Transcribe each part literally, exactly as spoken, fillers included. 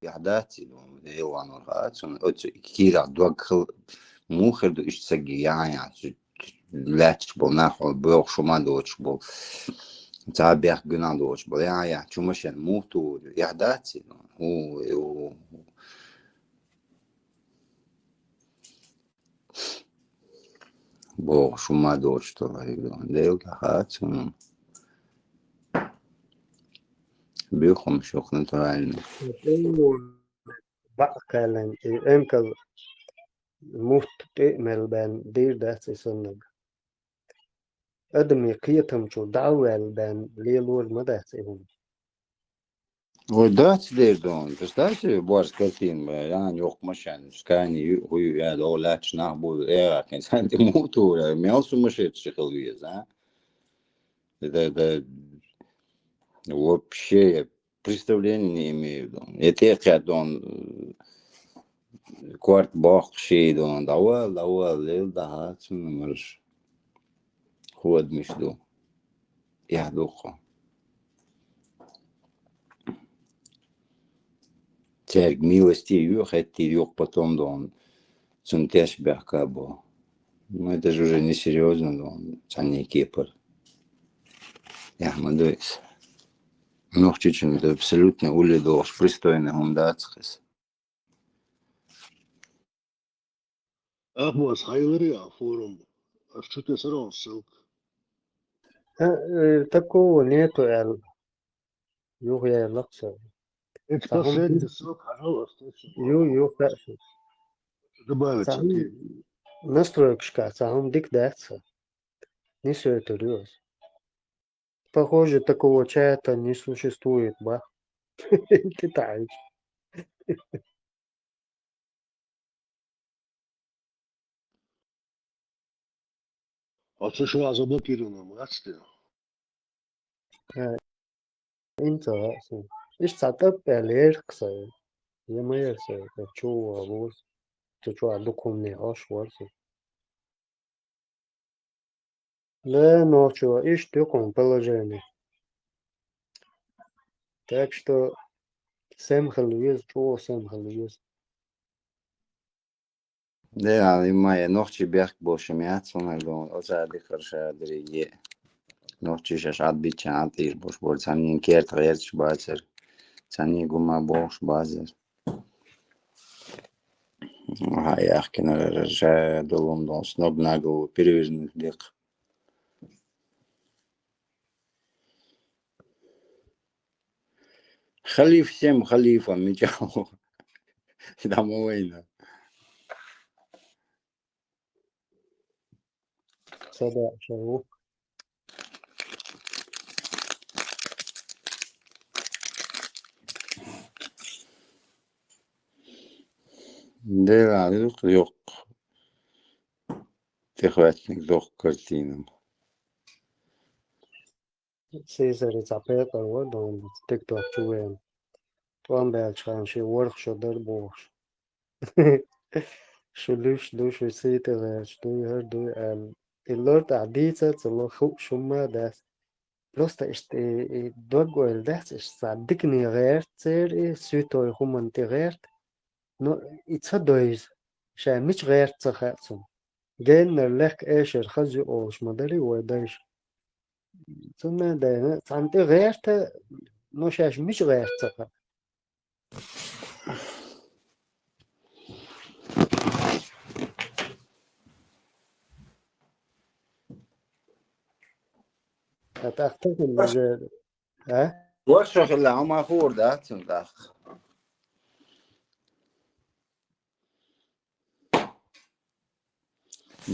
Яхь дац, Иван, Иван вара хац, он оцу кийрахь дог хила муха хир ду, иштта саги яхь, яхь, цу лаьтташ болу нах, хьо боьлхуш хӀума доцуш болу, цхьа бехк гуьнахь доцуш болу, яхь, яхь, чу машен муха тухур ю, яхь дац, Иван? ХӀу, хӀу. Бохуш хӀума доцуш ду, Дела хац хьуна. Буьйхамаш юха натуральный. Бакъ кхаьллина, и эмкал мутт тӀе а мел бен дийр дац и саннаг. Адамийн кхетам чу дӀа а ваьлла бен лелор ма дац и хӀума. Ой, дац дер дон. Представьте, барс картина, ян йоккха машен, скани, ю, ху, ю, я, до, лач, нах, бу, э, кин, сан, ты муту, я, мел сумасшедший хил вез, а? Это, это вообще, я представления не имею, дон. Это я, дон, э, кварт бах, шей, дон, давай, давай, лел, да, цун, марш. Ху адамаш ду. Яхь ду-кх. Цаьрга милости ю, хеттийр юкъа потом дон. Цунна теш баьхка бо. Ну, это же уже несерьёзно, дон, цхьанне кепара. Яхь ма ду иза. Нохчичун это абсолютно улли дохуш, пристойный хӀума дац иза. Ахмас, хьайгӀари а форум, аш чу тесара он ссылка. Э, э, такого нету, аьлла. Юха яьлла-кх со. Это Цхьа хӀума последний ди-, ссылка, хьажал аш тесара. Ю, ю, хаьа шуна. Добавить Цхьа хӀума окей. Настройкашка цхьа хӀума дика дац сан. Нисвайтур ю ас. Похоже, такого чата не существует, ба? Ты таьӀча. А цу шу а заблокировано, ма дац те? Э, имца, ин. Иштта цхьа тӀап аьлла, ерх сан. Я ма яр сан, я чу валуз. Цу чу а дукха хӀумане хьош вар сан. Да, нохчо, иштта ю кхуьнан положение. Так что сема хила веза, чӀогӀа сема хила веза. Да, и ма я нохчий бехк болуш ма яц, хӀунда аьлча оцара дикхар ша дерриге. Нохчий шаьш Ӏад бичча Ӏад тӀийр болуш бара, цхьаннен керта гӀерташ бацара, цхьаннен гума бохуш бацара. Ага, яхкина ша долун дон, с ног на голову перевернуть декх. Халиф всем халифам, мичахь. Домовойна. Сада шоу. Дела, юкъ, юкъ. ТӀехваьчниг доккха картина. Сесари цхьа пекъар вара дон, тикток чу вен. ТӀом баьлча хана шен ворхӀ шо дара бохуш. Шу луьш ду, шу сий тӀе гӀерташ дуй, хӀара дуй аьлла. И лар тӀехь дийца а ца ло, хууш хӀумма а дац. Просто иштта и, и дог-ойла дац, иштта цхьа дикане гӀерта церан и, суьйтой хӀуманна тӀе гӀерта. Но и ца дойза, ша мича гӀерта ца хаьа цунна. Геннара лехка эшар хаза ю олуш ма дарий вай дайша. Цунна а дайна, цхьанна тӀе гӀерта, но шаьш мича гӀерта ца хаьа. Ткъа тӀаккха тахана уже, а? Ваша хилла, хьо ма хуур дац цунна тӀаккха.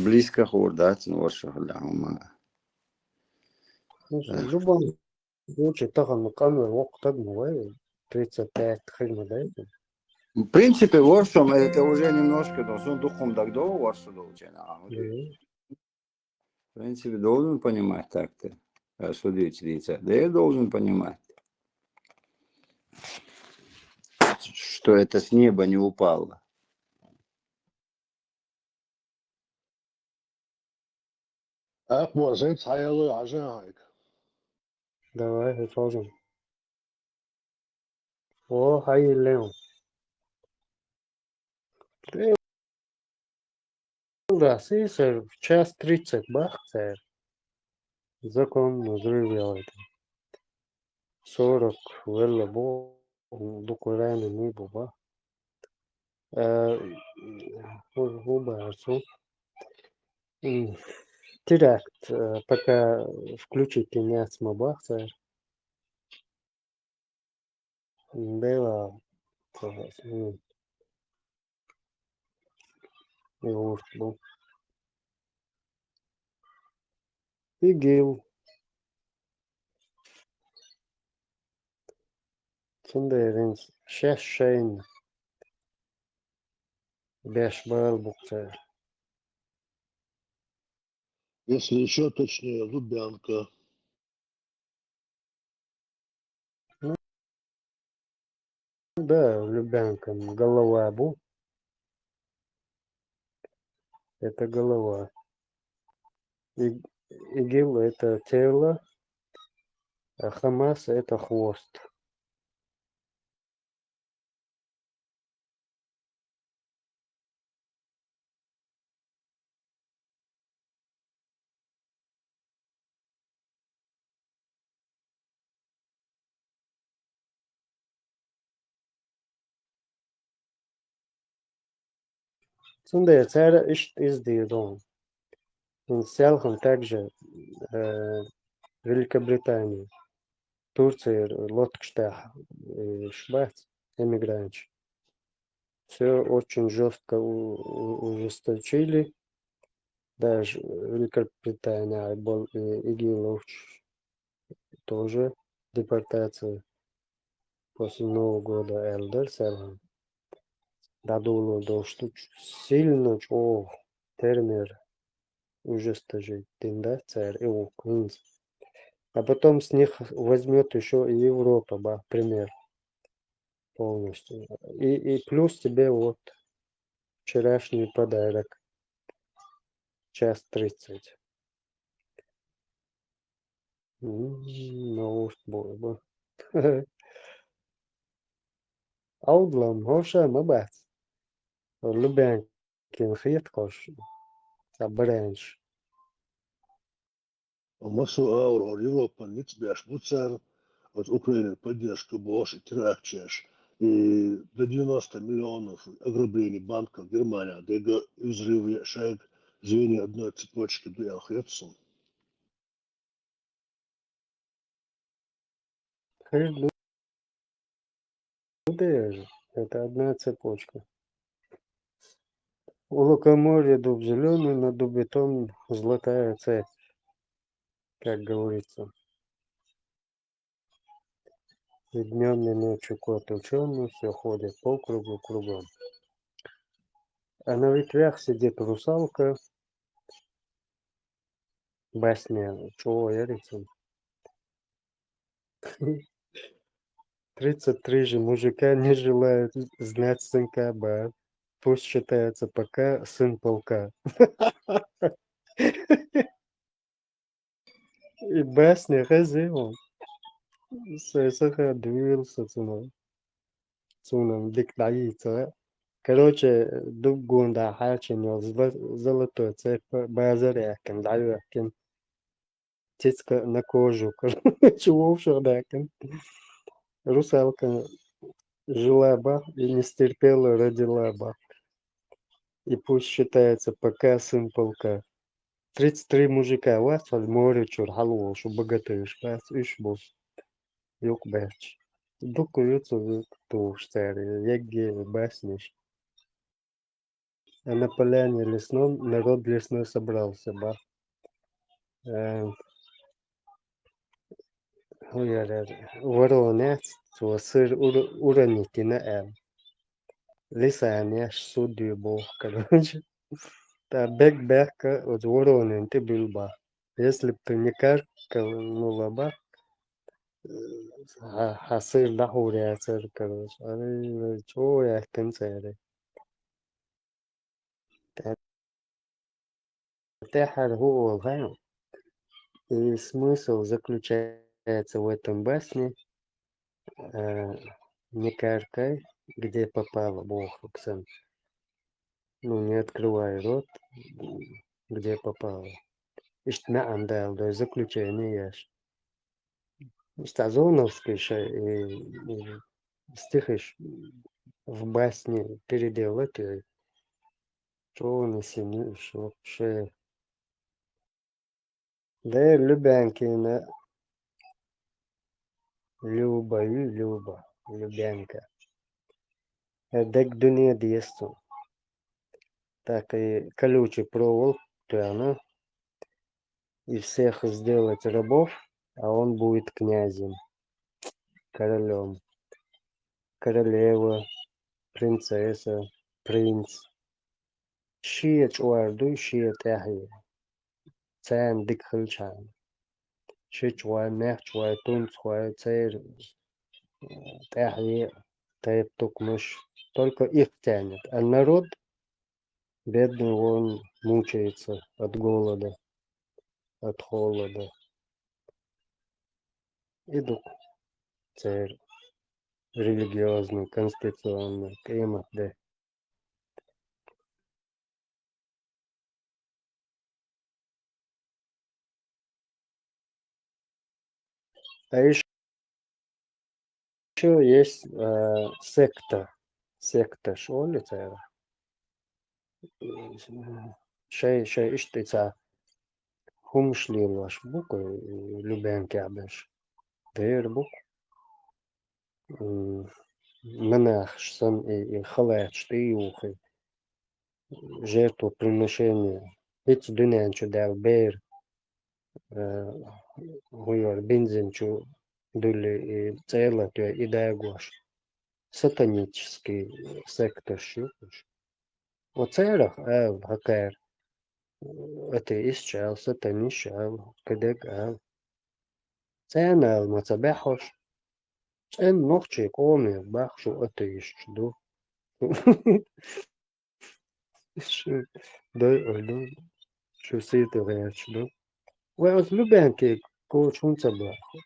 Близко хуур дац цунна ваша хилла, хьо ма. Ну, в любом случае, тахана къанвер воккха таг ма вай, тридцать пять хир ма дай. В принципе, в общем, это уже немножко, ну, сон дукхум даг до, в общем, долчена. Мгм. В принципе, должен понимать так-то. А что дивиться, дивиться? Да я должен понимать, что это с неба не упало. Ахмас, хӀинца хьаялло хьажа хьайга. Давай, хӀинца хьожа. О, хьай леу. Эл да сисар в час тридцать бах цар. Законно взрыв яла это. Сорок велла бу, дукха раненый бу ба. Э, ху-, ху бацу. М, теракт, э, пока включить не яц ма бах цар. Бела, м, и урт бу. ИГИЛ. Цундеринс шеш шейн беш бал букцар. Если ещё точнее, Лубянка. Ну, да, Лубянка, м, голова бу. Это голова. И-, ИГИЛ — это тело, а ХАМАС — это хвост. Цундела цара иштта из дийр ду. Ин селхан также, э, Великобритания, Турция лодкаш тӀехь, э, ш бац, эмигранташ. Всё очень жёстко у-, у-, ужесточили. Даже Великобритания бол, э, ИГИЛовцаш тоже депортация после Нового года аьлла дара селхан. ДӀадолалуш ду сильно чӀогӀа, термер ужесточить дина дац цара и укх хӀинца. А потом с них возьмёт ещё и Европа, ба, пример. Полностью. И, и плюс тебе вот вчерашний подарок. Час тридцать. М, ну уж было бы. Аудалам, хӀорш а ма бац. Лубянкин хеташ, цхьа баранаш. Массо а аур хӀора Европан ницкъ беш бу цара, оцу Украинан поддержка бохуш и теракташ еш. И до девяносто миллионов ограбление банков Германия дега, и взрыв е шайга звенья одной цепочки ду аьлла хета суна. Хир ду. Ну, это одна цепочка. У лукоморья дуб зелёный, но дуб и том золотая цепь, как говорится. И днём, и ночью кот учёный, всё ходит по кругу кругом. А на ветвях сидит русалка. Басня чуо ярится. Тридцать три же мужика не желают знать сынка, ба. Пусть считается пока сын полка. И басня хезий вон. Сай саха дуьйла со цунах. Цунах дика дӀайийца. Короче, дуб гонда хьаьрчина йолу зла-, золотой цепь базар яьккхина, дӀайоьхкина. Цицка на кожу, короче, вовшах даьккхина. Русалка жила бах и не стерпела, родила бах. И пусть считается пока сын полка. Тридцать три мужика вац хьал море чуьра хьалаволуш, богатырьш бац, уьш бу юкъа баьхча. Дукха ю цу тухуш цара, егге баснеш. А на поляне лесном народ лесной собрался, ба. Э, хӀун яра, ворона яц, цо сыр ур-, уронить йина аьлла. Лиса неш суд ю боху, короче. Та бег бехка оцу воронин тӀе буьлу бах. Если б ты не каркнула бах, хьан, хьан сыр дӀахьур яцара, короче. Ай, вай, чӀогӀа яьккхина цара. ТӀе-, тӀаьхьара хӀун олу хаьий? И смысл заключается в этом басне, э, не каркай, где попало, боху сан. Ну, не открывай рот, где попало. Иштта маьӀна дала дой, заключение еш. Иштта Зоновский шай, и, и стихиш в басне переделать, и чё он, если не, вообще. Дера Любянкина Люба, ю, Люба, Любянка. Э, дег дуне деза цунна. Так и колючий проволок тоьхна, и всех сделать рабов, а он будет князем, королём. Королева, принцесса, принц. Шен чкъор дуй, шен тӀаьхье. Царна дика хилчхьана. Шичхой, маьхчхой, тунцхой, церан, э, тӀаьхье, тайп-тукмаш. Только их тянет. А народ, бедный, он мучается от голода, от холода. И дукха церан религиозный, конституционный къемат де. А ещё есть, э, секта. Секта шоли цара. Шай, шай иштта цхьа хӀумаш лелош бу-кх, э, Любянкехь берш. Дера бу-кх. М, монахаш санна и, и халаташ тӀеюхий, жертвоприношение, хӀинца дуьнен чу даьлла бер, э, хӀун йора, бензин чу дуьллий и цӀе латайой, и дагош. Сатанический секташ ю уж. Оцарах ала, хӀокхара атеисташ ала, сатанисташ ала, кхидерг ала. Царна ала ма ца баьхьаш. ЦӀена нохчийн къоме боху, шу атеисташ ду. Шу дойур ду, шу сийта гӀерташ ду. Вай оцу Любянке коча хӀунда ца боху?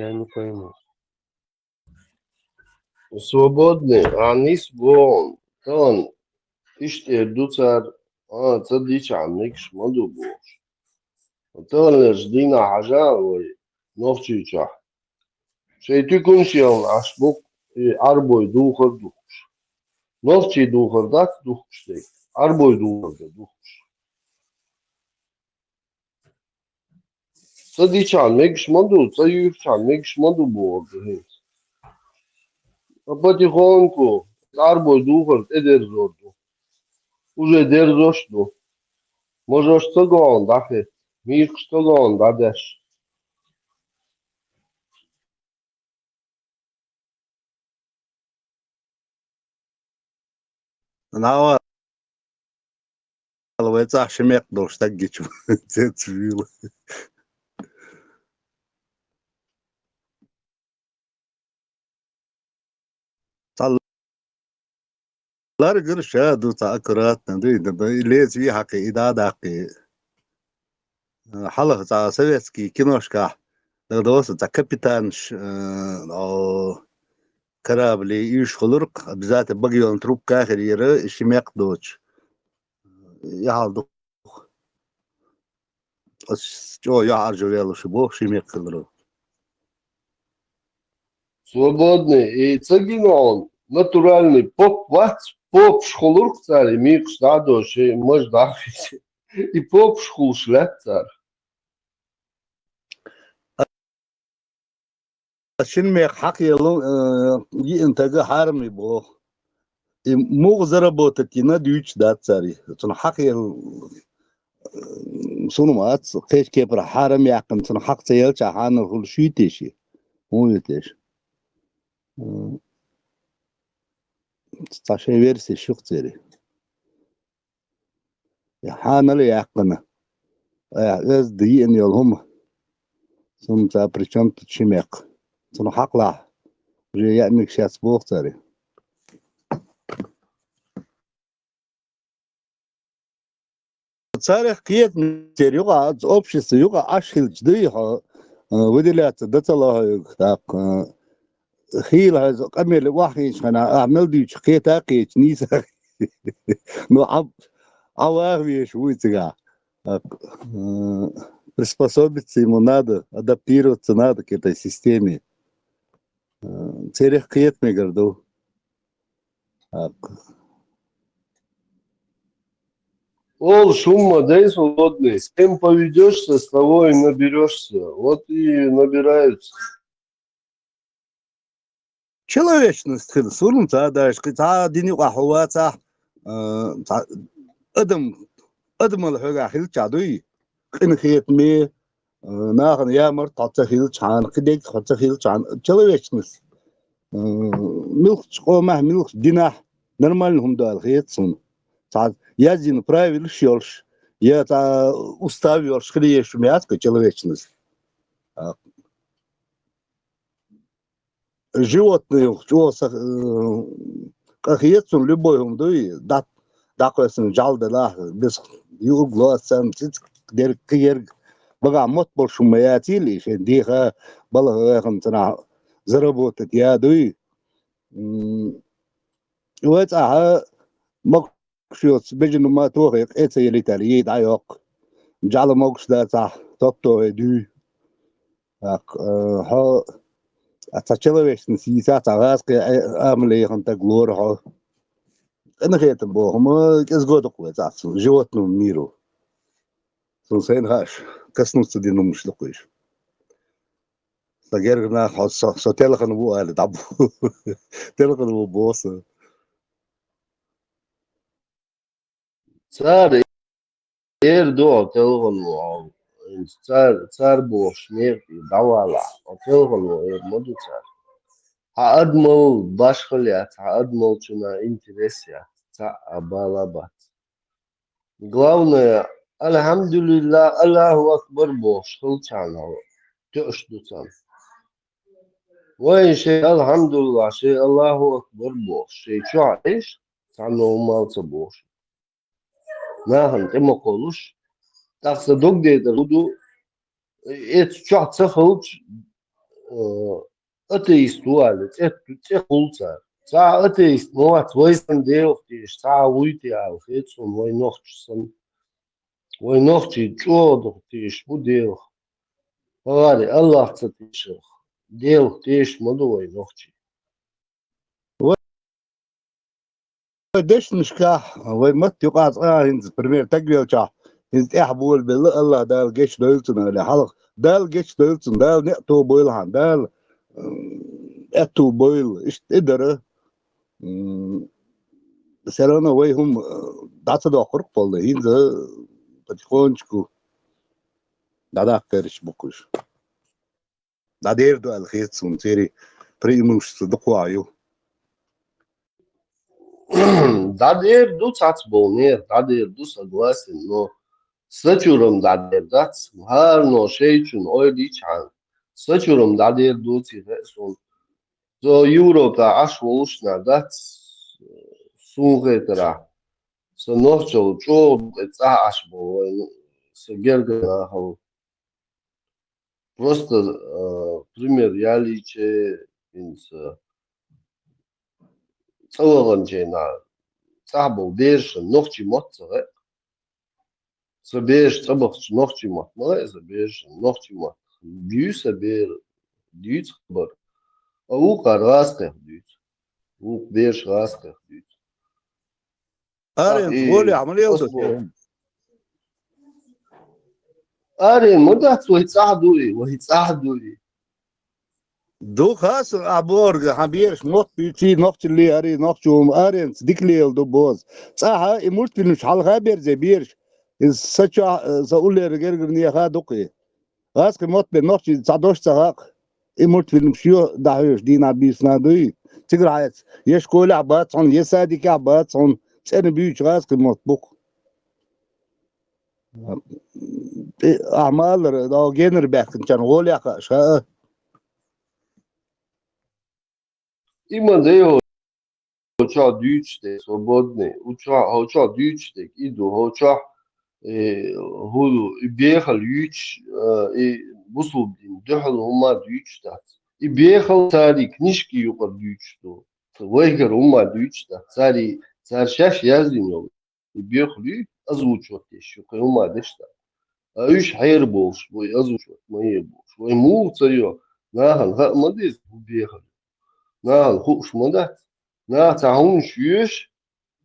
Я не пойму. Свободный, а нийса боху, тахана иштта эр ду цара, а, ца дичахьана мегаш ма ду бохуш. Таханлерчу дийнахь хьажа вай Нохчийчохь. Шайн туьканаш а яьлла Ӏаш бу-кх и Ӏарбой духар а духкуш. Нохчийн духар дац духкуш дерг, Ӏарбой духар дан духкуш. Ца дичахьана мегаш ма ду, ца юьйхичахьана мегаш ма ду бохург ду хӀинца. Ткъа потихоньку Ӏарбой духар тӀедерзор ду. Уже дерзош а ду. Можош ца гоьгӀна дӀахӀитта, мекхаш ца гоьгӀна дӀадеш. Нава вай цӀахь ши мекх долуш стаг гича цецвийла. Цхьа ларгара ша ду, цхьа аккуратно ду, и леций хьакхий, и дӀа а даккхий. Хьалха цхьа советский киношкахь дагадовса, цхьа капитанаш, э, о, корабли уьш хуьлуркх, обязательно багайолан трубка хир яра, и ши мекх доцуш. Яхьал ду. Ас чӀогӀа юьхьӀаьржа ваьлла шу боху ши мекх хиларо. Свободный, и ца гина хьуна, натуральный поп вац, попаш хуьлуркх цара, и мекхаш дӀа а доьший, маж дӀа а хиъчий. И попаш хуьлуш лаьтта цара. Ас шина мекх хьакхаелла, э, йиъна стага хьарам ю боху. И муха заработать йина дуьйцуш дац цара. Цунах хьакхаелла, э, суна ма ац, кхечу кепара хьарам яьккхина, цунах хьакха ца елчахьана хуьлуш юй те ши? ХӀун ю те ши? Э, цхьа шайн версия ю-кх церан. Я хьанал яьккхина. Айхьа оьзда йиъна йолу хӀума. Цунна цхьа при чём тут ши мекх? Цунах хьакхалахь, уже яа мегаш яц боху цара. Царах кхетамера юкъа, общество юкъа Ӏаш хилча дуй хьо, а, выделяться дан ца ло хьоьга, тӀаккха, а, хийла хьайза къамел вахинчхьана, а мел дийчу кхета а кхечу нийса. Ну, а, а ваха веш вуй цигахь. А, м, приспособиться ему надо, адаптироваться надо к этой системе. Э, церих кхета мегар ду. Так. Олуш хӀумма дай свободный. С кем поведёшься, с того и наберёшься. Вот и набираются. Человечность хила, сурун ца даш, кхин цхьа дини юкъахь хьо вацахь, э, цхьа адам, адамал хьоьгахь хилча дуй, къинхетаме, э, нахана ямарт хьо ца хилчхьана, кхидерг хьо ца хилчхьана, человечность, э, муьлххачу къомахь, муьлххачу динахь нормально хӀума ду аьлла хета суна. Цхьа яздина правилаш йолуш, я цхьа устав йолуш хила езаш хӀума яц-кх человечность. А, животных чӀогӀа са, э, къахета цунна любой хӀума дуй, дат-, дӀакхоьссина жӀаьла делахь, бесах юург лоццан, цициг дерг, кхин ерг, багахь мотт болуш хӀума ма яцийла и, шен деха, балха вехана цунах заработать ян дуй. М, вай цӀахь могуш йоцу бежана ма тохе къе ца елийтар, ей дӀайоккху. ЖӀаьла могуш дацахь, топ-тохе дуьй. Так, э, хьо, а, цхьа человечность йийцахь, цхьа гӀазкхи, э, амал яхана стаг лора хьо. Къинхетам боху хӀума кӀезго ду-кх вай цӀахь цу животному миру. Цунна сайна хаьаш, коснуться дина хӀуманаш ду-кх уьш. Сан гергара нах хьо со, со телхана ву аьлла, дӀабу. Телхана ву боху сан. Цара эр ду хьо телхана ву, хьо, цара, цара бохуш некъа тӀе дӀавалахь, хьо телхана ву эр ма ду цара. Хьан адамал башхалла яц, хьан адамалчунна интерес яц, цхьа а бала бац. Главное, Альхьамдулиллах, Аллаху Акбар бохуш хилчхьана хьо тоьуш ду царна. Вайн шайн Альхьамдулиллах, шайн Аллаху Акбар бохуш, шайн чохь Ӏеш, цхьанна хӀумма а ца бохуш. Нахана тӀе ма кхоллуш, тӀаккха сан дог дайтар хӀун ду, эцу чохь ца хилча, э, атеист ву аьлла, цӀе, цӀе хуьлу цара. Цхьа а атеист ма вац, вай санна Делах тешаш, цхьа а вуй те аьлла, хета суна вай нохчо санна. Вай нохчий чӀогӀа дукха тешаш бу Делах. ХӀара Аллах ца тешарх, Делах тешаш ма ду вай нохчий. Вай дешнашкахь, вай матта юкъа цкъа а хӀинца, пример, стаг велчахь, хӀинца тӀаьхьа болабелла, Аллах Дала гечдойла цунна аьлла, хьалха Дала гечдойла цунна, Дала некъ тобойла хьан, Дала, м, аьтту бойла, иштта и дара. М, всё равно вай хӀума, э, дӀа ца доккхура-кх полный, хӀинца потихонечку дӀадаккха гӀерташ бу-кх уьш. ДӀадер ду аьлла хета суна, церан преимущество дукха ю. ДӀадер ду цхьацболнера, дӀадер ду, согласен, но сан чуьра-м дӀадер дац, хӀарано шайчунна ойла йичхьана, сан чуьра-м дӀадер доций хаьа суна. Со Европа Ӏаш волуш нах дац, суна хетарехь. Сан нохчалла чӀогӀа ду тӀе цӀахь Ӏаш болу вайн, сан гергара нахал. Просто, а, пример ялийча, хӀинца цӀа ваханчийн цӀахь болу берашна нохчийн мотт ца хаьа. Сан бераш цӀа бахча нохчийн мотт ма хаьа сан берашна, нохчийн мотт дуьйцу сан бер, дуьйцу хабар. А вукхара гӀазкхех дуьйцу. Вукху бераш гӀазкхех дуьйцу. Аренца гӀолехь ма лела ду. Арен ма дац, вай цӀахь ду и, вай цӀахь ду и. Ду хаса а борга, хьан бераш мотт буьйций, нохчаллий, ари нохчо аренца дика лела ду боза. ЦӀахьа и мультфильмаш хьалха берзе бераш. Иза са чохь, са уллера гергара неха дукха и. ГӀазкхи мотт бен нохчий цхьа дош ца хаьа. И мультфильмаш ю дӀахьоьжуш дийнахь буьйсанна дуй. Цигара хьаьца, я школехь бац хьуна, я садикехь бац хьуна, цӀена буьйцу гӀазкхи мотт бу-кх. Ахьа ма-аллара, догӀу генара баьхкинчарна гӀолехь хаа ша а. И ма дай хӀокху чохь дуьйцуш дерг, свободный. У чохь, хӀокху чохь дуьйцуш дерг и ду, хӀокху чохь, э, хӀун ду, и бехал юьйцуш, э, и бусулба дин дуьхьал хӀума дуьйцуш дац. И бехал царий книжки юкъара дуьйцуш ду. Вайгара хӀумма дуьйцуш дац. Царий, цара шаьш яздина йолу и бехал ю, озвучивать деш ю, кхин хӀумма деш дац. А уьш хьера болуш, вай озвучивать ма е болуш. Вай муха ца йо, нахана хаа ма деза, хӀун бехал ю. Нахана хууш ма дац. Наха цхьа хӀуманаш йоьшу,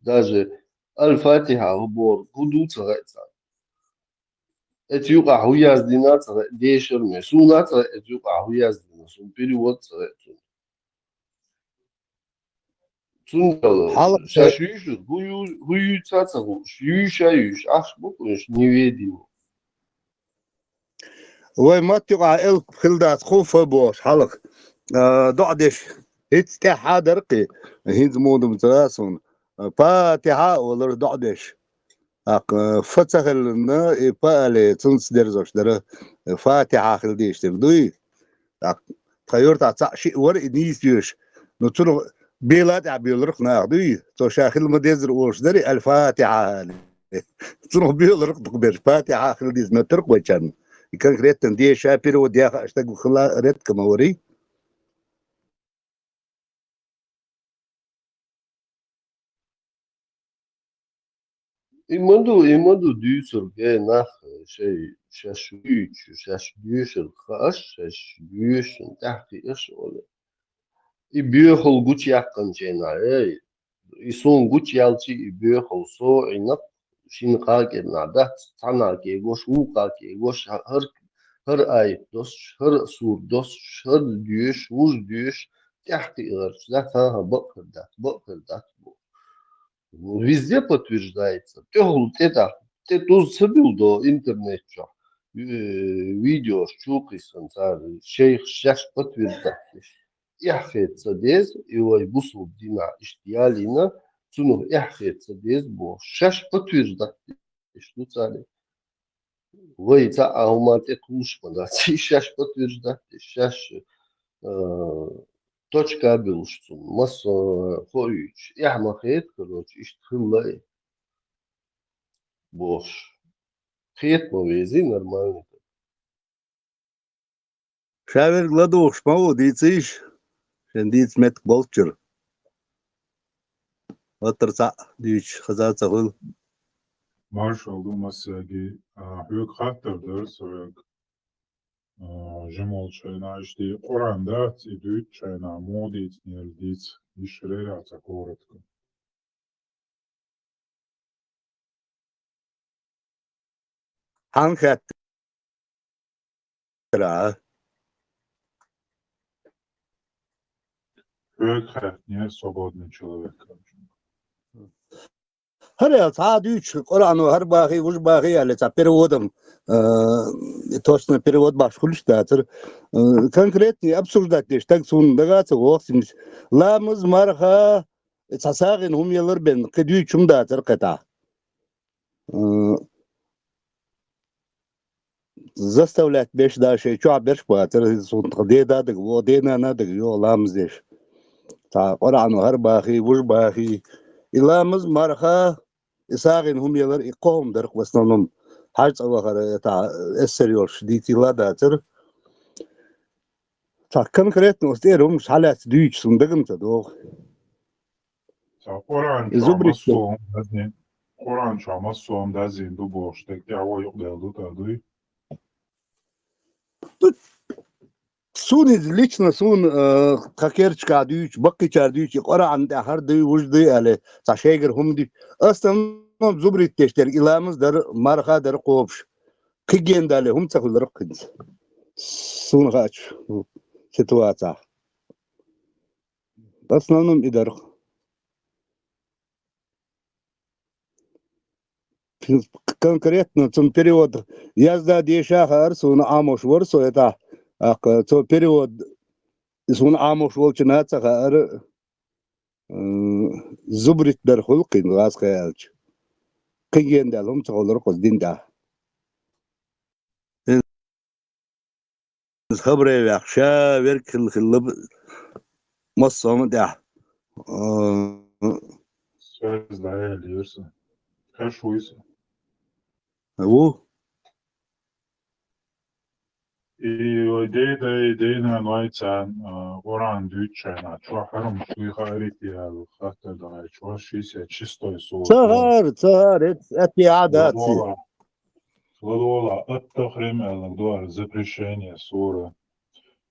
даже Аль-Фатиха хӀун боху, хӀун ду ца хаьа царна. Эца юкъахь хӀун яздина ца хаьа, дешар ме. Суна ца хаьа, эца юкъахь хӀун яздина, суна перевод ца хаьа цунна. Цундела Хьалха шаьш юьйшур, хӀун ю-, хӀун юьйцу а ца хууш, юьйша а юьйш, ахча бу-кх уьш неведение. Вай матта юкъахь элп хила дац, хӀун фа бохуш хьалха. А, доӀа деш, хӀинца тӀаьхьа дара кхин, хӀинца муха ду ца хаьа суна. Патихьа а олура доӀа деш. ТӀаккха, э, фа ца хиларна, и па але, цунца дерзош дара, э, Фатихьа хила дийш дерг дуй? ТӀаккха, тхан юьртахь цхьаъ шиъ вара и нийса йоьшу. Ну, цунах бела тӀехь боьлурх наха дуй? Цо ша хила ма деззара олуш дарий, Аль-Фатихьа але. Цунах боьлурх дукха берш, Патихьа хила деза моьттурх вайчарна. И конкретно деша перевод яха аш стаг хила редко ма варий? И ма ду, и ма ду дуьйцург, э, нах, шай, шаьш вуьйцу, шаьш доьшург хууш, шаьш доьшун тӀаьхьа кхиъаш олу. И боьхал гучуяккханчийнахь, эй, и суна гучуяьлча, и боьхал со Ӏинакх, шина кхаа кӀирнахь дац, цхьанхьа кегош, вукху кегош, хӀара, хӀара аят досуш, хӀара сур досуш, хӀара доьшуш, вуж доьшуш, тӀаьхьа кхиарчу дац, хӀан-хӀа, бакъ хир дац, бакъ хир дац боху. Везде подтверждается. ТӀехула тӀе тӀаккха, тӀе тӀуза ца билдо интернет чохь, э, видеош чу кхиссина цара, шайх шаьш подтверждать деш. Эхь хета ца деза, и вай бусулба динахь иштта ялийна, цунах эхь хета ца деза боху. Шаьш подтверждать деш ду цара. Вай цхьа а хӀума тӀе кхуллуш ма дац. И шаьш подтверждать деш, шаьш, э, точка а буьллуш цунна, массо а хоуьйтуш. Эхь ма хета, короче, иштта хилла и бохуш. Хета ма везий нормально. Ша верг ладугӀуш ма ву, дийцийша, шен дийца меттиг болччуьра. Оттар цхьаъ дуьйцуш хаза ца хуьлу. Маршалла ду массаьрга, а, хьоьга хаттар дара сан верг. А, жимолчу хенахь иштта Къуръан дац, и дуьйцучу хенахь муха дийцинера дийца, йиш хилира цхьа коротко. Хьан хаьттира? Хьоьга хаьттинера, свободный человек, короче. ХӀара аьлла, цхьа а дуьйцуш, Къуръано хӀара бахий, вуж бахий аьлла, цхьа переводом, э, точно перевод бахьаш хуьлуш дацара. Э, конкретный обсуждать деш стаг суна дага а ца воху, ламаз, марха, цхьа сагӀина хӀума ялар бен, кхин дуьйцуш хӀума дацара кхетахь. М, заставлять беш да шайн чохь берш бацара, суна тхан деда а дага вогӀу, денана а дага йогӀу ламаз деш. Цхьа Къуръано хӀара бахий, вуж бахий. И ламаз, марха, и сагӀина хӀума ялар, и кхо хӀума дара-кх в основном. Хьаьж цӀа вахара, это, эссар йолуш, дийцийла а дацара. Цхьа конкретно оцу тӀера хӀуманаш хьалаьцна дуьйцуш суна дагана ца догӀу. Цхьа Къуръан чохь массо а хӀума дазийна, Къуръан чохь массо а хӀума дазийна ду бохуш, дерг тӀехь вай юкъаделла ду, тӀе дуй? Суна иза лично суна, э, тхан керчахь дуьйцуш, баккхийчара дуьйцуш, и Къуръан тӀехь хӀара дуй, вуж дуй аьлла, цхьа шайгара хӀума дуьйцуш. Основном зубрит деш дерг, и ламаз дара, марха дара кхобуш. Кхин гена дале, хӀума ца хуьлура-кх хӀинца. Суна хаьачу ситуацехь. В основном и дара-кх. Конкретно цунна перевод язда, деша а хаьара суна, Ӏамош вара со этӀа. ТӀаккха цо перевод, суна Ӏамош волчунна а ца хаьара, м, зубрит дар хуьлу кхин, гӀазкхи аьлча. Кхин гена даьлла хӀума ца хуьлура-кх оцу дин тӀехь. Иза хабаре ваьхна, ша верг хилла хилла б-, массо а хӀума тӀехь. А, Связь дӀаяьлла яра сан. Хеш вуй сан? Ву. И вай дедай, дедай, вай царна, а, Къуръан дуьйцучарна чохь хьарам шуй хаарий те аьлла хаттар даьлча, шестьдесят шестой сура. Ца хаар, ца хаар, эт-, эт-, я, да, ци. Ладола, ладола, ат-Тахрим аьлла дуара, запрещение сура.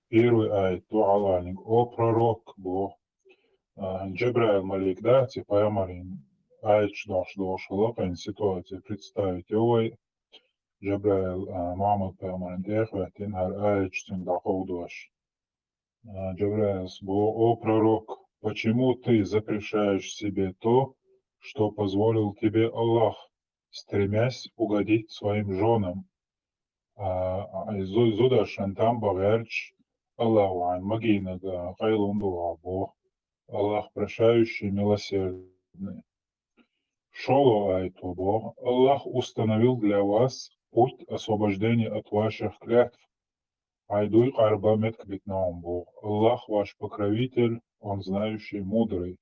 Первый аят ду хьалхарниг: «О пророк», боху. А, Джабраил малик дац, и пайхамарийн аяташ дохуш долуш хилла, кхин ситуация представить йо вай. Джабраил, а, Мухаммад пайхамарна тӀе а хӀоьттина, хӀара аяташ цуьнга дӀакховдош. А, Джабраилс боху: «О пророк, почему ты запрещаешь себе то, что позволил тебе Аллах, стремясь угодить своим жёнам?» А, а, зу-, зударшна там бан гӀерташ, Аллахо хьайна магийнарг, а, къайлаха ду хьо, боху. Аллах прощающий, милосердный. ШолгӀа аято боху: «Аллах установил для вас путь освобождения от ваших клятв». Хьайн дуй къарба меттиг битина хьуна, боху. Аллах ваш покровитель, Он знающий, мудрый.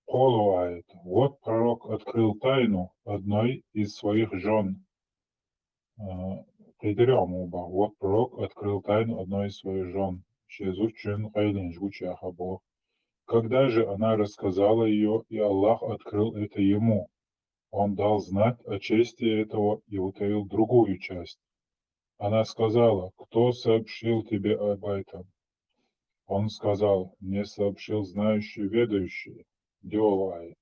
КхоалгӀа аят: «Вот пророк открыл тайну одной из своих жён». А, кхидерехь мо бан: «Вот пророк открыл тайну одной из своих жён». Шен зудчун къайленаш гучаяха боху. Когда же она рассказала её, и Аллах открыл это ему, Он дал знать о чести этого и утаил другую часть. Она сказала: «Кто сообщил тебе об этом?» Он сказал: «Мне сообщил знающий, ведающий». ДиолгӀа аят: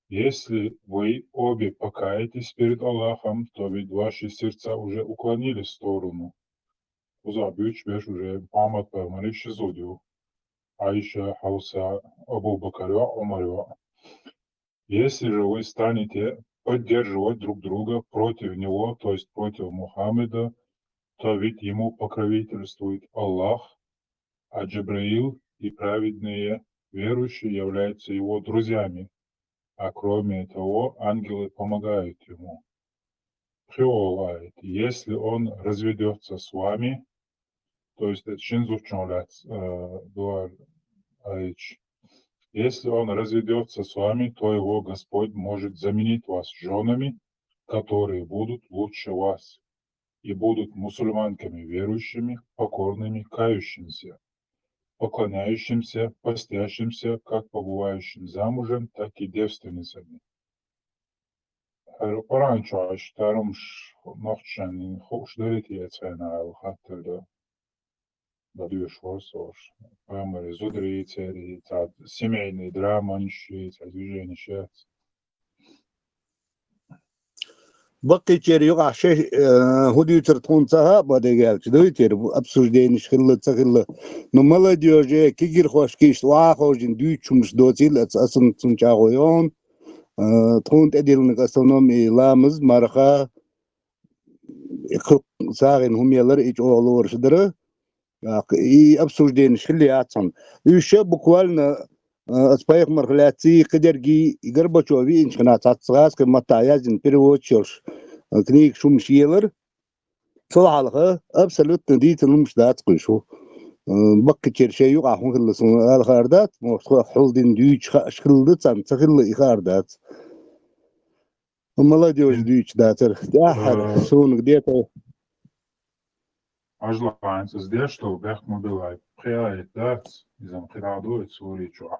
«Если вы обе покаетесь перед Аллахом, то ведь ваши сердца уже уклонились в сторону». Кхузахь буьйцуш берш уже Мухаммад пайхамаран ши зуда ю: Айша, Хьавса, Абу Бакар йоӀ, Ӏумар йоӀ. Если же вы станете поддерживать друг друга против него, то есть против Мухаммеда, то ведь ему покровительствует Аллах, а Джабраил и праведные верующие являются его друзьями, а кроме того, ангелы помогают ему. ПхоьалгӀа аят: «Если он разведётся с вами», то есть это шин зудчун лаьцна, э, дуара аяташ. «Если он разведётся с вами, то его Господь может заменить вас жёнами, которые будут лучше вас и будут мусульманками верующими, покорными, кающимся, поклоняющимся, постящимся, как побывающим замужем, так и девственницами». ХӀара Къуръан чохь аша тарамаш нохчашна хууш дарий те, цхьана аьлла хаттар дан. Дан доьшуш вара со аша. Пайхамаран зударий, церий, цхьа семейный драманаш, цхьа движенеш яц. Баккхийчеран юкъахь шайн, э, хӀун дуьйцура тхуна ца хаьа, бан дегӀаьлча, дуй тера, обсуждениш хилла, ца хилла. Ну, молодёже, кегийрхошка иштта охьаховшийна дуьйцуш хӀумаш доцийла, аса, аса цунна чӀагӀо йо хьуна. Э, тхуна тӀедиллинарг основном и ламаз, марха, и кху сагӀина хӀума ялар, и чӀогӀа лоруш дара. ТӀаккха и обсуждениш хилла яц хьуна. Уьш буквально, э, аса пайхамарх лаьцций, кхидерг и Горбачёв веанчу хенахь цхьацца гӀазкхийн маттахь яздина переводчик йолуш, э, книгаш хӀумаш елар. Цул хьалха абсолютно дийцина хӀумаш дац кхуьш ву. Э, баккхийчеран шайн юкъахь хӀун хилла суна ала хаар дац, мохк тхо хьулдина дуьйцуш хаа хилла ду царна, ца хилла и хаар дац. Молодёжь дуьйцуш дацара. ТӀаьххьара, э, суна дета. Ажлахьанца иза деш долу бехк ма билай. Пхи аят дац, иза-м кхидӀа а ду, и сури чохь.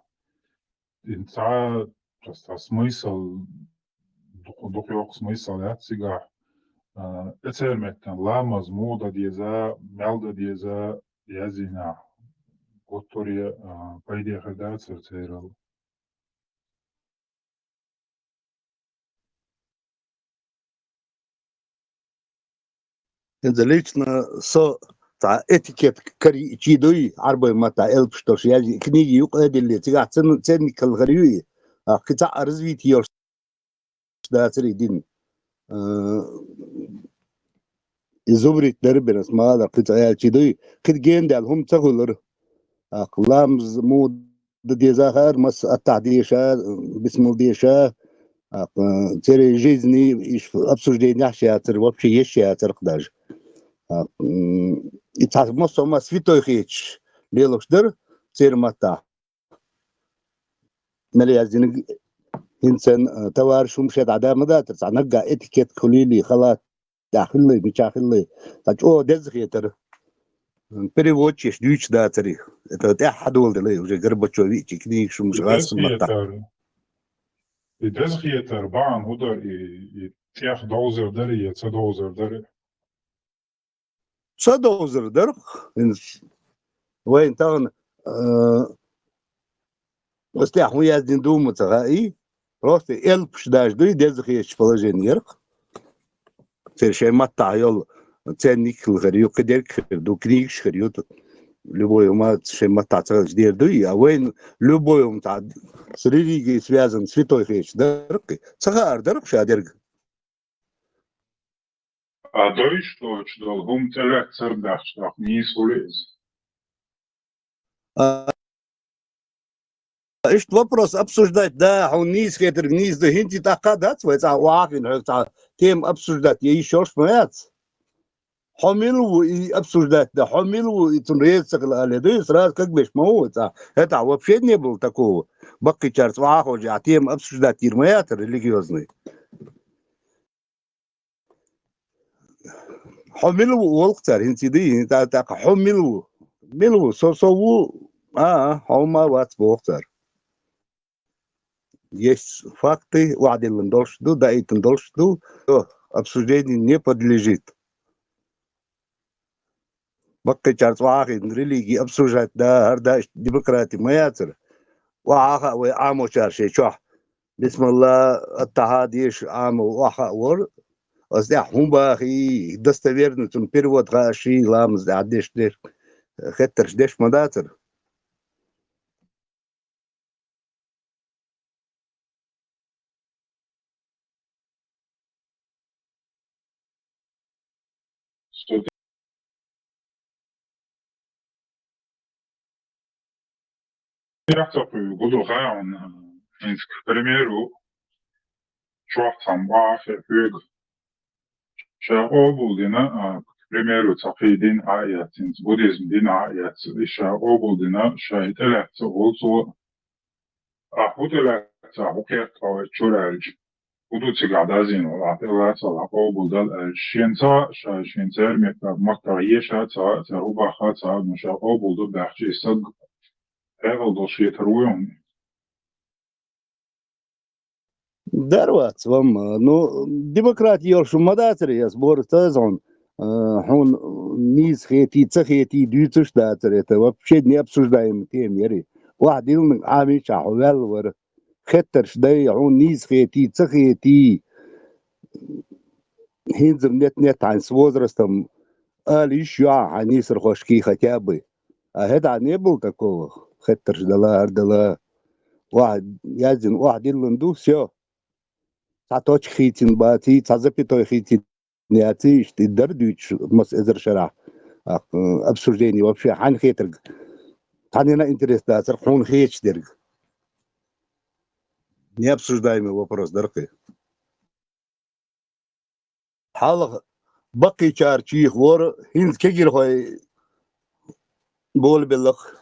И цхьа, цхьа смысл, дукха, дукха йоккха смысл яц цигахь. А, эцеран меттан ламаз муха дан деза, мел дан деза, яздинехь, гуттаре, а, пайде хир дацара церал. ХӀинца лично со цхьа этикет карийчий дуй, Ӏарбой маттахь элпаш долуш яздина книги юкъа а диллина, цигахь цен-, ценник хилла хир ю и. А, кхин цхьа а развитие йолуш дацара и дин. Э, и зубрить дара бен аса ма-аллара, кхин цхьа аьлчий дуй, кхин генадаьлла хӀума ца хуьлура. ТӀаккха ламаз муха дан деза хаьара, маса аттахь деша, бисмал деша, тӀаккха церан жизни иш обсужденеш яцара, вообще еш яцара-кх даже. ТӀаккха, м, и цхьа массо а ма святой хеташ лелош дара церан маттахь. Мел яздинарг хӀинца, а, товарищ хӀума шен дӀа ма дацара, цхьа наггахь этикетка хуьлийла, халат тӀехь хилла, мичахь хилла, цхьа чӀогӀа деза хетара. Переводчик дуьйцуш дацари. Это тӀаьхьа хьадоладелла уже Горбачёв виъча книгаш, хӀумаш гӀазкхийн маттахь. И деза хетар, бахьана хӀун дар, и, и тӀех довзар дарий, я ца довзар дарий? Ца довзар дар-кх, хӀинца вайна тахан, а, ас тӀехь хӀун яздина ду ма ца хаьий, просто элпаш даже дуй, деза хетачу положенера-кх. Церан шайн маттахь йолу ценник хила хир ю, кхидерг хир ду, книгаш хир ю, любой хӀума шайн маттахь ца хилча дер дуй, а вайна любой хӀума цхьа с религией связан святой хеташ дар-кх, ца хаар дар-кх ша дерг. А дойчу доцуш долу хӀума тӀелаьцна ца баьхча, тӀаккха нийса хуьлу иза? А, иштта вопрос обсуждать, да, хьуна нийса хетарг нийса ду, хӀинца и тӀаккха дац вай цхьа охьа а хиъна хьоьга цхьа тема обсуждать, я йиш йолуш ма яц. Хьо мила ву и обсуждать дан, хьо мила ву и цунна реза ца хила аьлла дуй, сразу кагбеш ма ву вай цхьа. ХӀетахь вообще не было такого. Баккхийчаьрца охьа а ховший, ахь тема обсуждать йийр ма яцара религиозный. Хьо мила ву, олу-кх цара, хӀинца и дий, хӀинца тӀаккха хьо мила ву? Мила ву? Со, со ву, а, а, хьо ма вац, боху цара. Есть факты, охьадиллина долуш ду, даийтина долуш ду, то обсуждению не подлежит. Баккхийчаьрца охьа а хиъна, религи обсуждать да, хӀара да, иштта демократи ма яцара. Охьа а хаьа вай Ӏамочара шайн чохь. Бисмалла, аттахьа деша Ӏамо охьа а хаьа вара. Аса тӀехь хӀун бахий, достоверно цунна перевод хаьа ший, ламаз тӀехь деш, деш, хеттарш деш ма дацара. Яхь ца кхуьу, гу ду хаьа хьуна, хӀинца, к примеру, чохь цхьамма бахахь хьоьга. Ша къобалдина, а, к примеру, цхьа кхин дин а эцна, хӀинца буддизм дин а эцна, и ша къобалдина, ша и тӀелаьцна а волу цо. Ахь хӀун тӀелаьцна, хӀун кхетта хьо вай чуьра аьлча, хӀун ду цигахь дазийна, ахь тӀелаьцна, ахь къобалдала аьлча, шен ца а, ша шен церан меттахь, маттахь еша а ца а, цара хӀун баха а ца а, ну, ша къобалдо баьхча, и стаг хьекъал долуш хетар вуй хьуна? Дара вац, вамма. Ну, демократи йолуш ма дацара, ас бора ца еза хьуна. А, хьуна нийса хетий, ца хетий, дуьйцуш дацара, это вообще необсуждаемая тема яри. Охьадиллинарг Ӏамийчахь хьо ваьлла вара. Хеттарш дай, хьуна нийса хетий, ца хетий. ХӀинца нет-нет хьайна с возрастом ала йиш ю хьан нийсархошкий хотя бы. А хӀетахь не было такого, хеттарш дала, хӀара дала. Охьа яздина, охьадиллина ду, всё. Цхьа точка хийцина баций, цхьа запятой хийцина яций, иштта и дара дуьйцуш, маса эзар шарахь. А, обсуждение вообще хьайна хетарг. Цхьаннена интерес дацара хьуна хеташ дерг. Необсуждаемый вопрос дара кхин. Хьалха баккхийчара чийха вора, хӀинца кегийрхой болабеллакх.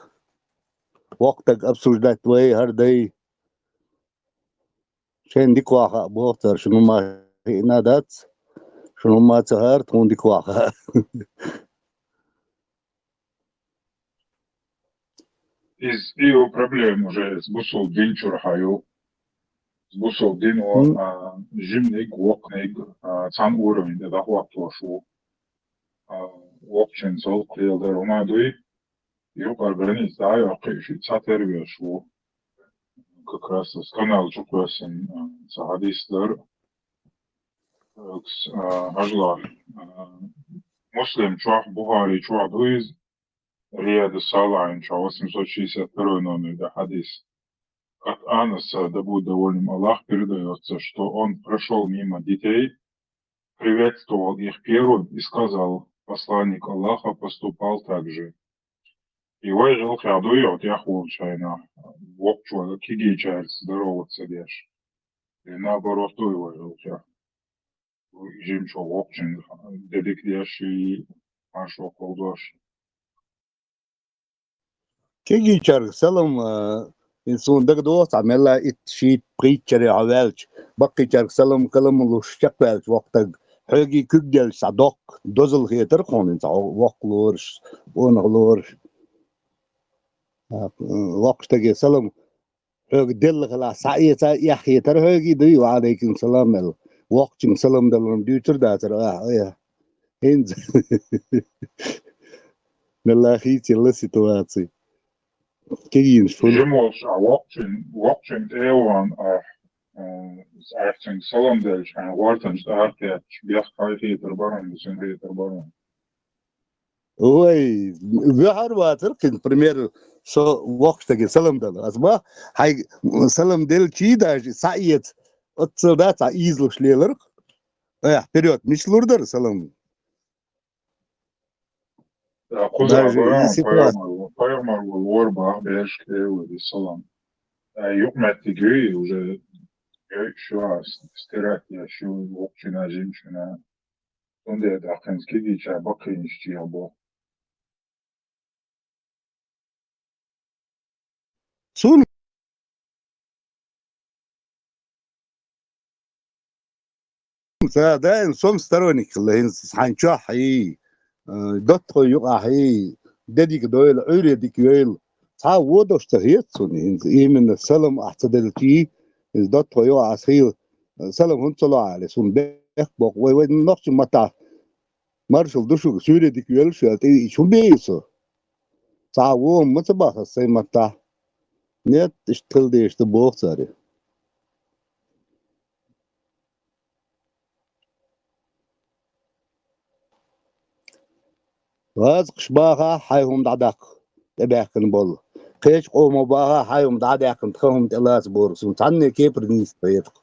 Воккха стаг обсуждать вай, хӀара дай. Шайна дика ваха а боху цара, шуна ма хиъна дац, шуна ма ца хӀара, тхуна дика ваха. Иза и ю проблема уже, иза бусалба дин чуьра хьан ю. Иза бусалба дино, Мгм. а, жиманиг, воккханиг, а, цхьана уровень тӀе дӀахӀоттош ву. А, воккхачун цалкъ леладар хӀума дуй, юкъара граница дӀа а йоккхий, шиъ цхьатерра веш ву. Как раз аса канал чу кхоьссина, а, цхьа хьадис дара. Экс, а, хьажал, а, Муслим чохь, Бухари чохь ду иза, Риядус-Салихьин чохь, восемьсот шестьдесят второй номер, да, хьадис. От Анаса, да будет довольным Аллах, передаётся, что он прошёл мимо детей, приветствовал их первым и сказал: «Посланник Аллаха поступал так же». И вай гӀиллакхехь дуй, хьо тӀехь волчу хенахь, воккхачо кегийчаьрца здороваться деш. И наоборот дуй вай гӀиллакхехь. Жимчо воккхачун де дика деш и маршо кховдош. Кегийчаьрга салам, а, и суна дагадогӀу цхьа мелла итт, шийтта, пхийтта шаре хьо ваьлча, баккхийчаьрга салам-калам луш чекхваьлча воккха стаг, хьоьгий куьг делча цхьа доккха дозал хетар хьуна, цхьа воккха лоруш, къонах лоруш. А, воккхача стаге салам хьоьга делла хилахь, схьаэца эхь хетар хьоьгий дуй, ва Ӏалайкум салам аьлла. Воккхачунга салам даларна дуьйцур дацар, а, а, а. ХӀинца. Мелла хийцаелла ситуаци. Кегийнаш фу. Жима волуш а воккхачун, воккхачун тӀе а вахана, а, а, цхьаьхчунга салам делча, хьайн гӀортанча тӀе кхетча, бехк хьайна хетар бара, цуьнан хетар бара. Ой, вехьар вацар кхин, пример, со воккхача стаге салам дала. Ас ма, хьайга салам делчий даже схьаэца, оццул дац цхьа ийзалуш леларх. Эх, вперёд, мича лур дара салам? Да, кхуза даже и бара, ситуация. Пайхамар, пайхамар вара бах, берш кхевар, и салам. Да, юкъ меттиг юй, уже юй, шу а с-, стирать я, шу воккхачунна, жимачунна. Цундела тӀаккха хӀинца кегийчара баккхийнаш чӀогӀа бо. Цунна ца даим сом сторонник хилла хӀинца хьайн чохь хьий, э, доттагӀой юкъахь хьий, де дика дойла, Ӏуьйре дика йойла. Цхьа а вон дош ца хета цунна хӀинца, именно салам ахь ца делчий, иза доттагӀой юкъахь ас хила, салам хӀунда ца ло аьлла, суна бехк боккху. Вай, вай нохчийн маттахь маршалла ду шуьга, суьйре дика йойла шу аьлла, тӀе виъча хӀун бен со? Цхьа а вон ма ца бахара сайн маттахь. Нет, иштта хила дезаш ду боху цара. Вазкъаш бахахь, хьайн хӀума дӀадаккха, тӀебаьхкина болу. Кхечу къомо бахахь, хьайн хӀума дӀадаьккхина, тхан хӀума тӀелаца бохург, суна цхьанне кепара нийса ца хета-кх.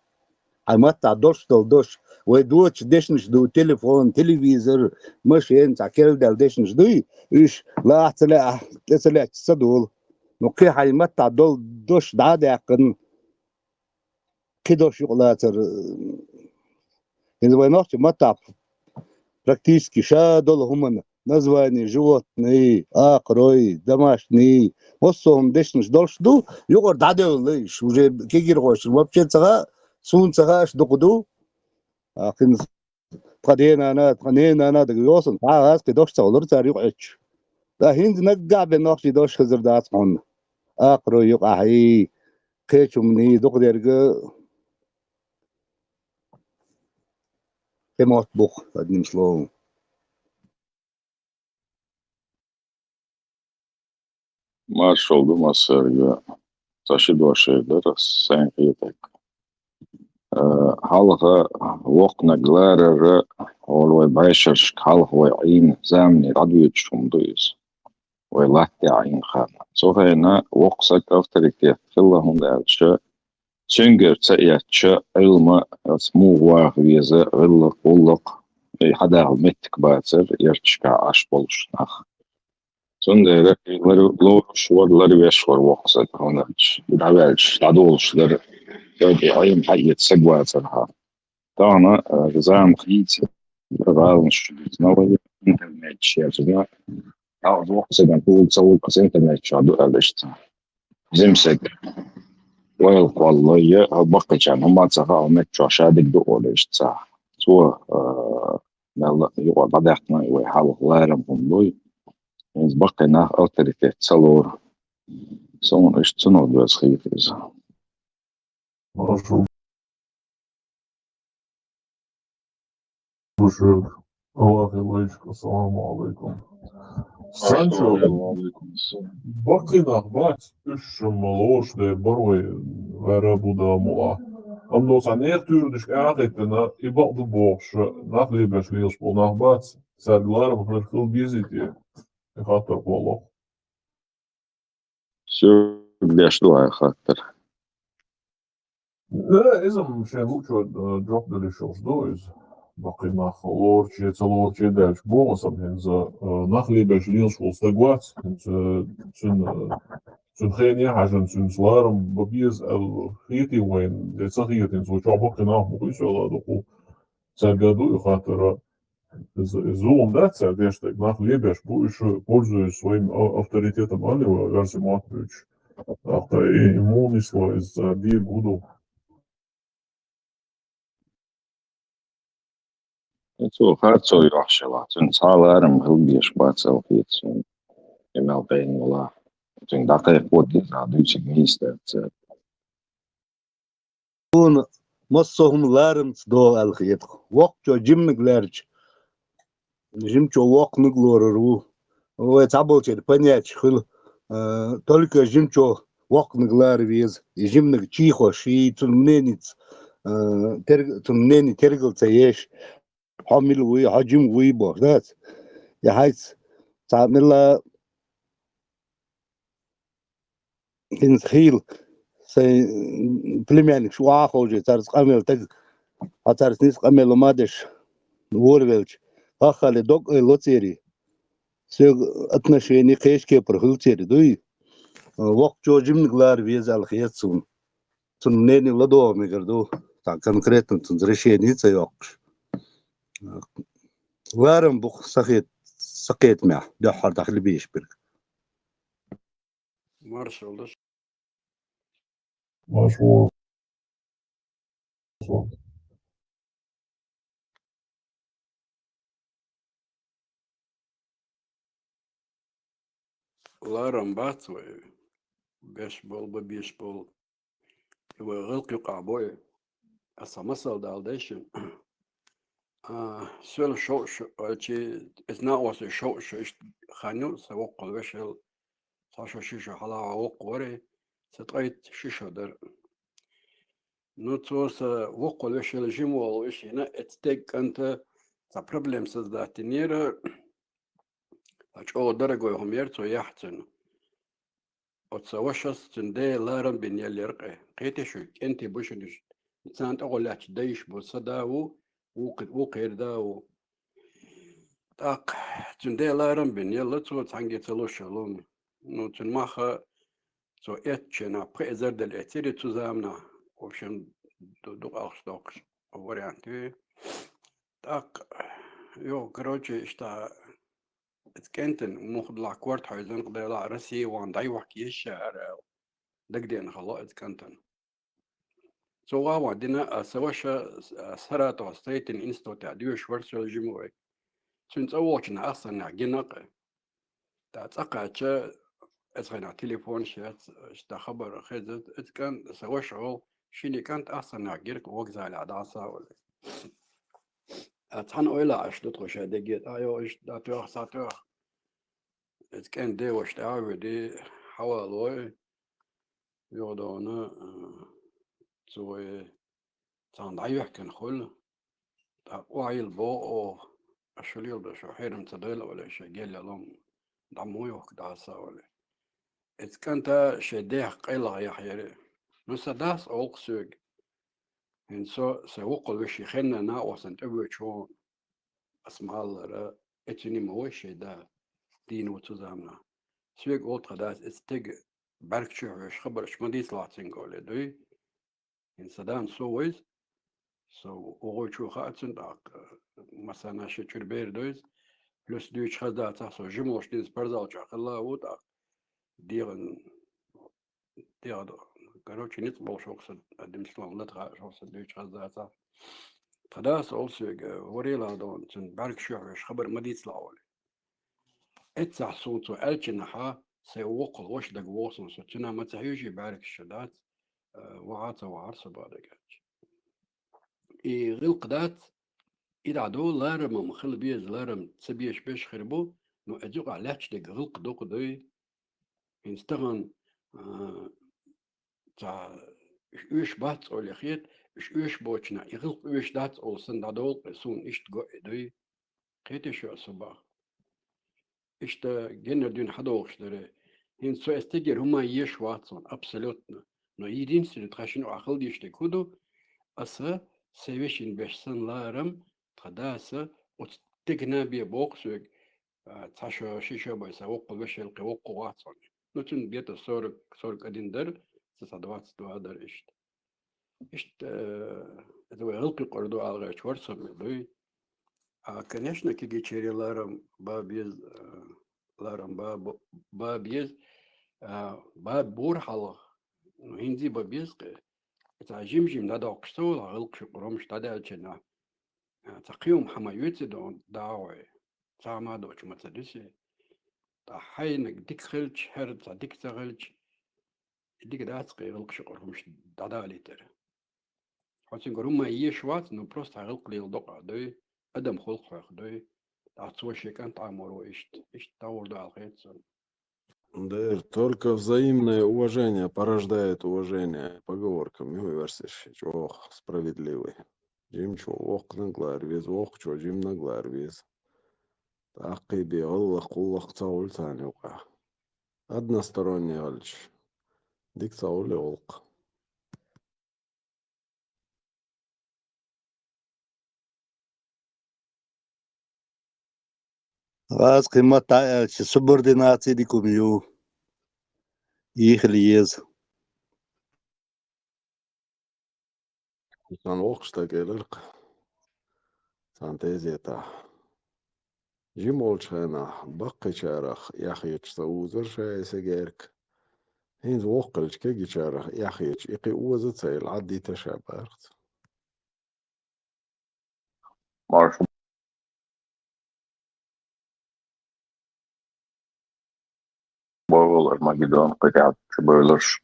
Хьайн маттахь долуш долу дош, вай доцуш дешнаш ду, телефон, телевизор, машен, цхьа керла даьлла дешнаш дуй, уьш лаахь ца лаьа, тӀе ца лаьтташ ца долу. Ну, кхин хьайн маттахь долу дош дӀа а даьккхина, кхин дош юкъа лацар, хӀинца вайн нохчийн маттахь практически ша долу хӀуманна название животный, акхарой, домашний, массо а хӀума дешнаш долуш ду, юкъара дӀадевлла уьш, уже кегийрхошна вообще ца хаьа, суна ца хаьа, аша дукха ду. А, кхин тхан денана, тхан ненана дага йосана, цхьа а гӀазкхи дош ца хуьлура цара юкъа Ӏуьттуш. Ткъа хӀинца наггахь бен нохчийн дош хезар дац хьуна. Акхарой юкъахь, кхечу хӀуманийн дукха дерг кхин мотт бу-кх, одним словом. Маршалла ду массаьрга. Цхьа ши дош эр дара ас, сайн хетарг. Э, хьалха воккханиг ларар, хӀора вай бӀешерашка хьалха вай Ӏийна замане дӀадоьдуш хӀума ду иза. Вай латтехь Ӏийна хан. Цу хенахь воккха саг авторитет хилла, хӀунда аьлча цуьнгара ца эцча, Ӏилма, ас муха ваха веза, гӀиллакх, гӀуллакх, и хьадахьа меттиг бацара ярташкахь Ӏаш болуш нах. Цундела и лар-, лоруш вара, ларвеш вара воккха саг, хӀунда аьлча и дӀаваьлча, дӀадолуш дара, тӀаккха и Ӏилма хьаэца саг вацархьама. Тахана, а, зама хийца, гӀаланаш чу дийцина вай, интернет чу язбина. Воккха сагана хӀума ца вуьгу ас интернет чохь ду аьлла иштта. Жима саг ойла кхоллалой, я баккхийчарна хӀума ца хаьа, меттачохь ша дика ду олуш ца. Цо, а, мелла юкъара дӀадаьккхина вай хьалха ларам хӀума дуй. ХӀинца баккхий нах авторитет ца лору. Суна иштта цунах доьзна хета иза. Маршалла ду шуьга. Аллахе лайшка, ассаламу алайкум. Санчо, баккхий нах бац, уьш ма лоруш дер бара вай, ваьрра а бу да муха. Амма доцахь нехан туьйранашка а хӀиттина, и бакъ ду бохуш, нах лебеш лелаш болу нах бац, цаьрга ларам хир хила безий те, и хаттар кхолло. Соьга деш ду хьайн хаттар. Э, иза-м шен луучо, э, жоп делла йиш йолуш ду иза. Баккхий нах лоруче, ца лоруче даьлча боху аса-м хӀинца, э, нах лебеш лелаш волу стаг вац, хӀинца, э, цуьнан, э, цуьнан хене а хьаьжна, цуьнца ларам бан беза аьлла хетий вайна, я ца хетий, цо чохь баккхий нах бу-кх, и соьла а ду-кх. Цаьрга ду и хаттар. Из, из зулам дац цара деш дерг, нах лебеш бу, уьш, пользуясь своим а-, авторитетом, а не версия мотт буьйцуш. ТӀаккха и, и муха нисло, из цара дийр хӀун ду? Цо харцо йохьшала, цун цхьа ларам хила беш бац аьлла хет суна. Имел Пейн вала. Цун дакъе коддиза, дуьйциг мийста ца. Суна массо хӀума ларамца догӀу аьлла хетах. Воккхачо жимнаг лаьрча, жимчо воккханаг лорар ву. Вай цхьаболчеран понятеш хуьлу, э, только жимчо воккханаг лара веза. И жимнаг чийхош, и цун мненица, э, терг-, цун мнени тергал ца еш. Хьо мила вуй, хьо жима вуй бохуш дац. Я хьайца цхьа мила хӀинца хийла, сайн племянникаш охьа а ховший, царца къамел таг, хьо царца нийса къамел ма деш, вора велча, хаххале дог айло церий. Соьга отношение кхечу кепара хуьлу церий, дуй? Воккхачо жимнаг лара веза аьлла хета суна. Цунна мнение ладогӀа мегар ду, цхьа конкретно цунца решение ца йоккхуш. Ларам бу-кх сахет-, сакхетамехь, дуьххьара дӀахила бийш берг. Маршалла. Маршалла. Ларам бац вай, беш болу, бан беш болу. И вай гӀиллакх юкъахь бой. Аса масал дала дайшина. А, соьла шовзткъа шо, а, чи, иза накъостий шовзткъа шо иштта хан ю, сан воккхал вешал, цхьа шо, ши шо хьалха воккха вари, сан ткъайт ши шо дара. Ну, цо сан воккхал вешал жима волу вешина, эцу стеган кӀанта цхьа проблема создать динера, а чӀогӀа дорогой хӀума яра цо яхь цуьнан. Оцу сан вашас цуьнан ден ларам бина еллера къе. Кхетий шу, кӀентий бу шуьнаш, царна тӀехула лаьтташ дайш бу, сан да ву, вукху-, вукхеран да ву. ТӀаккха цуьнан ден ларам бина елла цо цхьаьнгге ца луш йолу. Ну, цуьнан мах а цо эцначу хенахь пхи эзар дала эцира цу заманахь. В общем, ду-, дукха ахча доккхуш вариант ю. ТӀаккха, йо, короче, иштта, эцу кӀентан муха делахь корта хьойзанкъа делахь, Россия ван дӀайохка еза ша ара аьлла. Дагадеана хало эцу кӀантана. Цо ван дина, а сан ваша, а, Саратован строительный институтехь доьшуш вара соьла жима вай. Цуьнан цӀа вогӀучу ахсаннехь гина кхе. ТӀаккха цӀа кхаьчча, эцу хенахь телефонаш яц, иштта хабар хеза, эцу кӀант, сан ваша гӀо, шина кӀант ахсаннехь гира вокзалехь дӀасавали. А цхьана ойла Ӏаш ду тхо ша дегге, тӀаккха йо, иштта дӀатоьху, схьатоьху. Эцу кӀентан ден ваша тӀаьхьа а вуьди, хьавалой, юхадона, а, цо вай цхьаьна дӀайоьхкина хуьлу. ТӀаккха охьайилла боху оха, аша хӀун леладо, шу хьерам ца дойла олий, шайн гел йолу хӀума дӀа муха йохку дӀасавали. Эцу кӀанта шайн дех къайлаха яхьара. Ну, сан дас олу-кх соьга. ХӀинца со сайн воккхал вешин хенна накъостана тӀевоьдуш ву, ас ма-аллара, эцуьнан ма вай шайн да, дийна ву цу заманахь. Соьга олу тхан дас, эцу стеган бӀаьрг чу хьоьжуш хабарш ма дийцалахь цуьнга олий, дуй? ХӀинца сан дас со ву иза, со вогӀучу хаьа цуьнан, тӀаккха массарна шен чуьра бер ду иза. Плюс дуьйцуш хаза дацахь, со жима волуш динца парзал чохь хилла а ву, тӀаккха дегӀан, дегӀан, короче, ницкъ болуш ву-кх сан, адамаш лан лата хаьа шух сан дуьйцуш хаза дацахь. Тхан дас олу соьга, варелахь дона, цуьнан бӀаьрг чу хьоьжуш хабар ма дийцалахь олий. Эццахь суна цо аьллачунахьа, сайн воккхал ваша дага вогӀу суна, со цуьнан ма ца хьоьжий бӀаьргаш шу дац, а, вахьа а ца вахьара со бан дагахь. И гӀиллакх дац, и дӀадолу ларам-м хила беза, ларам ца беш беш хир бу, но иза юкъахь лаьтташ дерг гӀиллакх дукха дуй. ХӀинца тахана, а, цхьа уьш оьшуш бац олий хета, уьш оьшуш боцучунах и гӀиллакх оьшуш дац олу санна дӀадолу кхе, суна иштта го и дуй. Кхетий шу ас хӀун боху? Иштта геннара дуьйна хьадогӀуш дара. ХӀинца со эцу стегера хӀума езаш вац суна, абсолютно. Но единственное, тхан шина охьахила дезаш дерг хӀун ду? Аса сайн вешин беш санна ларам, тхан даса оцу стегана бе боху соьга, а, цхьа шо, ши шо бен сан воккхал вешал кхин воккхагӀа вац хьуна. Ну, цуьнан где-то сорок, сорок один дара, сан цхьа двадцать два дара иштта. Иштта, э, это вай гӀиллакх юкъара ду ала гӀерташ вара со мел дуй. А, конечно, кегийчеран ларам бан беза, э, ларам бан, бан беза, а, бан бора хьалха, ну, хӀинца а бан беза кхе. Цхьа жим-жим дӀадоккхуш ца волу гӀиллакхаш юкъара хӀумнаш дӀадаьллачунна. Цхьа кхин хӀума хьама юьйцу дагӀой, цхьа хӀума доцуш ма ца дуьсий. Ткъа хьайниг дика хилча, хӀара цхьа дика ца хилча, и дика дац кхин гӀиллакхаш юкъара хӀумаш дӀадалийтар. Хьо цуьнгара хӀума еш вац, ну просто хьан гӀиллакх леладо къа дуй, адам хулкх хьоьх дуй, ткъа цо шен кӀант Ӏамор ву иштта, иштта дӀагӀур ду аьлла хета суна. Дер, только взаимное уважение порождает уважение. Поговорка, муьлхха версеш, чӀогӀа справедливый. Жимчо воккханиг лара веза, воккхачо жиманиг лара веза. ТӀаккхий бе гӀиллакх, гӀуллакх ца хуьлу царна юкъахь. Односторонний хилча, дика ца хуьлу и гӀуллакх. Аз кхин ма таьӀелча, субординаци дика хӀума ю. Ихила еза. Сан воккхачу стага элира-кх цхьана тезетахь. Жима волчу хенахь баккхийчарах эхь хеташ ца узара ша и сигерка. ХӀинца воккха хилча кегийчарах эхь хеташ, и кхин оза ца елла, Ӏаддийта ша бара-кх цо. Маршо бохула Армагеддон кхидӀа чубевлларш.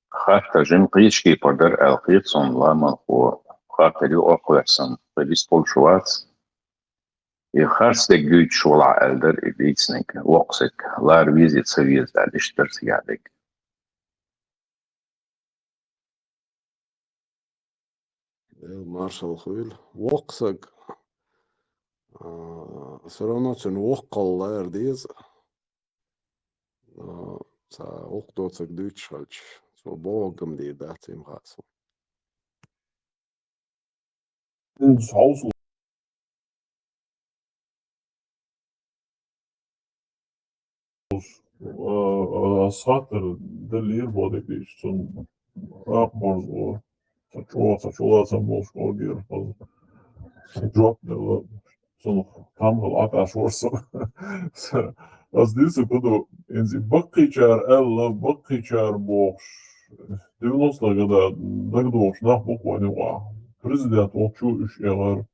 Хаттар жима кхечу кепара дара аьлла хета суна ламанхо. Хаттар юкъа а кхоьссина, кхин дицболуш вац. И харц дерг дуьйцуш валахь аьлла дара и дийцинарг, воккха стаг, лара веза я ца веза аьлла, иштта дара цигахь дерг. Дела маршалла хуьйла. Воккха стаг, а, всё равно цуьнан воккхалла лара деза. А, цхьа гӀуллакх доцург дуьйцуш хилча, цо бохург-м дийр дац, и ма хаьа суна. ХӀинца хьовсал. Ас хаттар деллера боху дерг дийцча, цунна акха борзо, ца чӀогӀа, ца чулацам болуш кӀоргера хаза жоп делла. Цунах там хила Ӏа тӀаш вара со. Ас дийцарг хӀун ду, хӀинца и баккхийчара аьлла, баккхийчара бохуш, девяносто года дагадогӀуш нах бу-кх вайна юкъахь. Президент волчу уьш эгӀар.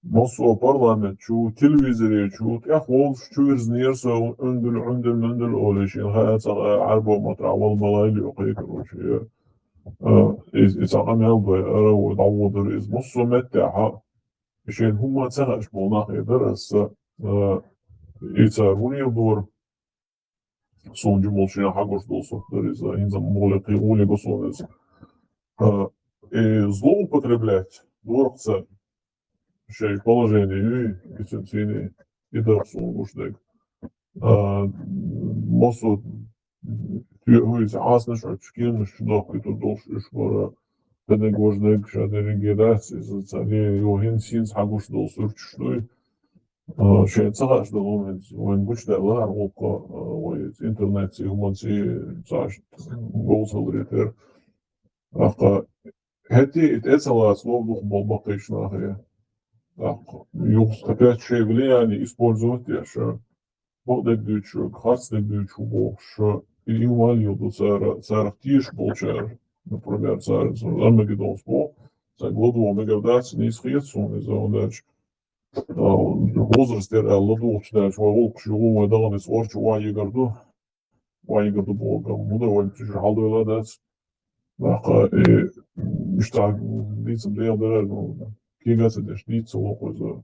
Массо а парламент чу, телевизоре чу, тӀехволуш чу вирзинера со, Ӏуьндула, Ӏуьндула, Ӏуьндула олий, шена хаьа ца хаьа, Ӏаьрбо матра вала ма лайла йо кхайкарочу. А, и, и цхьа къамел бай, ара ву, дӀаводар иза. Массо а меттехь, и шайна хӀумма ца хаьаш болу нах и дара аса, а, и цара хӀун леладора. Суна жимма шена хьагуш долу сурт дара иза, хӀинца муха лекхе гӀоле го суна иза. А, и злоупотреблять дора-кх цара шайн положение юй, и цуьнан цийний, и дара суна гуш дерг. А, массо а тоьуьйту Ӏаснаш оцу кеманаш чу дохкуьйтур долуш уьш бара, тенег важнег, ша дерриге дац, иза цара, е, йо, хӀинца, хӀинца хьагуш долу суьрташ дуй. А, шайн ца хаьаш долу хӀума хӀинца вайн гучудаьлла хӀара гӀуллакх, а, вай интернетций, хӀуманций цхьаъ говзаллийтар. ТӀаккха хӀетте и тӀе ца лаца лов дукха болу баккхийчу нахе. ТӀаккха юха опять шайн влияние использовать деш, бакъдерг дуьйцуш верг, харцдерг дуьйцуш ву бохуш, и, и валла ду цара, царах тешаш болчара, например, цара, цара Армагеддонс боху, цаьрга ладогӀа мегар дац, нийса хета суна иза, хӀунда аьлча, а, возраст яра аьлла ладугӀуш даьлча, вай гӀуллакхаш юха вай даханца орчу охьаигар ду. Охьаигар ду бохург, хӀунда вайна цуьнан хьал дойла дац. ТӀаккха, э, иштта дийцам дела дара, ну, кега ца деш, дийца ца вокху иза.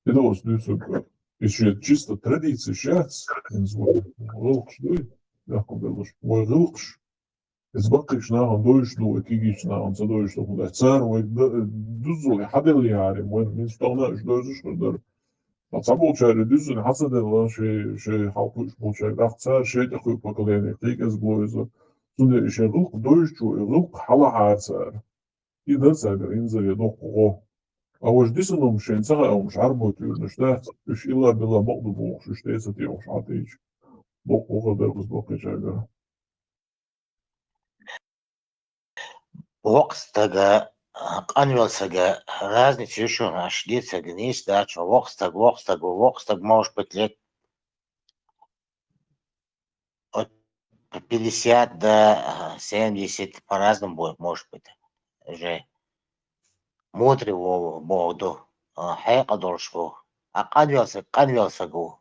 И ду аса дуьйцург, и шен чисто традицеш яц, хӀинца вай гӀиллакхаш дуй, мягко берзаш, вай гӀиллакхаш. Иза баккхийчу нахана довзуш ду, вай кегийчу нахана ца довзуш ду, хӀунда аьлча цара вай д-, дуззале хьаделлехьара, вайн хӀинца тахана уьш довзуш хир дара. Ткъа цхьаболчара и дуьззина хьа ца делла, шайн, шайн хьал кхуьуш болчаьрга, тӀаккха цара шайн тӀекхуьу поколение, кхин кӀезиг ло иза. Цундела и шайн гӀиллакх довзучо и гӀиллакх хьалахьара цара. И дара цаьргара инзаре доккха гӀо. А важа дисина хӀумаш шайна ца хаьа хӀумаш Ӏаьрбойн туьйранаш дац, уьш илла-билла бакъду бохуш, уьш тӀе а ца техуш хьатӀаийча. Доккха гӀо хир дара кхуза баккхийчаьргара. Воккха стага, а, къанвелла стага разница ю шуна, аш дийцарг нийса дац, воккха стаг, воккха стаг, воккха стаг, может быть, лет от пятьдесят до, а, семьдесят, по-разному будет, может быть, уже мудрый во-, бохург ду. а, хьекъал долуш ву. А къанвелсаг, къанвелсаг ву.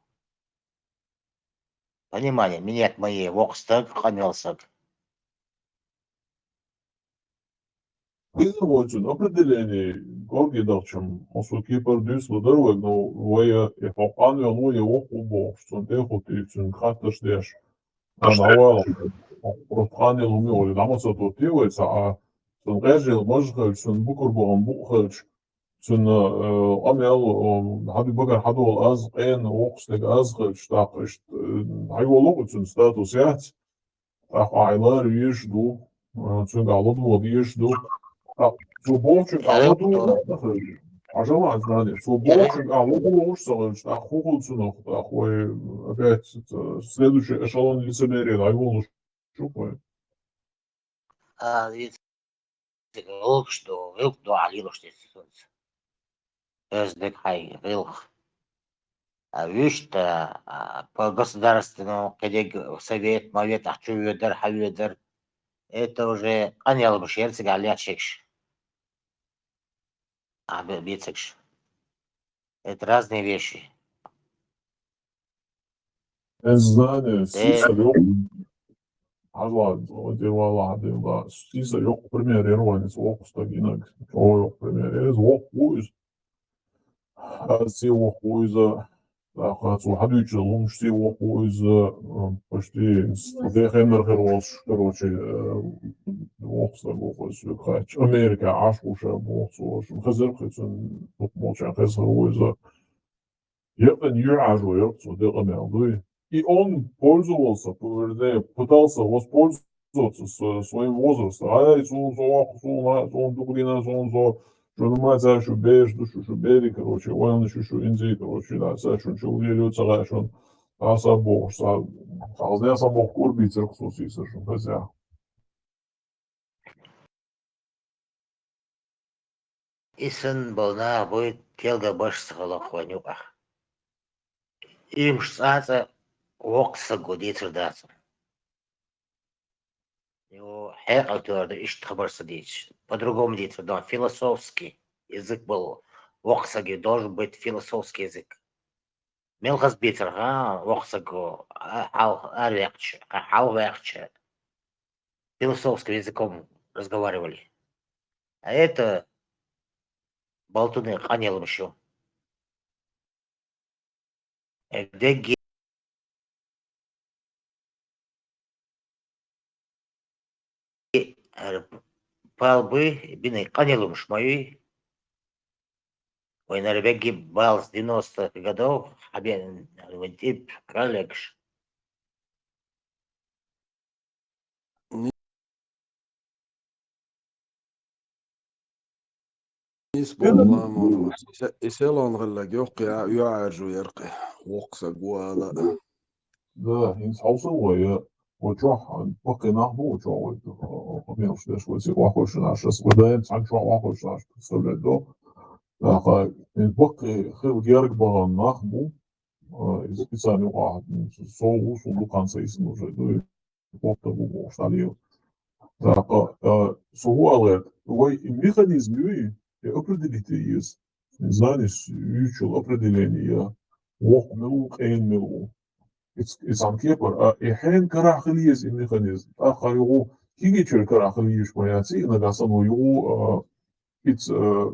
Понимание, минет мае, воккха стаг, къанвелсаг. Хиза вай цуьнан определение, горгий дахчам, хьо со кепара дуьйцур дара вайга, но вай, э, хьо къанвелла ву я воккха ву бохуш, цунна тӀе а хӀуттуьйту, цуьнга хаттарш деш. Ан хьавала, просто къанвелла хӀума вара, дӀа ма ца тоттий вай цхьа, а, цунна гӀежал мажа хилча, цунна букар бахана букъ хилча, цунна, э, къамел, э, хьан багара хьадолу аз, къена воккха стаг аз хилча, тӀаккха иштта, э, хьайолу цунна статус яц. ТӀаккха ахь лара везаш ду, а, цуьнга ахь ладогӀа дезаш ду. ТӀаккха цо бохучуьнга ахь ладогӀа ца хилча, хьажал ахь знание, цо бохучуьнга ахь ладогӀуш ца хилча, тӀаккха хӀун хуьлу цунах, тӀаккха вай опять, э, следующий эшелон лицемерия дӀайолуш ю вай. А, гӀиллакхаш ду, гӀиллакх ду ахь лелош дерг. Оьзда дерг хьайн гӀиллакх. А вуьшта, а, по государственному кхидерг совет, мовет ахь чу воьдура, хьан воьдура. Это уже къанъялбаш яра цига лаьтташ ерш. А бе-, бецарш. Это разные вещи. Знание, сийсара йоккха. Хьажал, дела валахь, дела. Сийсара йоккха пример яра вайн иза воккха стаг йинарг. ЧӀогӀа йоккха пример яра иза, воккха ву иза. Аз сий воккха ву иза. ТӀаккха цо хьадуьйцуш долу хӀуманаш сий воккха ву иза, э, почти дехеннара хир волуш, короче, э, воккха стаг ву, хӀара соьга хаьттича. Америка Ӏаш ву ша боху цо, шуна хезира кхин цуьнан дукха болчарна хезна хир ву иза. Якъина юьхьӀаьржо яра цо, декъа мел дуй. И он пользовался, п-, вернее, пытался воспользоваться с-, своим возрастом. Ай, суна со воккха, суна, суна дукха дина, суна со, шуна ма ца шу бераш ду, шу, шу бери, короче, вайна шу, шу инзи, короче, да, ца шуна чу лело ца гӀа шуна, а са бохуш, са, хазне са боху кур бийцарх со сийсар шуна, хазя. И санна болу нах буй, келган башха ца хиларх вайн юкъахь. Иймаш цӀа-цӀа воккха саг ву дийцар дац. Йо, хьекъал тоьар ду иштта хабар ца дийцаш. По-другому дийцар ду, философский язык болу. Воккха саг должен быть философский язык. Мел хаза бийцар, ха, воккха саг ву, а, хьалха араваьккхича, ха, хьалха ваьккхича. Философским языком разговаривали. А это болтуны, къанъялбаш ю. Э, дегги, э, пал буй, бина къанъялбаш ма юй. Вайн ара бегги бала с девяностых годов, хьабен, вайн тӀе каралегаш. Нийса боху, ламон, и се-, и селон гӀиллаг йоккха я, юьхьӀаьржо яра кхин, воккха саг ву ала. Да, хӀинца хьовсал вай, я, вай чохь, баккхий нах бу вай чохь, вай, а, а, къамелаш деш, вай цига вахош наш, ас вай даим цхьана чохь вахош наш представлять до. ТӀаккха, хӀинца баккхий хила герга бахана нах бу, а, иза специально юкъахь, со ву, со дукха ца йисина уже, ду, воккха ву бохуш дӀалела. ТӀаккха, а, со ву аьлла, вай и механизм юй, и определить еза. Знание юьйцучул определение я. Воккха мила ву, къена мила ву. Иц-, и цхьана кепара, а, и хьенан карахь хила еза и механизм. ТӀаккха югӀу кегийчеран карахь хила езаш ма яц, и нагахь санна югӀу, а, Иза, э,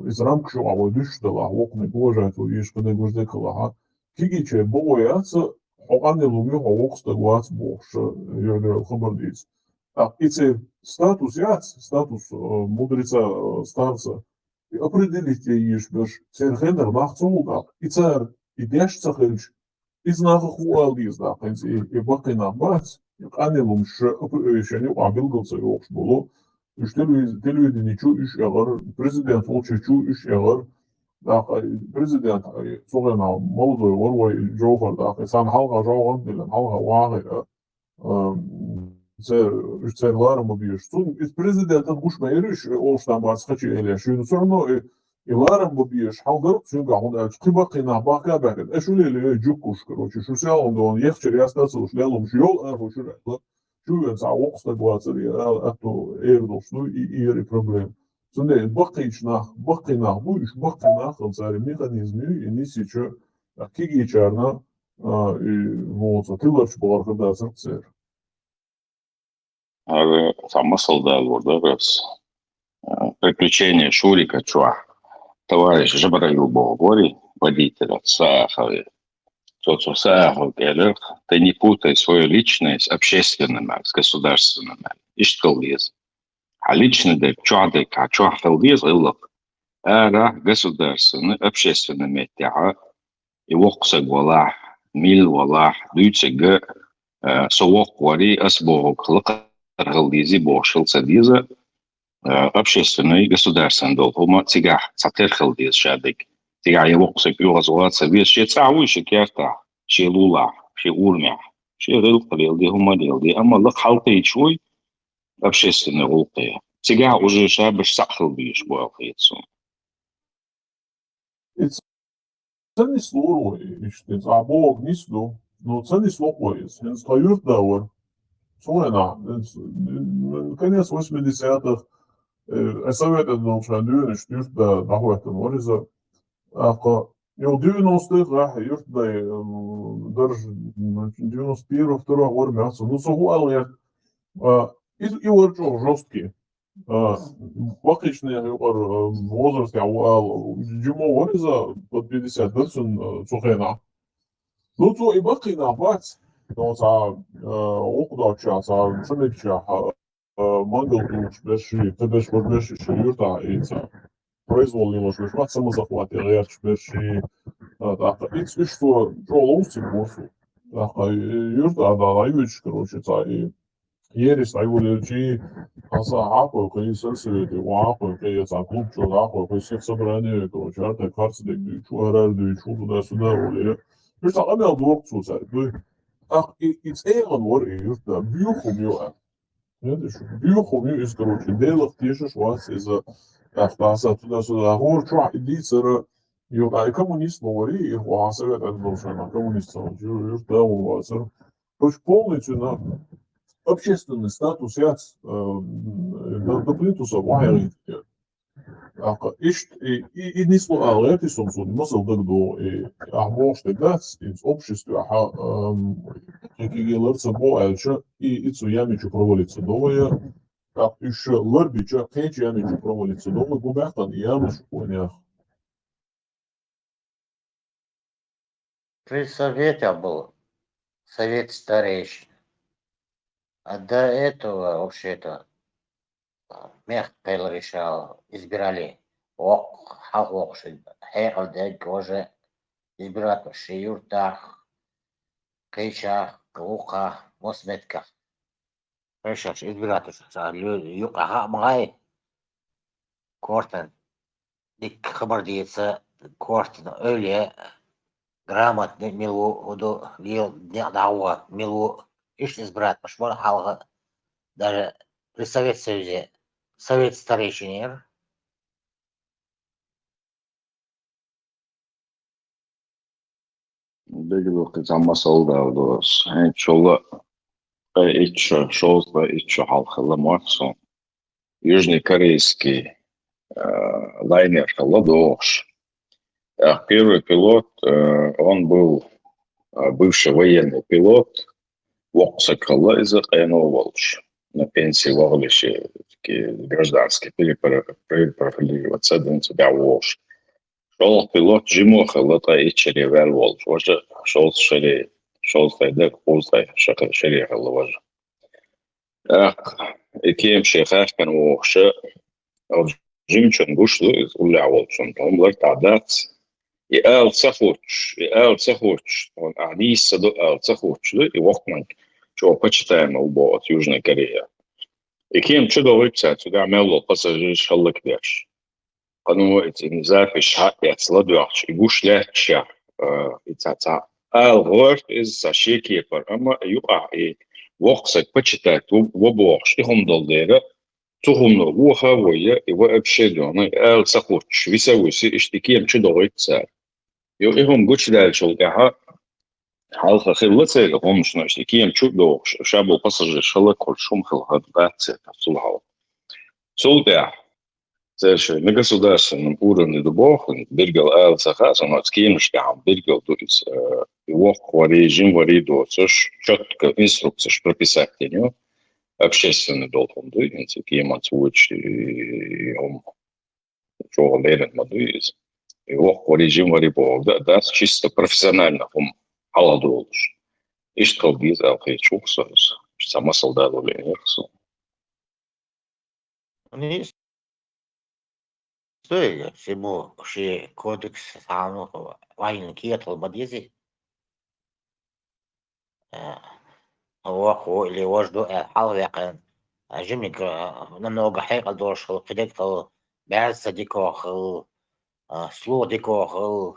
иза рамкаш юкъахь вай дуьсуш делахь, воккханиг уважать ву, ешканиг важа декалахь, кегийчеран бакъо яц, хьо къанъялла ву, хьо воккха стаг вац бохуш, э, юьхь-дуьхьал хабар дийца. ТӀаккха и церан статус яц, статус, э, мудреца, э, старца, и определить е езаш берш, церан хенара нах ца ву тӀаккха, и цара и деш ца хилча, Иза нахах ву ала деза, тӀаккха хӀинца и, и баккхий нах бац, и къанъялла хӀумаш ша, ап-, э, шен юкъахь билгал ца йохуш болу. Уьш телевиз-, телевидени чу уьш эгӀар, президент волчу чу уьш эгӀар. ТӀаккха и президент, э, цу хенахь молодой вара вай Джохар, тӀаккха и царна хьалха жовхӀан а диллина, хьалха вахийра, э, цер-, уьш церан ларам ма безаш. Цунна иза президентан гуш ма яра уьш, э, олуш там бац хачи элеш. Шуна всё равно, э, И ларам бан безаш хьал дара цуьнгахь, хӀунда аьлча кхин баккхий нах бахка а баьхкина. Аша лелийой жугкуш, короче, шу сел хӀума ду, яхчара яста ца луш, лелумаш йолу арахо шу аьлла. Чу вен цхьа воккха стаг вацара, я ала, атто эр долуш ду, и, и яра и проблема. Цундела баккхийча нах, баккхий нах бу, уьш баккхий нах хилла цара механизм ю, и нисича, а, кегийчарна, а, и, ну, цо тиларча бахар хир дацар церан. ХӀара цхьа масал дала лур дара ас. А, «Приключения Шурика» чохь товарищ Жабраил боху гори, водитель, саахави. Цо, цо саахавга элира: «Ты не путай свое личное с общественным, с государственным». Иштта хила деза. Хьан личный дерг, чохь дерг, хьан чохь хила деза гӀиллакх. Арахь государственный, общественный меттехь, и воккха саг валахь, милла валахь, дуьйцург, э, со воккха варий, ас бохург лакхара хила дезий бохуш хила ца деза, э, общественный, государственный долу хӀума цигахь цхьатерра хила деза шадерг. Цигахь я воккха саг оьгӀаз вала ца веза, шен цӀахь вуй шен кертахь, шен лулахь, шен урамехь, шен гӀиллакх леладе, хӀума леладе, амма лакха хьалакхийташ вуй общественный гӀуллакхе. Цигахь уже шабаш цхьаъ хила безаш бу аьлла хета суна. И ца нислур вай, иштта, и цхьа бохург нисду. Ну, ца нисло-кх вай иза. ХӀинца тхан юьртда вара. Цу хенахь, хӀинца, м, конец восьмидесятых, э, Совет Эдалчхьан дуьйна иштта юьртда дӀахӀоьттина вара иза. ТӀаккха, йо, девяностых ахь юьртдай, м, дарж, м, девяносто первый, второй вара меца. Ну, со хӀун ала гӀерта, а, и, и вара чӀогӀа жёсткий. А, баккхийчу нехан юкъара, а, возрастехь ву ала, жимо вара иза, под пятьдесят дара цунна, а, цу хенахь. Ну, цо и баккхий нах бац. Ну, цхьа, а, гӀуллакх доцучохь, цхьа ца мегачохь, а, а, мангал тухуш берш, кхин берш, берш шен юьртахь и цхьа произвол лелош берш, маца самозахват ян гӀерташ берш, а, тӀаккха и ц-, уьш цо чӀогӀа ловза ца боху. ТӀаккха, э, юьртахь дӀайоьдуш, короче, цхьа и еррис дӀайолаелчий, аса хьакхойкхий, сельсовете ван хьакхойкхий, я цхьа клуб чу хьакхойкхий, всех собрание, короче, ара тайпа харц дерг дуьйцу, хӀара дуьйцу, туда-сюда волу. Уьш цхьа къамел доху цо цаьрга, дуй. ТӀаккха и, и цӀе а вара и юьртда, боьха хӀума ю аьлла. Видишь, боьха хӀума ю иза, короче, Делах тешаш вац иза, тӀаккха аса туда-сюда, хӀора чохь и дийцара, юкъа и коммунист ма варий, и ваха Совет Эдалчхьан коммунист ца вац, ю-, юьртда вон вацара. Короче, полный цуьнан общественный статус яц, э, до, до плинтуса вахьегӀийтина. ТӀаккха иштта и, и, и нисло ала гӀерта и сум суна, масал дагадогӀу, и ахь бохуш дерг дац, иза обществе ахьа, эм, кхин кегий лар ца бо аьлча, и, и цу яме чу провалиться до вай, тӀаккха уьш лар бича, кхечу яме чу провалиться до вай, гу баьккхина и яма шу вайнех. При советах был совет старейшин. А до этого вообще-то мягко говоря, избирали воккха, хьалха воккхуш, хьекъал дерг уже избирать шен юьртахь, кхечахь, вукхахь, массо меттигахь. Хьешаш избирательш цара лоьду юкъа хаамагӀай, кортан дикка хабар деца, кортан эвле, грамотный мила ву, хӀу ду, лела некъ дӀагӀо мила ву, иштта избирательш бара хьалха, даже при Совет Союзе, Совет старейшин яра. Дегилла кхин цхьа масал дала ду ас. ХӀинца шолгӀа, ткъе итт шо, шовзткъе итт шо хьалха хилла мотт суна. Южнокорейский, э, лайнер хилла догӀуш. ТӀаккха первый пилот, э, он был, э, бывший военный пилот, воккха саг хилла иза къено волчу, на пенсии вахале шен гражданский перепро-, перепрофилироваться дина цу тӀехь вогӀуш. ШолгӀа пилот жимо хилла, ткъе итт шаре ваьлла волчу, важа шовзткъа шаре, шовзткъе дерг, кхузткъе шаре хилла важа. ТӀаккха и кема шен хаьхкина вогӀуша, оцу жимачунна гуш ду иза, уллехь волчунна, хӀума лартӀахь дац. И ала ца хӀуттуш, и ала ца хӀуттуш, хьуна ахь дийца ца до ала ца хӀуттуш ду, и воккханиг чӀогӀа почитаемый ву боху оцу Южный Корее. И кема чу догӀуьйту цара, цу тӀехь мел волу пассажираш хӀаллакдеш. Кхано и цӀена запись хьаэцна ладоьгӀча, и гуш лаьтташехь, а, и цхьа, цхьа ала гӀоьрта иза, цхьа шен кепара, амма юкъахь и воккха саг почитать ву, ву бохуш, и хӀума долу дера, цу хӀумано вохавойя, и вообще дона, и ала ца хӀуттуш, виса а вуьсий, иштта и кема чу догӀуьйту цара. Юха и хӀума гучудаьллачул тӀаьхьа, хьалха хилла церан хӀуманаш, иштта и кема чу а догӀуш, ша болу пассажираш хӀаллакхуьлуш хӀума хилла хӀара дац церан цул хьалха. Цул тӀаьхьа Церши на государственном уровне ду боху, билггал ала ца хаьа, со ноц кемаш гахьам билггал ду иза, э, и воккхавари, жимвари доцуш, чётко инструкцеш прописать дина ю, общественный долхун ду, хӀинца кеманца вучи, и, и, хӀума чӀогӀа лерина ма ду иза. И воккхавари, жимвари боху да, дац чисто профессионально хӀума хьаладолуш. Иштта хила деза аьлла хеташ ву-кх со иза. Иштта цхьа масал дало лиънера со. Нийса. Стойга, ши бу, ши кодекс схьану, вайна кетал ма дези. Э, воккхаву или важа ду аьлла хьалаваьккхина, а, жимиг, а, намного хьекъал долуш хила, кхидерг хила, баьрса дика хила, а, слух дика хила,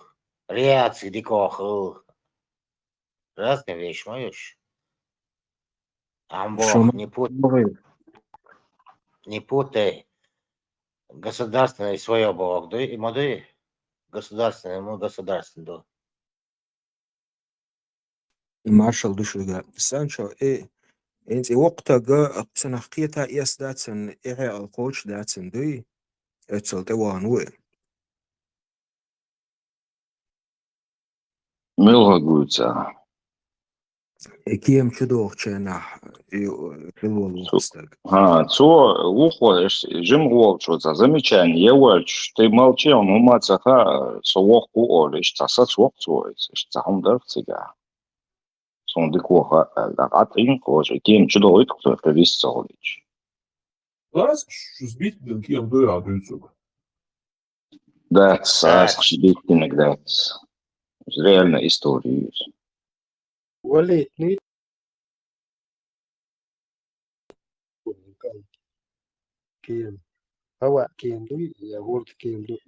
реакция дика хила. Разные вещи, ма ю уьш. Амма боху, не пут-, не путай государственное и своё боху, дуй, и ма дуй, государственное, ма государственное ду. Маршал ду шуьга. Санчо, э, хӀинца и воккха таг, цунах кхета эс дацан, и хьекъал кхочуш дацан дуй, оццул тӀе вахана ву и. Муьлха гуйца? И кема чу дохучу хенахь, и, э, хила волу воккха стаг. ХӀа, цо вухо, аш жимгӀолчо цхьа замечание е ваьлча, тӀе молчи, хьуна хӀума ца хаьа, со воккха ву олуш, цхьа саца воккха цо иза, иштта цхьа хӀума дара цигахь. Суна дика ваха аьлла, дӀа къатӀийна кхочу, и кема чу дохуьйту цо, тӀе вист ца хуьлуьйтуш. Лаьцкаш сбитдина кема дуй а дуьйцург? Дац, лаьцкаш сбитдинарг дац. Иза реальная история ю иза. Валитний кема. ХӀаваъ кема дуй, я хӀорда кема дуй?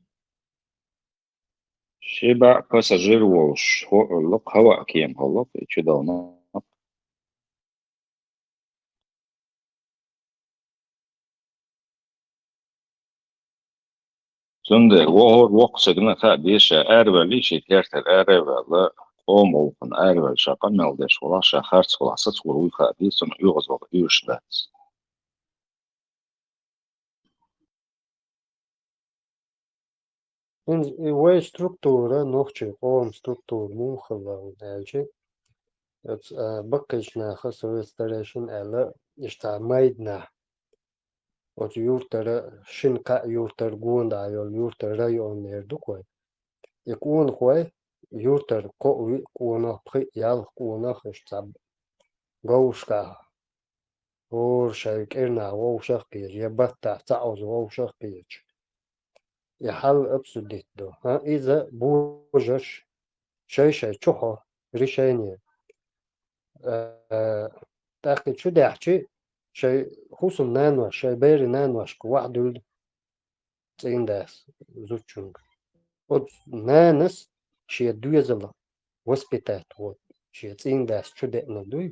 Ши бӀе пассажир волуш, хӀо-, лакха хӀаваъ кема хилла, и чу долу нах. Цундела вохур воккха стагана хаа деза, ша араваьлла, шен кертара ара а ваьлла, къоман гӀуллакхана араваьлла, ша къамел деш валахь, ша харц валахь, сацор вуй хаа деза, цунах оьгӀазвала оьшуш дац. ХӀинца и вай структура, нохчийн къоман структура муха хилла аьлча, оцу, а, баккхийчу наха совет старейшин аьлла, иштта майданахь, оцу юртара, шина-кхаа юртара гонах йолу юртара районера ду-кх вай. И къонахой юртара кхоъ-виъ къонах, пхиъ-ялх къонах, иштта цхьа говрашкахь хӀора шайн кӀирнахь вовшах а кхеташ, я баттахь цхьа оза вовшах а кхеташ. И хьал обсудить до. ХӀа, иза божарш шай-шай чухьо решение. Э, тӀаккха и чу даьхчи, шай хӀусамнанош, шай берийн наношка вахьдуьллу цӀийндас зудчуьнга. Оцу нанас шен доьзалан воспитать вот, шен цӀийндас чу деана дуй.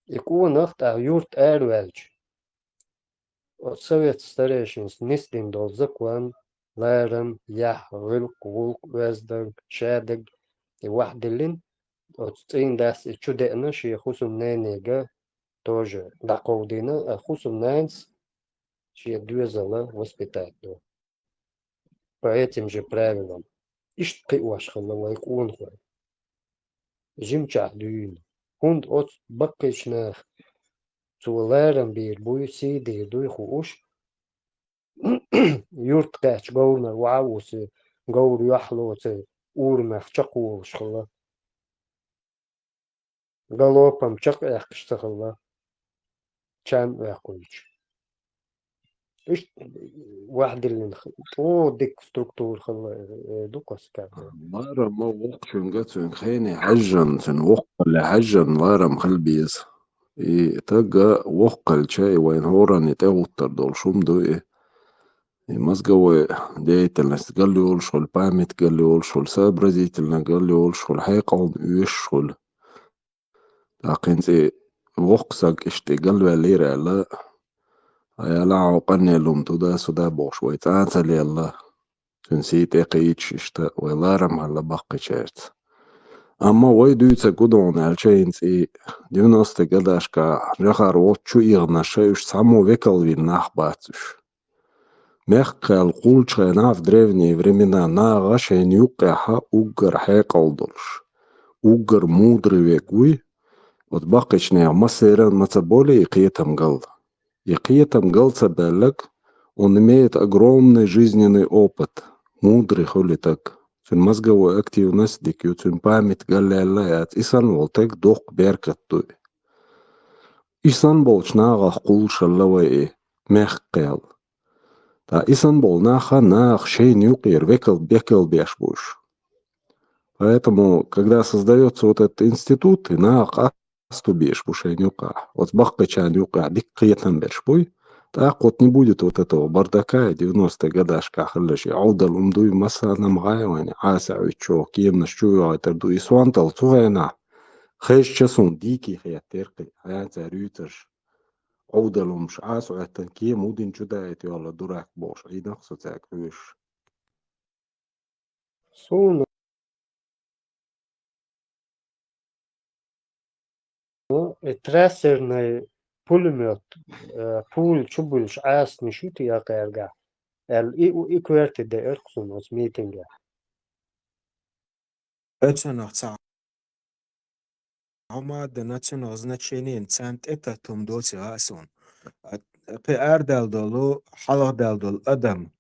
И къонах тӀаккха юрт араваьлча, оцу совет старейшинас нисдина долу закон, ларам, яхь, гӀиллакх, гӀуллакх, оьзданг, шадерг, и вахьдиллина, оцу цӀийндас и чу деана шен хӀусамненега, тоже дӀакховдийна, а хӀусамнанас шен доьзалан воспитать до. По этим же правилам. Иштта кхиош хилла вай къонахой. Жимчохь дуьйна. ХӀунда оцу баккхийчу наха цо ларам бийр буй, сий дийр дуй хууш, юрт кхаьчча говрана ваха а вуссий, говр юьхь а лоций, урамех чекхволуш хилла. Галопам чекхъяьккхаш ца хилла, чан а ваьккхуьйтуш. Иштта вахьдиллина х-, чӀогӀа дика структура хилла, э, ду кху стага. Ларам ма воккхачуьнга, цуьнга хене хьаьжжан, цуьнан воккхалле хьаьжжан ларам хила беза. И тагга воккхалча, и вайн хӀоранна тӀегӀуттар долуш хӀума ду и. И мозговой деятельность галйолуш хуьлу, память галйолуш хуьлу, сообразительность галйолуш хуьлу, хьекъална оьшуш хуьлу. ТӀаккха хӀинца и воккха стаг иштта и галваьллера аьлла, ай, ала хьо къанне лум туда, суда бохуш вай цӀа а ца лелла, цуьнан сий тӀекхийдаш иштта вай ларам хилла баккхийчаьрца. Амма вай дуьйцург гу ду хьуна аьлча, хӀинца и девяностые годашкахь жахар воцчу эгӀнаш, уьш цхьаммо векал вина нах бац уьш. Мехкал кхуллучу хенахь, в древние времена, наха шайна юккъехь уггар хьекъал долуш, уггар мудрый верг вуй, оцу баккхийчу нехан массеран а ма ца болий и кхетам гал. И кхетам гал ца баьлларг, он имеет огромный жизненный опыт, мудрый хуьлу и стаг. Цуьнан мозговой активность дика ю, цуьнан память галъяьлла а яц, и санна волу стаг доккха беркат ду и. И санна болчу нахах кхуллушалла вай и мехкал. Ткъа и санна болу нах а наха шайна юкъера векал-, бекал беш бу уьш. Поэтому, когда создаётся вот этот институт, и наха къасту беш бу шайна юкъахь, оцу баккхийчарна юкъахь дика кхетам берш буй, тӀаккха вот не будет вот этого бардака, и девяностые годашкахь хилла шен Ӏовдал хӀума дуй, массарна а ма хаьа вайна, Ӏаса а вуьтучохь, кеманаш чу вохуьйтур ду, и сонталла цу хенахь хезча суна дийкий хеттера кхин, хьан цара юьйцурш. Ӏовдал хӀумаш Ӏаса Ӏоьттина кема хӀун дина чу даийта йолла дурак бохуш, Ӏийна-кх со цаьрга хьоьжуш. Суна и трассерный пулемёт, э, пуля чу буьллуш Ӏасанаш ю те кхаьргахь, аьлла, и, и коьрте деара-кх суна оцу митингехь. Оцунах ца хьо ма а дина, цунах значение, царна тӀетатта хӀума доций хаьа суна. Кхин арадаьлла долу, хьалхадаьлла долу адам,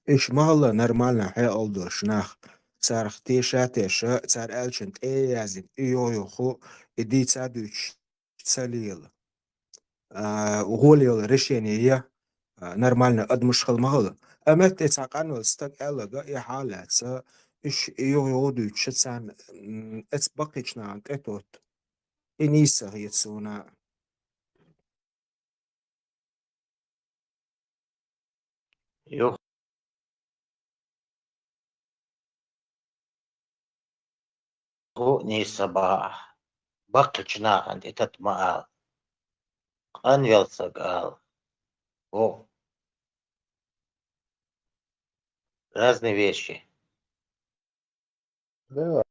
уьш ма-хилла нормально хьекъал долуш нах, царах теша а теша, цара аьллачун тӀе а яздина, и юха-юха, и дийца а дуьйцуш ца лела. А, гӀоле йолу решение я, а, нормально адамаш хила ма хила. Амма тӀе цхьа къанвелла стаг аьлларг а, и хьал а лаьцна, уьш и юха-юха дуьйцуш царна, м, эцу баккхийчу нахана тӀетотта. И нийса ца хета суна. Юха нийса ца бахь, баккхийчу нахана тӀетатта ма ала. Къанвелла стаг ала. О. Разные вещи. Да.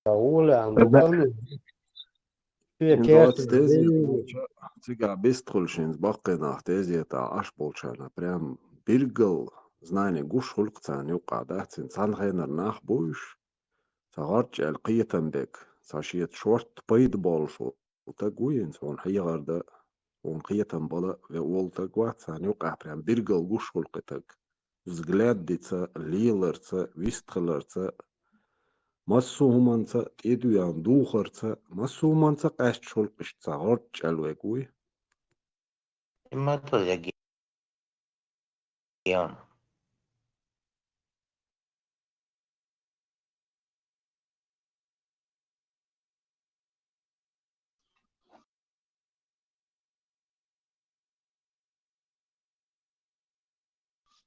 Уля, а, ну, главное, шен, хӀинца оцу тезета болчу, цигахь бистхуьлуш хӀинца баккхий нах тезетахь Ӏаш болчарна прям билггал знание гуш хуьлу-кх царна юккъахь, дац, хӀинца цхьана хенара нах бу уьш, цхьа гӀорч аьлла кхетам берг, цхьа шеца шортта пайда болуш волу стаг ву хӀинца хьуна хьехар дан, хьуна кхетам бала ве волу стаг вац, царна юккъехь прям билггал гуш хуьлу-кх и стаг. Взгляд дица, леларца, вистхиларца, массо а хӀуманца, тӀедоьгӀна духарца, массо а хӀуманца къаьсташ хуьлу-кх иштта цхьа гӀорч аьлла верг вуй.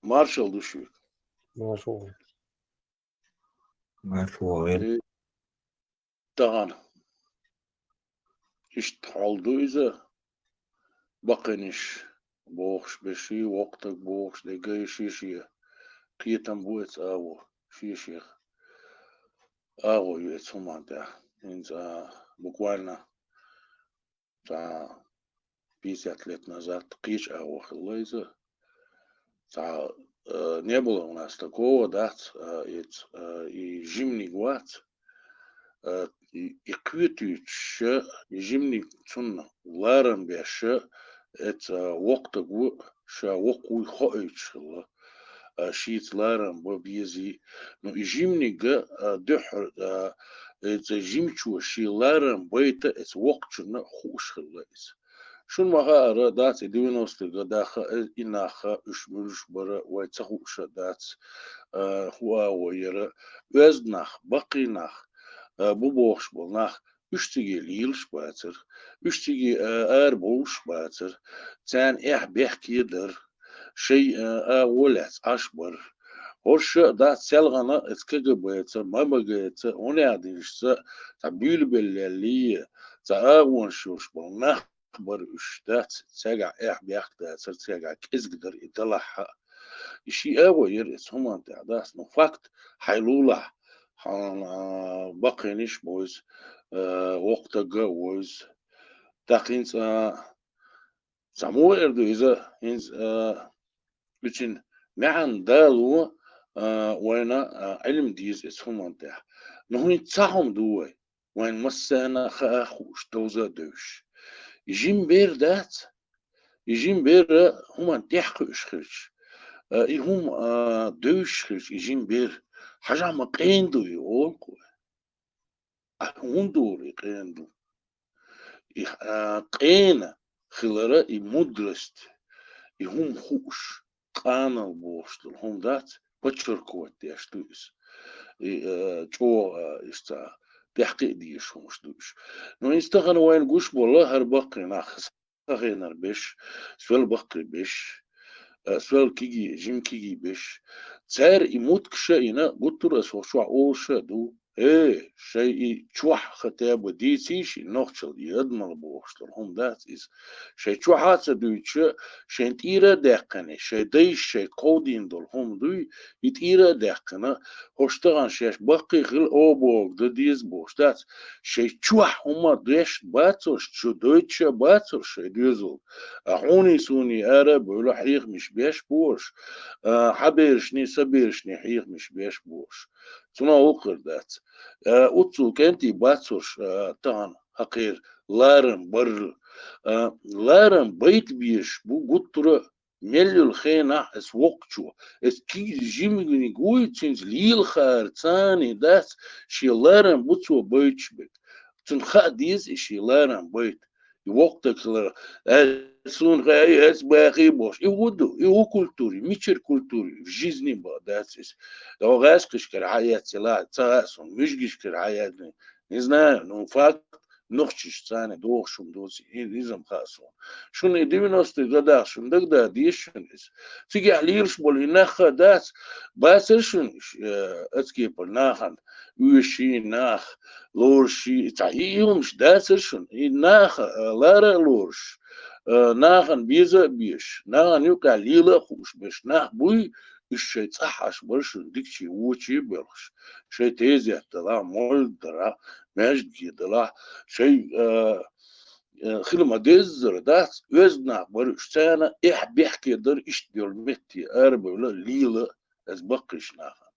Маршалла ду шуьга. Маршалла. Маршалла. Э, тахана. Иштта хьал ду иза. Баккхийнаш бохуш берш, воккха стаг бохуш дерг, шен-шен кхетам бу эцу агӀор, шен-шех агӀо ю эцу хӀуманна тӀехь. ХӀинца, а, буквально цхьа пятьдесят лет назад кхечу агӀор хилла иза. Цхьа, э, не было у нас такого, дац, э, эц-, э, и жиманиг вац, э, и, и кхетуьйтуш, и жиманиг цунна ларам беш, эца воккха стаг ву, ша воккха вуй хоуьйтуш хилла. А, шеца ларам бан безий. Ну, и жиманиг, а, дуьххьара, а, эца жимачо шен ларам байта эца воккхачунна хууш хилла иза. Шуна ма хаара, дац, и девяностые годах, э, и нах, уьш муьлш бара, вай ца хууш а дац, а, хӀун агӀо яра. Оьзда нах, баккхий нах, а, бу бохуш болу нах, уьш циге лелаш бацара, уьш циге, а, арабовлуш бацара, царна эхь бехке дара, шайн, а, агӀо лаьцна Ӏаш бара. ХӀорш а дац, селхана эца КГБ-ца, ММГ-ца, хӀун аьлла динашца, цхьа буьйлабеллаллий, цхьа агӀонаш йолуш болу нах бара уьш, дац, цаьргахь эхь-бехк дацара, цаьргахь кӀезиг дара и далахь а. И шен агӀо яра эца хӀуманна тӀехь, дац, ну, факт, хьайн лулахь, хьан, а, баккхийнаш а бу иза, а, воккха стаг а ву иза. ТӀаккха хӀинца, а, цхьа муха эр ду иза, хӀинца, а, Цуьнан маьӀна дало, а, вайна, а, Ӏилма деза эцу хӀуманна тӀехь. Ну хӀинца цхьа хӀума ду вай, вайн массарна а хаа, хууш, довза а девзаш. И жима бер дац, и жима бер хӀуманна тӀехь кхуьуш хилча, а, и хӀума, а, девзаш хилча, и жима бер, хьажахь ма къена ду и, олу-кх вай. Ахь хӀунда олу и къена ду? И, а, къена хилара и мудрость, и хӀума хууш, къаналла бохуш долу хӀума дац, подчеркивать деш ду иза. И, а, чӀогӀа, а, иштта тӀехь кхиа дезаш хӀумаш ду уьш. Ну, иза тахана вайна гуш болу хӀара баккхий нах, сан хенара беш, соьл баккхий беш, а, соьл кегий, жима кегий беш. Цара и муткаш а йина, гуттар а аса хӀокху чохь олуш а ду. Э, шайн и чохь хотя бы дийцийша, и нохчалла, и адамалла бохуш долу хӀума дац иза. Шайн чохь а ца дуьйцуш, шайн тӀера а даьккхина, шайн дайша шайн кховдийна долу хӀума дуй, и тӀера а даьккхина, хӀорш тахана шаьш баккхий хила, о, боху, дан деза бохуш дац. Шайн чохь хӀума деш бацарш, чу дойтуш а бацарш шайн доьзална. А хьуний суний ара а бевлла хьехамаш беш бу уьш, а, хьан берашний, сан берашний хьехамаш беш бу уьш. Цунах вукхар дац. А, уьццул кӀентий бацарш, а, тахана хӀокхеран ларам барра. А, ларам байта безаш бу гуттара а, мел йолу хенахь аса воккхачо, аса кегий жиманиг вуй, цуьнца лела хаарца дац, шен ларам бу цо байташ берг. Цунна хаа деза и шен ларам байта. И воккха стаг хиларх, ай, суна хаьа, ай, аса бахий бохуш. И хӀун ду, и хӀун культура, мичара культура, в жизни бан дац иза. ДогӀа гӀаьскхашкара хьаэцци ла, ца хаьа суна, муьжгашкара хьаэцци, не знаю, ну, факт, нохчашца догӀуш хӀума доцу, и, иза-м хаьа суна. Шуна и девяностые годах шуна дагадогӀу деза шуна иза. Цигахь лелаш болу и нах а дац, бацара шуна, э, ацкепара нахана, оьший нах, лоруший, цхьа и хӀумаш дацара шуна, и наха, э, лара а лоруш, э, нахана беза а безаш, нахана юкъахь лела а хууш берш нах буй, уьш шайн цӀахь Ӏаш бара шуна дикачий вочий а боьлхуш, шайн тезет далахь, молла далахь, маьждиге далахь, шайн, э, э, хила ма-деззара дац, оьзда нах бара уьш, царна эхь-бехке дара иштта йолу метте арабевлла, лела, аса баккхийчу нахана.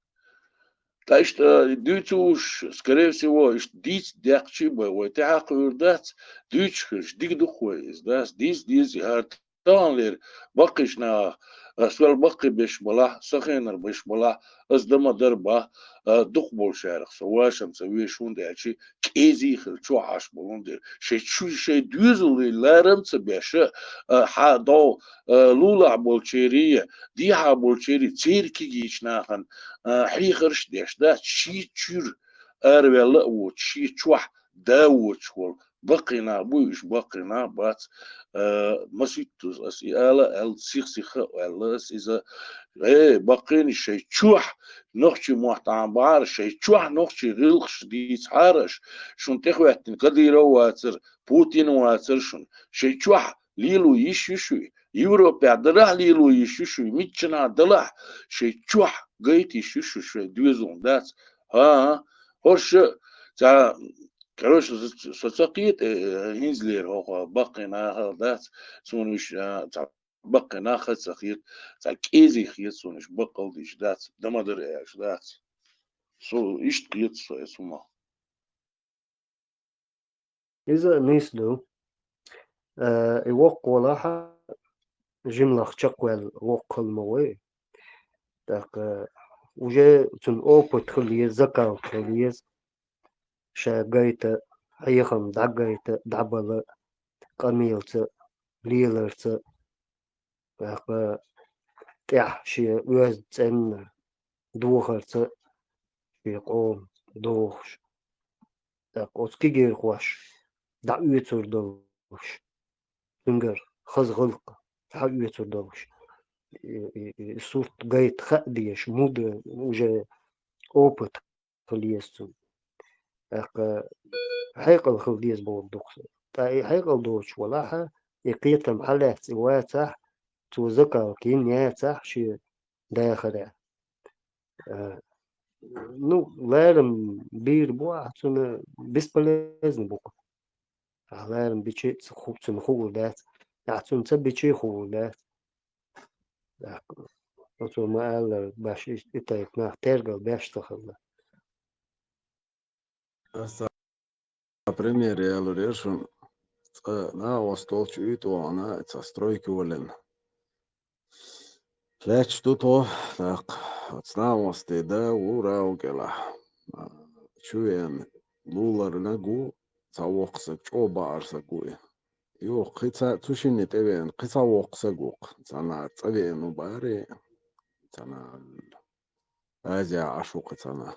Ткъа иштта, э, дуьйцуш, скорее всего, иштта дийца даьккхича а бен, вай тӀаьхьа кхуьур дац, дуьйцуш хилча, дика ду-кх вай иза, дац, дийца деза и хӀара таханлера баккхийчу нахах, а, соьл баккхий беш балахь, сан хенара беш балахь, аса дан ма-дарра боху, а, дукха болчарах со вашамца веш, хӀунда аьлча кӀезий хила чохь Ӏаш болун дела. Шайн чу, шайн доьзале ларам ца беш, а, хьан догӀу, а, лулахь болчерий, дехьа болчерий, церан кегийчу нахана, а, хьехарш а деш дац, шен чуьра араваьлла а воцуш, шен чохь да воцуш волу баккхий нах буй уьш, баккхий нах бац, а, масийттаза аса и ала а аьлла, сих-сиха а аьлла аса иза, э, баккхийна шайн чохь нохчийн мотт Ӏамабахьара, шайн чохь нохчийн гӀиллакхаш дийцахьара аша, шуна тӀехӀоьттина Кадыров вацара, Путин вацара шуна, шайн чохь лело йиш ю шуьга, Европехь дарахь лело йиш ю шуьга, миччанхьа далахь, шайн чохь гайта йиш ю шу, шайн доьзална дац. ХӀан-хӀа, хӀорш а, цхьа, короче, со, со ца кхета, э, хӀинцалера хӀокху баккхий нахах дац, суна уьш, а, цхьа баккхий нах а ца хета, цхьа кӀезий хета суна уьш, баккъал дийш дац, дан ма-дарра аьлча дац. Со иштта хета со эцу хӀумах. Иза нийса ду. Э, и воккха волахь, жимлах чекхваьлла воккха хила ма вай. ТӀаккха уже цуьнан опыт хила еза, закалка хила еза. Ша гайта, хьехам дӀагайта, дӀабала, къамелца, леларца, тӀаккха тӀехь шен оьзда цӀенна дохарца, шен къоман дохуш. ТӀаккха оцу кегийрхоша дӀаоьцур долуш, цуьнгара хаза гӀиллакх дӀаоьцур долуш, и, и, и сурт гайта хаа дезаш, мудра, уже опыт хила еза цуьнан. ТӀаккха хьекъал хила деза бохург ду-кх со. Ткъа и хьекъал доцуш валахь, и кхетам хьалаьцна и вацахь, цо закалка йина яцахь шен дахарехь. Э, ну, ларам бийр бу ахь, цунна бесполезно бу-кх. Ахь ларам бича а ца ху-, цунна хуур дац. Ахь цунна ца бича а хуур дац. ТӀаккха оцо ма-аллара, баш и, и тайпа нах тергал беш ца хилла. Аса пример ялур яр шуна. Цкъа накъосталчу уьйтӀа вахана, цхьа стройка волина. Лаьтташ ду тхо, тӀаккха оцу накъостий да ву рагӀу кӀелахь. Чу веана луларниг ву, цхьа воккха саг, чӀогӀа бакъара саг ву и. Юха кхин цхьа, цу шинна тӀевеана, кхин цхьа воккха саг ву-кх, цхьанхьара цӀа веана ву бара, цхьанхьара Азия Ӏаш ву кхин цхьанхьа.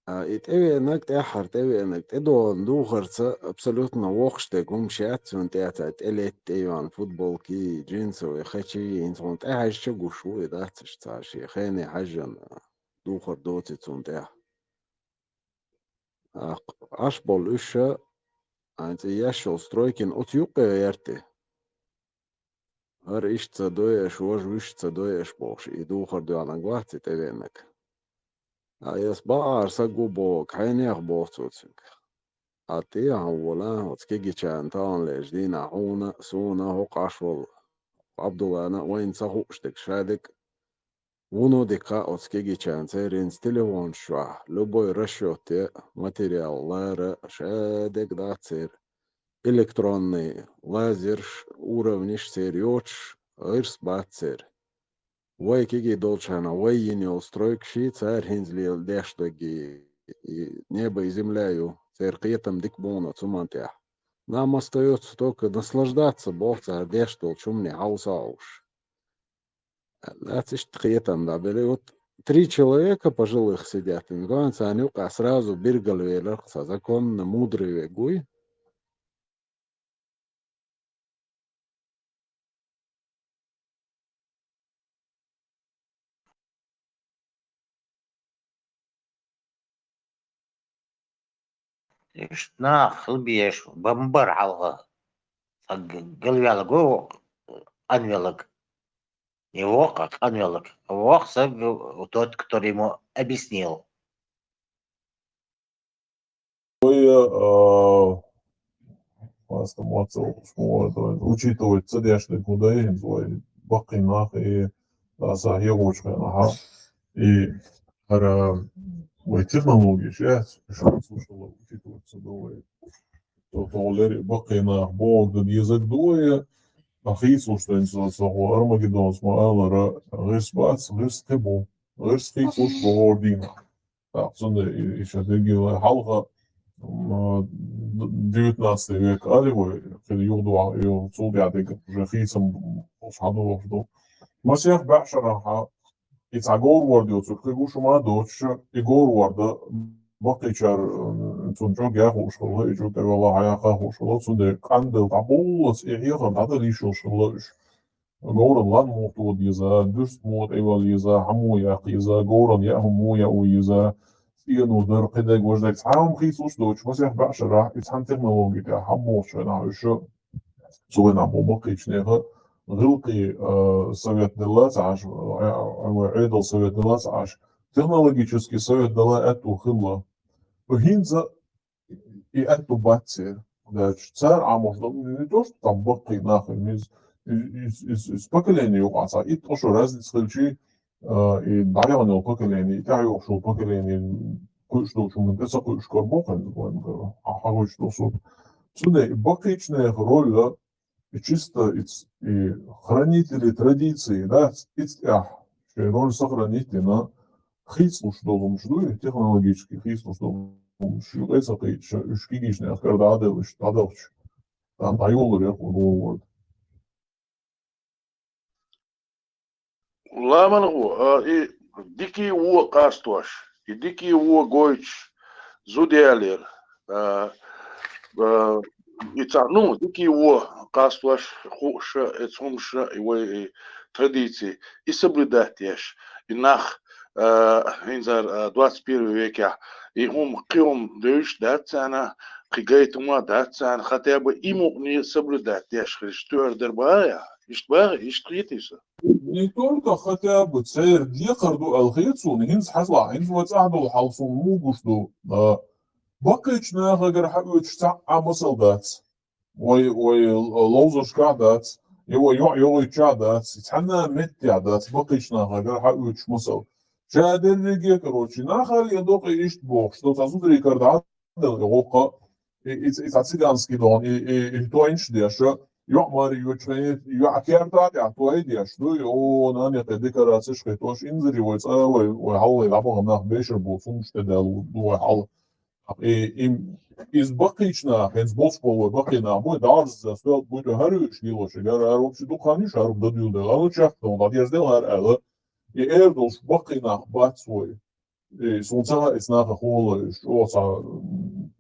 А, и тӀевеанарг, тӀаьххьара тӀевеанарг, тӀедогӀун духарца абсолютно воккхаш дерг хӀумаш яц цунна тӀе, цхьа тӀелетта тӀейоьнна футболкий, джинсовый хачий, хӀинца хьуна тӀехьаьжча гуш ву и, дац иштта цхьа шен хене хьаьжжина духар доций цунна тӀехь. А, Ӏаш болу уьш ша, хӀинца и еш йолу стройкина оцу юккъе гӀерта и. ХӀара иштта ца дойъаш, важа вуьшта ца дойъаш бохуш, и духар доьгӀнарг вац и тӀевеанарг. А эс бакъара саг ву бохург хьенех боху цо цуьнга. Ткъа тӀехьа вала, оцу кегийчарна таханлерчу дийнахь хьуна, суна, хӀокху Ӏаш волу Ӏабдуллана а вайна ца хууш дерг, ша дерг а вуно дика хаьа оцу кегийчарна, церан хӀинца телефонаш чохь, любой расчет е, материал лара, ша дерг а дац церан. Электронный лазерш, уровнеш церан йоцуш, гӀирс бац церан. Вай кегий долчхьана, вай йина йолу стройкаш, цара хӀинца лела деш дерг и, и небо и земля ю, церан кхетам дика бу-кх оцу хӀуманна тӀехь. Нам остаётся только наслаждаться боху цара деш долчу хӀумане хьовса а хьовсуш. Дац иштта кхетам дӀабелла. И вот три человека пожилых сидят, и царна юкъахь сразу биргал велира цхьа законно мудрый верг вуй. Иштта нах хила безаш бан бара хьалха. Цхьа г-, галваьлларг ву, къанвелларг. И воккха къанвелларг. Воккха саг, тот, который ему объяснил. Вай, а, маста моцал, учитывать ца деш дерг хӀун дай, вай баккхий нах и, а, са хьегӀочу хенахь, и хӀара вай технологеш яц, шу слушала, учитывать ца до вай. То, то лери баккхий нах бохург дан дезарг ду вай, а хийцалуш тайна со, со хӀо Армагеддонца ма-аллара, гӀирс бац, гӀирс кхин бу. ГӀирс хийцалуш бу хӀора дийнахь. Так, цундела и, и ша дерриг а хьалха, м, девятнадцатый век али вай, кхин юхадоху, ю-, цул тӀаьхьа дерриг уже хийцам хьадохуш ду. Масех баьӀ шарахь и цхьа говр ворда йоцург кхин гуш ма доцуш, и говр ворда баккхийчара, м, цунна чӀогӀа яхуш хилла, и чӀогӀа тӀевелла хьаяхха хууш хилла, цундела къандел дӀаболлалц и хьехар дӀадала йиш йолуш хилла уьш. Говран лан муха тоха деза, дуьрст муха тӀевала еза, хьан муха яккха еза, говран яа хӀума муха яо еза, цӀено дар, кхидерг, важдерг, цхьа а хӀума хийцалуш доцуш, масех баьӀ шарахь, и цхьана технологи тӀехь хьабохучу хенахь уьш, цу хенахь бу баккхийчу нехан гӀиллакхий, а, совет делла ца Ӏаш, а, а, Ӏедал совет делла ца Ӏаш, технологический совет дала аьтту хилла. ХӀинца и аьтту бац церан. Даьлча цара Ӏамош ду, не то, что там баккхий нах, из, из, из, из, из поколение юкъахь цхьа итт шо разница хилчий, а, и дӀаяхана йолу поколение, и тӀаьхьа йогӀуш йолу поколение кхуьуш долчу хӀуманна тӀе ца кхуьуш карабо хӀинца вайн кара, а, хьагӀуьйтуш долу суд. Цундела и баккхийчу нехан роль а, и чисто и ц-, и хранители традиции, да, ц-, и цӀехь шайн роль сохранить дина, хийцалуш долу хӀумаш дуй, технологически хийцалуш долу хӀумаш, юкъе ца кхийча, уьш кегийчу нехан кара дӀаделлаш, дӀадахча, там дӀайоллур яра хӀун говр ворда. Ламанхо, а, и дикий вон къастош, и дикий вон гойтуш зуда ялера, а, а, и цхьа, ну, дикий вон къастош, хууш а, и цхьа хӀумаш а, и вай, и традиции, и соблюдать еш, и нах, а, хӀинца, а, двадцать первый векехь, и хӀума, кхин хӀума девзаш дац царна, кхин гайта хӀума дац царна, хотя бы и мукъане соблюдать еш хилча, тоьар дар бахьа а, иштта бахьа, иштта хетий со? Не только хотя бы, церан декхар ду аьлла хета суна, хӀинца хьажал, хӀинца вай цӀахь долу хьал суна муха гуш ду, а, баккхийчу нахагара хьаоьцуш цхьа а масал дац. Вай, вай ловзаршкахь дац, Йо-, йо-, йоӀ йоагӀийча дац, цхьанна меттехь дац, баккхийчу нахагара хьаоьцуш масал. Ша дерриге, короче, нахал я докъе иштта бохуш, со цхьа зударий кара дӀа делла и гӀоккха, и, и, и цхьа цыганский догӀун, и, и, и тоинаш деш, йоӀ маре йоьдуш хенахь, йоӀ керта тӀехь той деш дуй, о, нани кхе декорацеш хетош, инзаре вай цӀа вай, вай хьалхале дӀабаха нах бешар бу, хӀумаш тӀе даьлла ду вай хьал. И, и, иза баккхийчу наха, хӀинца болчу болу вай баккхий нах бу, даржаза стоьлу бу, тӀе хӀара вуьйш лелош, гара хӀара вообще дукха хан ю, хӀара дан дуьйла дела, ала чехка дӀадерзадела хӀара аьлла. И эр долуш баккхий нах бац вай. И суна ца хаьа, иза наха хӀума ло, уьш чӀогӀа цхьа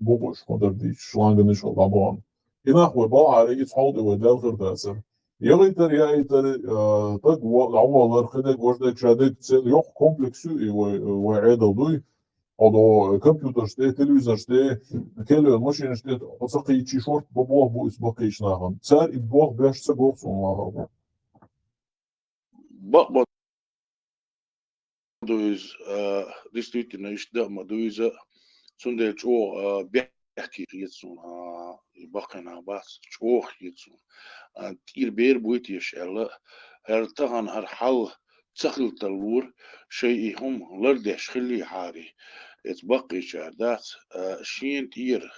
букъуш, хӀун дара дийцча, шланганаш а дӀабахана. И нах вай балхьара, иза хьал тӀе вай даьлла хир дацара. ЯгӀийтар, яийтар, а, таг во-, дӀаволлар, кхидерг, важдерг, шадерг, цел йоккха комплекс ю, и вай, вай Ӏедал дуй. Хьо до компьютерш тӀе, телевизорш тӀе, кхел йолу машинаш тӀе, хьо ца кхийчий шорта бо-, болх бу иза баккхийчу нахана. Цара и болх беш ца гоху суна вахар. Бакъ ма ду иза, а, действительно, иштта ма ду иза, цундела чӀогӀа, а, бехке хета суна, а, и баккхий нах бац, чӀогӀа хета суна. А, тӀера бер буй теша аьлла, хӀара тахана хӀара хьал ца хила таллора, шайн и хӀума лардеш хиллехьара, эца баккхийчара дац, а, шена тӀера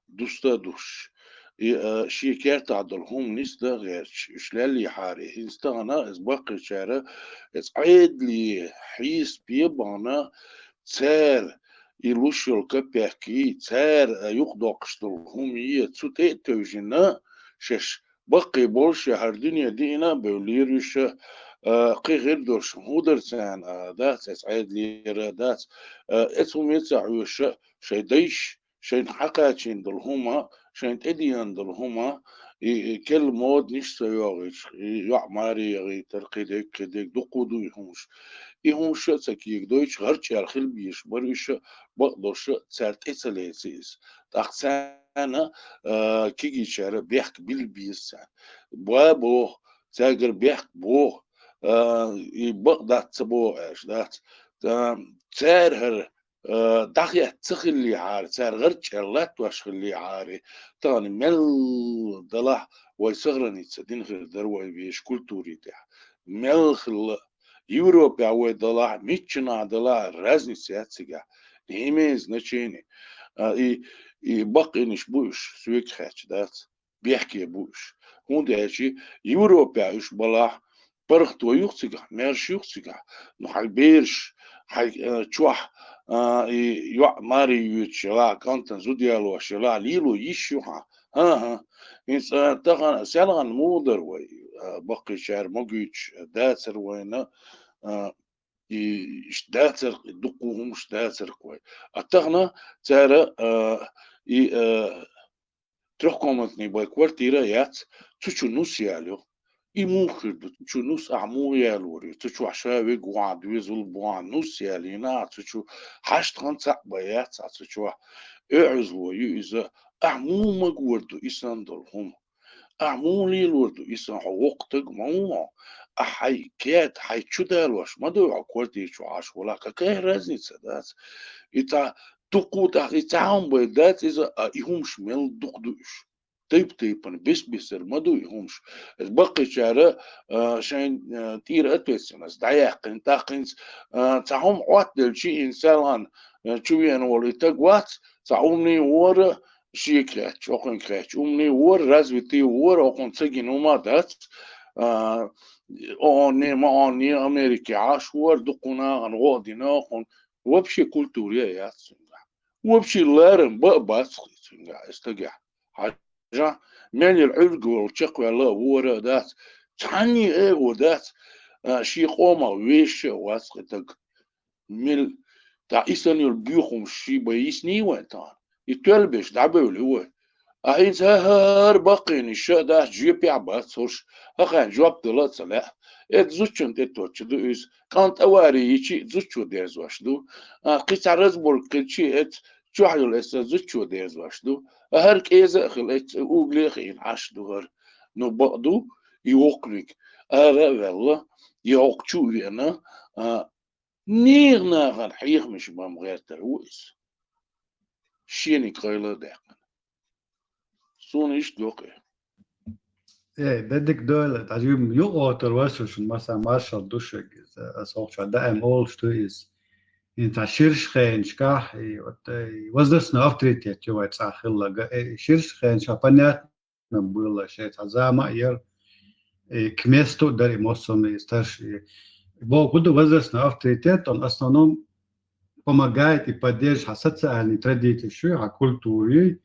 дуста а дусуш, и, а, шен кертахь долу хӀума нисдан а гӀерташ, уьш леллехьара, хӀинца тахана иза баккхийчара, иза Ӏедале хьесапе а бахана, цара и луш йолу капеккий, цара, а, юкъадоккхуш долу хӀумае, цу тӀе а тевжина, шаьш баккхий болуш, я хӀара дуьне диъна а бевллера уьш, а, кхин хир долуш хӀун дара царна, а, дац, эца Ӏедалера дац, а, эца хӀума эца хьоьжуш, шайн дайша, шайна хьакхачийна долу хӀума, шайна тӀедеана долу хӀума, и, и керла моданаш а ца йогӀуьйтуш, и йоӀ маре яхийтар, кхидерг, кхидерг, дуккха а ду и хӀумаш. И хӀумаш а ца кегадойтуш, гӀарчӀ яьлла хила безаш бара уьш а, бакъдолуш а, цара тӀе ца леци иза. ТӀаккха царна, а, кегийчара бехк билла беза царна. Ба боху, цаьргара бехк боху, а, и бакъ дац ца боху аьлча дац. А, цара хӀара а, дӀахетта ца хиллехьара, цара гӀарчӀ яьлла латтош хиллехьара, тахана мел далахь вай сохраниться дина хир дара вай вешан культури тӀехь. Мел хилла а, Европехь вай далахь, миччанахь далахь, разница яц цигахь. Не имеет значения. А, и, и баккхийнаш бу уьш, соьга хаьттича дац. Бехке бу уьш. ХӀунда аьлча Европехь уьш балахь, паргӀато юха цигахь, маьрша юха цигахь. Ну, хьайн бераш, хьайн, э, чохь, а, и йоӀ маре йоьдуш елахь, кӀантана зуда ялош елахь, лело йиш ю хьан. ХӀан-хӀа. ХӀинца, а, тахана, селхана муха дара вай, а, баккхийчара магуьйтуш дацара вайна, а, и иштта дацара, дуккха хӀумаш дацара вай. А тахана цара, а, и, а, трёхкомнатный бай квартира яц, цу чу нус ялайо. И муха хир ду, цу чу нус ахь муха ялор ю? Цу чохь ша вега вахьа, доьзал бахьа, нус ялийна ахь цу чу, хьашт хан цхьаъ бан яц ахь цу чохь. ОьӀазло ю иза, ахь муха магор ду и санна долу хӀума? Ахь муха лелор ду и санна, хьо воккха стаг ма ву хьо? Ахь хьайн кед, хьайн чу далош ма ду хьо квартира чу Ӏаш валахь, какая разница дац? И цхьа дуккха а тӀаккха и цхьа хӀума бай дац иза, а и хӀумаш мел дукха ду уьш. Тайп-тайпана, бес-бесара ма ду и хӀумаш. Иза баккхийчара, а, шайн, а, тӀера ответственность дӀаяьккхина, тӀаккха хӀинца, а, цхьа хӀума Ӏоттаделчи, хӀинца селхана, а, чу веана волу и стаг вац, цхьа хӀумане вора, шега хаьттича, хӀокхуьнга хаьттича, хӀумане вора, развитый вора, хӀокхунна ца гина хӀума дац, а, ООН-е, МООН-е, Америке Ӏаш вора, дуккха нахана гӀо а дина, хӀокхунна вообще культура а яц цуьнгахь. Вообще ларам бан а бац цуьнгахь, и стагехь. Хьажахь, мел яра Ӏуьрг волу чекхваьлла а вора а дац, цхьанне а эго дац, а, шен къомах вешаш а вац кхин стаг. Мел, тӀаккха и санна йолу боьха хӀумаш шен бен йисний вайн тахана? И тоьлла берш дӀабевлли вай. А хӀинца хӀара баккхийнаш а дац, жоьпехь а бац хӀорш, хӀокхарна жоп дала а ца лаьа. Эцу зудчунна тӀе тоьттуш ду иза. КӀант авари йичи а зудчо дерзош ду. А, кхин цхьа разборка хилчи а эцу чохь йолу эцу зудчо дерзош ду. А хӀара кӀеза а хила эцу угли а хиъна Ӏаш ду хӀара. Ну, бакъ ду, и воккханиг ара а ваьлла, и хӀокху чу а веана, а, нехан нахана хьехамаш бан гӀертар ву иза. Шениг къайла а даьккхина. Суна иштта доккху. Э, дедик дойлад, ажим юкъотар васушун маса маршал душегиз, ас охча даим олш ту из. Ин та ширш хеншка, и вот, э, возрастный авторитет ювай цахиллага, э, ширш хенша понятно было, что это зама ер, э, к месту дари мосом и старший. Бо куда возрастный авторитет, он в основном помогает и поддерживает социальные традиции, шу, культуры,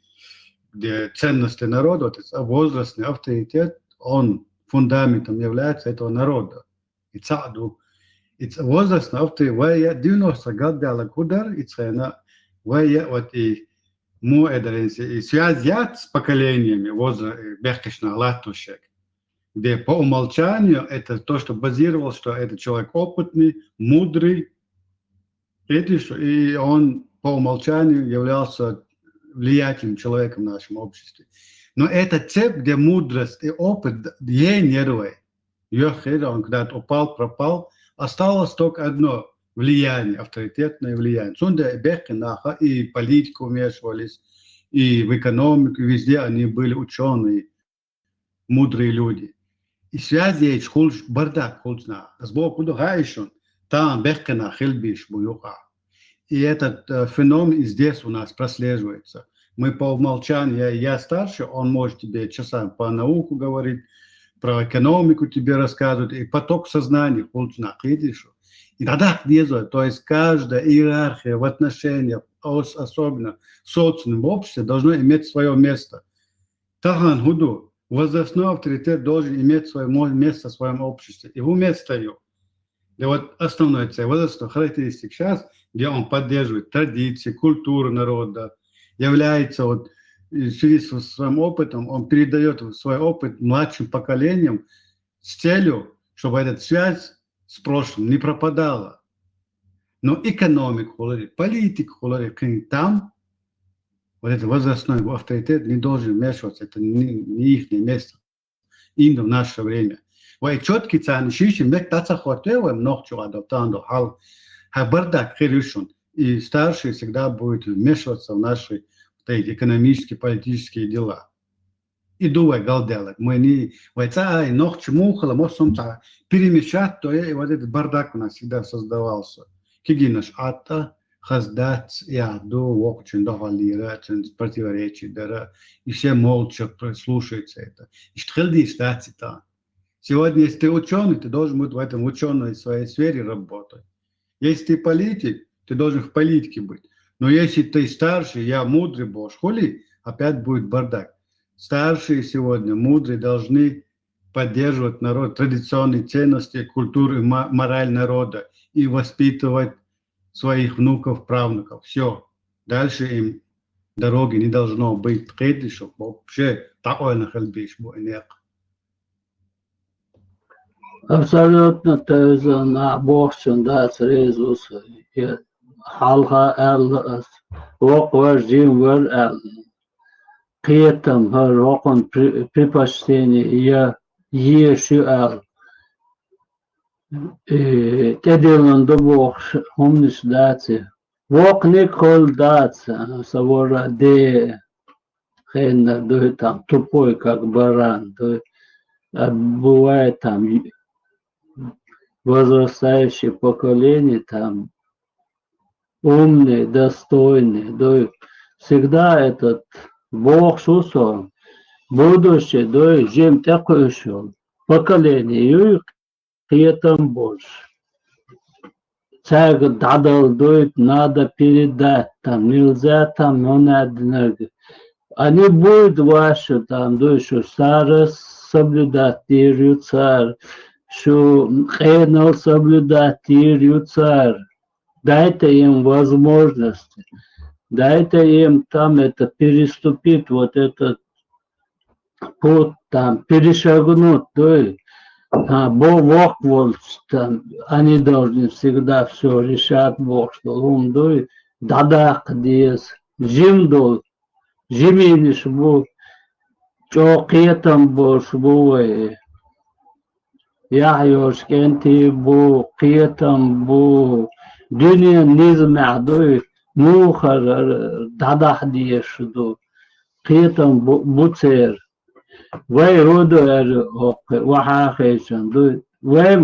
где ценности народа, вот это возрастный авторитет, он фундаментом является этого народа. И цаду. И ц-, возрастный авторитет, вая, девяносто год дала кудар, и цена, вая, вот и му эдаренси, и связь я с поколениями возра-, э, бехкешна латушек. Где по умолчанию это то, что базировалось, что этот человек опытный, мудрый, видишь, и он по умолчанию являлся влиятельным человеком в нашем обществе. Но это цепь, где мудрость и опыт д-, ей нервы. Её хер, он когда-то упал, пропал. Осталось только одно влияние, авторитетное влияние. Сунда и Бехкинаха, и в политику вмешивались, и в экономику, везде они были учёные, мудрые люди. И связь есть хулш, бардак хулшна. Сбоку до гаишун, там Бехкина хилбиш буюха. И этот, э, феномен и здесь у нас прослеживается. Мы по умолчанию, я, я старше, он может тебе часами по науку говорить, про экономику тебе рассказывать, и поток сознания хулшна кидишу. И тогда, то есть каждая иерархия в отношениях, ос-, особенно в социуме, в обществе, должно иметь свое место. Тахан худу, возрастной авторитет должен иметь свое мо-, место в своем обществе. И уместно. Да вот основной цель, возрастной характеристик сейчас, где он поддерживает традиции, культуру народа, является вот, э, в связи со своим опытом, он передаёт свой опыт младшим поколениям с целью, чтобы эта связь с прошлым не пропадала. Но экономик хулари, политик хулари, кин там, вот этот возрастной авторитет не должен вмешиваться, это не, не их место. Именно в наше время. Вай чётки цан шиши мек таца хотевы, нохчу адоптанду хал. Ха бардак хирюшун. И старший всегда будет вмешиваться в наши вот эти экономические, политические дела. И дувай галделек. Мы не, вай ца, ай, нохчу мухала, мосом ца перемешать, то и вот этот бардак у нас всегда создавался. Кигинаш ата, хаздац, я, ду, вокчин, догалира, цин противоречий дара, и все молча слушаются это. И штхилди штаци та. Сегодня, если ты учёный, ты должен быть в этом учёной в своей сфере работать. Если ты политик, ты должен в политике быть. Но если ты старший, я мудрый, бо хули, опять будет бардак. Старшие сегодня, мудрые, должны поддерживать народ, традиционные ценности, культуру и ма-, мораль народа и воспитывать своих внуков, правнуков. Всё. Дальше им дороги не должно быть. Кхетишев вообще такой нахал биш бу энек. Абсолютно теза на бохчун дац резус. Халха эл воквар жимвар эл. Кхетам хар вокон при-, предпочтение я ешу эл. Э, тедилан до бохш хумниш даци. Вокни кол дац, савора де хенна дуй там тупой, как баран, дуй. А бывает там возрастающее поколение, там умный, достойный, дуй. Всегда этот Бог шусо, будущее, дуй, жим текушо. Поколение, юй, кхетам бош. Цаьга дӀадала дуйта, надо передать там, нельзя там, но надо. Они будут ваши там, дуй, шу сара соблюдать дийр ю цар, шу къенал соблюдать дийр ю цар. Дайте им возможности. Дайте им там это переступить, вот этот путь там перешагнуть, дуй. А, бо вок волч там, они должны всегда всё решать, бо что лун дуй, дадак дез, жим дол, жиминиш бу, чо кхетам бош бу вай. Яхь йош кенти бу, кхетам бу, дуьнен низмехь дуй, мухар дадахь деш ду, кхетам бу, бу цер. Вай хӀу ду аьлча, хӀокху вахьа хечун ду. Вай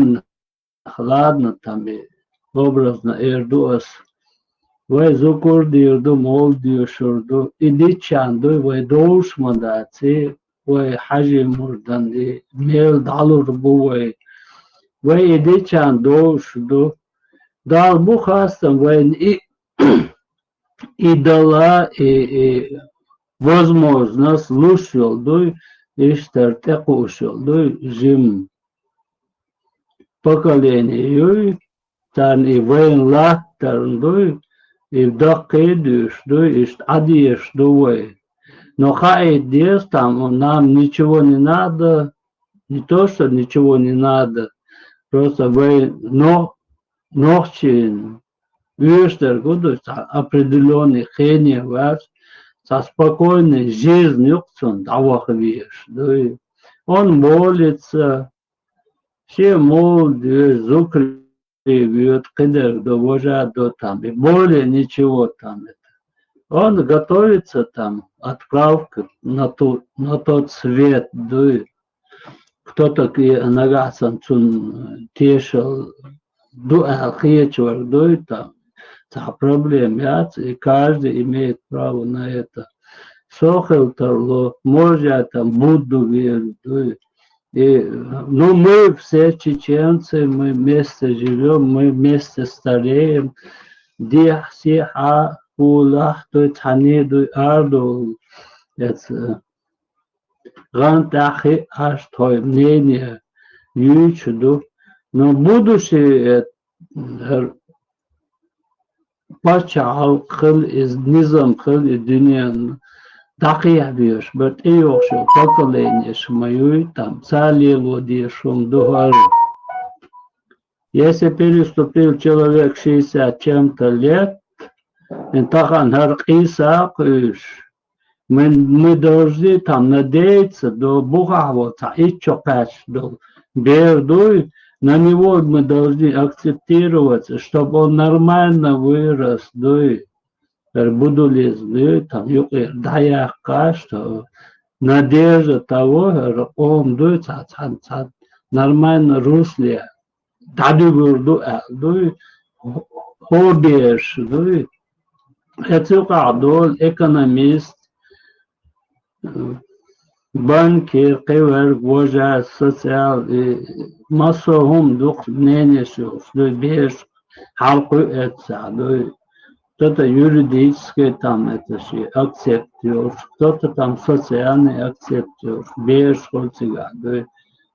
ладно, там и образно эр ду ас. Вай зукур дийр ду, мовлид доьшур ду. И диччан ду, вай довш ма дац, и вай хьажи мурдан, и мел дӀалур бу вай. Вай и диччан довш ду. Дала бу хастам вайна и, и дала, и, и возможность луш йолу дуй, иштта тӀекхуъуш йолу дуй, жим поколение юй, царна и вайна латтарна дуй, и даккхий дуьйш дуй, иштта Ӏадеш ду вай. Но хаийта деза там, нам ничего не надо, не то, что ничего не надо, просто вай но-, нохчийн оьшург ву ду, цхьа определённый хене вац, цхьа спокойный жизнь юкъа цунна дӀаваха везаш дуй. Он молится, шен мовлид доьшу, зукре воьду, кхидерг до, вожа до там, и более ничего там это. Он готовится там, отправка на ту, на тот свет дуй. Кто такие нагахь санна цунна тешал ду аьлла хеташ верг дуй там. Цхьа проблема яц, и каждый имеет право на это. Со хила тарло, может, я там Будду верю дуй. И, ну, мы все чеченцы, мы вместе живём, мы вместе стареем. Дехьа-сехьа, хӀуллахь дуй, цхьаьний дуй, ардо, эца, гӀан тӀехь хиъ Ӏаш тхойн мнение юьйцуш ду. Но будущее, э, паччахьалкх хила иза, низам хила и дуьненна дӀакхехьа безаш бара, тӀейогӀуш йолу поколенеш ма юй там, цара лело дезаш хӀума ду хӀара. Если переступил человек шестьдесят чем-то лет, и тахана хӀара къийса а кхуьйсуш, мы, мы должны там надеяться, до бухахь волу цхьа итт шо кхаьчна долу бер дуй, на него мы должны акцептироваться, чтобы он нормально вырос, дуй. ХӀара буддизм дуй, там юкъера дӀаяккхаш, то надежда того, хӀара къоман дуй, цхьа, цхьа, цхьа нормально русле дӀадуьгур ду аьлла дуй, хӀо-, хӀо бераш дуй. Эцу юкъахь долу экономист, банкир, кхин верг, вожа, социал, и массо а хӀума дукха мнениеш йолуш дуй, бераш хьалакхуьу эццахь дуй. Кто-то юридический там это ши акцепт йолуш, кто-то там социальный акцепт йолуш, бераш хуьлу цигахь дуй,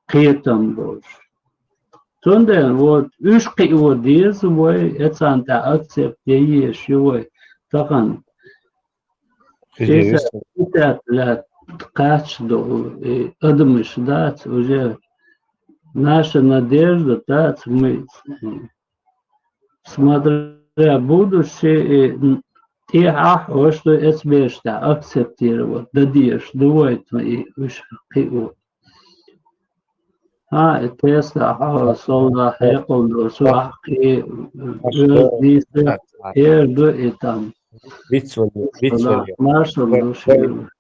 кхетам болуш. Цундела вот уьш кхио деза вай, эцарна тӀехь акцепт ян езаш ю вай тахана. Шестьдесят, пятьдесят лет кхаьчна долу и адамаш дац, уже наша надежда дац, мы, смотря будущее, и тӀехьа хьоьжуш ду эцбераш тӀехь акцептировать дан дезаш ду вай, и уьш кхио. А, и Тесла, а, солда хьекъал ду, сохьхи, оьзда дийца, эр ду и там. Вицвалев, Вицвалев. Маршал ду шер.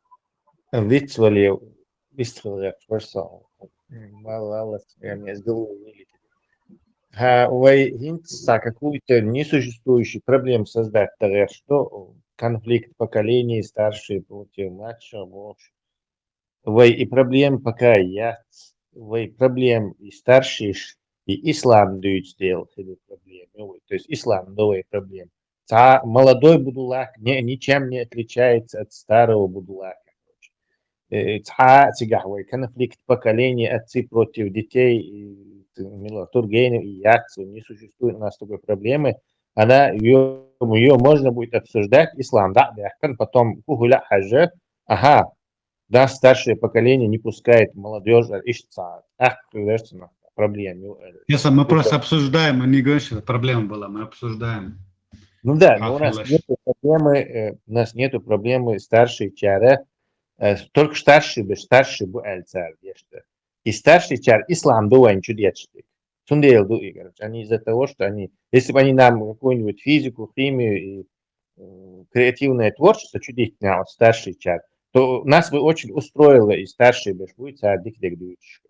Вицвалев, вистхилгӀерчу варсо. М, валлалас, прям из головы вылетит. Ха, вай хӀинца какую-то несуществующую проблему создать тагӀер, что конфликт поколений, старшие против младшего, в общем. Вай и проблема пока яц. Вай проблема и старшиш, и ислам дуьйцу дела хила проблема. То есть ислам ду вай проблема. Цхьа молодой будулак не, ничем не отличается от старого будулака. Э, цхьа цигахь вай конфликт поколений, отцы против детей, и, мила, Тургенев и яц, не существует у нас такой проблемы. Она, её, её можно будет обсуждать, ислам, да, да, потом кухуля хьажа, ага, нас старшее поколение не пускает молодёжь, а ищет сад. Ах, государственная проблема. Сейчас мы просто обсуждаем, мы не говорим, что это проблема была, мы обсуждаем. Ну да, но у нас нету проблемы, э, у нас нету проблемы старший чара, э, только старший бы, старший бы альцар, я что. И старший чар ислам ду вайн чудетшти. Цундела ду и, короче, они из-за того, что они, если бы они нам какую-нибудь физику, химию и, м, креативное творчество чудить на вот старший чар, То нас бы очень устроило, и старшие беш буй, цар дик дег дуйчиш.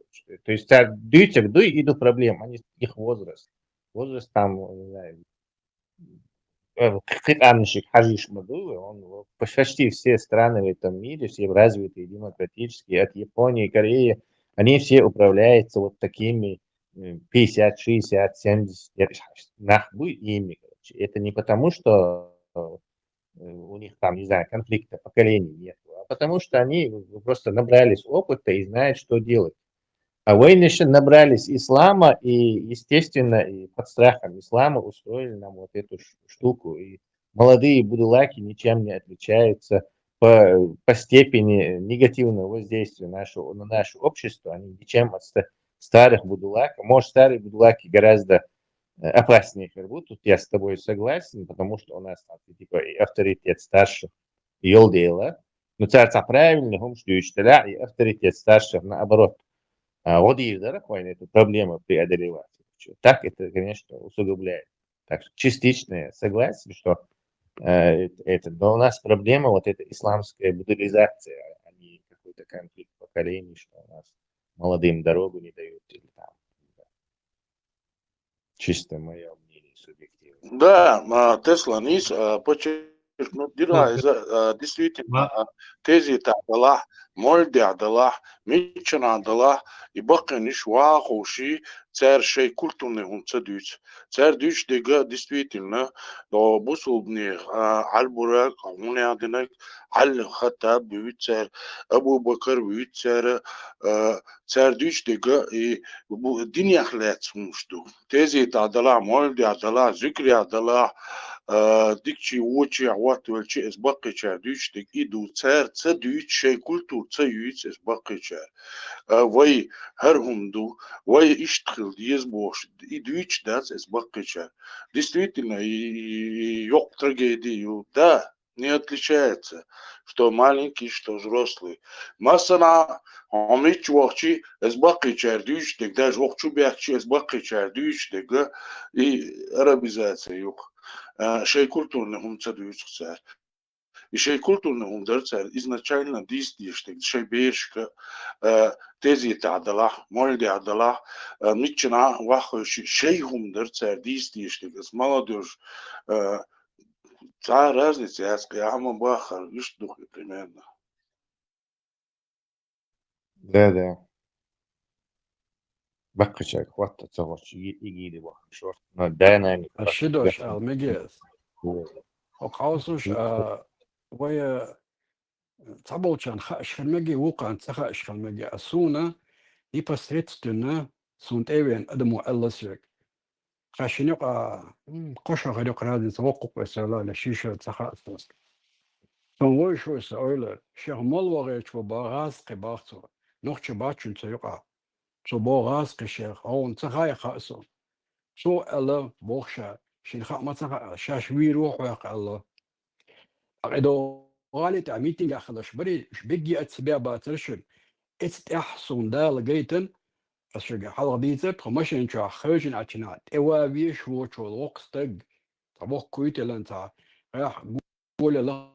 То есть цар дуйцег дуй, и ду проблем, они их возраст. Возраст там, не знаю, э, кхы-, кхы-, аннышик хажиш маду, он, вот, почти все страны в этом мире, все развитые, демократические, от Японии, Кореи, они все управляются вот такими, э, пятьдесят, шестьдесят, семьдесят, я, нах бы ими, короче. Это не потому, что, э, у них там, не знаю, конфликта поколений нет, а потому что они просто набрались опыта и знают, что делать. А войны ещё набрались ислама, и, естественно, и под страхом ислама устроили нам вот эту ш-, штуку. И молодые будулаки ничем не отличаются по, по степени негативного воздействия нашего, на наше общество. Они ничем от ста-, старых будулаков. Может, старые будулаки гораздо, э, опаснее как будто. Тут я с тобой согласен, потому что у нас там, типа, и авторитет старших, и йолдейла. Ну, цар ца правильный, хомш дюйчтеля, и авторитет старших, наоборот. А, вот и, да, такой эту проблему преодолевать. Так это, конечно, усугубляет. Так что частично я согласен, что, э, это, но у нас проблема вот эта исламская будулизация, а не какой-то конфликт поколений, что у нас молодым дорогу не дают или там. Чисто моё мнение субъективное. Да, а, Тесла нис, а, подчеркнуть, дира, ну, из-за, а, действительно, а, тезета далахь, молдя далахь, миччана далахь, и бакъиниш вахуши, цар шей культурный хум ца дуйц. Цар дуйч дега действительно, до бусулбни, а, Аль-Бурак, Умнядинак, Аль-Хаттаб буйцар, Абу Бакр буйцар, а, цар дуйч дега и бу-, динях лец хумш ду. Тезета далахь, молдя далахь, зукря далахь, а, дикчи вочи ават велчи эс бакъичар дуйч дег и ду. Цар ца дуйч, шей культур ца юйц эс бакъичар. А, вай хар хум ду, вай иштхил диез бош, и дуйч дац эс бакъичар. Действительно, и, и, и ёк трагедию, да, не отличается, что маленький, что взрослый. Масана, омич вохчи, эс бакъичар дуйч дег, даже вохчу бяхчи, эс бакъичар дуйч дег, и арабизация юх. А, шей культурный хум ца дуйч цар. И шей культурный хум дар цар изначально дис деш дег, шей бершка, а, тезета далахь, молдя далахь, а, миччана вахуши, шей хум дар цар дис деш дег. Эс молодёжь, а, Ца разница яц, кьяма бахар, ишт духи примерно. Да, да. Баккача хватта ца гъоч, и-, игиди бахар шорт. Но динамика. А ши дош ал мегес. Вот. О, къаусуш, а, вая, ца болчан хаъш хилмеги, вукъан ца хаъш хилмеги. А суна непосредственно сун тӀевен адаму Аллас век. Хашинёкъа, м, кхоша гъарёкъ разница воккхукъ весела, ле шиша ца хаъ сас. Сон вой шуса ойла, шех мол вагъечва багъас кхе бахцу. Нохча бачун ца юкъа. Цу богъас кхе шех, аун ца хай хаъ сон. Цу Алла бохша, шин хаъ ма ца хаъ, шаш вир вохвяхъ Алла. Акъедо гъали тӀа митинг ахалаш бари, уж бегги ац бя бацар шур. Эц тӀяхь сун дала гайтан, ас шуга хьалгъ дийцар, тхо машин чу хавежин ачина, тӀева веш вочул вокх стаг, тха вокх куйтелан ца, гӀяхь гулела.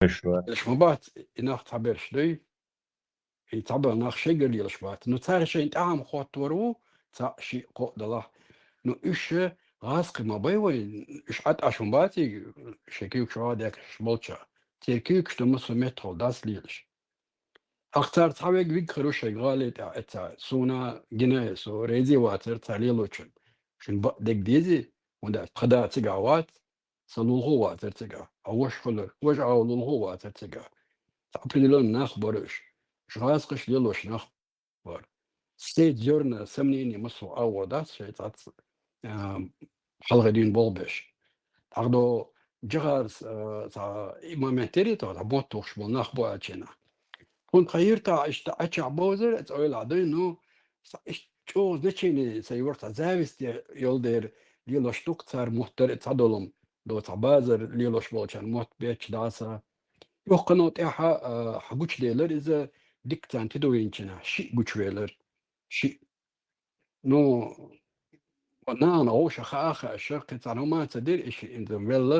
Хорошо. Леш ма бац, и нах цхьаберш дуй, и цхьабер нах шегар лелаш бац. Ну, цара шайн тӀаьхьам хоттор ву, цхьа ши кхо далахь. Ну, уьш гӀазкхи ма бай вай, уьш Ӏаташ ма бац, и шекивкаш вадекаш болча. Церкивкаш дома со меттхол дас лелаш. Ахцар цхьа вег виг хируш гӀали тӀа эца. Суна гина со рези вацар ца лелочун. Шун ба дег дези, унда пхада цига вац, са лулху вацар цига. А вош хулар, вош а лулху вацар цига. Ца определённый нах баруш. Шгъас каш лелош нах бар. Сеть зёрна сомнений масу а вода, шей цац, а, хьалгъа дин болбеш. Ардо жагъар, а, ца и моментери то, та бот тухш бол нах бу ачена. Хун хайир та ишта ача бозер, эц ойла дой, ну, са иш чо значение са юрта зависти йолдер, лило штук цар муттер эц адолум, до ца базар лилош болчан мут беч даса. Юхкано тӀяхьа, а, хьагуч делер иза дик цан тидуинчина, ши гуч велер. Ши, ну, нана гӀовша хаа хаа ша, кхин цхьа хӀума ца дир, и ши инзам велла,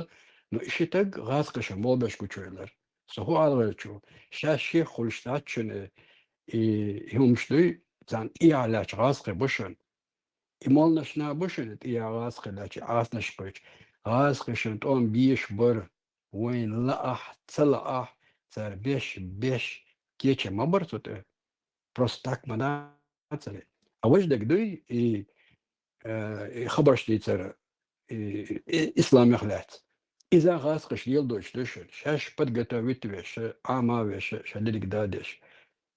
ну, и ши таг гӀазкхашан болбеш гучуйлар. Со хӀу алгӀачу, ша ши хулш даччуне, и хӀумш дуй, цан тӀиялач гӀазкхи бушан. И молнашна бушан, тӀия гӀазкхи лачи гӀаснаш къуч. ГӀазкхишан тӀом биш бар, вайн лаахь, ца лаахь, цар беш, беш, кеча ма бар цу тӀе. Просто так ма дацаре. А ваш даг дуй, и, э, и хабарш дийцар, и, и исламех лац. Иза гӀазкхиш лел дочь душан. Шаш подготовить веша, ама веша, шадирик дадеш.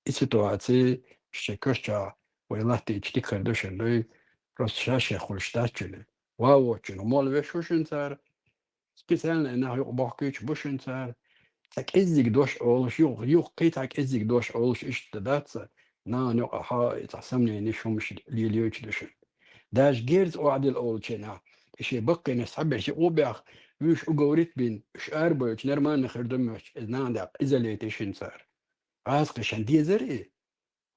И ситуации, ши кошча, вай латти чтик хар душан дуй, просто шаш я хулш дачули. Ва вочун, мол веш хушин цар, специально нах юкъ бохкич бушин цар. Ца кӀеззиг дош олуш, юкъ, юкъ кхи ца кӀеззиг дош олуш ишта даца, нан юкъ аха, и ца сомнени шумш лилиёч душин. Даже герз оадил олчена, иши баккхина саберши убях, виш уговорит бин, уш арбоч, нормально хир думач, из нан дак, изолейт ишин цар. Аз кышан дезер и,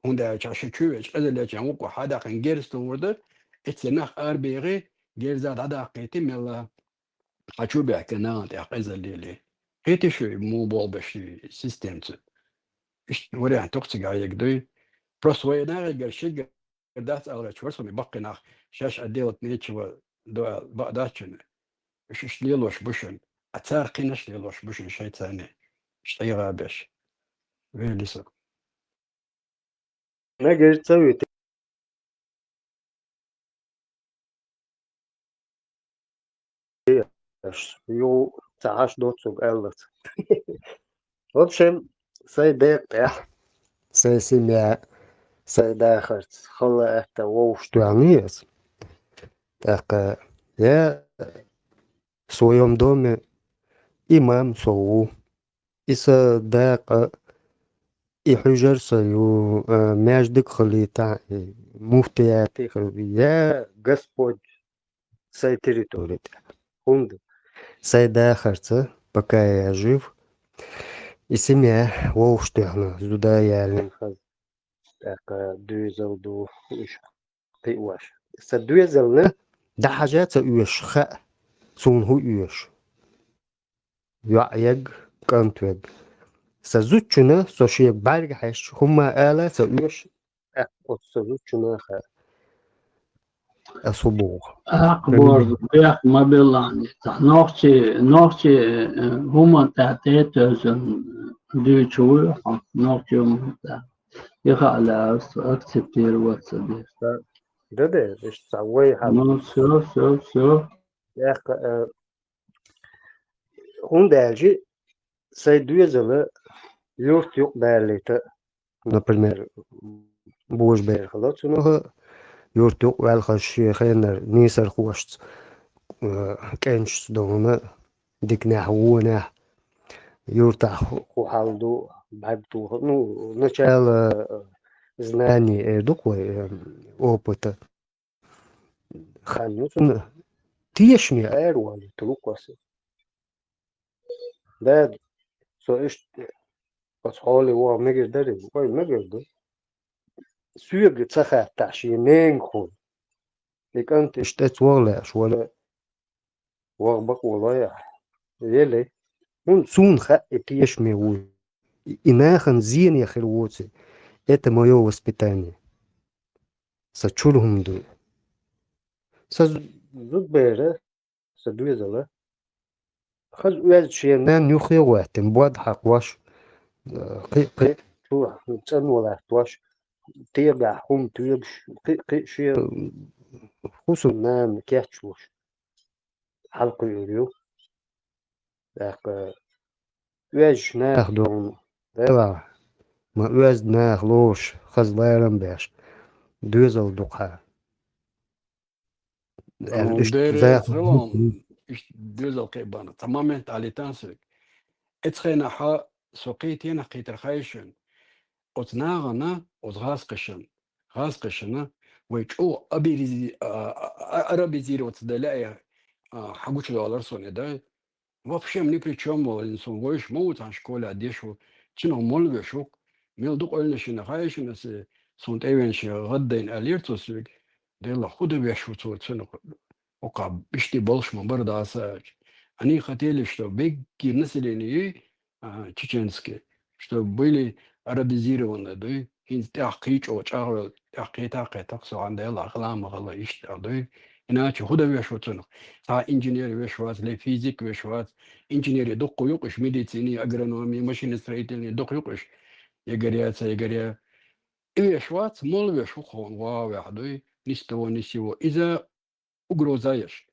Унда чаша чуьвеч, къезалечан вукъу хьадакъин герз тухурда, эцци нах арбегӀи, герза дӀадаккхийти мелла. Хьачу бехке нагӀан тӀехь къезаллели. Хити шу му болбаши системца. Ишт вариант тухцига ягдуй. Просто вай нагӀигар шигар дац алгъач варсуми баккхинах, шаш отделать нечего до баъдачуна. Иш иш лелош бушун. А цар кхинаш лелош бушун шайцани. Штайга беш. Велиса. Мегар ца вити. Ю ца хьаш доцуг аьллац. В общем, сай декъехь, сай семья, сай дахарц, хала аьтта вовш туьхьан ес. ТӀаккха я в своём доме имам со ву. И са дакъа, и хьуьжар са ю, а, маьждиг хилийтахь, и муфтият, я Господь сай территори тӀе. ХӀунда сай дахарца, пока я жив, и семья вовш туьхьана, зуда ялин хаза. ТӀаккха дуьйзал ду, уьш кхиъ ваша. Са доьзална дӀахьажа ца оьшу хаьа, суна хӀу оьшу. ЙоӀ егга, кӀант вегга. Са зудчуна, со шега бӀаьрга хьаьшча, хӀумма ала ца оьшу, тӀаккха оцу са зудчуна хаьа. Ас хӀу боху? Акх, борз, бех ма беллани. Нохчи, нохчи, э, хӀуман тӀехь тӀе а тевзан дуьйцу вуй хьо, нохчи хӀуман тӀехь. И хаалас акцептировать ца деш. Да, да, да, иштта вай хьал. Ну, всё, всё, всё. ТӀаккха, э, хӀунда аьлча, сай доьзала юрт юкъ даллийта, например, божабер хила цунах, юрт юкъ ваьлхаш шен хеннара нийсархошца, э, кӀенташца долуна, диканехь, вонехь, юртахь хӀу хьал ду, бӀаьрг туху. Ну, начало, э, знаний эр ду-кх вай, э, опыта. Хан ю цунна. Тешаме ара валийта лукъаса. Дада, со иштта оцу хьоле ваха мегар дарий? Ой, мегар ду. Соьга ца хаттахь шен ненга хӀума. И кӀант иштта тӀе ца ваха лаьаш вара. Ваха бакъо лой ахь. Еле. ХӀунда суна хаьа и тешаме ву. И, и нахана зене хир воций. Это моё воспитание. Сан чуьра хӀума ду. Сан з-, зудбера, сан доьзала. Хаза оьзда шен нанна юххе а гӀоьттина, бод хьакхош, кхин, кхин, чу цӀанво латтош, тегахь хӀума тоьгуш, кхин, кхин шен хӀусам нана кечвуш. Хьалакхуьур ю. ТӀаккха оьзда нах ду хьуна, Дела, ма оьзда нах лоруш, хаза ларам беш, доьзал дукха. Аьлла, ну, иштта дера захьа хилон, иштта доьзал кхебана. Цхьа момент алитан соьга. Эцхенахьа со кхетенах кхетар хайшин. Оцу нагӀана, оцу гӀазкхишан, гӀазкхишана вай чӀогӀа абиризи-, а, а, а, арабизироваться дан лаьа, а, хьагучудалар соне, да? Вообще ни при чём валин сон вайша ма ву цхьана школа деш ву, цуьнан мол веш ву, мел ду къойланашина, хайшина се, Цун тӀевенаш гӀаддайна аьллера цо соьга, Делла, хӀун дан веш ву цо цунах? Окхо, иштта болуш ма бара дӀасаьлча. Они хотели, что бегги население, а, чеченские, чтобы были арабизированы, дуй, хӀинца тӀехь кхийчо чӀагӀвелла, тӀехь кхета-кхетах со гӀан Делла, хила ма хила иштта дуй. Иначе хӀун дан веш ву цунах? Цхьа инженер веш вац, ле физик веш вац, инженери дукха юкъаш, медицини, агрономи, машиностроительни дукха юкъаш. Егоря, ца Егоря. И веш вац, мол веш ву кхона вагӀа ваьхьа дуй, ни с того, ни с сего. Иза угроза еш.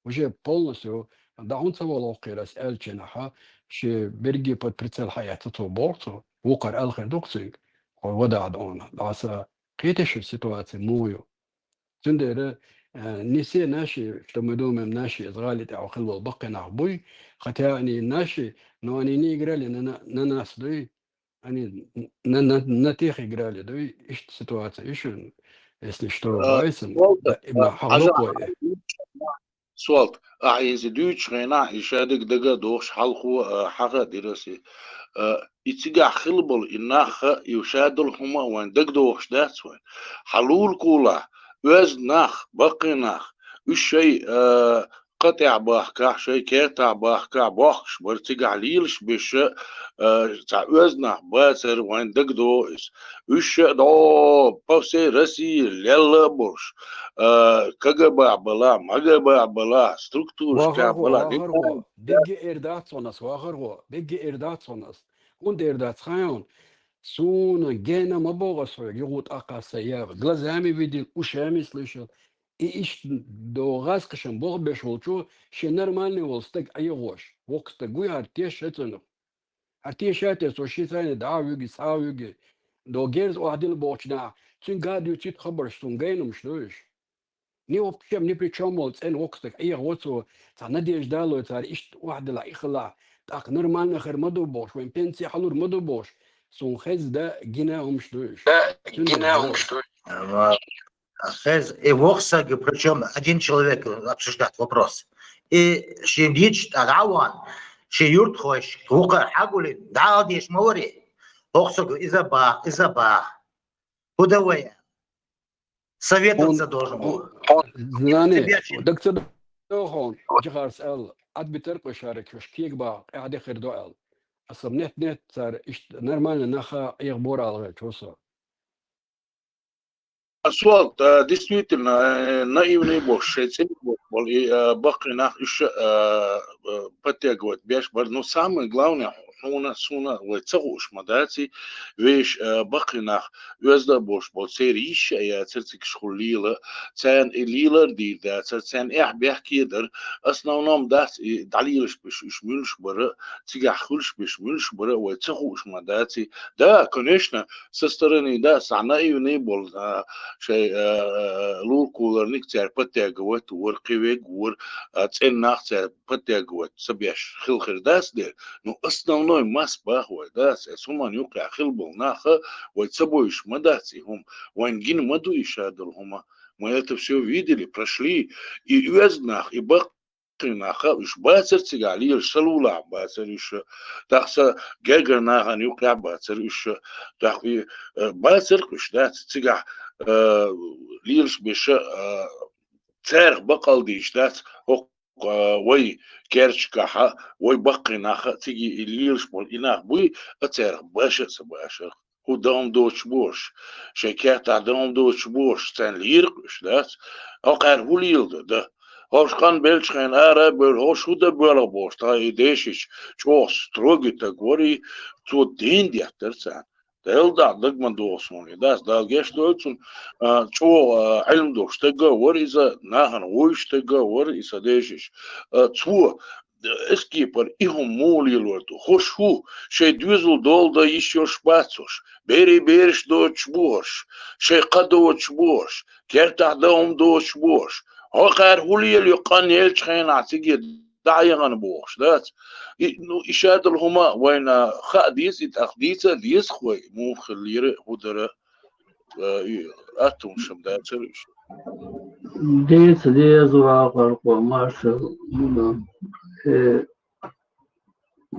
Уже полностью дӀа хӀунда ца вала воккхийра ас аьллачу наха, ши берриге под прицел хьаэцна цо боху цо, вукхара алхар ду-кх цуьнга, хьо вадахь дона, дӀаса кхеташ ситуация муха ю. Цундела, э, не все наши, что мы думаем, наши из гӀали тӀехь хила болу баккхий нах буй, хотя они наши, но они не играли на, на, на нас, дуй, Они на, на, на тех играли, да, и иштта ситуация, и шуна, если что, а, вайсам, суалта, да, и а, ма хьалукхой. Суалта, ахьа иза дуьйцучу хенахь, и шадерг дага а дохуш, хьалхо, а, хьаха а дира аса. А, и цигахь хила болу, и нах а, и шадолу хӀума а вайн дагадогӀуш дац вайн. Хьан лулакхула, оьзда нах, баккхий нах, уьш шай, а, кхатӀехь бахкахь, шайн кертахь бахкахь, бохкуш бара цигахь лелаш беша, а, цхьа оьзда нах бацара вайн дагадогӀу иза. Уьш а дӀо по всей России лелла а болуш, а, КГБ-хь балахь, МГБ-хь балахь, структурашкахь балахь, вахархо, дерриге а эр дац хьуна ас, вахархо, дерриге а эр дац хьуна ас. ХӀунда эр дац хаьий хьуна? Суна гена ма боху ас хьоьга, юха тӀаккха сан яха, глазами видел, ушами слышал. И иштта догӀу гӀазкхашна болх беш волчо шен нормальный волу стаг Ӏехош, воккха стаг вуй, хӀара теша цунах. ХӀара теша а те, цо шен цайна дӀа а вуьгу, схьа а вуьгу, догӀу герз охьадилла бохучу наха, цуьнга а дуьйцуьйту хабарш, суна гайна хӀумаш ду уьш. Ни вообще ни при чём волу цӀена воккха стаг Ӏехаво цо, цхьа надежда а лой цара, иштта охьадилахь, и хилахь, тӀаккха нормально хир ма ду бохуш, вайн пенсия хьалур ма ду бохуш, суна хезна гина хӀумаш ду уьш. Цундела гина хӀумаш ду уьш. Хез, и воккха стаг, причём один человек обсуждать вопрос. И шен дича тӀа дӀа а ван, шен юьртахойш, вукхара хьагулин, дӀа а деш ма вари. Воккха стаг иза бах, иза бах. ХӀун дан вай? Советоваться должен был. Знание, даг ца доху, Джихарс аьлла, Ӏад битар къуьшарик, уьш кега баха, къаьхьа де хир ду аьлла. Аса нет-нет, цара иштта нормально наха Ӏехабора аьлла гӀерта ву со. Суалт, а, действительно, э, наивный болуш, шайн цӀена болуш болу, и, а, баккхий нах уьш а, а, а, подтягивать беш бара. Но самое главное, хьуна, суна вай ца хууш ма дац и, вешан, а, баккхий нах оьзда а болуш болу, церан йиш а яцара цигахь хула лела, царна и лелар дийр дацара, царна эхь бехке дара. Основном дац и дӀалелаш беш, уьш муьлш бара, цигахь хуьлуш беш муьлш бара, вай ца хууш ма дац и. Да, конечно, со стороны, да, схьа наивный болу, а, шайн, а, а, лулакхуларниг цара подтягивать вара, кхин вег вара, а, цӀена нах цара подтягивать ца беш хила хир дац дера. Ну, основной масса бах вай, да, цара хӀуманна юккъехь хила болу нах а, вай ца бовзуш ма дац и хӀума, вайн гина ма ду и шадолу хӀума. Мы это всё видели, прошли. И оьзда нах, и баккхий нах а, уьш бацара цигахь лелаш, сан лулахь бацара уьш. ТӀаккха сан гергара нахана юккъехь бацара уьш. ТӀаккха и, э, бацара-кх уьш, дац, цигахь, э, лелаш беш, э, царах бакъал дийш дац, хӀокху, э, вай керташкахь а, вай баккхий нах а, цига и лелаш болу и нах буй, а царах баша а ца башара. ХӀун дан хӀума доцуш бу уьш? Шайн кертахь дан хӀума доцуш бу уьш? Царна лийракх уьш, дац? ХӀокхара хӀун леладо, да? ХӀорш къанбеллачу хенахь ара а бевлла, хӀорш хӀун дан боьлху бохуш, тхан и дешича чӀогӀа строгий стаг вара и, цо дин деттара царна. Делла дагахь даг ма догӀу суна и, дац, Дала гечдойла цунна, а, чӀогӀа, а, Ӏилма долуш стаг а вара иза, нахана вуьйш стаг а вара и сан дешича. А, цо Эскипар и хӀума муха лелор ду? ХӀорш хӀу, шайн доьзал дола дан йиш йолуш бац хӀорш, берийн бераш доцуш бу хӀорш, шайн кха доцуш бу хӀорш, кертахь дан хӀума доцуш бу хӀорш. ХӀокхара хӀун лелайо, къан еллачу хенахь цига дӀа а яхана бохуш, дац? И, ну, и шадолу хӀума вайна хаа деза, и тӀаккха дийца а деза-кх вай, муха хиллера, хӀун дара. Э, и, аттунашам дацара уьш. Дийца деза, вахархо, маршалла. Э,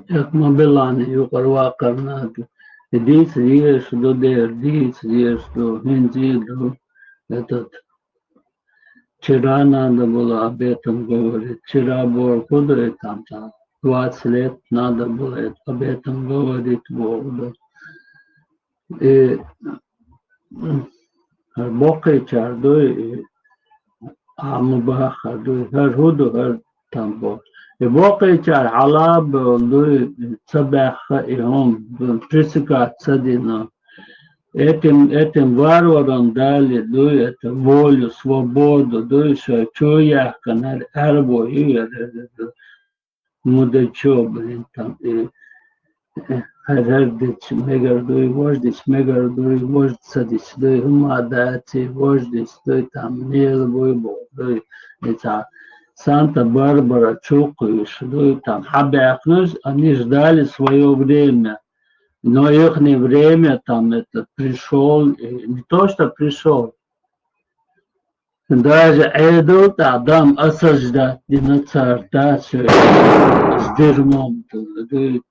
эт ма Билани юкъара ваккхарнага. И дийца езаш ду, дера дийца езаш ду, хӀинца а ду. Этот, вчера надо было об этом говорить. Вчера было куда и там, там, двадцать лет надо было это, об этом говорить, боху ду. И, м, хӀара боккхийчар дуй, и Ӏа ма баххара дуй, хӀара хӀу ду, хӀара там бо. И боккхийчар хьалабевлла дуй, ца баьхха и хӀума, пресекать ца дина. Этим, этим варварам дали дуй, это волю, свободу дуй, шоай чу яхканара аьрбо ю яра, мудачо, блин, там, и, э, хӀара дича мегар дуй, вож дича мегар дуй, вож ца дича дуй, хӀума дац, вож дича дуй, там, мела буй, бо, дуй, и ца, Санта-Барбара чукхуьйш дуй, там, хьабаьхнаш, они ждали своё время. Но ихнее время, там, это, пришёл, и не то, что пришёл, даже Ӏедал тӀа дам осаждать дина цар, да, с дерьмом, дуй,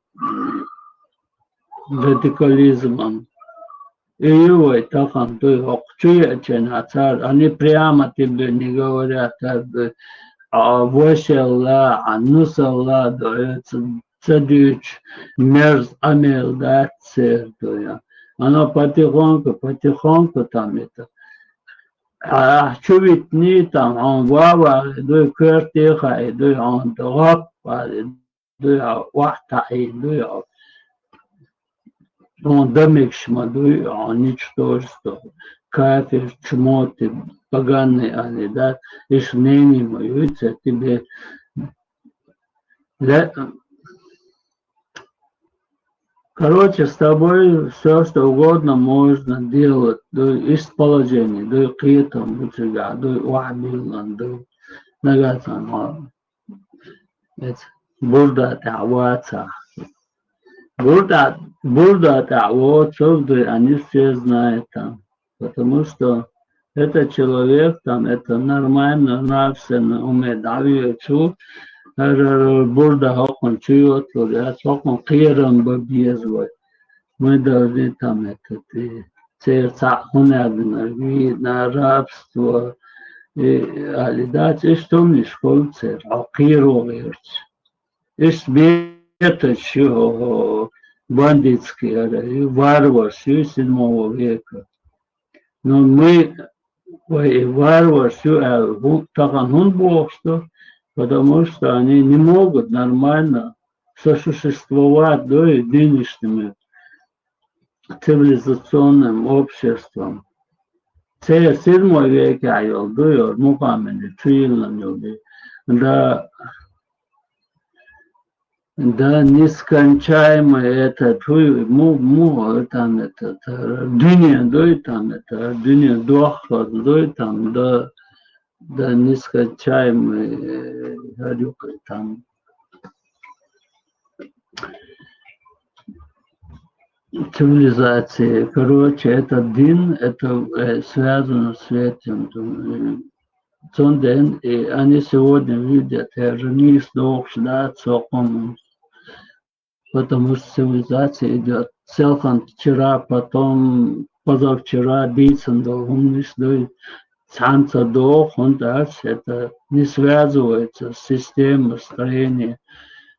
радикализмом. И вай тахан дуй, хӀокху чу еача хенахь цара, они прямо тебе не говорят, а, дуй, а, вошелла, а, нусалла, дуй, ца, ца дуьйцуш, мерза къамел дац церан, дуй. Оно потихоньку, потихоньку там это. Ахь чу витний там, хьуна ва вахий дуй, коьрте хаий дуй, хьуна гӀоп вахий дуй, хьо охьатаӀий дуй, хьо. Хьуна дан мегаш ма дуй, хьо ничтожество, кафир, чмо ты, поганый али, да, иштта мнение ма юй церан тебе. Ле-, Короче, с тобой всё, что угодно можно делать. Дуй, иштта положение, дуй, кхетам бу цигахь, дуй, охьабиллан, дуй. Нагахь санна хьо эца бурда тӀехь вацахь. Бурда, бурда тӀехь воцург дуй, они все знают там. Потому что этот человек, там, это нормально, нравственно умеет, дӀавоьду, хӀара, хӀара бурда хӀокхунна чу йоцур яц, хӀокхунна кхерам бан беза вай. Мы должны там, это, и церан цхьаъ хӀун аьлла, вийна, рабство, и, али дац, иштта хӀуманаш хуьлу церан, хьо кхеро гӀерташ. Иштта беташ ю, хӀо, хӀо, бандитский, хӀара, ю, варварш ю седьмого века. Но мы, вай и варварш ю аьлла, хӀу-, тахана хӀунда бохуш ду? Потому что они не могут нормально сосуществовать, да, и с нынешними цивилизационным обществом. Церан седьмой векехь йолу ду, йолу Мухаммеда чу йиллина йолу ду. Да, Да, нескончаемый этот, фу, му, му, там этот, э, дуьне, да, там это, дуьне дохло, да, там, да, да, нескончаемый, э, говорю, там, цивилизации. Короче, этот дин, это, э, связано с этим, там, э, Цундела и они сегодня видят, я же нийса дохуш дац цо кхунна, потому что цивилизация идёт. Селхана вчера, потом позавчера дийцина долу хӀуманаш дуй, цхьаьнца доху, хӀунда аьлча это не связывается с системой строения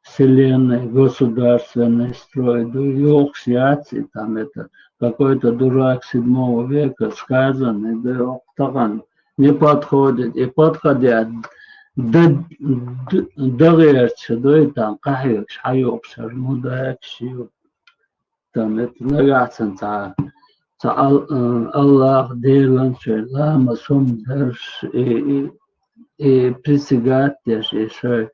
вселенной, государственной строй, дуй, йохуш яц, и там это какой-то дурак седьмого века сказанный, дуй, тахана не подходит, и подходя д-, д-, дагӀерча, дуй, там, къахьоьгуш, хьайогӀуш, хӀара мудакаш ю. Там, это, нагахь санна цхьа, цхьа Ал-, э, Аллах, Делан шайн ламаз хӀума дарш, и, и, и присягать деш, и шайн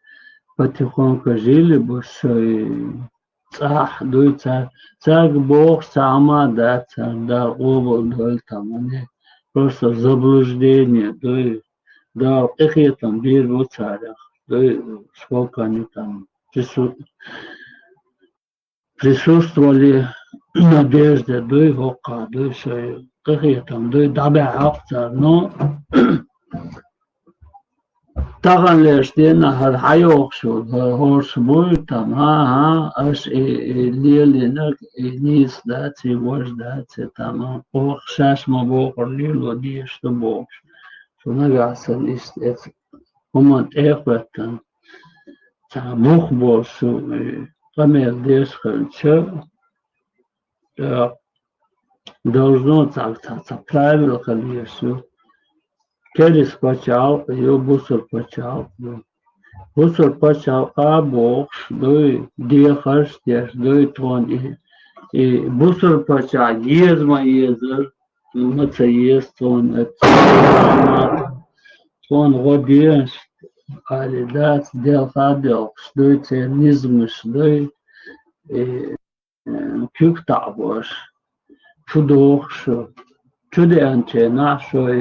потихоньку жили бу шайн цӀахь дуй цаьрга. Цаьрга бохуш цхьа хӀума а дац, царна Дала къобалдойла там, они просто заблуждение дуй. Дала къинхетам бийр бу царах, дуй, сколько они там прису-, присутствовали на надежде, дуй, хӀокху, дуй, шайн къинхетам, дуй, дӀабаьхьа хьокху цара, но Таханлерчу дийнахь хӀара хьайогӀуш йолу, хӀара хӀорш буй, там, хӀан-хӀа, аша и, и лелийнарг, и нийса дац, и важа дац, и там, оха шаьш ма бохура лело дезаш ду бохуш. Шу нагахь санна иштта эца хӀуманна тӀе а хӀоьттина, цхьа бух болуш шу, и къамел деш хилча, э, должно цхьа, цхьа, цхьа правило хила езаш ю. Керис пачхьалкх а ю, бусур пачхьалкх а ю. Бусур пачхьалкха бохуш дуй, дехарш а деш дуй тхуна и, и бусур пачхьалкх еза ма езара, ма ца еза тхуна, тхуна гӀо дезаш, али дац, делха а делхаш дуй, церан низамаш дуй, и, куьг таӀбош, чу дохуш, чу деанчийнахь шой,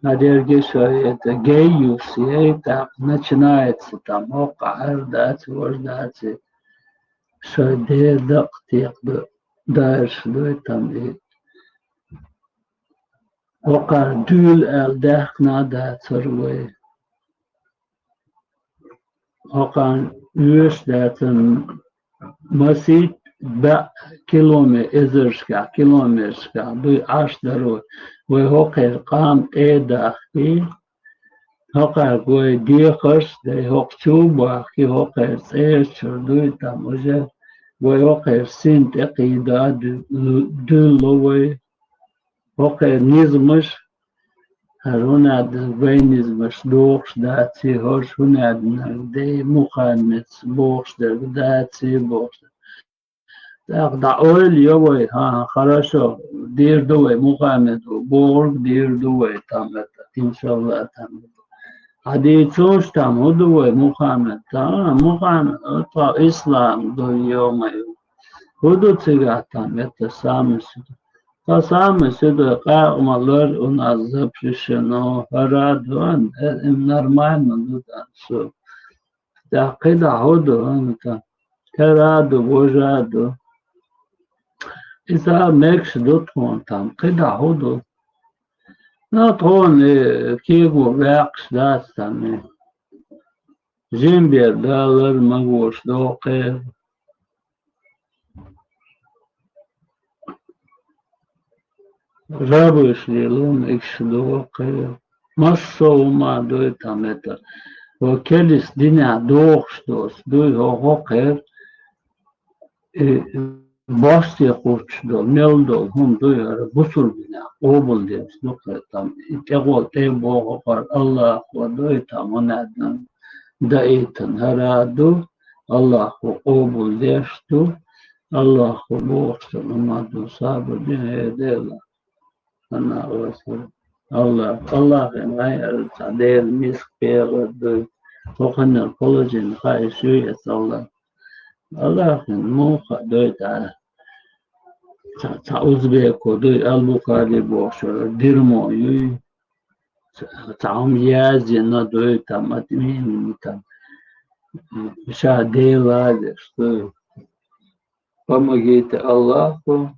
хьан дерге шой, это гей юс ей, так, начинается там, хӀокхахь хӀара дац, важа дац, шой дера дакъа текха ду, дайраш дуй там и. ХӀокхара дуьйла аьлла даьхкина а дацара вай. ХӀокхарна оьшуш даьцан масийтта баьӀ киломе-, эзаршкахь, километрашкахь дуй Ӏаш дара вай. Вай хӀокхеран къам тӀе а дахкий, хӀокхаьрга вай дехарш а дай, хӀокху чу а бахкий, хӀокхеран цӀера чуьра дуй там уже, вай хӀокхеран син тӀе кхийда а ду-, дуьллу вай. ХӀокхеран низамаш, хӀара хӀун аьлла вайн низамаш дохуш дац, и хӀорш хӀун аьлла дей Мухаммедс бохуш дерг дац, и бохуш дерг. ТӀаккха дӀа ойла йо вай, хӀан-хӀа, хорошо, дийр ду вай, Мухаммед ву бохург дийр ду вай, там это, иншалла, там это. Хьадийцуш там, хӀун ду вай, Мухаммед, там, Мухаммед, тхо ислам ду, ё-моё. ХӀун ду цигахь там, это самое что? Ткъа самое что, къаькъа ма лар у нас запрещено, хӀара а ду, э, э, нормально ду, да, всё. ТӀаккха кхидӀа хӀун ду, хӀунда там? Кара а ду, важа а ду. Иза мегаш ду тхуна там, кхидӀа хӀун ду? Ну, тхуна, э, кего ваьккхаш дац там, э. Жимбер далар магош доккхе. Рабыш лело мегаш доккхе. Массо а хӀума дуй там это. Хьо керис динехь дохуш доцу дуй, хьо хӀокхеран и босте кхуьттуш долу, мел долу хӀума дуй, хӀара бусург динехь къобалдеш ду кхетам. И тӀехула тӀе а боху хӀокхара Аллахо дуй там, хӀунда аьлла даийтина хӀара а ду, Аллахо къобалдеш ду, Аллахо бохуш долу хӀума ду, сабар дин, хӀей Дела. Аллах, Аллах, Аллахин вайн ара цхьа Делан миска пегӀар дуй. ХӀокхунна положение хаийш ю эца Аллах. Аллахин муха дуй тӀара. Цхьа, цхьа узбеко дуй, Албухари бохуш вара, дирмо юй. Цхьа, цхьа хӀума яздина дуй, там, отменено там. Ша Дела деш дуй. Помогите Аллаху,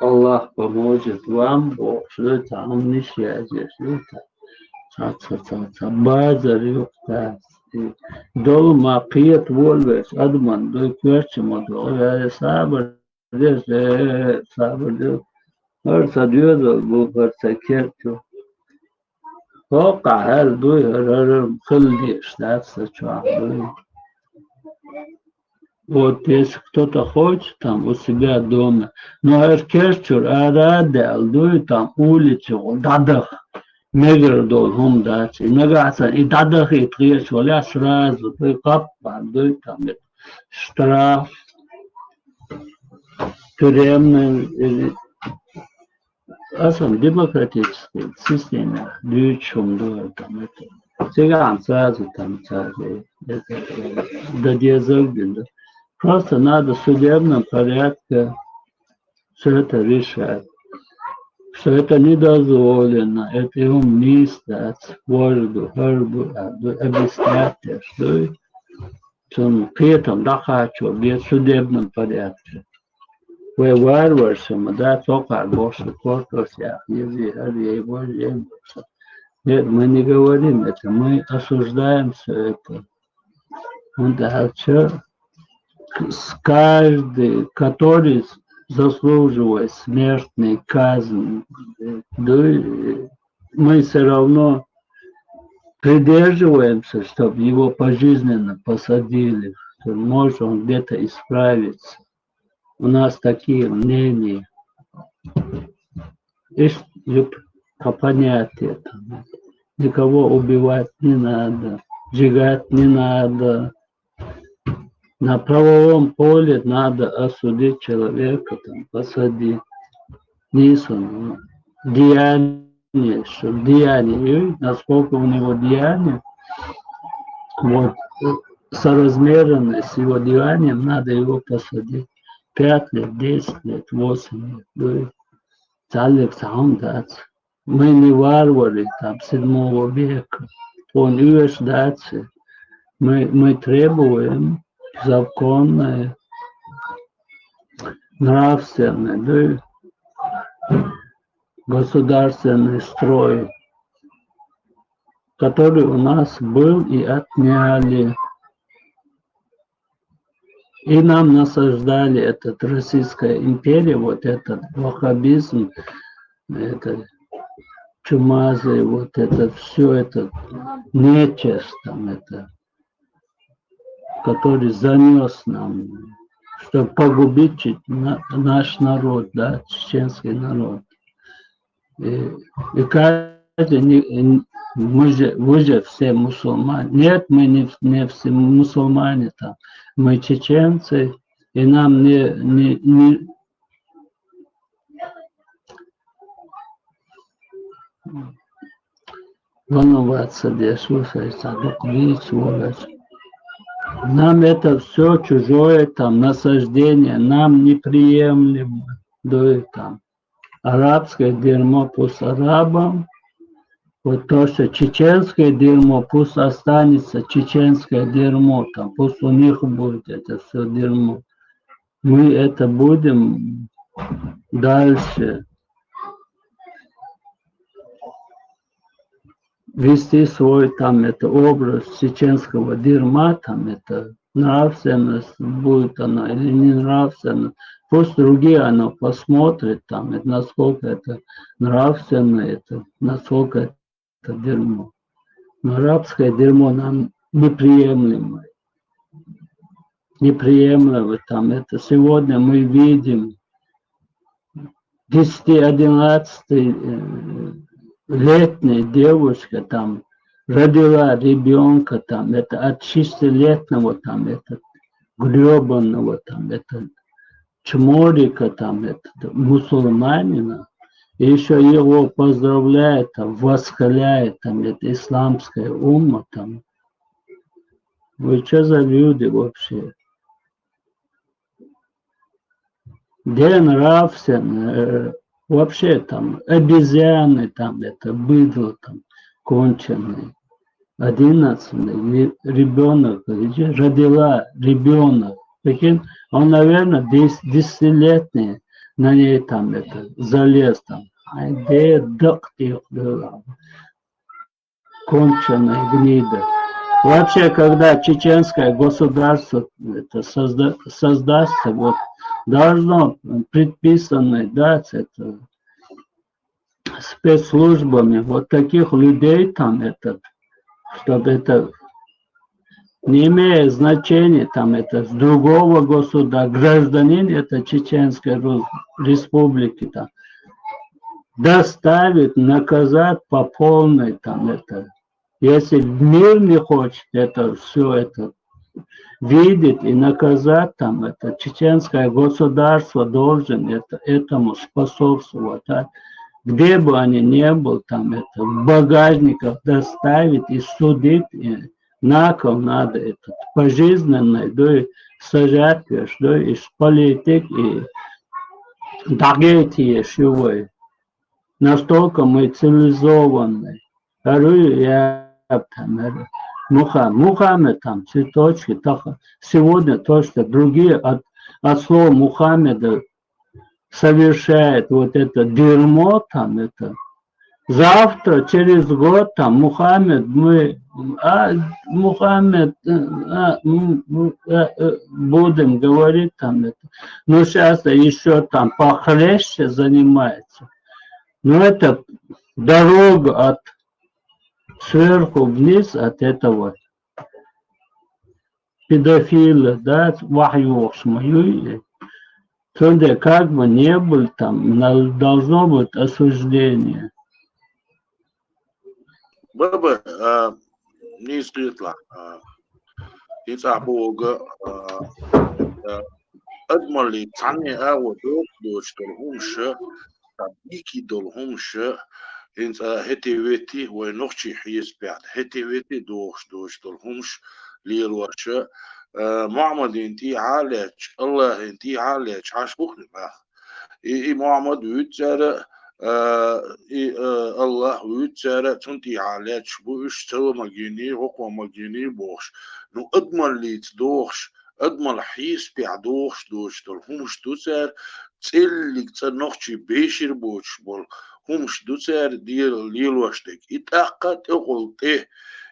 Аллах поможет вам, бохуш ду, цхьа хӀуманаш яздеш ду, цхьа, цхьа, цхьа, цхьа базар ю-кх тӀаккха. Долу ма кхета волавеш адаман дуй, коьртачу ма догӀу, э, сабар деш, э, сабар деш. ХӀара сан доьзал бу, хӀара сан керт ю. ХӀокхахь хӀара дуй, хӀара, хӀара хила дезаш дац сан чохь дуй. Вот если кто-то хочет там у себя дома, но хӀара керт чуьра ара а даьлла дуй, там улицехула дӀадаха мегар долу хӀума дац. И нагахь санна и дӀадахийта хеташ валахь, сразу дуй, кхаппар дуй, там это штраф, тюремный или Аса демократический система дуьйцуш хӀума ду хӀара там, это. Цигахь сразу там, сразу, это, э, дан дезарг дина ду. Просто надо в судебном порядке всё это решать. Что это не дозволено, это и хӀума нийса дац, важа ду, хӀара ду, а ду, объяснять деш ду. Цунна кхетам дӀакхачо беза судебном порядке. Вай варварша ма дац, хӀокхара бохуш ду, кортос яхна, езий, хӀара ей, важа ей бохуш. Нет, мы не говорим это, мы осуждаем все это. Он дальше, с- каждый, который заслуживает смертной казни, э, да, э, мы все равно придерживаемся, чтобы его пожизненно посадили, что, может, он где-то исправится. У нас такие мнения. Ишта юп, по понятию там. Никого убивать не надо, сжигать не надо. На правовом поле надо осудить человека, там, посадить. Нисун деяние, что деяние, и насколько у него деяние, вот, э, соразмерно с его деянием, надо его посадить. Пять лет, десять лет, восемь лет. Да. Цалик сам дац. Мы не варвары там седьмого века. Он уж дац. Мы, мы требуем законное, нравственное, да, государственный строй, который у нас был и отняли. И нам насаждали этот Российская империя, вот этот ваххабизм, это чумазый, вот это все это нечисть, там это, который занес нам, чтобы погубить чи- на- наш народ, да, чеченский народ. И, и каждый, не- не- мы же, вы же все мусульмане. Нет, мы не, не все мусульмане там. Мы чеченцы, и нам не, не, не волноваться, где слушается, вдруг видеть сволочь. Нам это все чужое, там, насаждение, нам неприемлемо. Да и там арабское дерьмо пусть арабам, вот то, что чеченское дерьмо, пусть останется чеченское дерьмо, там, пусть у них будет это все дерьмо. Мы это будем дальше вести свой там это образ чеченского дерьма, там это нравственность, будет она или не нравственность. Пусть другие она посмотрит там, это, насколько это нравственно, это, насколько это дерьмо. Но арабское дерьмо нам неприемлемо. Неприемлемо там это. Сегодня мы видим десяти-одиннадцати летняя девушка там родила ребенка там, это от шестилетнего там, это гребаного там, это чморика там, это мусульманина, и еще его поздравляет, там, восхваляет там, это исламская умма там. Вы что за люди вообще? Где нравственное, э, вообще там обезьяны, там это быдло, там конченые. Одиннадцать ребенок, родила ребенок. Прикинь, он, наверное, десятилетний на ней там это залез там. Ай, де дык, дык, дык. Конченая гнида. Вообще, когда чеченское государство это созда- создастся, вот, должно предписанное дать это спецслужбами вот таких людей там, этот, чтобы это, не имея значения там, это с другого государства, гражданин это Чеченской Ру- Республики там, доставить, наказать по полной там это. Если мир не хочет это, все это видеть и наказать там это, чеченское государство должен это, этому способствовать. А где бы они ни был, там это, в багажниках доставить и судить, и на кол надо этот, пожизненный, да и сажать, да и политик, и дагети, шивой. Настолько мы цивилизованные. Ару я там, Муха, Мухаммед там, цветочки, так, сегодня то, что другие от, от слова Мухаммеда совершает вот это дерьмо, там это, Завтра, через год, там, Мухаммед, мы, а, Мухаммед, э, а, м, м, э, э, будем говорить, там, это. Но сейчас еще там похлеще занимается. Но это дорога от сверху вниз от этого педофила, да, вахьюгъуш ма юй. Цундела как бы не было там, на-, должно быть осуждение. Баба, а, нийса кхеталахь, а, хӀинца ахь бохург, а, а, адамаллица цхьанне агӀор дохуш доцуш долу хӀумаш, цхьа дика долу хӀумаш, хӀинца хӀетте-ветте вайн нохчийн хьесапехь, хӀетте-ветте дохуш доцуш долу хӀумаш лелош, а, Мухьаммадина тӀехьа а лаьтташ, Аллахьина тӀехьа а лаьтташ, хьаша бу хир баха. И, и Мухьаммад вуьйцу цара, а, и, а, Аллахь вуьйцу цара, цунна тӀехьа лаьтташ бу уьш, цо магийний, хӀокхо магийний бохуш. Ну, адамаллица дохуш, адамал хьесапехь дохуш доцуш долу хӀумаш ду цара, цӀеллиг цӀа нохчий бешир боцуш болу хӀумаш ду цара дела-, лелош дерг. И тӀаккха тӀехула тӀе,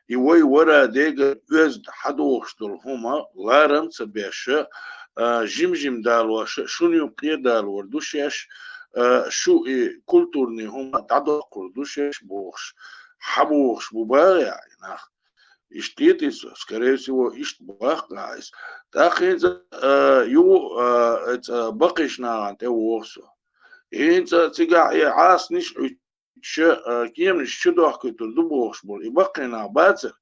и вай вара дега оьзда хьадохуш долу хӀума ларам ца беш, а, жим-жим далош, шуна юккъе далор ду шаьш, а, шу и культурный хӀума дӀадоккхур ду шаьш бохуш, хьабохуш бу баха и нах. Иштта кхетий со, скорее всего, иштта баккха иза. ТӀаккха хӀинца, а, ю, а, эца баккхийчу нахана тӀе воху со. ХӀинца цигахь и Ӏасанаш Ша, а, кеманаш чу дохкуьйтур ду бохуш болу и баккхий нах бацара,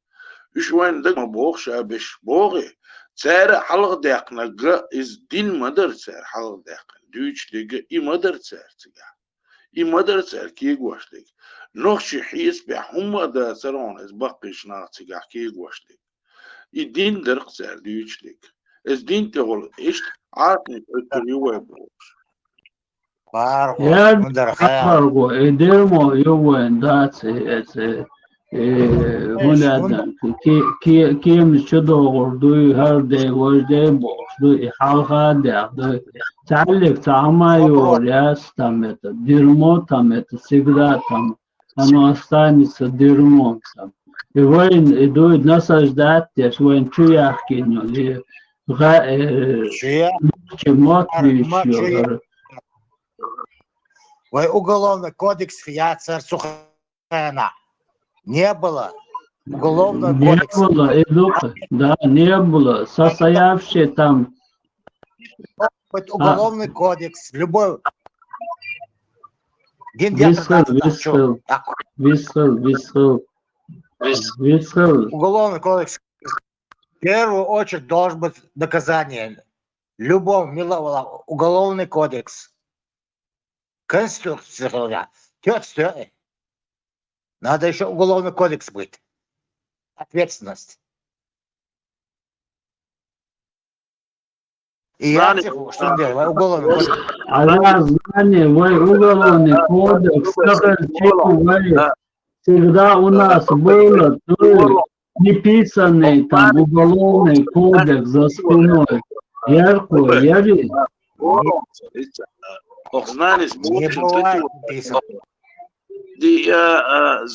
уьш вайна дага ма боху ша берш, бохий? Цара хьалха даьккхинарг иза дин ма дара цара хьалха даьккхина, дуьйцуш дерг и ма дара цара цигахь. И ма дара цара кегош дерг. Нохчийн хьесапехь хӀумма а дацара хьуна иза баккхийчу наха цигахь кегош дерг. И дин дара-кх цара дуьйцуш дерг. Иза дин тӀехула иштта Ӏасанаш Ӏуьттур ю вай бохуш. Бархо, Яр хӀун дара хьан? Бархо, и дермо ю вайн дац, и, эца, и, хӀун аьлла, ки-, ки-, кеманаш чу догӀур дуй, хӀара дей, важа дей бохуш дуй, и хьалха а дехь дуй. Цхьаьллиг цхьа хӀума йогӀур яц там это, дермо там это, всегда там. Оно останется дерьмом там. И вайн, и дуй, насаждать деш, вайн чу яхкийна, и гӀа-, э, Чу я-, нохчийн мотт ар-, ма чу я-, вуьйцуш. Вай уголовный кодекс яцара цу хенахь. Не было уголовного кодекса. Не было, и дукха, да, не было. Состоявший там Хоть уголовный кодекс, любой. Дин дехар Висхил, дац, висхил, так. Висхил, висхил. Вис- Висхил. Уголовный кодекс. В первую очередь должен быть наказание. Любого миловала уголовный кодекс. Конституция говоря. Тёт, стой. Надо ещё уголовный кодекс быть. Ответственность. И я Знание. Тех, что делал, уголовный кодекс. А я знание, вай уголовный кодекс, как чего вай. Да. Всегда у нас было, то есть неписанный там уголовный кодекс за спиной. Ярко, яри. Ох, знание с Не бывает написано. Ди, а, а,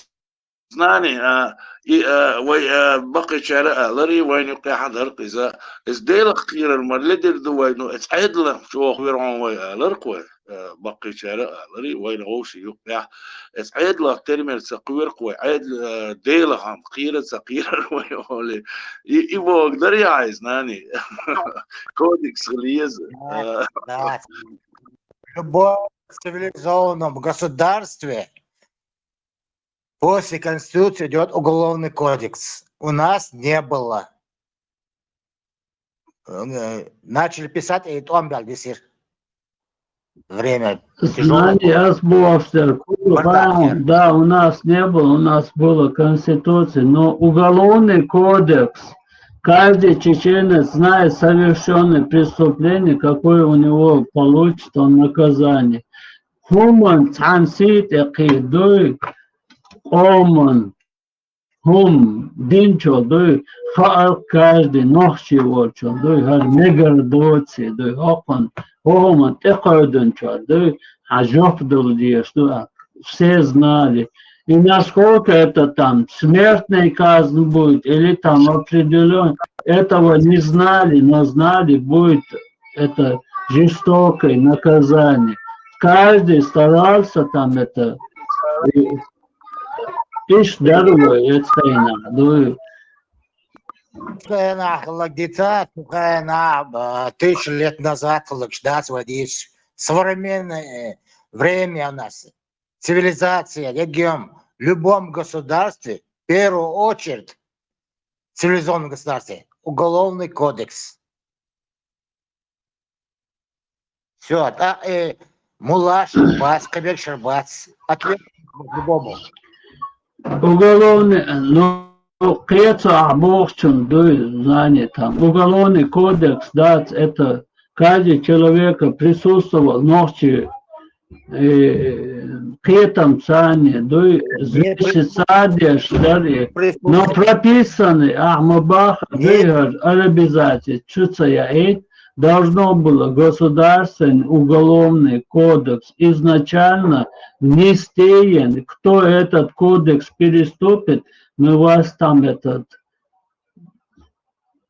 Знание, а, и, а, вай, а, баккхийчара алари, вайна юккъехь а дара-кх иза. Иза Делах кхерар мара ледира ду вай, ну, эца Ӏедалах чӀогӀа вер хьуна вай алара-кх вай, а, баккхийчара алари, вайна вовшийн юккъехь. Эца Ӏедалах термер ца кхоьру-кх вай, Ӏедал-, а, Делах хьан кхера ца кхерар вай олий. И, и бохург дара яхьа иза, знание. Кодекс хила еза. Да, да. В любом цивилизованном государстве после Конституции идёт Уголовный кодекс. У нас не было. Э, начали писать, и тӀом баьлла дисира. Время тяжёлое было. Знание ас бохуш дерг. Бардак яра. Да, у нас не было, у нас была Конституция, но Уголовный кодекс. Каждый чеченец знает совершённое преступление, какое у него получит он наказание. ХӀуманна цхьана сий тӀе кхийдой, къоман хӀума динчул дуй, хаалкхаш ди нохчий волчул дуй, хӀара мегар доций дуй, хӀокхунна хӀуманна тӀекхойдинчул дуй, хьан жоп дала дезаш ду, все знали, насколько это там смертная казнь будет или там определённо, этого не знали, но знали, будет это жестокое наказание. Каждый старался там это, и, и здорово, это, ну, Цу хенахь хилла дица, цу хенахь, а, тысяча лет назад хилла дац вай дийцар. Современное время у нас. Цивилизация, регион. В любом государстве, в первую очередь, цивилизованном государстве, уголовный кодекс. Всё, а, э, мулаш, бас, кхиберг шарбац. Ответ по-любому. Уголовный, ну, кхечу ахь бохучун дуй, знание там. Уголовный кодекс дац, это каждый человека присутствовал нохчи, э, кхетам царни дуй, Не зиши при- цадеш дари. Но присутствовал. Прописаны, ахь ма баха, Не дуй, арабизация, чуца я эт, должно было государственный уголовный кодекс изначально внести, кто этот кодекс переступит, мы вас там этот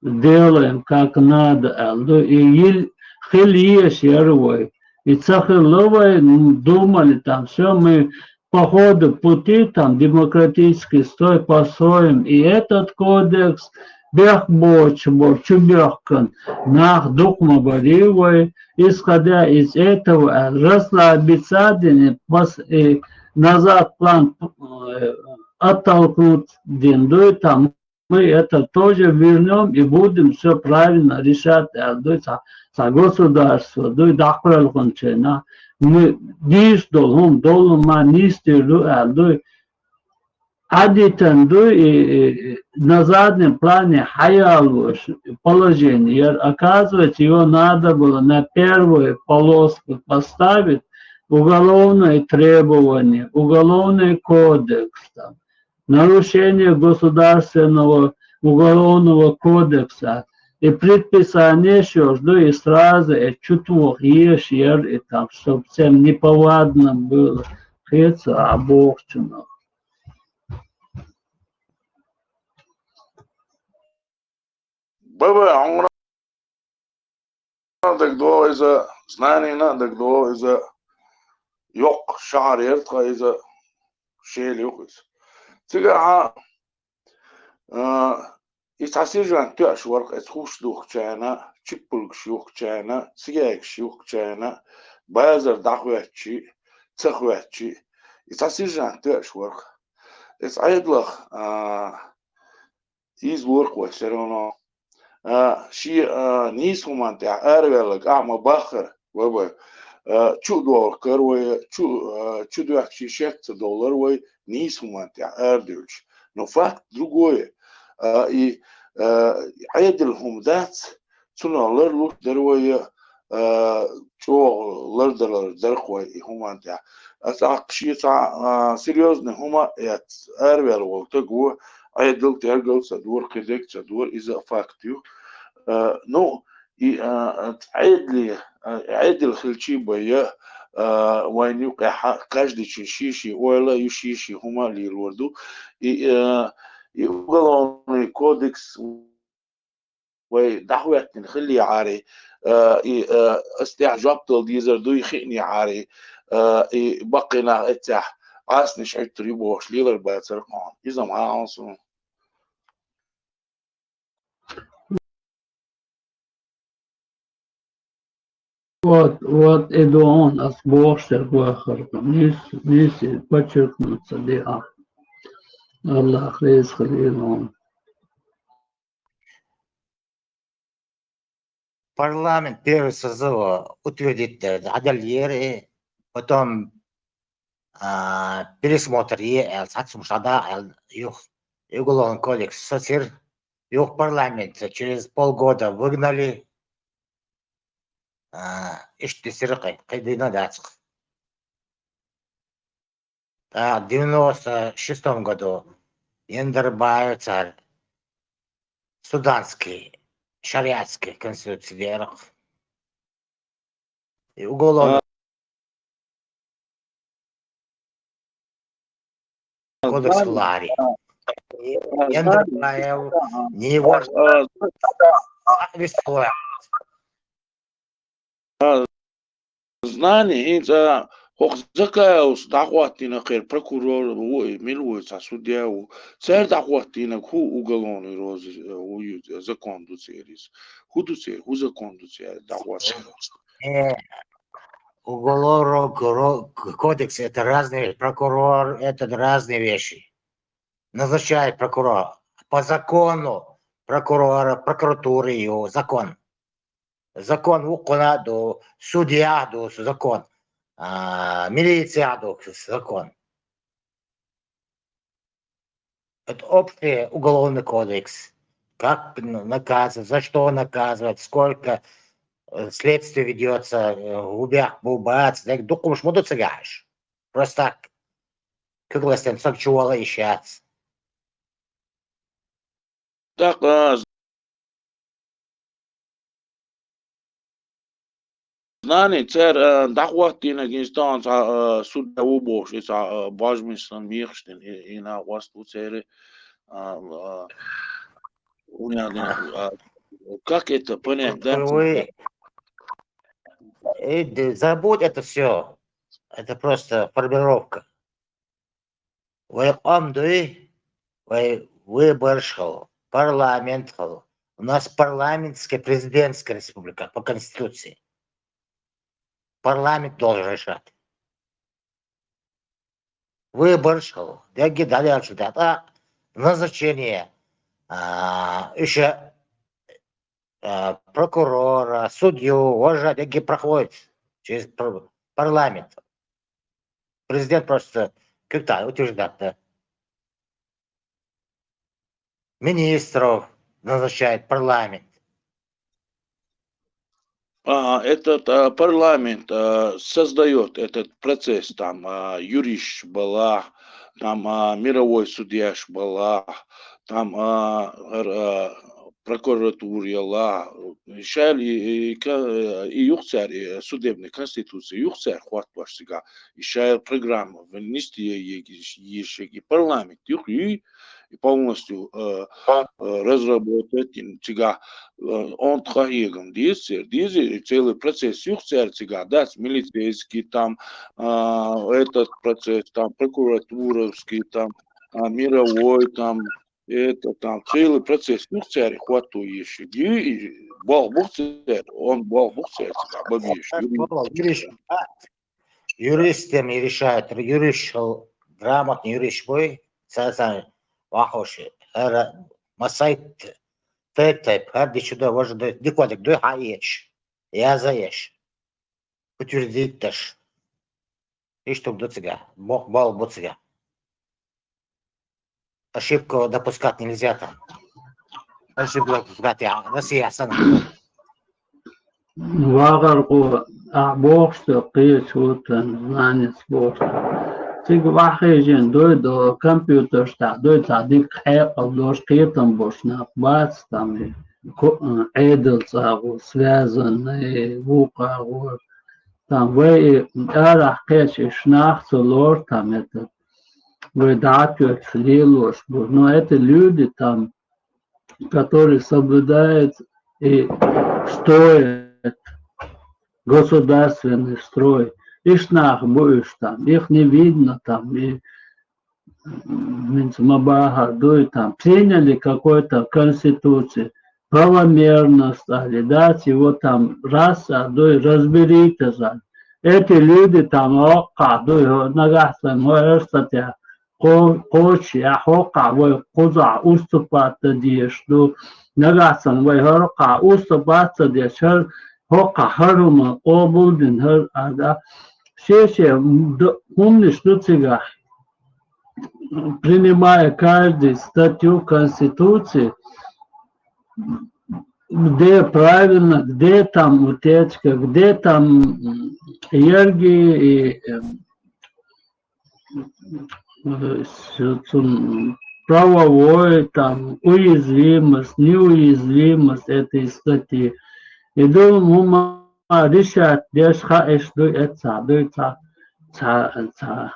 делаем как надо, аьлла ду. И йил-, хила езаш яра вай. И ца хилла вай, м, думали там, всё, мы по ходу пути там демократически строй построим и этот кодекс, бехк боцуш бу чубехкан нах дукха ма барий вай, исходя из этого, э, расслабиться дин, и пос-, и назад план, э, оттолкнуть дин, дуй, там мы это тоже вернём и будем всё правильно решать, аьлла дуй, цхьа, цхьа государство дуй, даккхал хӀунчийна. Мы дийш долу хӀума долу ма нисдийр ду, аьлла дуй. Ӏадитан дуй, и, и, на заднем плане хьаяллуш положение яра. Оказывается, его надо было на первую полоску поставить, уголовное требование, уголовный кодекс, там, нарушение государственного уголовного кодекса и предписание, что жду и сразу, и чуть езаш яра, и там, чтоб всем неповадно было. Хеца а бохучунах. Баба, хьуна дагадогӀу иза, знанина а дагадогӀу иза, йоккха шахьар яра тхан иза, Шела ю-кх иза. Цигахь, а, и цхьа сержант тоьаш вара-кх, эца хӀуш духкучарна, чиппулгаш юхкучарна, цигагаш юхкучарна, базар дӀахӀоьттича, ца хӀоьттича, и цхьа сержант тоьаш вара-кх. Эца Ӏедалах, а, иза лоракх вай всё равно. А, шен, а, нийса хӀуманна тӀехь араваьлларг ахь ма баххара, вай-вай. А, чу а дохкура вай, чу, а, чу доьхкича шек ца довлар вай нийса хӀуманна тӀехь арадуьллуш. Но факт другое. А, и, а, Ӏедал хӀума дац, цунах ларлуш дара вай, а, чӀогӀа лардалар дара-кх вай и хӀуманна тӀехь. Аса Ӏаккха шен цхьа, а, серьёзный хӀума эц араваьлла волу стаг ву, Ӏедал тергал ца дора, кхидерг ца дора, иза а факт ю. А, ну, и, а, Ӏедале, а, Ӏедал хилчий бен, а, вайн юкъехь каждыйчун шен-шен ойла а ю, шен-шен хӀума а лелор ду. И, а, и уголовный кодекс вай дӀахӀоьттина хиллехьара, а, и, а, ас тӀехь жоп дала дезар дуй хиънехьара, а, и баккхий нах эццехь Ӏасниш Ӏуьттур ю бохуш лелар бацара-кх хьуна. Иза ма хьахьа суна. Вот, вот и ду хьуна ас бохуш дерг вахар. Нийса, нийса подчеркнуть ца де ахь. Аллах реза хуьлийла хьуна. Парламент первый созыва утвердить дара, дӀаделлера, и потом, а, пересмотр е аьлла, цхьацца хӀумнаш дӀадаха аьлла, юха и уголовный кодекс сацира, юха парламент через полгода выгнали. А, иштта дисира кхин, кхин дийна дац-кх. ТӀаккха девяносто шестом году Яндарбаев цара суданский, шариатский конституция дера-кх. И уголовный кодекс лари. Яндабаев, Нивор, Ахвисуа. Знани, хӀинца хӀокху Закаевс дӀахӀоттийнарг прокурор ву и, мила ву цхьа судья ву. Цара дӀахӀоттийнарг хӀун уголовный розыск ву, закон ду церан иза? ХӀун ду церан, хӀун закон ду церан дӀахӀоттийнарг? Э, уголовный ро-, кодекс — это разные, прокурор — это разные вещи. Назначает прокурор. По закону прокурора, прокуратуры его закон. Закон вукхуна ду, судья ду закон, а, милиция ду закон. Это общий уголовный кодекс. Как н-, наказывать, за что наказывать, сколько, э, следствие ведётся, э, убях бубац, так дукхумш муду цагаш. Просто так. Как ластен саг чувала ищац. Так, а, Знани, цара, а, дӀахӀоттийнарг иза тахана цхьа, а, судья ву бохуш, и цхьа, а, божмисан мехаш дина, и, и накъост ву церан, а, а, унядина, а, как это понять, да? Вы, э, д-, забудь это всё. Это просто формировка. Вай къам дуй, вай выбораш хала, парламент хала. У нас парламентская, президентская республика по Конституции. Парламент должен решать. Выбораш хала. Дегги дӀадаьлча датӀа назначение, а, иша, а, прокурора, судью, важа дегги проходит через пар-, парламент. Президент просто как-то утверждает, да. Министров назначает парламент. А, этот, а, парламент, а, создаёт этот процесс, там, а, юристаш бала, там, а, мировой судьяш бала, там, а, р-, а, прокуратура яла, и шаьл и, и ка-, и юхцар, и судебный конституция юхцар хӀоттош цига, и шаьл программа веннистия егиш, ешеги парламент юх, и, и полностью, э, э, разработать ин цига, э, он тхахьегам деза цер, деза, и целый процесс юхцар цига, дац милицейский там, а, этот процесс, там прокуратуровский, там, а, мировой, там, это там целый процесс. Ну, цаьрга хӀотто еш. И болх бу церан, он болх бу церан, цига бан безаш. Юри-, юристам и решают, юристаш, грамотный юристаш буй, царна вахош, хӀара масайт, тайп-тайп, хӀара дичу ду, важа ду, дикодик ду, хьаеш, яза еш, утвердить даш. Иштта ду цига, бо-, болх бу цига. Ошибку допускать нельзя там. Ошибку допускать я, Россия сана. Вагар гӀо, а, бохуш ду, кхечу ву тан, знанец бохуш ду. Цига вахийжина дуй до, компьютерш тӀехь дуй, цхьа дика хьекъал долуш, кхетам болуш нах бац, там, и ко-, Ӏедал цӀа гӀо, связанный, вукху гӀо, там, вай и арахь кхечу и шнах ца лору, там, это, вай дӀа а тоьттуш лелош бу. Но это люди, там, которые соблюдают и строят государственный строй. Иш нах бу уьш там, их не видно там, и м, ма бахар дуй там, приняли какой-то конституцию, правомерность али, да, чего там, раз, а, дуй, разберитесь, а. Эти люди там, хӀокхахь дуй, хӀо-, нагахь санна, хӀо-, хӀара статья кхо-, кхочушъяьхь, хӀокхахь вай кхузахь уступать дан дезаш ду, нагахь санна вай хӀокхахь уступать ца деш, хӀара, хӀокхахь хӀара хӀума къобалдина хӀара, а, да. Шен-шен м, д-, хӀуманаш ду цигахь, принимая каждую статью Конституции, где правильно, где там утечка, где там, м, ерги и, эм, э, с-, цун правовой, там, уязвимость, неуязвимость этой статьи. И ду хӀума решать деш хаьаш ду, эццахь дуй цхьа, цхьа, цхьа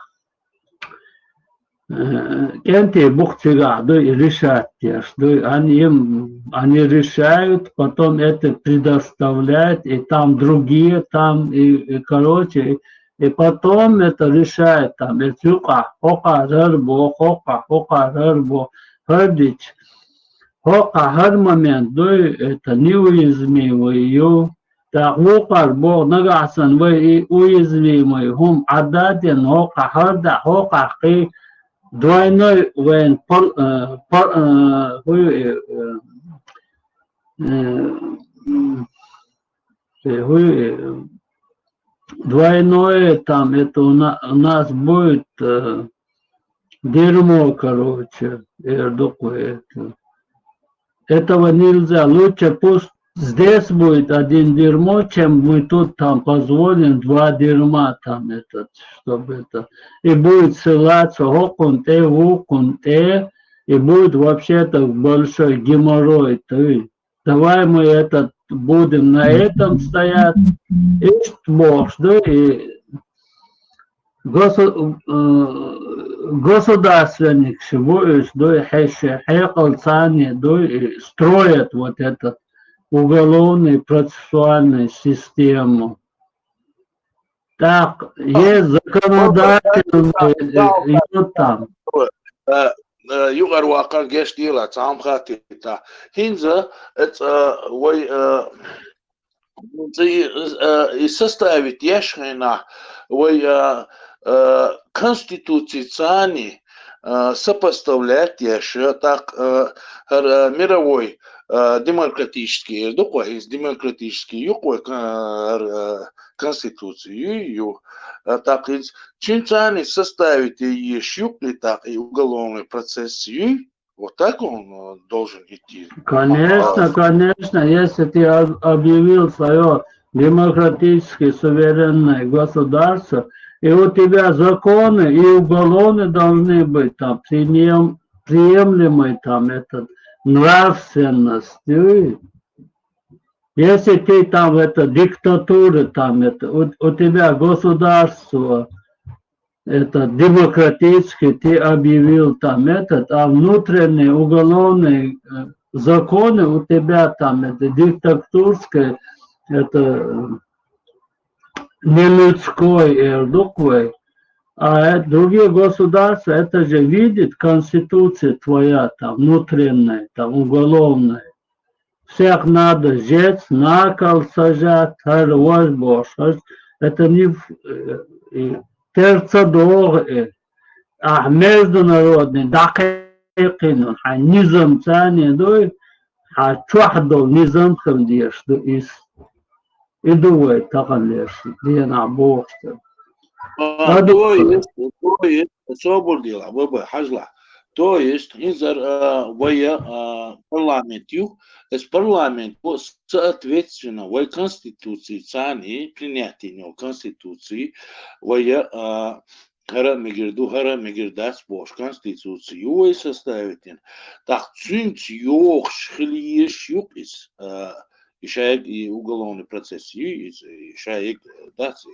э, кӀентий бух цигахь дуй и решать деш дуй. Они им, они решают, потом это предоставляют, и там другие, там, и, и, короче, и, и потом это решает, там, и юкъахь, хӀокъахь хӀара бо, хӀокъахь, хӀокъахь хӀара бо, хӀара дича. ХӀокъахь хӀара момент дуй, это неуязвимый ю. ТӀаккха вукхар боху, нагахь санна вай и уязвимый хӀума Ӏаддадина, хӀокъахь хӀара да, хӀокъахь кхий двойной вайн пол-, э, пол-, э, хӀу ю, э, э, э, м, э, хӀу ю, э, двойное там, это у на-, у нас будет, э, дерьмо, короче, эр ду-кх вай это. Этого нельзя. Лучше пусть здесь будет один дерьмо, чем мы тут там позволим два дерьма там этот, чтобы это. И будет ссылаться хӀокхунна тӀе, вукхунна тӀе, и будет вообще-то большой геморрой. Ты, давай мы этот будем на этом стоять. Иштта бохуш ду, и госу-, э, государственникаш бу уьш, ду и хьешан хьекъал царна ду, и строят вот этот уголовный процессуальную систему. Так, есть законодательный, э, и вот там. Э, э, юкъара ваккхар гечдийла, цхьа хӀума хаттийта. ХӀинца, э, ц-, э, вай, э, ц-, и, э, и составить еш хенахь, вай, э, э, конституци царна, э, сопоставлять еш, э, так, э, хӀара, э, мировой, э, демократический, эр ду-кх вай, иза демократический ю-кх вай, кон-, хӀара, э, конституци ю, ю. Э, так, иза Цуьнца царна составить еш ю-кх и так и уголовный процесс ю, вот так он, э, должен идти. Конечно, конечно, если ты об-, объявил свое демократическое, суверенное государство, и у тебя законы и уголовные должны быть там прием-, приемлемой там этот нравственностью. Если ты там это диктатура, там это, у, у тебя государство это демократически ты объявил там этот, а внутренние уголовные, э, законы у тебя там это диктатурское, это, э, нелюдское, эр ду-кх вай. А э-, другие государства, это же видит конституция твоя, там, внутренняя, там, уголовная. Всех надо сжечь, на кол сажать, хӀара важа бохуш, хӀара, это не в-, э, э, терца догӀа, э, ахь международный дӀакхайкхийна, хьайн низам царна дуй, хьан чохь долу низам хила дезаш ду иза. И ду вай тахана леш дийнахь бохуш дерг. А, то есть, то есть, собар делахь, бабай, хьажалахь. То есть, хӀинца, а, вай, а, парламент ю, эс парламент ю соответственно вай конституци царна принятие йолу конституци, вай, а, хӀара а мегар ду, хӀара а мегар дац бохуш конституци ю вай составить йина. ТӀаккха цуьнца йохуш хила езаш ю-кх иза, а, и шайга и уголовный процесс ю иза, и шайга дац и.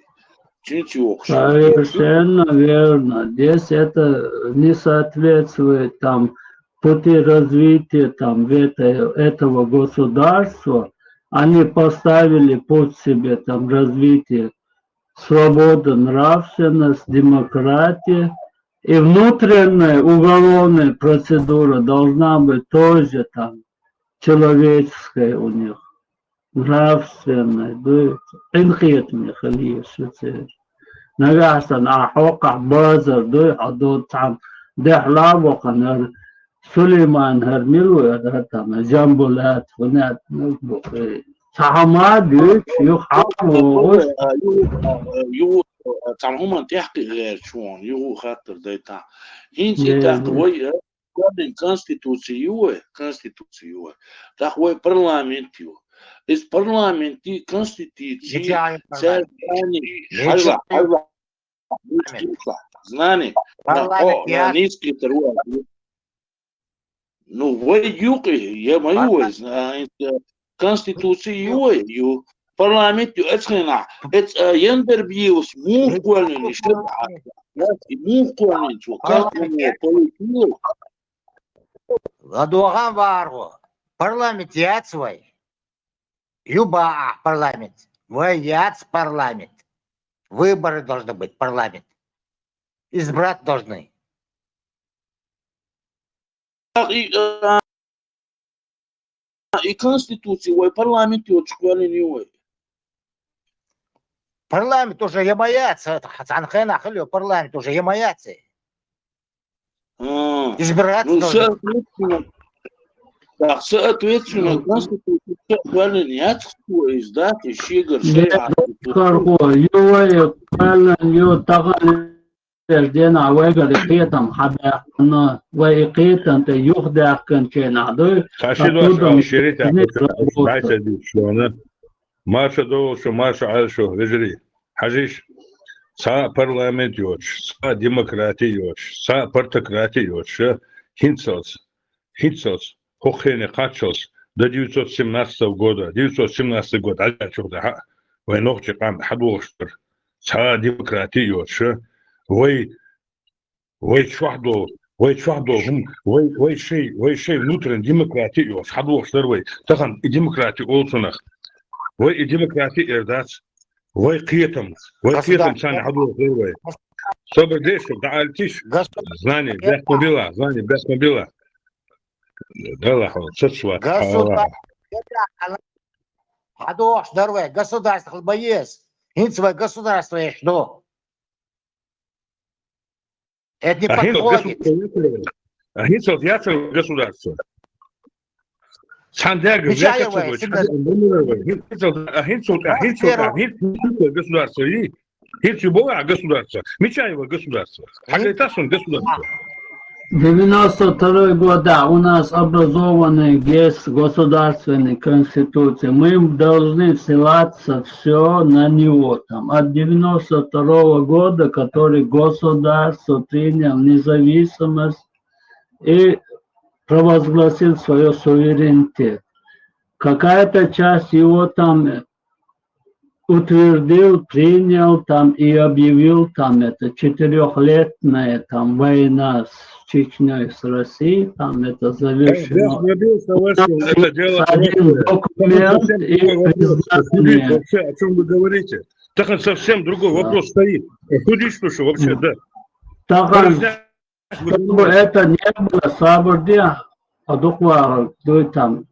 Цуьнца йохуш хила езаш ю. Совершенно верно. Здесь это не соответствует там пути развития там в этой, этого государства. Они поставили путь себе там развития свобода, нравственность, демократия. И внутренняя уголовная процедура должна быть тоже там человеческая у них, нравственная, да, къинхетаме хила еза церан. Нагахь санна ахь хӀокхахь базар дуй, хьо ду цхьана дехьла а вахана, хӀара Сулейман, хӀара мила ву, хӀара там Жамбулат, хӀунда аьлла, ну, бу-, э, цхьа хӀума а дуьйцуш, юха хьалха вогӀуш. Юха, юха, цхьана хӀуманна тӀаьхьа кхиа гӀерташ ву хьуна, юха хаттар дайта. ХӀинца и тӀаккха вай, э, Конституци ю вай, конституци ю вай. ТӀаккха вай парламент ю. Иза парламент и конституци, цаьрга знание, хьажа, хьажа, знание, парламент, хьо, я, нийса кхетар ву аьлла. Ну, вай юкъе, я ма ю вай, зна-, конституци ю вай, ю. Парламент ю оцу хенахь. Эц, а, Яндарбиевс муха кхоьллина, и шарахь, и муха кхоьллина цо, как оно получилось? ЛадогӀан варгӀо. Парламент яц вай. Ю баа ахь парламент. Вай яц парламент. Выборы должны быть, парламент. Избрать должны. И, а, и Конституция вай парламент йоцуш кхоьллина ю вай. Парламент уже я ма яц, цхьана хенахь хилла йо парламент уже я ма яц. А, избираться ну, должны. Соответственно, так, соответственно, Конституция кхоьллина яц вай иза, да, и шегара шайн Нет, Конституция. Кархо, ю вай кхоьллина ю, тахана Деш денахь вайгара и кхетам хьабаьккхина, вай и кхетам тӀе юхадаьккхинчу хенахь дуй, Ша ши дош оттуда ала шеритахь, не дай ца дийцаш вайна. Марша довла шу, марша Ӏойла шу, вежарий. Хьажийша, цхьа а парламент йоцуш, цхьа а демократи йоцуш, цхьа а партократи йоцуш, хӀинццалц, хӀинццалц, хӀокху хене кхаччалц, до девятьсот семнадцатого года, девятьсот семнадцатый год, Ӏаьржачух дахьа, вай нохчийн къам хьадогӀуш дара. Цхьа а демократи йоцуш, вай, вай чохь долу, вай чохь долу хӀума, вай, вай шай, вай шай внутренний демократи йоцуш, хьадогӀуш дара вай. Тахана и демократи олу цунах. Вай и демократи эр дац. Вай кхетам, вай кхетам царна хьадогӀуш дара вай. Собар деш, дӀаалитиш. Знание, бехк ма билла, знание, бехк ма билла. Далла хьо, цацват, Государство. ХьадогӀуш дара вай, государство хила ма еза. ХӀинца вай государство еш ду. Это не подходит. А хӀинца яцара государство? Цхьана дерг Мича яцара вай, вай, сигнал. А хӀинца, а хӀинца, а хӀинца, а хӀинца государство и? ХӀинца ю боху ахь государство? Мича ю вай государство? Хьажа тасун государство. Девяносто второй года у нас образованный есть государственный конституция. Мы должны ссылаться все на него. Там, от девяносто второго года, который государство принял независимость и провозгласил свое суверенитет. Какая-то часть его там утвердил, принял там и объявил там это четырёхлетняя там война с Чечнёй, с Россией, там это завершено. Один документ и признание. Вообще, о чём вы говорите? Так он совсем другой вопрос стоит. Судишь, слушай, вообще, да. Так он Чтобы это не было, сабур де, а дукха вахар дуй там.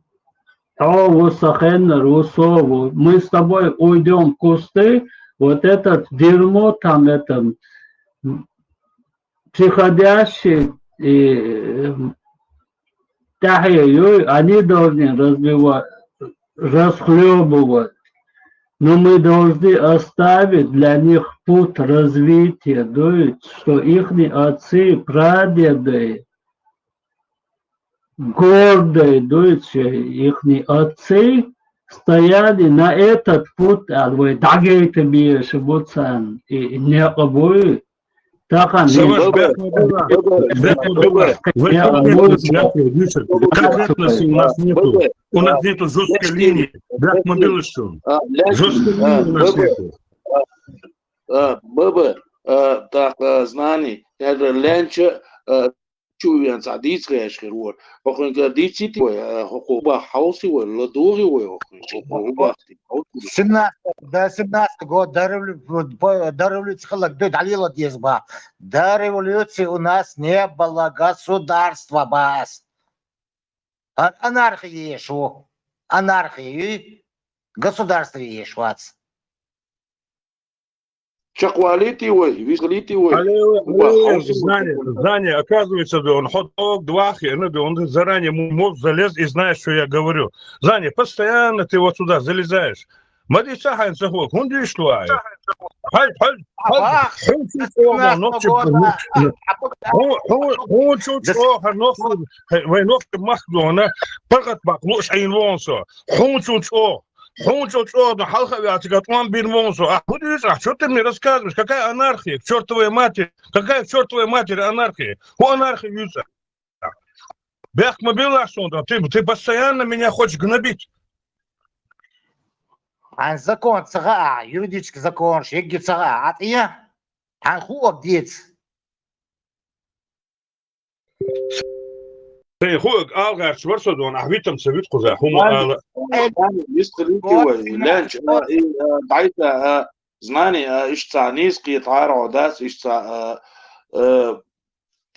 Хьо ву, сан хеннар ву, со ву. Мы с тобой уйдём в кусты, вот этот дерьмо там, это, м, приходящий, и, м, тӀаьхье юй, они должны развивать, расхлёбывать. Но мы должны оставить для них путь развития, то есть, что ихние отцы, прадеды, гордые, то есть, ихние отцы стояли на этот путь, а вы дагейта беша буцан, и не обуй. Тахана Саваш, бехк ма билла, бехк ма билла. Вай конкретно, конкретности у нас нету. У нас нету жёсткой линии. Бехк ма билла, что жёсткой линии у нас нету. А, Баба, а, так, а, знани, это ленча, а, чу вен ца дийца гӀеш хир вор. Охуьнга дийцити вай, а, хӀокху бах хьовси вай, ладугӀи вай охуьнга, хӀокху бах ти хьовси вай. Семнадцатый, до семнадцатого года, до револю-, по-, до революции хала ду, дӀалела деза бах. До революции у нас не было государства, бах. А-, анархия еш ву. Анархия ю, государство еш вац. Чекхвалийти вай, висалийти вай. Алло, алло, знание, знание, оказывается, да, он хот-дог два хи, ну, да, он заранее ему в мозг залез и знаешь, что я говорю. Знание, постоянно ты вот сюда залезаешь. Ма дийца хьайна ца хӀокху, хӀунда дийш ду ахь? Хьай, хьай, хьай, хьун чу чӀогӀа нохчи, хьун, хьун, хьун чу чӀогӀа нохчи, хьай, вай нохчи махка дона, паргӀат бакъ лууш Ӏийна вон со. Хьун чу чӀогӀа, хьун чу чӀогӀа хьалха а ваьлла, цига тӀом бина вон со. Ахь хӀун дуьйцу ахь? Чё ты мне рассказываешь? Какая анархия? К чёртовой матери! Какая к чёртовой матери анархия? ХӀун анархия юьйцу ахь? Бехк ма билла суна, ты, ты постоянно меня хочешь гнобить. Хьан закон ца хаьа, юридический законаш егги ца хаьа, Ӏа тӀе? Хьан хуъаг деца? Сайн хуъаг ала гӀерташ вар со дона, ахь витам ца вит кхуза, хӀума ала. Вистхилийти вай, лаьнча, а, и, а, дӀайта, а, знани, а, иштта ца нийса кхетахьара хьо дац, иштта ца, а, а,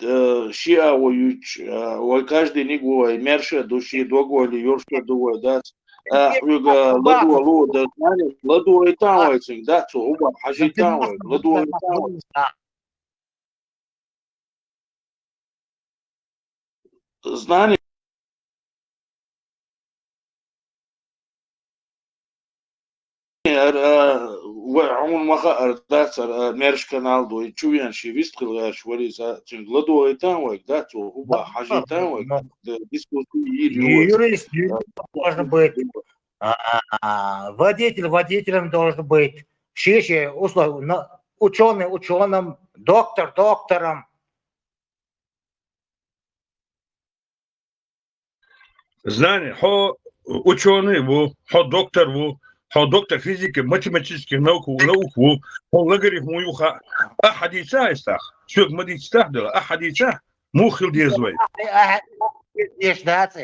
э, шиъ а ву юьтуш, э, вай каждый ниг ву вай, мерша ду, ши дог вали, юрша ду вай, дац. Э, хьоьга ладу лу, да, знани, ладу вай тан вай цинг, да, цу уба хьажи тан вай, ладу вай тан вай. Знани, ар, а, ва-, хьуна ма хаьара дац, ар, а, мерш канал ду, и чу вен ши вист хила гӀерташ вари са, цуьнга ладогӀийтан вайга, да, цо хӀуба хьажийтан вайга, да, дискуссия йийр ю вай. Юрист, юрист должен быть. А, а, а, водитель водителем должен быть. Ши-ши услов-, на-, учёный учёным, доктор доктором. Знание, хьо учёный ву, хьо доктор ву, хьо доктор физики, математических наук, наук ву, хьо логарифм ву юха. Ахьа дийца айстах? Соьга ма дийцтах дела, ахьа дийца? Мух хил деза вай? Деш дац.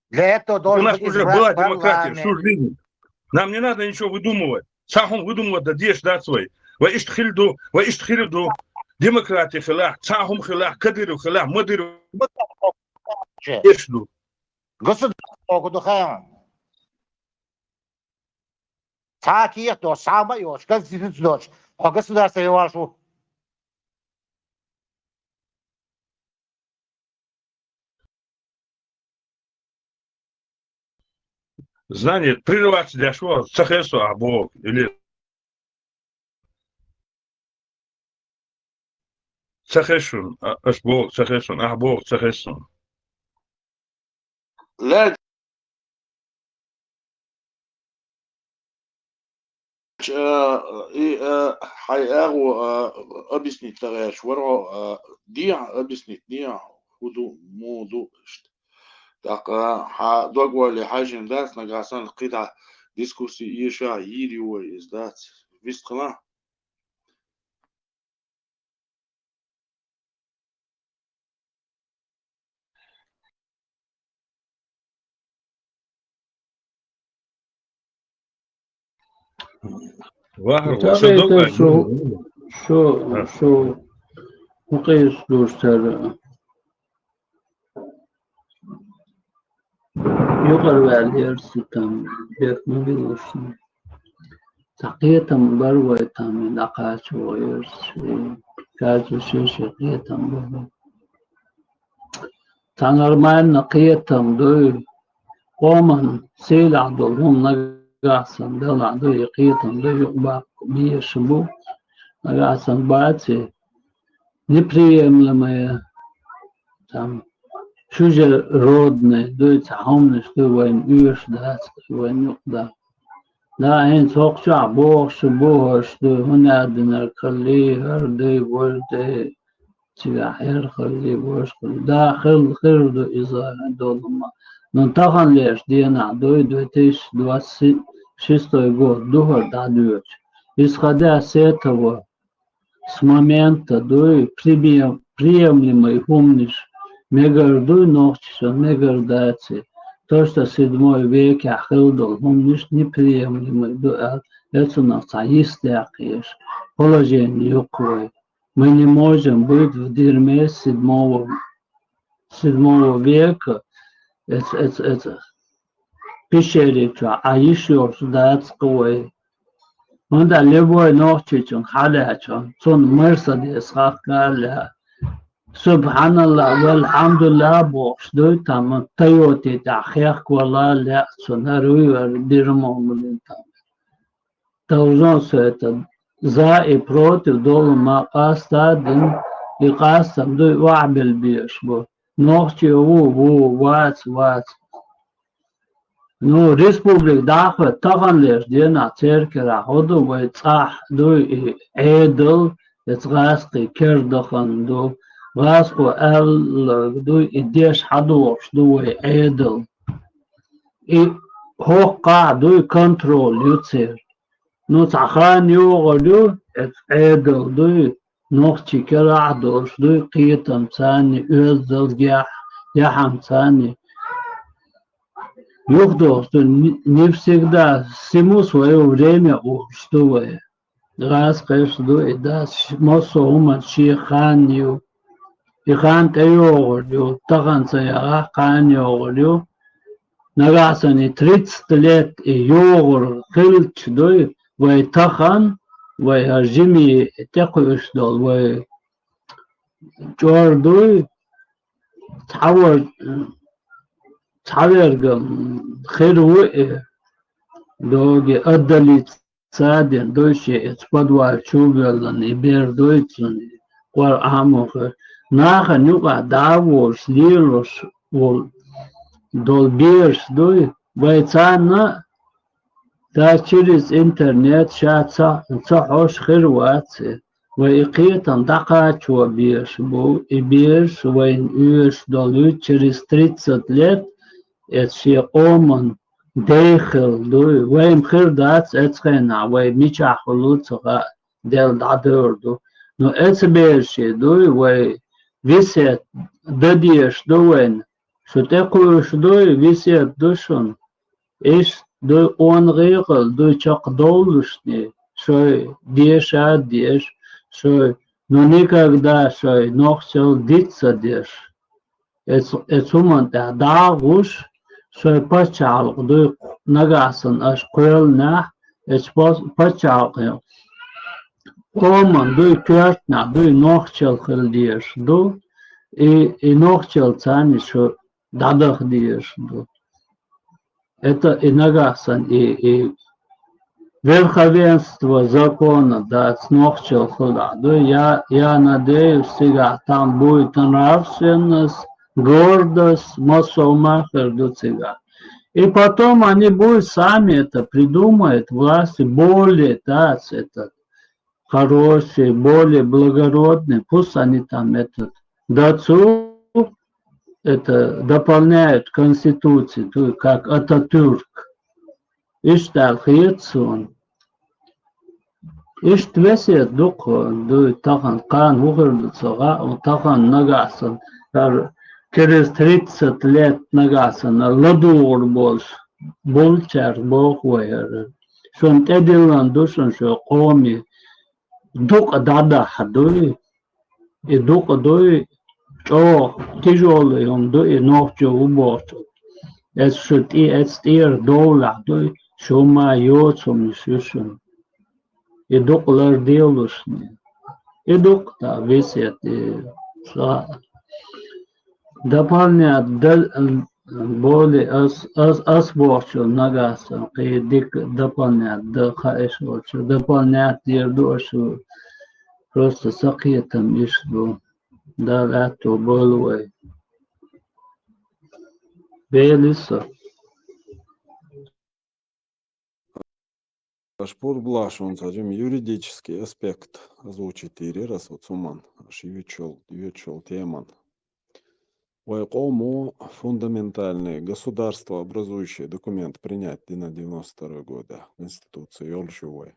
Для этого У должен нас быть уже избран была демократия парламент. Всю жизнь. Нам не надо ничего выдумывать. Цхьа хӀума выдумывать дан дезаш дац вай. Вай иштта хила ду, вай иштта хила ду. Демократия хилахь, цхьа хӀума хилахь, Кадыров хилахь, Мадыров. Деш ду. Государство куда хаьм? Цхьа кехат доцуш, цхьа ма йоцуш, конституция доцуш. Хьо государство йоваш ву. Знание прерываться деш ву, ца хеза со ахь боху, или ца хеза шуна, а, аш боху, ца хеза шуна, ахь боху, ца хеза шуна. Лаьд- Э, и, э, хьайн агӀо, э, объяснить дан гӀерташ вара хьо, э, дехьа объяснить дехьа, хӀун ду, муха ду, иштта. ТӀаккха хьан дог валле хьаьжжина дац, нагахь санна кхидӀа дискуссия эша йийр ю вай, иза дац. Вистхила? Ваха, ва, ша дог вай. Шу, шу, шу, хӀун къийса дуьйцуш цара? Юкъара ваьлла яра со там, бехк ма биллалаш. Цхьа кхетам бар вай там, дӀакхача вогӀуш, и кхача шен-шен кхетам бар вай. Цхьа нормально кхетам дуй, къоман сийлахь долу хӀума нагахь санна делахь дуй, и кхетам дуй, юкъа баккха безаш бу, нагахь санна бац и неприемлемое, там, чужеродное дуй, цхьа хӀуманаш дуй, вайна оьшуш дац, вайна юкъа дац. Да, хӀинца хӀокху чохь бохуш бу хӀорш дуй, хӀун аьлла динарг хилли, хӀара дуй, важа дуй, цигахь хӀара хилли, важа хилли. Да, хилла хир ду иза долу ма. Но таханлерчу денахь дуй, две тысячи двадцать шестой год ду хӀара дӀадоьдуш. Иза ха де сетаво. С момента дуй, прием-, приемлемый хӀуманаш мегар дуй, нохчашна мегар дац. То, что седьмой векехь хилла долу хӀуманаш неприемлемый ду аьлла, эцунах цхьа йист даккха еза. Положение юккъе вай. Мы не можем быть в дерьме седьмого, седьмого века. Эц-, эц-, эц-, пещерик чохь Ӏа йиш йолуш дац-кх вай. ХӀунда любой нохчичунна хьалаьцча, цунна Мерседес хахка а лаьа. Субханалла, валхьамдулла бохуш дуй, тамма Тойоти тӀехь хехка вала а лаьа, цунна хӀара вуй вара дирма хӀуманийн тамма. Довзон соьта за и против долу ма къаста а дина, и къастам дуй охьабелла безаш бу. Нохчи ву, ву, вац, вац. Ну, республика дӀахо таханлерчу денахь церкарахь хӀун ду вай цӀахь дуй и Ӏедал, эца гӀазкхий кердахан ду, гӀазкхо аьлларг дуй и деш хьадохуш ду вай Ӏедал. И хӀокхахь дуй контроль ю церан. Ну, цхьа хан йогӀур ю, эцу Ӏедал дуй, нохчий керахь а долуш дуй, кхетам царний, оьздангаллехь, яхьам царний. ЮхадогӀуш ду, не, не всегда, всему своё время олуш ду вай. ГӀазкхаша ду и дас, массо а хӀуманна шен хан ю. И хан тӀейогӀур ю, тахана ца яхахь, кхана йогӀур ю. Нагахь санна и тридцать лет и йогӀур хилча дуй, вай тахана, вай хӀара жимий тӀекхуьуш долу, вай чӀор дуй, цхьавар-, цхьаверг хир ву и, доги отдалиться дина дуй шен, эцу подвал чу а воьллина, и бер дуй цунна, и къор Ӏамо хир. Нахана юкъахь дӀа а волуш, лелош волу, долу бераш дуй, вай царна а, да, через интернет ша ца, ца хьош хир вац и. Вай и кхетам дӀакхачо безаш бу, и бераш вайна оьшуш долу через тридцать лет, эцу шен къоман дехилла дуй. Вайна хир дац эцу хенахь, вай мичахь хуьлу ца хаьа, Дела дӀадевр ду. Но эцу бераши дуй, вай весет дан дезаш ду вайна. Шу тӀекхуьуш дуй, весет ду шуна. Иштта дуй къона гӀехал, дуй чекхдовлушний, шой деша а деш, шой, но никогда шой нохчалла диц ца деш. Эц-, эцу хӀуманна тӀехь дӀа а гӀуш, шой пачхьалкх дуй нагахь санна аша кхоьллинехь, эцу пос-, пачхьалкхе къоман дуй коьртанехь дуй нохчалла хила дезаш ду, и, и нохчалла царна шу дӀадаха дезаш ду. Это и нагахь санна, и, и верховенство закона дац нохчалла хилахь дуй, я, я надеюсь, цигахь там будет нравственность, гордость, массо а хӀума хир ду цигахь. И потом они будут сами это придумают, власти более дац этот хорошие, более благородные, пусть они там этот, дацу, это, дополняют Конституцию, то есть как Ататюрк. Иштта аьлла хета суна. Иштта весет ду-кх, дуй, тахана, кхана хӀун хир ду ца хаьа, тахана нагахь санна, хӀара через тридцать лет нагахь санна, ладугӀур болуш, болчаьрга боху вай хӀара. Шуна тӀедиллина ду шуна шо къоме, дукъа дӀадахьа дуй, и дукъа дуй, чӀогӀа тяжёлый хӀума ду и нохчо ву бохучу. Эцу шу тӀе-, эцу тӀера довлахь дуй, шу ма йоцу хӀуманаш ю шуна. И дукъа ларделушни. И дукъа та весет, и ша дополнять да, более ас, ас, ас бохучу нагахь санна кхин дика дополнять да, хаьа аш волчу, дополнять дийр ду ашу, просто сакхетам иштта ду. Дала аьтто бойла вай. Бели со. Аш пурба лахь шуна цхьа жима юридический аспект озвучить дийр яра со цу хӀуман, аш юьйцуш йолу, юьйцуш йолу теман. Вай къомо фундаментальный государствообразующий документ принять дина девяносто второго года, Конституция йолуш ю вай.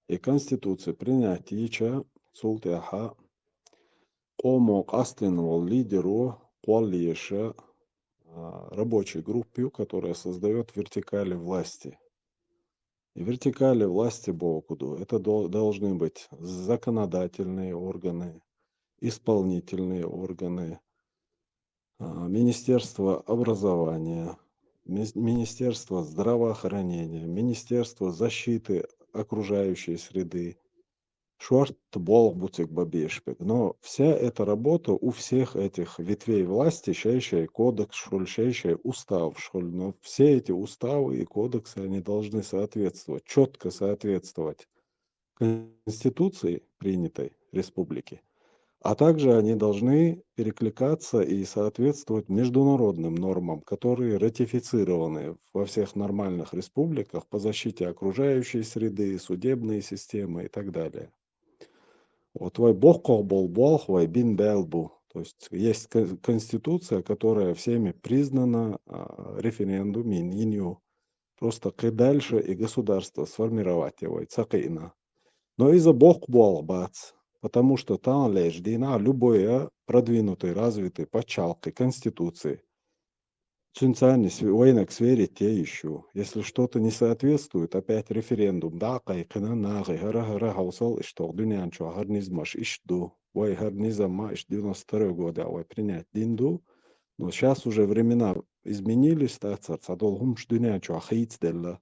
И Конституция принять йича, цул тӀаьхьа къомо къастийна волу лидеро кхоллаеша, а, рабочей группе, которая создаёт вертикали власти. И вертикали власти боху ду, это дол-, должны быть законодательные органы, исполнительные органы, а, Министерство образования, мис-, Министерство здравоохранения, Министерство защиты окружающей среды. Шорта болх бу цига бан безаш берг. Но вся эта работа у всех этих ветвей власти, шай-шай кодекс, что ли, шай-шай устав, что ли, но все эти уставы и кодексы, они должны соответствовать, чётко соответствовать Конституции, принятой республики, а также они должны перекликаться и соответствовать международным нормам, которые ратифицированы во всех нормальных республиках по защите окружающей среды, судебной системы и так далее. Вот вай боккхагӀа болу болх вай бина баьлла бу. То есть есть кон-, Конституция, которая всеми признана, а, референдум йина, йина ю. Просто кхы дальше и государство сформировать я вай ца кхиъна. Но иза боккха болх бац, потому что таханлерча дийнахьа любой продвинутый, развитый паччахьалкхе конституци, цуьнца цхьана вайнаг сверить е йиш ю. Если что-то не соответствует, опять референдум дӀа а кхайкхина, нахе хӀара-хӀара хьовсал, иштта дуьнен чохь хӀара низамаш иштта ду. Вай хӀара низам ма иштта девяносто второй годехь вай принять дина ду. Но сейчас уже времена изменились, тӀаккха цхьадолу хӀумаш дуьнен чохь хийцаделла.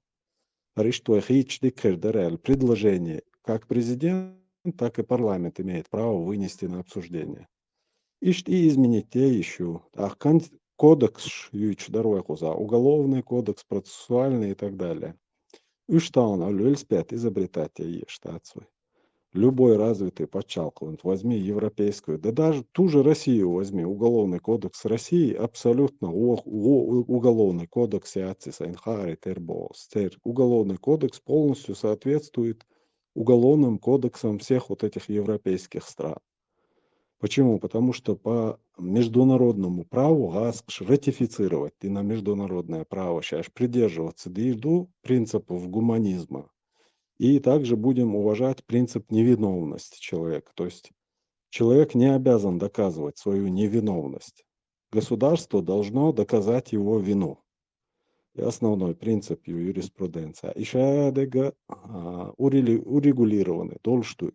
ХӀара иштта вай хийцча дика хир дара аьлла предложение как президент, так и парламент имеет право вынести на обсуждение. Иштта и изменить е йиш ю. ТӀаккха кон-, кодекс юьйцуш дара вай кхузахь, уголовный кодекс, процессуальный и так далее. Уьш тахана Ӏуьллу велосипед изобретать е еш дац вай. Любой развитый паччахьалкх, вот возьми европейскую, да даже ту же Россию возьми, Уголовный кодекс России абсолютно у-, у-, Уголовный кодекс яц, сайн хаарий тера боху. Церан Уголовный кодекс полностью соответствует уголовным кодексам всех вот этих европейских стран. Почему? Потому что по международному праву гӀазкхаша ратифицировать дина международное право, сейчас придерживаться дийр ду принципов гуманизма. И также будем уважать принцип невиновности человека. То есть человек не обязан доказывать свою невиновность. Государство должно доказать его вину. И основной принцип ю-, юриспруденция. И шадега, а, урели-, урегулированный, долуш ду.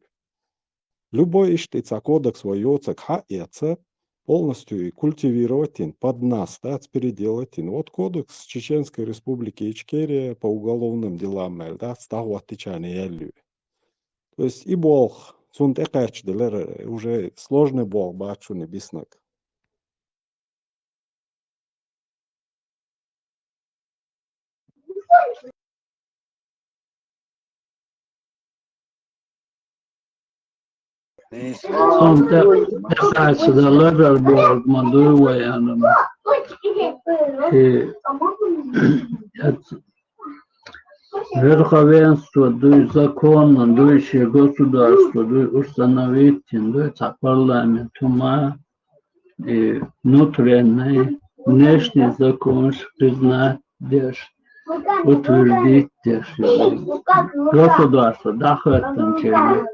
Любой иштта цхьа кодекс вай йоцург хьаэца, полностью и культивировать йина, под нас, дац, переделать йина. Вот кодекс Чеченской Республики Ичкерия по уголовным делам аьлла, дац, дӀахӀоттичарна яьлла ю. То есть и болх, цунна тӀекхаьчча делара, уже сложный болх бац шуна биснарг. Амма тӀе-, тӀекхача даларал бохург ма дуй вай аьлла. И, эц-, верховенство дуй, законно дуй, шен государство дуй, установить йина дуй, цхьа парламент хӀума, и внутренний, внешний законаш признать деш, утвердить деш. Государство дӀахӀоьттинчеран.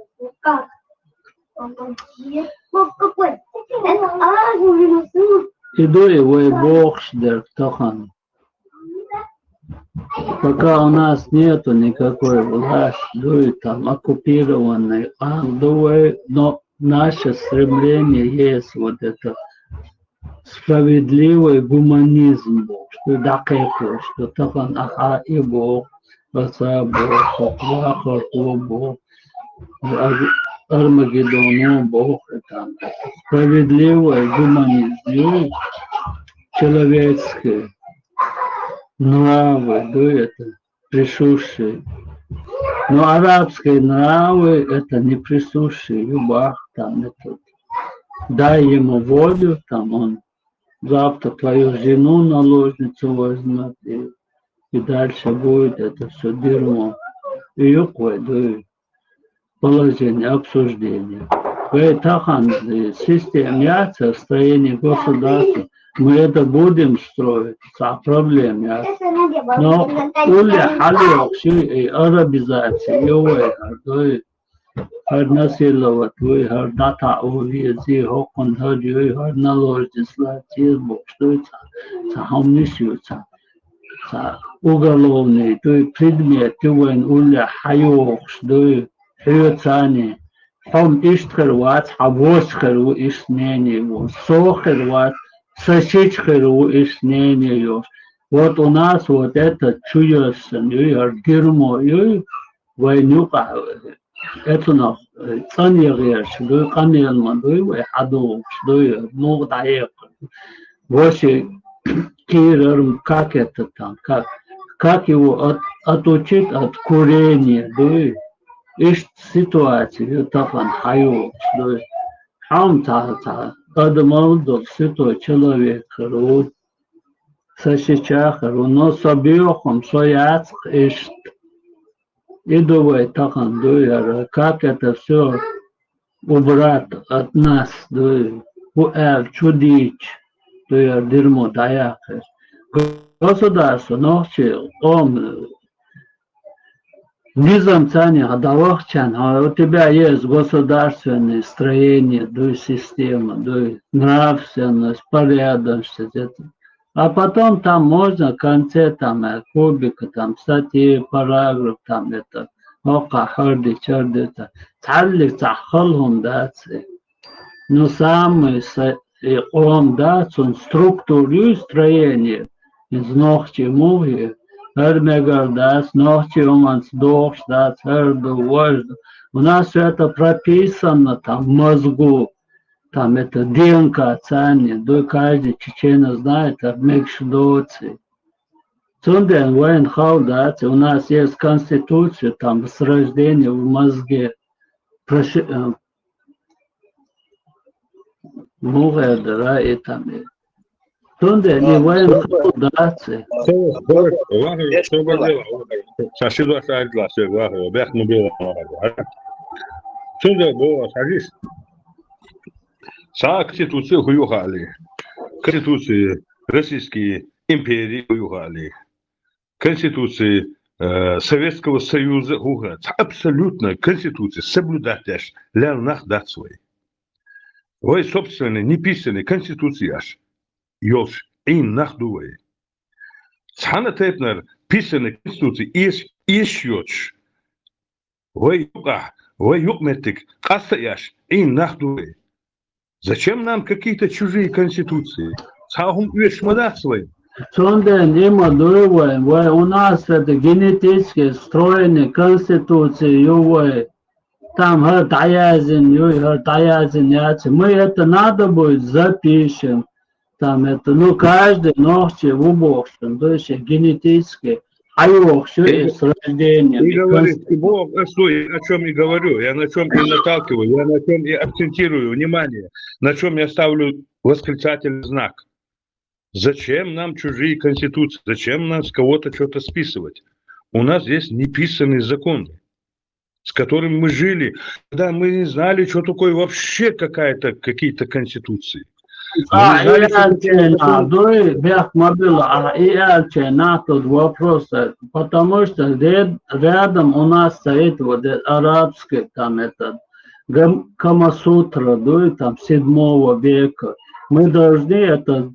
И ду и вай бохуш дерг тахана. Пока у нас нету никакой власти, дуй, там, оккупированный, а, дуй, но наше стремление есть вот это справедливый гуманизм бохуш, дуй, дӀакхайкхош, что тахана ахьа и боху, аса боху, вахархо боху, Ар-, Армагеддоно боху, это справедливый гуманизм, дуй, человеческий нравы, дуй, это присущие. Но арабские нравы это не присущие, юбах там этот. Дай ему волю, там он завтра твою жену наложницу возьмёт, и, и дальше будет это всё дерьмо. И юкъе дуй положение, обсуждение. Вай тахана, э, система яц, строение государства, мы это будем строить, цхьа проблема яц. Но улле хьалайохуш ю и арабизация ю вай хӀара дуй. ХӀара насиловать вуй, хӀара дӀатаӀо вези, хӀокхунна хӀара юй, хӀара наложница лаца еза бохуш дуй цхьа, цхьа хӀуманаш ю цхьа. Цхьа уголовный дуй, предмет ю вайна уллехь хьайохуш дуй, хьоьцанний. Хьо-м иштта хир вац, хьан воча хир ву иштта нене ву, со хир вац, сан шича хир ву иштта нене йохуш. Вот у нас вот это чуьйоьссина юй, хӀара дерьмо юй, вайна юкъахь, эцунах, э, цӀан ян гӀерташ дуй, къамел ма дуй, вай хьадугӀуш дуй, муха дӀаеккхар. Ваше кийрара, как это там, как, как его от-, отучить от курения дуй. Иштта ситуация ю тахана хьайохуш дуй. Хьо-м цхьа, цхьа адамалла долу святой человек хир ву, сан шича хир ву, но со боьху-м, со яц-кх иштта. И ду вай тахана дуй хӀара, как это всё убрать от нас дуй, хӀу аьлла чу дийча дуй хӀара дерьмо дӀаяккхар. государство, нохчий къом, низам царна хьадавахчан, а у тебя есть государственное строение, дуй система, дуй нравственность, порядочность. Это. А потом там можно в конце, там, э, кубика, там, статьи, параграф, там, это, ока, хьарди, чарди, там. Цхьаллиг цхьа хала хӀума дац. Ну, самый са-, и къом дац, цун структура юй, строение. Из нохчий мугӀ ю, хӀара мегар дац, нохчий хӀуманца дохуш дац, хӀара ду, важа ду. У нас это прописано там в мозгу, там это ДНК царна, ду, каждый чеченец знает, а мегаш доций. Цундела вайна хала дац, у нас есть конституция, там с рождения в мозге. Проши-, э, мугӀ эр дара и там и. Цундела и вайна хала дац. Ша ши дош аьлла, ша вахара, бехк ма билла вахара. Цундела боху, хьажийша. Цхьа конституция хӀу ю хаале. Конституция Российской империи хӀу ю хаале. Конституция, э, Советского Союза хӀу ю хаале. Цхьа абсолютно конституция соблюдать деш лелла нах дац вай. Вай собственный, неписанный конституция еш йолуш Ӏийна нах ду вай. Цхьана а тайпанара писанный конституция эш-, эшаш йоцуш, вай юкъахь, вай юкъаметтиг къаста а еш Ӏийна нах ду вай. Зачем нам какие-то чужие конституции? Цхьа хӀума оьшуш ма дац вай. Цундела и ма дуй вай, вай у нас это генетически встроенный конституция ю вай. Там хӀара дӀаяздина юй, хӀара дӀаяздина яц. Мы это надо будет запишем. Там это, ну, каждый нохчий ву бохуш, то есть генетически хьайохуш ю и с рождения, и говорит, и боху, а что, я о чём и говорю, я на чём и наталкиваю, я на чём и акцентирую внимание, на чём я ставлю восклицательный знак. Зачем нам чужие конституции? Зачем нам с кого-то что-то списывать? У нас есть неписанные законы, с которыми мы жили, когда мы не знали, что такое вообще какая-то, какие-то конституции. Мы не знали, что такое закон. Дуй, бехк ма билла, а и аьлча, на тот вопрос, э, потому что ряд-, рядом у нас стоит вот этот арабский, там, этот, Гам-, Камасутра, дуй, там, седьмого века. Мы должны это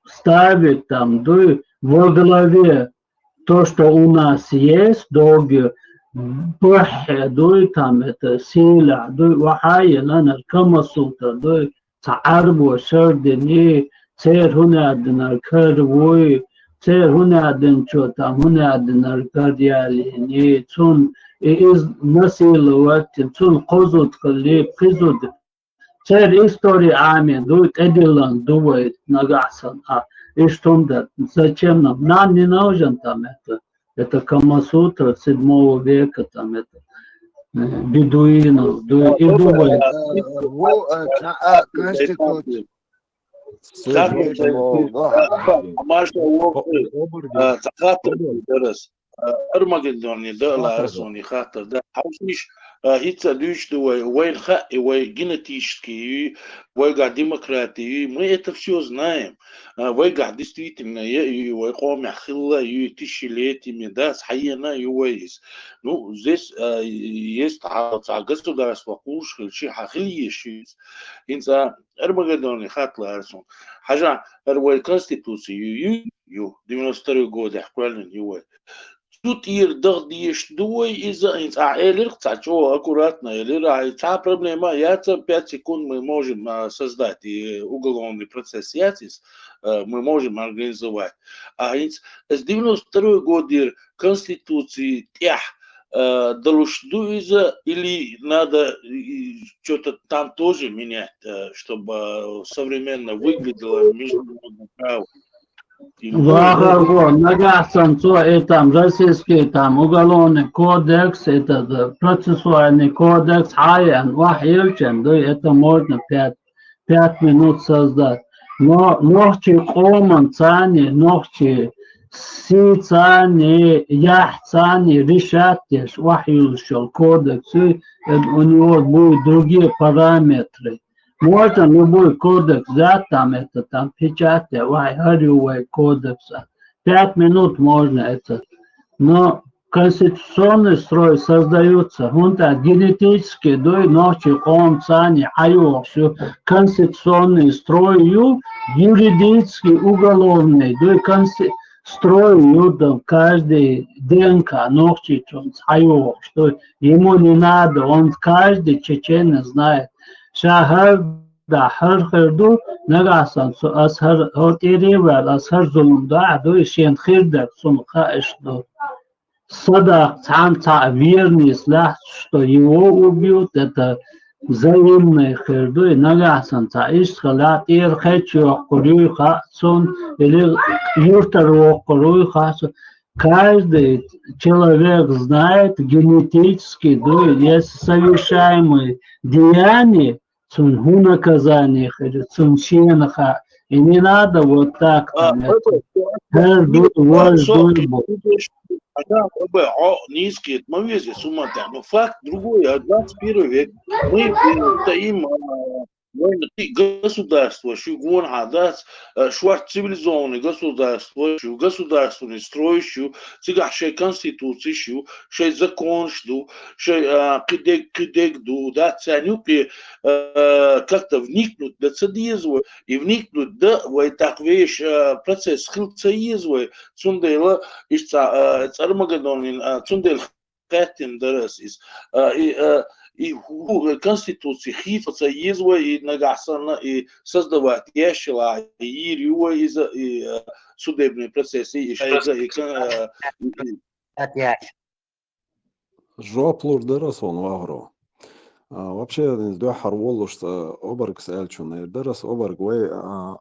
ставить, там, дуй, во главе то, что у нас есть, доги, пахье дуй, там, это, сийлахь дуй, вахьайина, Камасутра дуй, цхьа Ӏарбо шардини, церан хӀун аьлла динарг хӀара вуй, церан хӀун аьлла динчо, там, хӀун аьлла динарг хӀара ялийни, цунна и иза насиловать, цунна кхозуд хилли, кхизуд. Церан истори Ӏамийна ду, тӀедиллина ду вай нагахь санна, а, иштта хӀума дар. Зачем нам? Нам не нужен там это, это Камасутра седьмого века, там это, э, бедуинов, ду, и ду вай. Э, во, э, ка-, а, конституция. Слышишь, во, во. Маша, во, э, цхьа хаттар ду, дарас. Э, Армагеддоне да, Аллахь, суна хаттар да. Хьовсийша, э, хӀинца дуьйцуш ду вай, вайна хаьа, и вай генетически ю, вайгахь демократи ю, мы это всё знаем. Э, вайгахь действительно я ю, вай къомехь хилла ю, тысячелетиями, да, схьаена ю вай иза. Ну, здесь, э, есть хьа-, цхьа государство кхуллуш хилча, хьан хила еза ю иза. ХӀинца Армагеддоне хаттар лаьара суна. Хьажахь, хӀара вай конституци ю, ю, ю, девяносто второй годехь кхоьллина ю вай. Цу тӀера даха дезаш ду вай иза, хӀинца ахь элира, цхьа чӀогӀа аккуратно элира, ахь цхьа проблема яц, пять секунд мы можем, а, создать, и уголовный процесс яц иза, а, мы можем организовать. А хӀинца, с девяносто второй годера конституци тӀехь, а, далуш ду иза, или надо, и, что-то там тоже менять, а, чтобы, а, современно выглядело международное право? Вахарго, нагахь санна цо и там российский там уголовный кодекс, этот, э, процессуальный кодекс, хьаян, вахь елчан, да, это можно пять, пять минут создать. Но нохчий къоман цани, нохчий си цани, яхь цани решать деш, вахь юлуш йолу кодекс, э, у него будут другие параметры. Можно любой кодекс взять, там это, там печать, вай, хӀара ю вай кодекс. Пять минут можно это. Но конституционный строй создаются, хӀунда генетически дуй нохчий къомца цхьана хьайогӀуш ю, конституционный строй ю, юридически уголовный дуй, консти-, строй ю, да, каждый ДНК нохчийчунца хьайогӀуш дуй. Ему не надо, он каждый чеченец знает. Ша хӀара да хӀара хир ду, нагахь санна цу ас хӀара, хӀара тӀера а ваьлла, ас хӀара зулам даккха ду, и шена хир дар цунна хаьаш ду. Садаккха цхьана цхьаъ верность лаьцна, что его убьют, это взаимное хир ду, и нагахь санна цхьа иштта хила, тӀера хечйоккхур юй хаьа цунна, или юьртара воккхур вуй хаьа цунна. Каждый человек знает генетически, дуй, если совершаемое деяние, цунна хӀун наказание хир, цунна шена хаьа. И не надо вот так там, это, хӀара дуй, важа дуй бу. Хьажа, Роберт, хьо нийса кхета ма веза, суман тӀехь. Но факт другой, а двадцать первый век. Мы, э, стоим, а, вайна кхин государстваш ю, гонахьа дац, э, шорта цивилизованный государстваш ю, государственный стройш ю, цигахь шайн конституцеш ю, шайн законаш ду, шайн, а, кхидерг, кхидерг ду, дац царна юкъе, а, как-то вникнуть дан ца деза вай, и вникнуть дан вай тӀаккха вешан, а, процесс хила ца еза вай, цундела иштта, а, цӀа Армагеддон, а, цундела хаьттина дара ас иза. А, и, а, и хӀу-, конституци хийца ца еза вай, и нагахь санна, и создавать еш хилахь, йийр ю вай иза, и, а, судебный процесс, и шайза, и кон-, а, и, и Жоп лур дара ас хьуна, вахаро. А, вообще, иза дуьххьара воллуш, а, обаргас аьллачунна эр дара ас, обарг вай, а,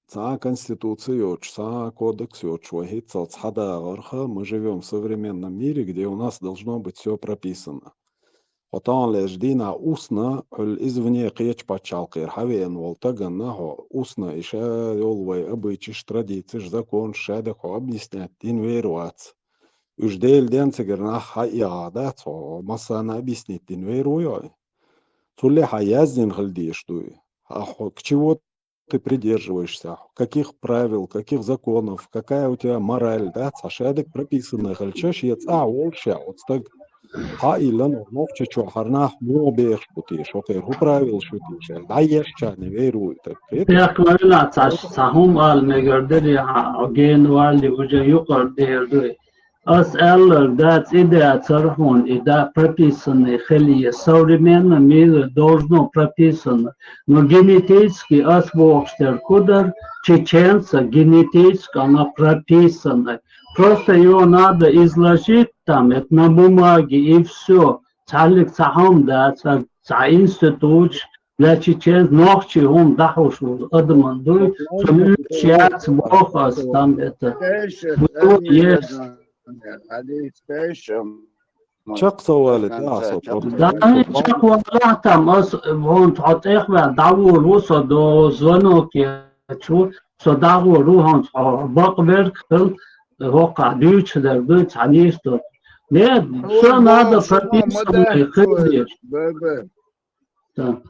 цхьа а конституци йоцуш, цхьа а кодекс йоцуш вай хӀинццалц хьадагӀарх, мы живём в современном мире, где у нас должно быть всё прописано. Хьо таханлерчу дийнахь устно, хьуьлла извне кхечу пачхьалкхера хьавеана волу стаганна хьо устно и ша йолу вай обычайш, традицеш, законаш ша дерг хьо объяснять дина вер вац. Уьш Делан денна цигара нах хьаэхьа дац хьо, массарна объяснить дина вер вуй хьо? Цулле хьан яздина хила дезаш дуй? Хьан хьо, чего ты придерживаешься? Каких правил, каких законов, какая у тебя мораль, да? Цхьа шадерг прописанный хилча, шен цӀахь волуш ша оцу стаг. Хьан иллан нохча чохь хьара нах муха бехаш бу теша, хӀокхеран хӀун правилаш ю теша, дӀаешчарна вер вуй так. Текхмайна цхьа, цхьа хӀума ала мегар дара, хьан гена валли уже юкъара дер дуй. Ас аьлларг дац, и дацара хьуна, и да прописанный хиле, современном мире должно прописано. Но генетически ас бохуш дерг хӀун дара, чеченца генетически она прописана. Просто его надо изложить там, это на бумаге, и всё. Цхьаллиг цхьа хӀума дац, цхьа институташ, для чеченцев, нохчий хӀума дӀахьуш волу адаман дуй, цунна уьш яц боху ас там это. Есть. Чекх ца валийта, а, со. Да, чекх валахь там, ас хӀунца хьо тӀехваьлла дӀагӀур ву, со до звонок ечу, со дӀагӀур ву, хӀунца хьо бакъ верг хила, хӀокхахь дуьйцуш дерг дуй, цхьа нийса ду. Нет, всё надо прописанное хила деза. Бе, бе. Так.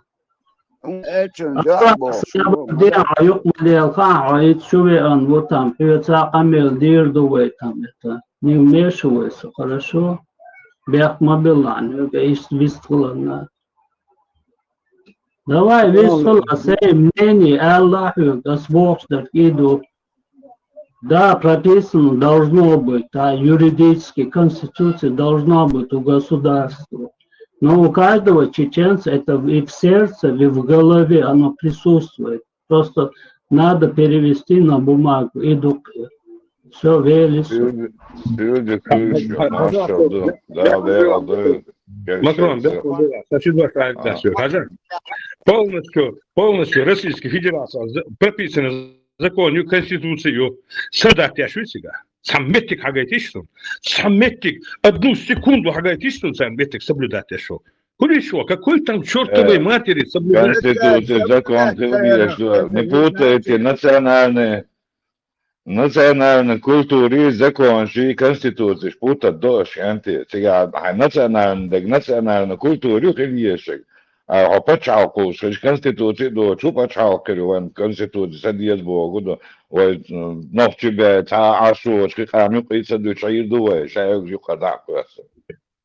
Хьуна эчун дуьхьа бохуш, Аса, я бу, бу, де, хьо юкъа ма делха, хьо хӀинца чу веана ву там, хьоьца къамел дийр ду вай там, это. Не вмешивайся, хорошо? Бехк ма билла хьуна, хьоьга иштта вистхиларна. Давай, вистхила, сай мнение, аьлла хьоьга, ас бохуш дерг и ду. Да, прописано должно быть, да, юридически, конституция должна быть у государства. Но у каждого чеченца это и в сердце, и в голове оно присутствует. Просто надо перевести на бумагу и дукхе. Всё, велись. Люди, люди, слышат, машалла, да, да, да, да. Макрон, да, да, да, спасибо, да, да, всё, хозяин. Полностью, полностью Российская Федерация за-, прописана закон ю, конституция ю, садатеш ю цига. Цхьа меттиг хьагайтиш шу. Цхьа меттиг, одну секунду хьагайтиш шу, цхьа меттиг соблюдать шу. Кулиш ва, какой там чёртовой Э, матери соблюдать? Конституция, закон, ты видишь, что не путайте национальные, национальные культуры, законы и конституции, путать дождь, анти. Цига, а национальный, так национальная культура, ю, хилешек. А хьо пачхьалкх хулаш хилча, конституци а доцуш, хӀун пачхьалкх хир ю вайн, конституци ца деза бохург ду, вай, м, нохчий бен цхьа а Ӏаш воцуш, кхин къам юкъе ца дуьтуш хьийр ду вай, ша юкъа дӀа а кхоьссина.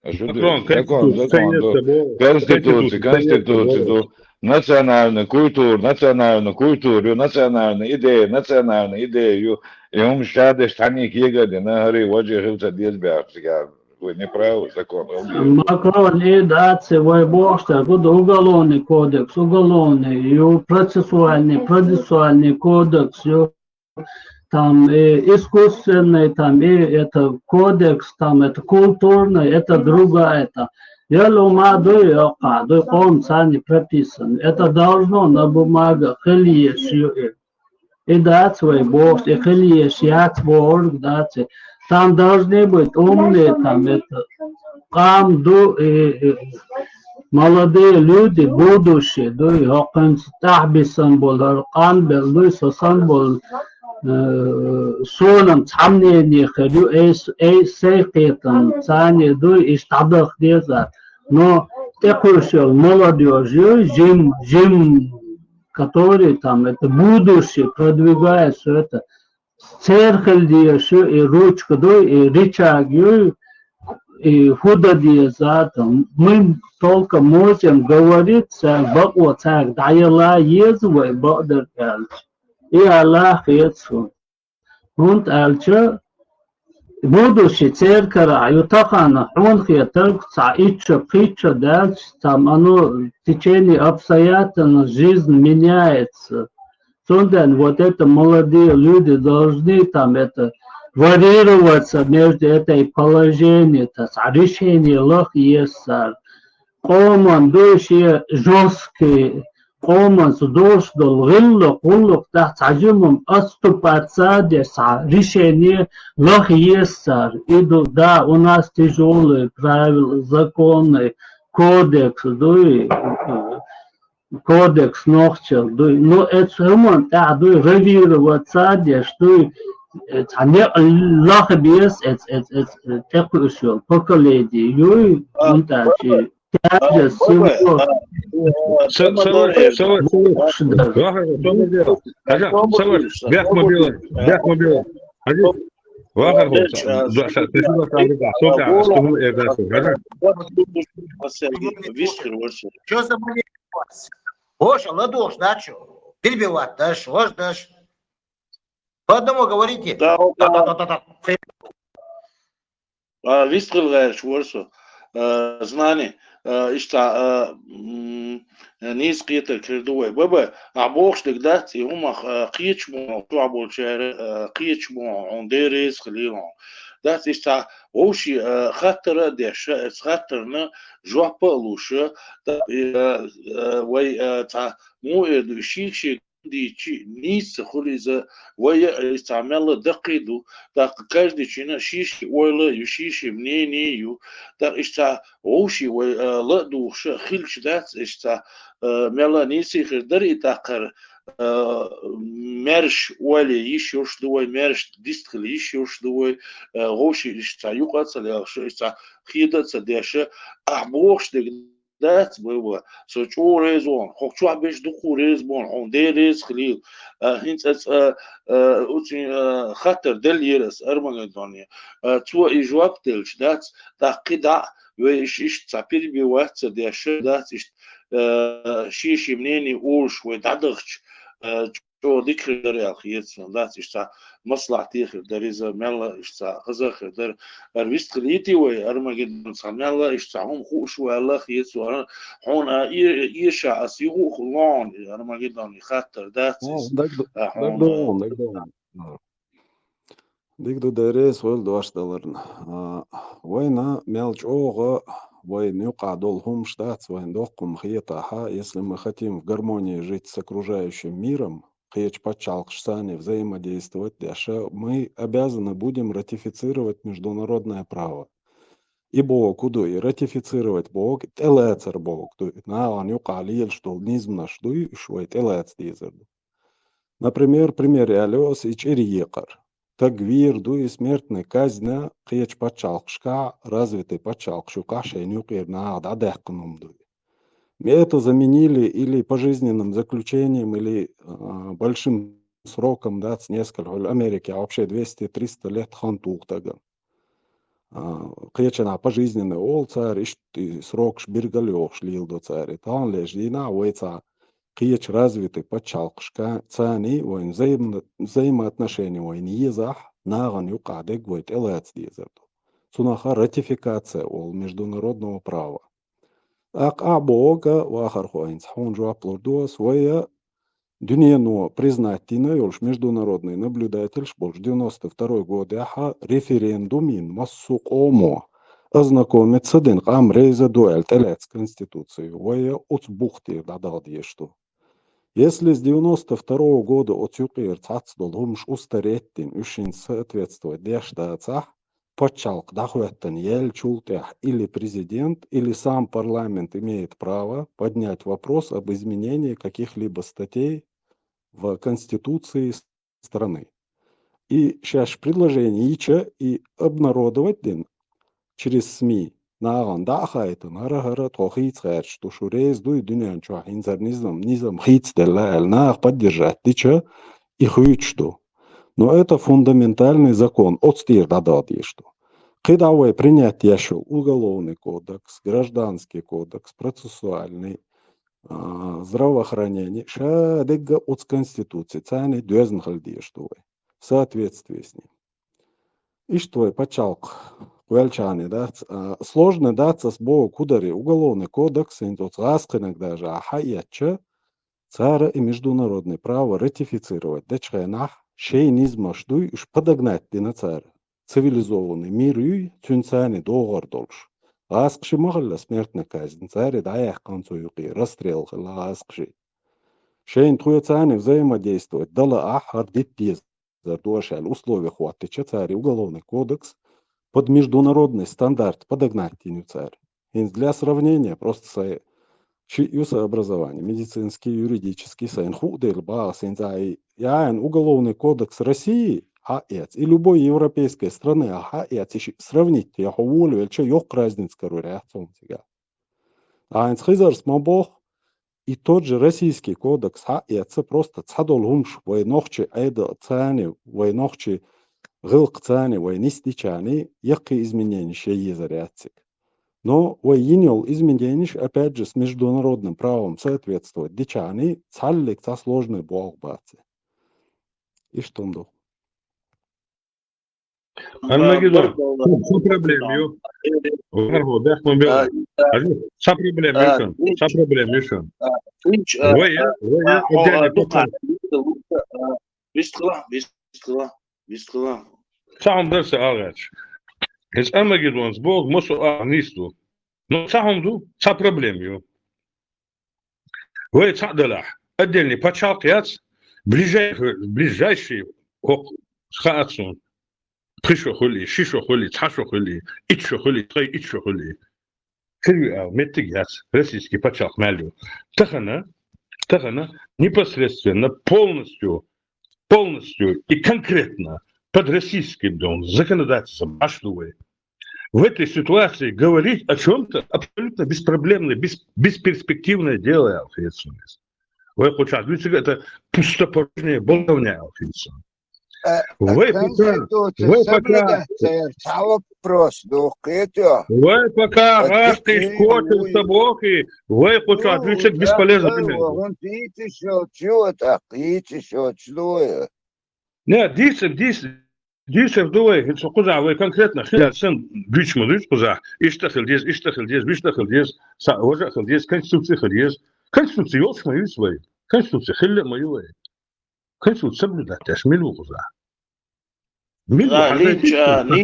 Аша ду, закон, закон ду. Конституци, конституци ду. Национальная культура, национальная культура ю, национальная идея, национальная идея ю. И хӀума ша деш цхьанне кега а дина, хӀара важа хила ца деза баьхча, цигара. Вы не правы, закон. Макрон и дац, вай бохуш дерг ду уголовный кодекс, уголовный ю, процессуальный, процессуальный кодекс ю. Там и искусственный, там и это кодекс, там это культурный, это другая, это. Ял хӀума дуй, йоккха дуй, къоман царна прописан. Это должно на бумагах хила езаш ю и. И дац вай бохуш, и хила езаш яц бохург дац и. Там должны быть умные, там это, къам ду, и, и молодые люди, будущее ду, и хӀокхуьнца тӀаьхьабисан болу, хӀара къанбелла дуй, со санна болу, э, сона цхьа мнение хир ю, эй, эй, сайн кхетам царна дуй, иштта дӀадаха деза. Но тӀекхуьуш йолу молодёжь ю, жим, жим, который там это будущее продвигает всё это. Церан хила дезаш ю и ручка дуй, и рычаг юй, и хӀун дан деза там. Мы только можем говорить, цаьрга бакъо цаьрга дӀаяла еза вай бакъдерг аьлча. И ала хета суна. ХӀунда аьлча, будущий церан карахь ю тахана хьуна хетарг цхьа итт шо, пхийтта шо даьлча, там оно в течение обстоятельств жизнь меняется. Цундела вот это молодые люди должны там это варьироваться между этой положением, это цхьа решение лаха еза цара. Къоман дуй шен жёсткий, къоманца дош долу гӀиллакх, гӀуллакх тӀехь цхьа жимма отступаться а деш, цхьа решение лаха еза цара. И ду, да, у нас тяжёлые правила, законы, кодекс дуй, кодекс нохчалла дуй. Ну, эцу хӀуманна тӀехь дуй, гравироваться а деш дуй, цхьа некъ лаха беза эц-, эц-, эц-, тӀекхуьуш йолу поколение юй, хӀунда аьлча тяжесть всего. Са-, Савар, Савар, Савар. Вахар, Савар, Савар. Хьажа, Савар, бехк ма билла, бехк ма билла. Хьажа, вахар, Савар, Савар, Савар. Чё за манера у вас? Гоша, ладошь, да, чё? Перебивать дашь, ложь дашь. По одному говорите. Да, да, да, да, да. А, вистхила гӀерташ вара со. А, знание, а, иштта, а, м, нийса кхетарг хир ду вай. Баба, ахь бохуш дерг дац, и хӀумах, а, кхеташ ма ву, чохь болчара, а, кхеташ ма ву, хьуна Дела реза хилийла хьуна. Дац, иштта вовшийн, а, хаттар а деш, а, эцу хаттарна жоп а луш, а, да, и, а, а, вай, а, цхьа муха эр ду, шийга-шийга дийцича, нийса ца хуьлу иза, вай а, иза цхьа мелла даккхий ду, тӀаккха каждый чина ший-ший ойла а ю, ший-ший мнение а ю, тӀаккха иштта вовшийн вай, а, ла а духуш а хилча дац, иштта, а, мелла нийса хир дара и тӀаккха, а, маьрша ойла йиш йолуш ду вай, маьрша дистхила йиш йолуш ду вай, а, вовшийн иштта цхьа юкъа а ца лелхаш, иштта цхьа хеда а ца деш, ахь бохуш дерг дац, баба, со чӀогӀа реза ву хьуна, хӀокху чохь берш дукха реза бу хьуна, хьуна Дела реза хилийла. А, хӀинца аса, а, а, уцин, а, хаттар деллера аса Армагеддоне. А, цо и жоп делча дац, тӀаккха кхидӀа а вай иш-, иштта цхьа перебивать ца деш дац, иштта, а, ший-ший мнение олуш вай дӀадахча, а, чӀогӀа дика хир дара аьлла хета суна, дац, иштта цхьа маслахьте хир дара иза, мелла иштта цхьа хаза хир дара. ХӀара вистхилийти вай, Армагеддон, цхьа мелла иштта цхьа хӀума хууш ву аьлла хета суна, хьуна, а, э-, эша аса юха а ло хьуна, Армагеддон, и хаттар дац иза. Дагду-, а, хьуна, дагду хьуна, дагду хьуна. Дика ду, Дела реза хуьлда дош даларна. А, вайна мел чӀогӀа вайна юкъахь долу хӀумаш дац, вайна доккха хӀума хетахь, если мы хотим в гармонии жить с окружающим миром, кхечу пачхьалкхашца взаимодействовать деш, мы обязаны будем ратифицировать международное право. И бохург ду, и ратифицировать бохург, тӀелацар бохург ду, нахана юкъахь лелаш долу низамаш ду, уьш вай тӀелаца дезар ду. Например, пример яло аса и чӀир екъар. Стаг вийр ду и смертный казнь кхечу пачхьалкхашкахь, развитый пачхьалкхаш юкъахь шайна юкъера наха дӀадаьккхина хӀума ду и. Мы это заменили или пожизненным заключением, или а, большим сроком, да, несколько. Америки вообще двести-триста лет хан тухтага. А, кхечана пожизненный ол цар, ишти срокш биргал йохш лил до цар. И тан леж дина, вай ца кхеч развитый пачалкшка цани, вайн взаимно-, взаимоотношения вайн езах, наган юкъа дег вай телац дезерду. Цунаха ратификация ол международного права. Ак а бога вахар хуайнц, хун жуап лурдуас, вая дунено признать дина йолш международный наблюдательш болш девяносто второй год яха референдум ин массу къомо ознакомиться дин къам рейза дуэль телец конституцию, вая уц бухтир дадал дешту. Если с девяносто второго года оцюкъер цац дол хумш устареттин, ушин соответствовать деш дацах, пачалк дахветтан ел чултях или президент, или сам парламент имеет право поднять вопрос об изменении каких-либо статей в Конституции страны. И сейчас предложение ича и обнародовать дин через СМИ. Наган да хайтан, хара-хара тхо хийц херч, ту шу рейз дуй дунен чуа хинзар низам, низам хийц делла, эл нах поддержать дича и хуйч ду. Но это фундаментальный закон, отстир дадал дешту. Кидавай принять яшул уголовный кодекс, гражданский кодекс, процессуальный, а, здравоохранение, ша дегга уц конституции, цани дуэзн хал дешту вай. В соответствии с ним. Ишт вай пачалк, квелчани дац, а, сложно дац ас бо кудари уголовный кодекс, ин тоц газ кынак даже, а ха яча, цара и международное право ратифицировать дечхенах, шей низмаш дуй, уж подогнать дина цара. Цивилизованный мир юй, цюнцани договор долш. Газ кши махалла смертная казнь, цари да ях канцу юкъи, расстрел хала газ кши. Шейн тхуя цани взаимодействовать дала ах хар дит дез. Зардуашал условия хватит цари уголовный кодекс под международный стандарт подогнать тиню цари. Ин для сравнения, просто сай ши юса образование, медицинский, юридический, сай ху дел ба, син зай, я ин уголовный кодекс России, а эц, и любой европейской страны, а эц, и ши сравнить, я хо волю, эльча ёк разница, короче, я цом цига. А ин хизарс ма бох, и тот же Российский кодекс, ха, и отца просто цадол хумш, вай нохчи айда цани, вай нохчи гылк цани, вай нисти чани, якы изменения шей езаряцик. Но вай йиньол изменениш, опять же, с международным правом соответствовать дичани, цаллик ца сложный болг баци. Иштунду. Армагеддон, ца проблем ю. Варго, бяхман бел. Ца проблем ю шун. Ца проблем ю шун. Вай, вай, отдельный пацан. Бистхила, бистхила, бистхила. Саун дерсе агач. Эс Армагеддон сбог мосу а нисту. Но саун ду, ца проблем ю. Вай цаъ далахь, отдельный пачалкъ яц, ближай-, ближайший хокъ хаъат сун. Пхи шо хуьлий, ши шо хуьлий, цхьа шо хуьлий, итт шо хуьлий, ткъай итт шо хуьлий. Хирви ав, меттиг яц, российский пачалкъ мялю. Тахана, тахана непосредственно, полностью, полностью и конкретно под российским, дом, законодательством ашлувы. В этой ситуации говорить о чём-то абсолютно беспроблемное, бес-, бесперспективное дело, Алфеец. Вай куча, это пустопорожняя болтовня, Алфеец. Вай пока, вай пока, вопрос, ну, это. Вай пока, гашты, скотчем, собаки, вай куча, бесполезно. Он видите, что, чего так, видите, что, чего? Не, дис, дис, дис, дуй, хин со кхуза вай конкретно, хин сэн, дуйч ма дуйч кхуза, ишта хил дез, ишта хил дез, вишта хил дез, са, вожа хил дез, конституция хил дез. Конституция ёлч ма юс вай. Конституция хилле ма ю вай. Конституция соблюдать яш мил ву кхуза. Мил ву. Лич, а, ни-,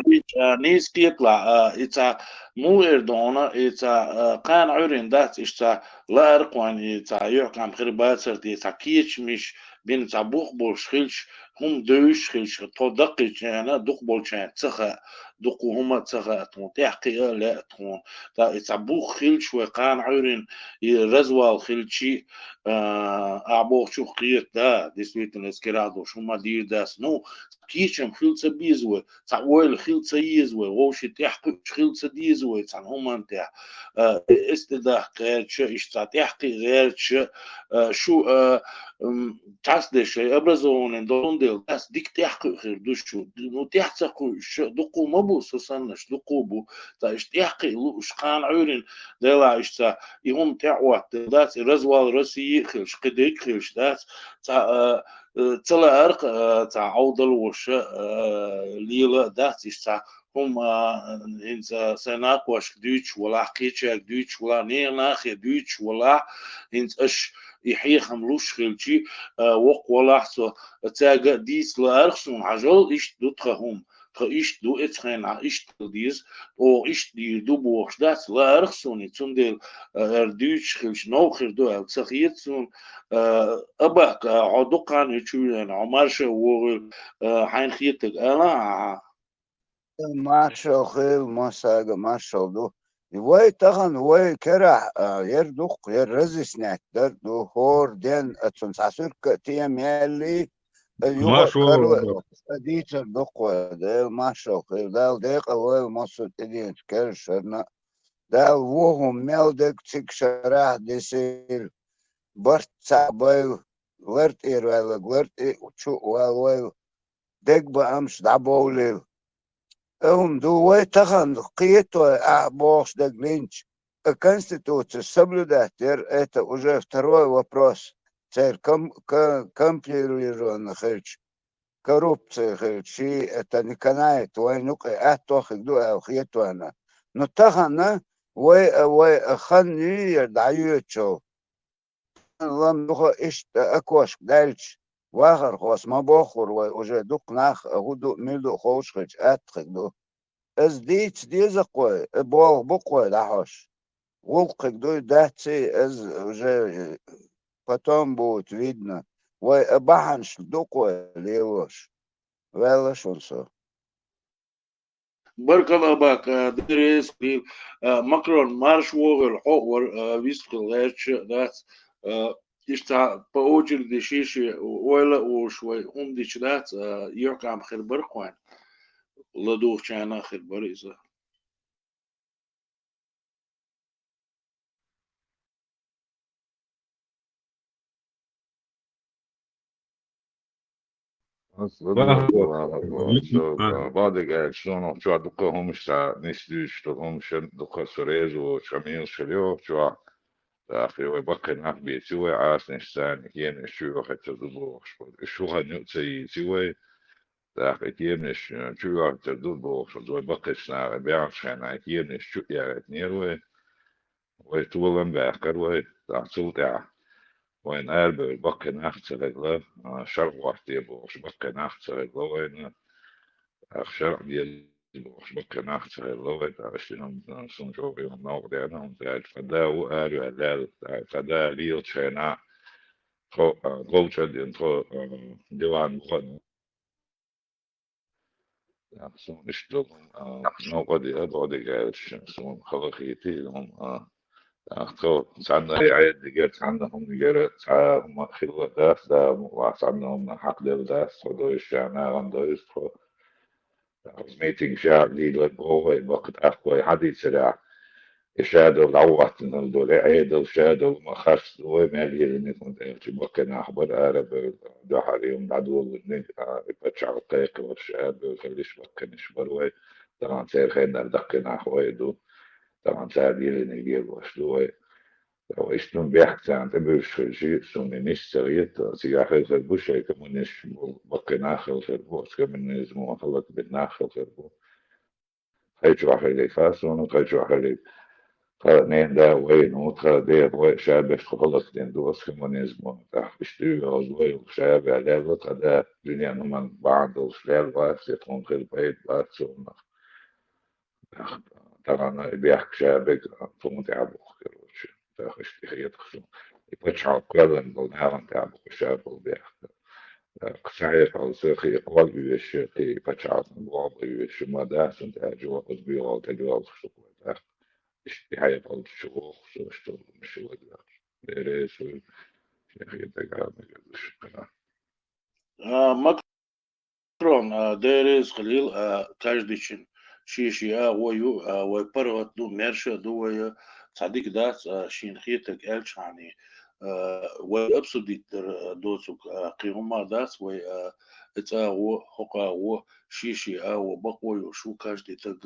лич, а, нис кепла, а, ица му Эрдона, ица, а, кан Ӏуьрин дац, иша ца лааркъван, ица юхкам хир бацарт, ица кечмиш, бин ца бух болш хилш, хум дойш хилш, то даккхичана, дух болчан цаха, дукха хӀума а ца хаьа тхуна, тӀехкхиа а лаьа тхуна. ТӀаккха и цхьа бух хилча вай кхана Ӏуьйрина, и развал хилчи, а, ахьа бохучух кхета, да, действительно, эскарахь долуш хӀума дийр дац. Ну, кийчам хила ца беза вай, цхьа ойла хила ца еза вай, вовшийн тӀехкхуьуш хила ца деза вай цхьана хӀуманна тӀехь. А, эс тӀе дахка гӀертача, иштта цхьа тӀехкхиа гӀертача, а, шу, а, м, цхьацца деш шайн образованиен долун дела, дац дика тӀехкхуьу хир ду шу. Ну, тӀехь ца кхуьуш, дукха ма бу, со саннаш, дукха бу. Ца иштта тӀехкхиа лууш, кхана Ӏуьйрина, делахь иштта цхьа, и хӀума тӀехь отта, дац, и развал России а хилча, кхин дерг а хилча, дац, цхьа, а, э, ца лаарх, э, цхьа Ӏовдал волуш, э, лела а дац, иштта цхьа хӀума, э, хӀинца сайн накхошка дуьйцуш валахь, кхечаьрга дуьйцуш валахь, нехан нахе дуьйцуш валахь, хӀинца аша и хьехам луш хилчи, э, воккха валахь со, цаьрга а дийца лаарх суна, хьажал, иштта ду тхан хӀума, тхан иштта ду, эцу хенахь иштта хила деза, оха иштта дийр ду бохуш дац, лаарх суна и, цундела, э, ара дуьйцуш хилча, новкъа хир ду аьлла ца хета суна, э, Абак, э, хьо дукха хан ю чу веана, хьо марша вогӀийла, э, хьайна хетарг ала ахьа. Маршалла хила, массаьрга маршалла ду. Вай тахана, вай керахь, а, яр дукха, яр разъяснять дар ду, хӀора ден, а, цунна цхьа суьрка а тема яьллий, а, юха а карла, а, дийцар дукха вай, Дела маршалла хила, Дала декъал войла массо а тӀеденачу керла шарна а. Дала вон хӀума мел дерг цига шарахь дисийла, барт цхьаъ байла, лар тӀера ваьлларг лар тӀе чу а валавойла, дегабаамаш дӀабовлийла. ХӀума ду вай тахана кхетавой ахьа бохуш дерг линча, а Конституци соблюдать яр, это уже второй вопрос. Церан ком-, ко-, компилированный хилча, коррупция хилча, ши это не канает, вайн юкъе аьтто хиг ду аьлла хетавойна. Ну тахана вай а, вай а хан юй яр дӀайоьдучул. Лам юха иштта окошко даьлча, вахархоша ма боххура вай, уже дукха нах а хӀун ду, мила ду а ховшахилча атта хиг ду. Иза дийца деза-кх вай, и болх бу-кх вай дӀахьош. ГӀуллакх хиг дуй, дац-ий, иза уже, э, потом будет видно. Вай а бахьанаш ду-кх вай лелош. Ваьлла шуна со. Баркалла, Абак, а, деррис хир, а, Макрон марша вогӀийла, хьо а вара, а, вистхила гӀерташ а дац, а, иштта по очереди ши-ши ойла а волуш вай хӀума дича дац, а, юьхькӀам хир бара-кх вайн, ладугӀучарна а хир бара иза. Бахьа. Бадига аьлча, суна чохь дукха хӀумаш ца нисдуьйцуш, тхо хӀумаш дукха ца реза воцуш, амма йолуш хир йогӀу чохь. ТӀаккха вай баккхий нах бийци вай, Ӏасанаш царна кемеш чу йохуьйтур ду бохуш. Уьш хӀун хан юкъа ца йийци вай. ТӀаккха и кемеш, э, чу йохуьйтур ду бохуш, вай баккхийчу наха баьхначу хенахь и кемеш чу а яхийтинера вай. Вай толам баьккхира вай, тӀаккха цул тӀаьхьа вайна арабевлла баккхий нах ца хилла, а, шарӀ хӀоттае бохуш баккхий нах ца хилла вайна, тӀаккха шарӀ деза бохуш баккхий нах ца хилла вай, тӀаккха иштта хӀума, а, суна чӀогӀа хӀума новкъа деана, хӀунда аьлча тхан да ву араваьлла, тӀаккха тхан да лелачу хенахь тхо, а, говчӀа а дина, тхо, а, диван бухана. Суна иштта долу, а, новкъа а деана, бакъдерг аьлча, суна хала а хийти, хӀума, а, тӀаккха тхо цхьанна Ӏедал дигира, цхьанна хӀума дигира, цхьа а хӀума хилла дац, да, хӀума вац, цхьанна хӀума хьакхаделла дац, тхо дойуш, ша нахана дойуш, тхо митинг ша а дийла боху вай, баккха тӀаккха вай хьадийцарехь. И шадолу дӀавахтина долу, и Ӏедал шадолу ма харц ду вай мел йиллиниг, хӀунда аьлча баккхий нах бара арабевлла, дуьхьал и хӀума дӀадолалурниг, а, и пачхьалкх кхайкхаварш арабевлла хилла, баккхийнаш бара вай, тахана церан хеннара даккхий нах вай а ду, тахана цара йиллиниг лелош ду вай. Иштта хӀума бехк царна тӀебуьгуш хилча, суна и нис ца хета, цигахь хила хир бу шайн коммунисташ болу баккхий нах хила хир бу, оцу коммунизмо хӀаллакбина нах хила хир бу. Тхай чохь хилийта, суна тхай чохь хилийта. Тхан ненан да вайна ву, тхан деха вай ша беш тхо хӀаллакдина ду оцу коммунизмо. ТӀаккха иштта дуьйна йолу вай ша ваьлла, тхан да дуьненан хӀуманна бахьана долуш лелла вац, я тхуна хила пайда бац цунах. ТӀаккха тахана и бехк ша бега тхуна тӀехь бу, короче. ТӀаккха иштта хета суна. И пачхьалкх кхоьллина болу нахана тӀехь бу ша болу бехк. Кхы хьекъал ца хи къол уьйш, кхи пачхьалкхна болх бан уьйш ма дац, цунна тӀаьхьа жоп аз буьйгӀал тӀе доаллаш ду кхой тӀаккха. Иштта хьекъал чу вохуш, иштта ши ладоьгӀаш. Бере суй, шен хи тӀе гана гардаш кхана. А, Макрон, а, дерригаш хилийла, а, каждый чин шен-шен агӀо ю, а, вай паргӀат ду, маьрша а ду вай, а, цхьа дика дац, а, шена хетарг аьлча хьани, а, вай обсудить дар, а, доцург, а, кхин хӀума дац вай, а, эцӀагӀо, хӀокхагӀо, шен-шен агӀо бакъо йолуш ву, каждый таг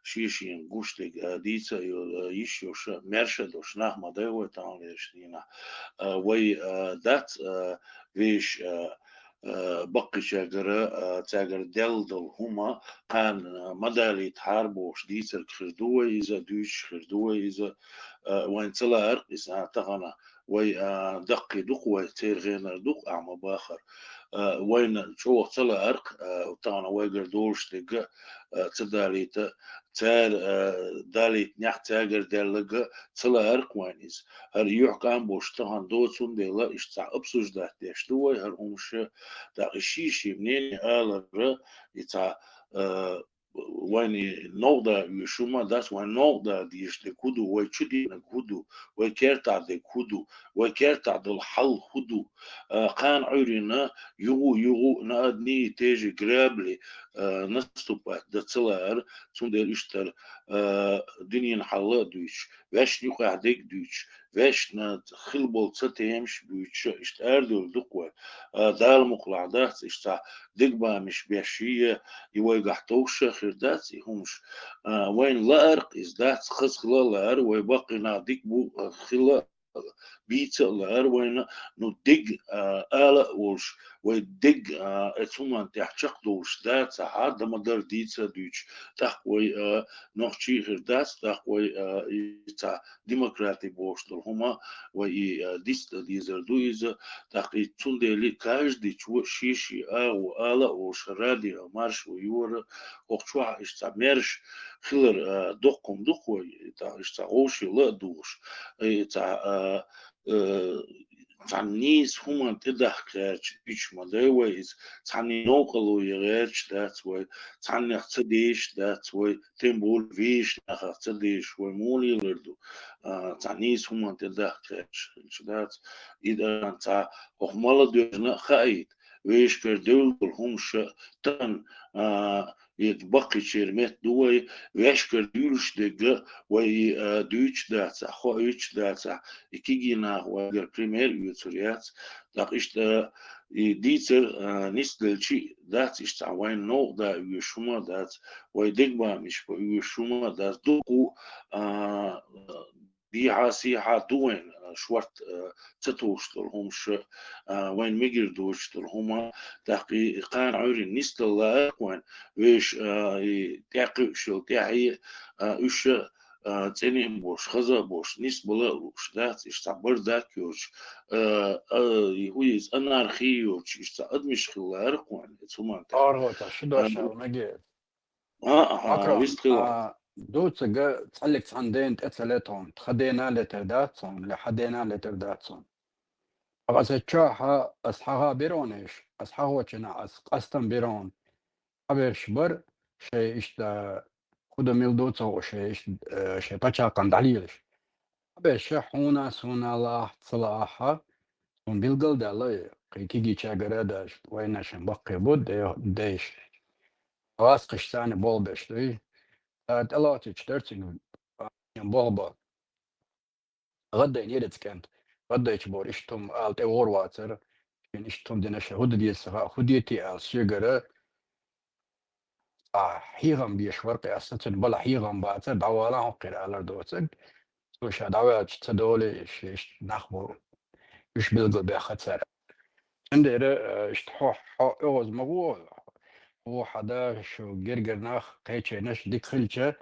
шен-шен гуш дерг, а, дийца а йо-, а, йиш йолуш, а, маьрша а долуш нах ма дай вай таханлерчу дийнахь. А, вай, а, дац, а, вешан, а, а, баккхийчаьргара, а, цаьргара даьлла долу хӀума, кхана, а, ма далийтахьара бохуш дийцарг хир ду вай иза, дуьйцуш хир ду вай иза, а, вайна ца лаьара иза, а, тахана вай, а, даккхий ду-кх вай, церан гӀенара ду-кх ахьа ма бахара. А, вайна чӀогӀа ца лаьара, а, тахана вайгара долуш дерг, а, ца далийта, цара, а, далийтинехь цаьргара даьлларг ца лаьара-кх вайна иза. ХӀара юьхькӀам болуш тахана доцу, цундела иштта цхьа обсуждать деш ду вай хӀара хӀумаш, тӀаккха и шен-шен мнение аларра, и цхьа, а, вайна новкъа дан оьшуш хӀума дац, вайна новкъа дан дезаш дерг хӀун ду, вай чу динарг хӀун ду, вай кертахь дерг хӀун ду, вай кертахь долу хьал хӀун ду. А, кхана Ӏуьйранна югу-югу на одни и те же грабли, а, наступать дан ца лаьара, цундела иштта, а, дуьненан хьал а дуьйцуш, ваьшна юкъахь дерг а дуьйцуш, ваьшна хила болу цхьа темаш буьйцуш, иштта арадевлла ду-кх вай. А, Дала мукъалахь дац, иштта цхьа дегабамаш беш а, и вайгахь товш а хир дац и хӀумаш. А, вайна лаьара-кх иза дац, хаза хила а лаьара, вай баккхий нах дика бу, а, хила а, бийца а лаьара вайна, ну, дерг, а, ала а волуш, вай дерг, а, оцу хӀуманна тӀехь чекхдолуш дацахь, дан ма-дарра дийца а дуьйцуш, тӀаккха вай, а, нохчий а хир дац, тӀаккха вай, а, и цхьа демократи бохуш долу хӀума, вай и, а, дицдан дезар ду иза, тӀаккха и цундела каждыйчо шен-шен агӀо ала а волуш радио маршо йора, хӀокху чохь иштта цхьа маьрша хилар, а, доккха хӀума ду-кх вай, тӀаккха иштта цхьа вовшийн ла а духуш, и цхьа, а, э, цхьана нийса хӀуманна тӀедахка гӀерташ дуьйцуш ма дай вай иза, цхьанне новкъарло ян гӀерташ дац вай, цхьаннех ца дезаш дац вай, тем более вешан нахах ца дезаш вай муха лелар ду, а, цхьана нийса хӀуманна тӀедахка гӀерташ хилча дац. И дан цхьа хӀокху мала доьжна а хаийта, вешкара девлла долу хӀумаш а тан, а, и баккхийчеран метта ду вай, ваьшкара дуьйлуш дерг а вай, а, дуьйцуш дацахь, хоуьйтуш дацахь, и кегий нах вайгара пример оьцур яц. ТӀаккха иштта, а, и дийцар, а, нисделчи дац, иштта цхьа вайна новкъа дан оьшуш хӀума дац, вай дегабамаш бан оьшуш хӀума дац, дуккха, а, дехьа-сехьа ду вайна, а, шорта, а, ца товш долу хӀумаш, а, вайна мегар доцуш долу хӀума, тӀаккха и кхана Ӏуьйранна нисдала лаьара-кх вайна, вешан, а, и тӀекхуьуш йолу тӀаьхье, а, уьш, а, цӀена а болуш, хаза а болуш, нисбала а лууш дац, иштта цхьа бардак йоцуш, а, а, и хӀун иза, анархи йоцуш, иштта цхьа адамаш хила лаьара-кх вайна оцу хӀуманна тӀехь. АргӀоцахь, ши дош а, ала мегар. А, а, Макрон, вист хила. А, дуцург цхьаллиг цхьана дена тӀе ца ле тхуна, тхан дена а летар дац хьуна, я хьан дена а летар дац хьуна. Ткъа аса чохь, аса хьагӀа бира хьуна уьш, аса хьагӀочунна аса къастам бира хьуна. Хьаберш бара, шайн иштта, хӀун дан мила ду ца хууш, шайн иштта, э, шайн пачхьалкхана дӀалелаш. Хьаберш хьуна, суна лаахь, ца лаахь, суна билгал а даьлла, кхин кегийчаьргара а даьлла, вайна шайн баккхий бу, де-, дайша. ГӀазкхаша царна болх беш дуй. Цара тӀелоцуьйтуш дара цуьнга, а, болх бан. ГӀаддайнера иза кӀант. ГӀаддайча бохура, иштта хӀума ала тӀе вогӀур вацара. Шена иштта хӀума дина, шайн хӀун дан деза ца хаьа, хӀун де те аьлла соьгара. А, хьехам беш вара-кх аса, цуьнан балахь хьехам бацара, дӀавала хӀокхуьра алар доцург. Цо ша дӀаваьлча ца долий, ши иштта нах бу, уьш билгалбаьхна цара. Цундела, э, иштта хьо, хьо оьгӀаз ма гӀо, хьо хьан да, шу гергара нах, кхечернаш дика хилча,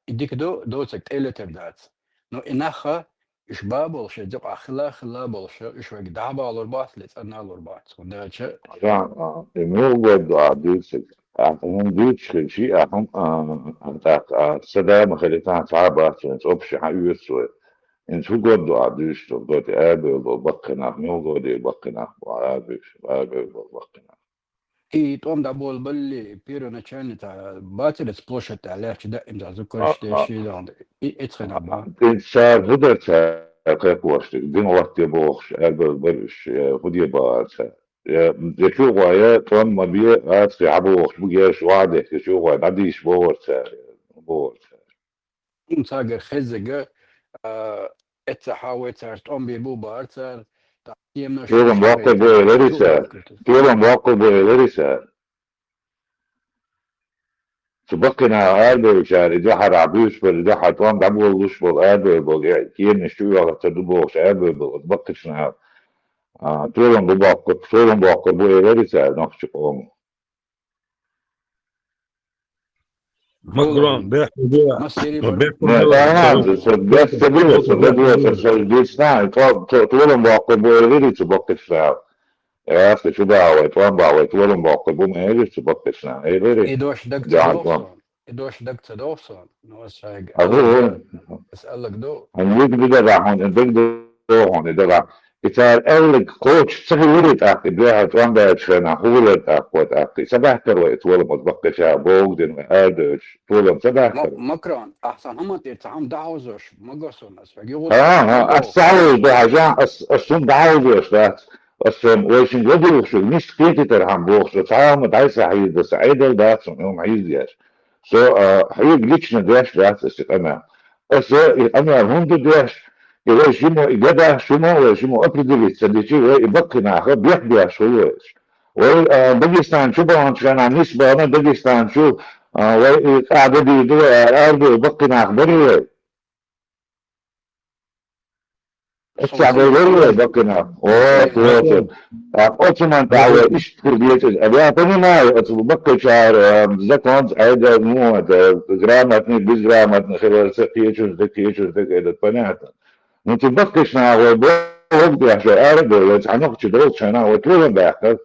и дика ду, доцург тӀе летар дац. Но и нах, уьш ба болуш, и дукъа хила, хила болуш, уьш вайга дӀа а балур бац, ле цӀанна а лур бац. ХӀунда аьлча, а, и муха гойр ду ахьа дуьйцург? Ахьа хӀума дуьйцуш хилчий, ахьа хӀума, а, а, тӀаккха, а, сан да ма хилийтахьа, цхьа а бац вайн, цӀопаш хьан оьцу вай. ХӀинца хӀун год ду ахь дуьйцуш долу, год и арабевлла болу баккхий нах, муьлха год и баккхий нах бу арабевлла, арабевлла болу баккхий нах? И тӀом дӀаболабалли, первоначально та бацара оцу площадь тӀехь лаьтташ даим дӀа зударш деш, и эцхенахь бан. Цара хӀун дара цара кхайкхош дерг, дин гӀоттае бохуш, арабевлла бара уьш, э, хӀун де бахара цара? Я, я чу а гӀой, я тӀом ма бе, ацкхий хьан бохуш бу герш, охьа а дехкича, чу а гӀой, дӀадийша бохура цара, бохура цара. Хьуна цхьаьнгара хеззарг, а, эццахь вай цара тӀом бийр бу бахара цара, тӀаккха кеманаш Толам боккхур бу элира цара. Толам боккхур бу элира цара. Цу баккхий наха арабевллачара, и дуьххьара буьйцуш болу, и дуьххьара тӀом дӀаболалуш болу, арабевлла болу, и кеманаш чу оьхур ца ду бохуш арабевлла болу оцу баккхийчу наха, а, толам бу боккхур, толам боккхур бу элира цара нохчийн къомо. Макрон, бехк ма бе. Массерий бара. Бехк ма Не, бе. Ага, со бехк ца бу, со бехк ца бу, со дийцина, то-, то-, толам боккхур бу элира цу баккхийчу наха. Э, аса чу бахьа вай, тӀом бахьа вай, толам боккхур бу ма элира цу баккхийчу наха, элира. И дош даг ца догӀу суна. И дош даг ца догӀу суна. Ну, аса шайга. А, хӀу, хӀу. Аса аьлларг ду. Хьан юг ду дагахь хьуна, даг ду хьуна, и дагахь. И цара аьлларг кхочуш ца хилира тӀаккха, и дуьххьара тӀом баьллачу хенахь хӀун хилира тӀаккха, тӀаккха? Ца баьхкира вай и толам оцу баккхийчара бохург дина вай арадоьдуш, толам ца баьхкира? Ма-, Макрон, ахьа сан хӀуманна тӀера цхьа хӀума дӀахьовзош ма го суна, аса вайга юха ХӀа, хӀа, аса ца хьовзош ду хьажахь, ас, ас хӀума дӀахьовзош дац. Ас хӀума вайшинна ладугӀуш ду, миска кхетийтар хьан бохуш ду, цхьа а хӀума дӀай сан хьийза ду, сан Ӏедал дац хӀума, хӀума хьийза деш. Со, а, хьоьга лично деш дац аса и къамел. Аса и къамел хӀунда ду деш, и вай шиммо и гадахь, шиммо вай шиммо определить ца дичи, вай и баккхий наха бех беш хуьлу вайша. Вай, а, Дагестан чу баханчу хенахь нисбахана Дагестан чу, а, вай и къаьда дийр ду вай, а, арабевлла баккхий нах барий вай? Эццахь вай леррина вай баккхий нах. О, слушай. А, оцу ман тӀехь вай иштта хир деза. А я понимаю, оцу баккхийчара, а, закон, айда, ну, это, грамотный, безграмотный, хиларца, кхечуьнца, кхечуьнца, это понятно. Ну, цу баккхийчу наха вай бохург деш, вай арабевлла, вай цхьа нохчи долчу хенахь, вай толам баьккхира.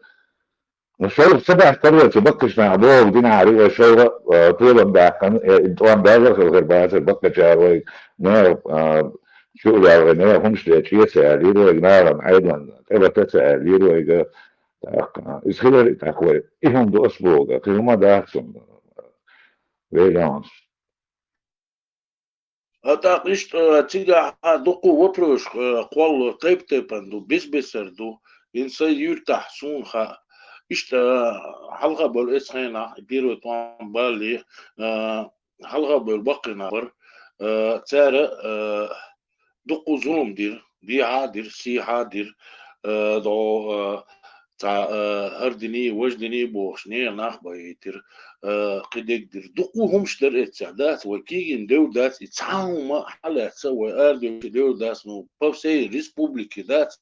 Ну, шайх ца баьхкира вай, цу баккхийчу наха бохург динарг вай шайх, а, толам баьккхина, э, тӀом баьлла хилла бацара баккхийчара вай, ну, а, чу а ваьлла вай, ну, хӀумаш дечу эца аьллера вайга, нахана Ӏедална тӀе а вата ца аьллера вайга. ТӀаккха, иза хилар и тӀаккха вай. И хӀума ду ас бохург, кхин хӀума дац хӀума. Вай лаьмнаш. А тӀаккха иштта, а, цигахь а дуккха вопросаш, а, кхолла тайп-тайпана ду, бес-бесара ду. ХӀинца сайн юьртахь суна хаьа. Иштта, а, хьалха болу эцу хенахь, первый тӀом балале, а, хьалха болу баккхий нах бара, а, цара, а, дуккха зулам дира, дехьа а дира, сехьа а дира, а, дӀо, а, цхьа, а, хӀара диний, важа диний бохуш, нехан нах а бахийтира, а, кхидерг дира. Дуккха хӀумаш дара эццахь, дац, вай кегийна девр дац, и цхьа а хӀума хьалаьцна вай арадевлла девр дац, ну, по всей республике дац,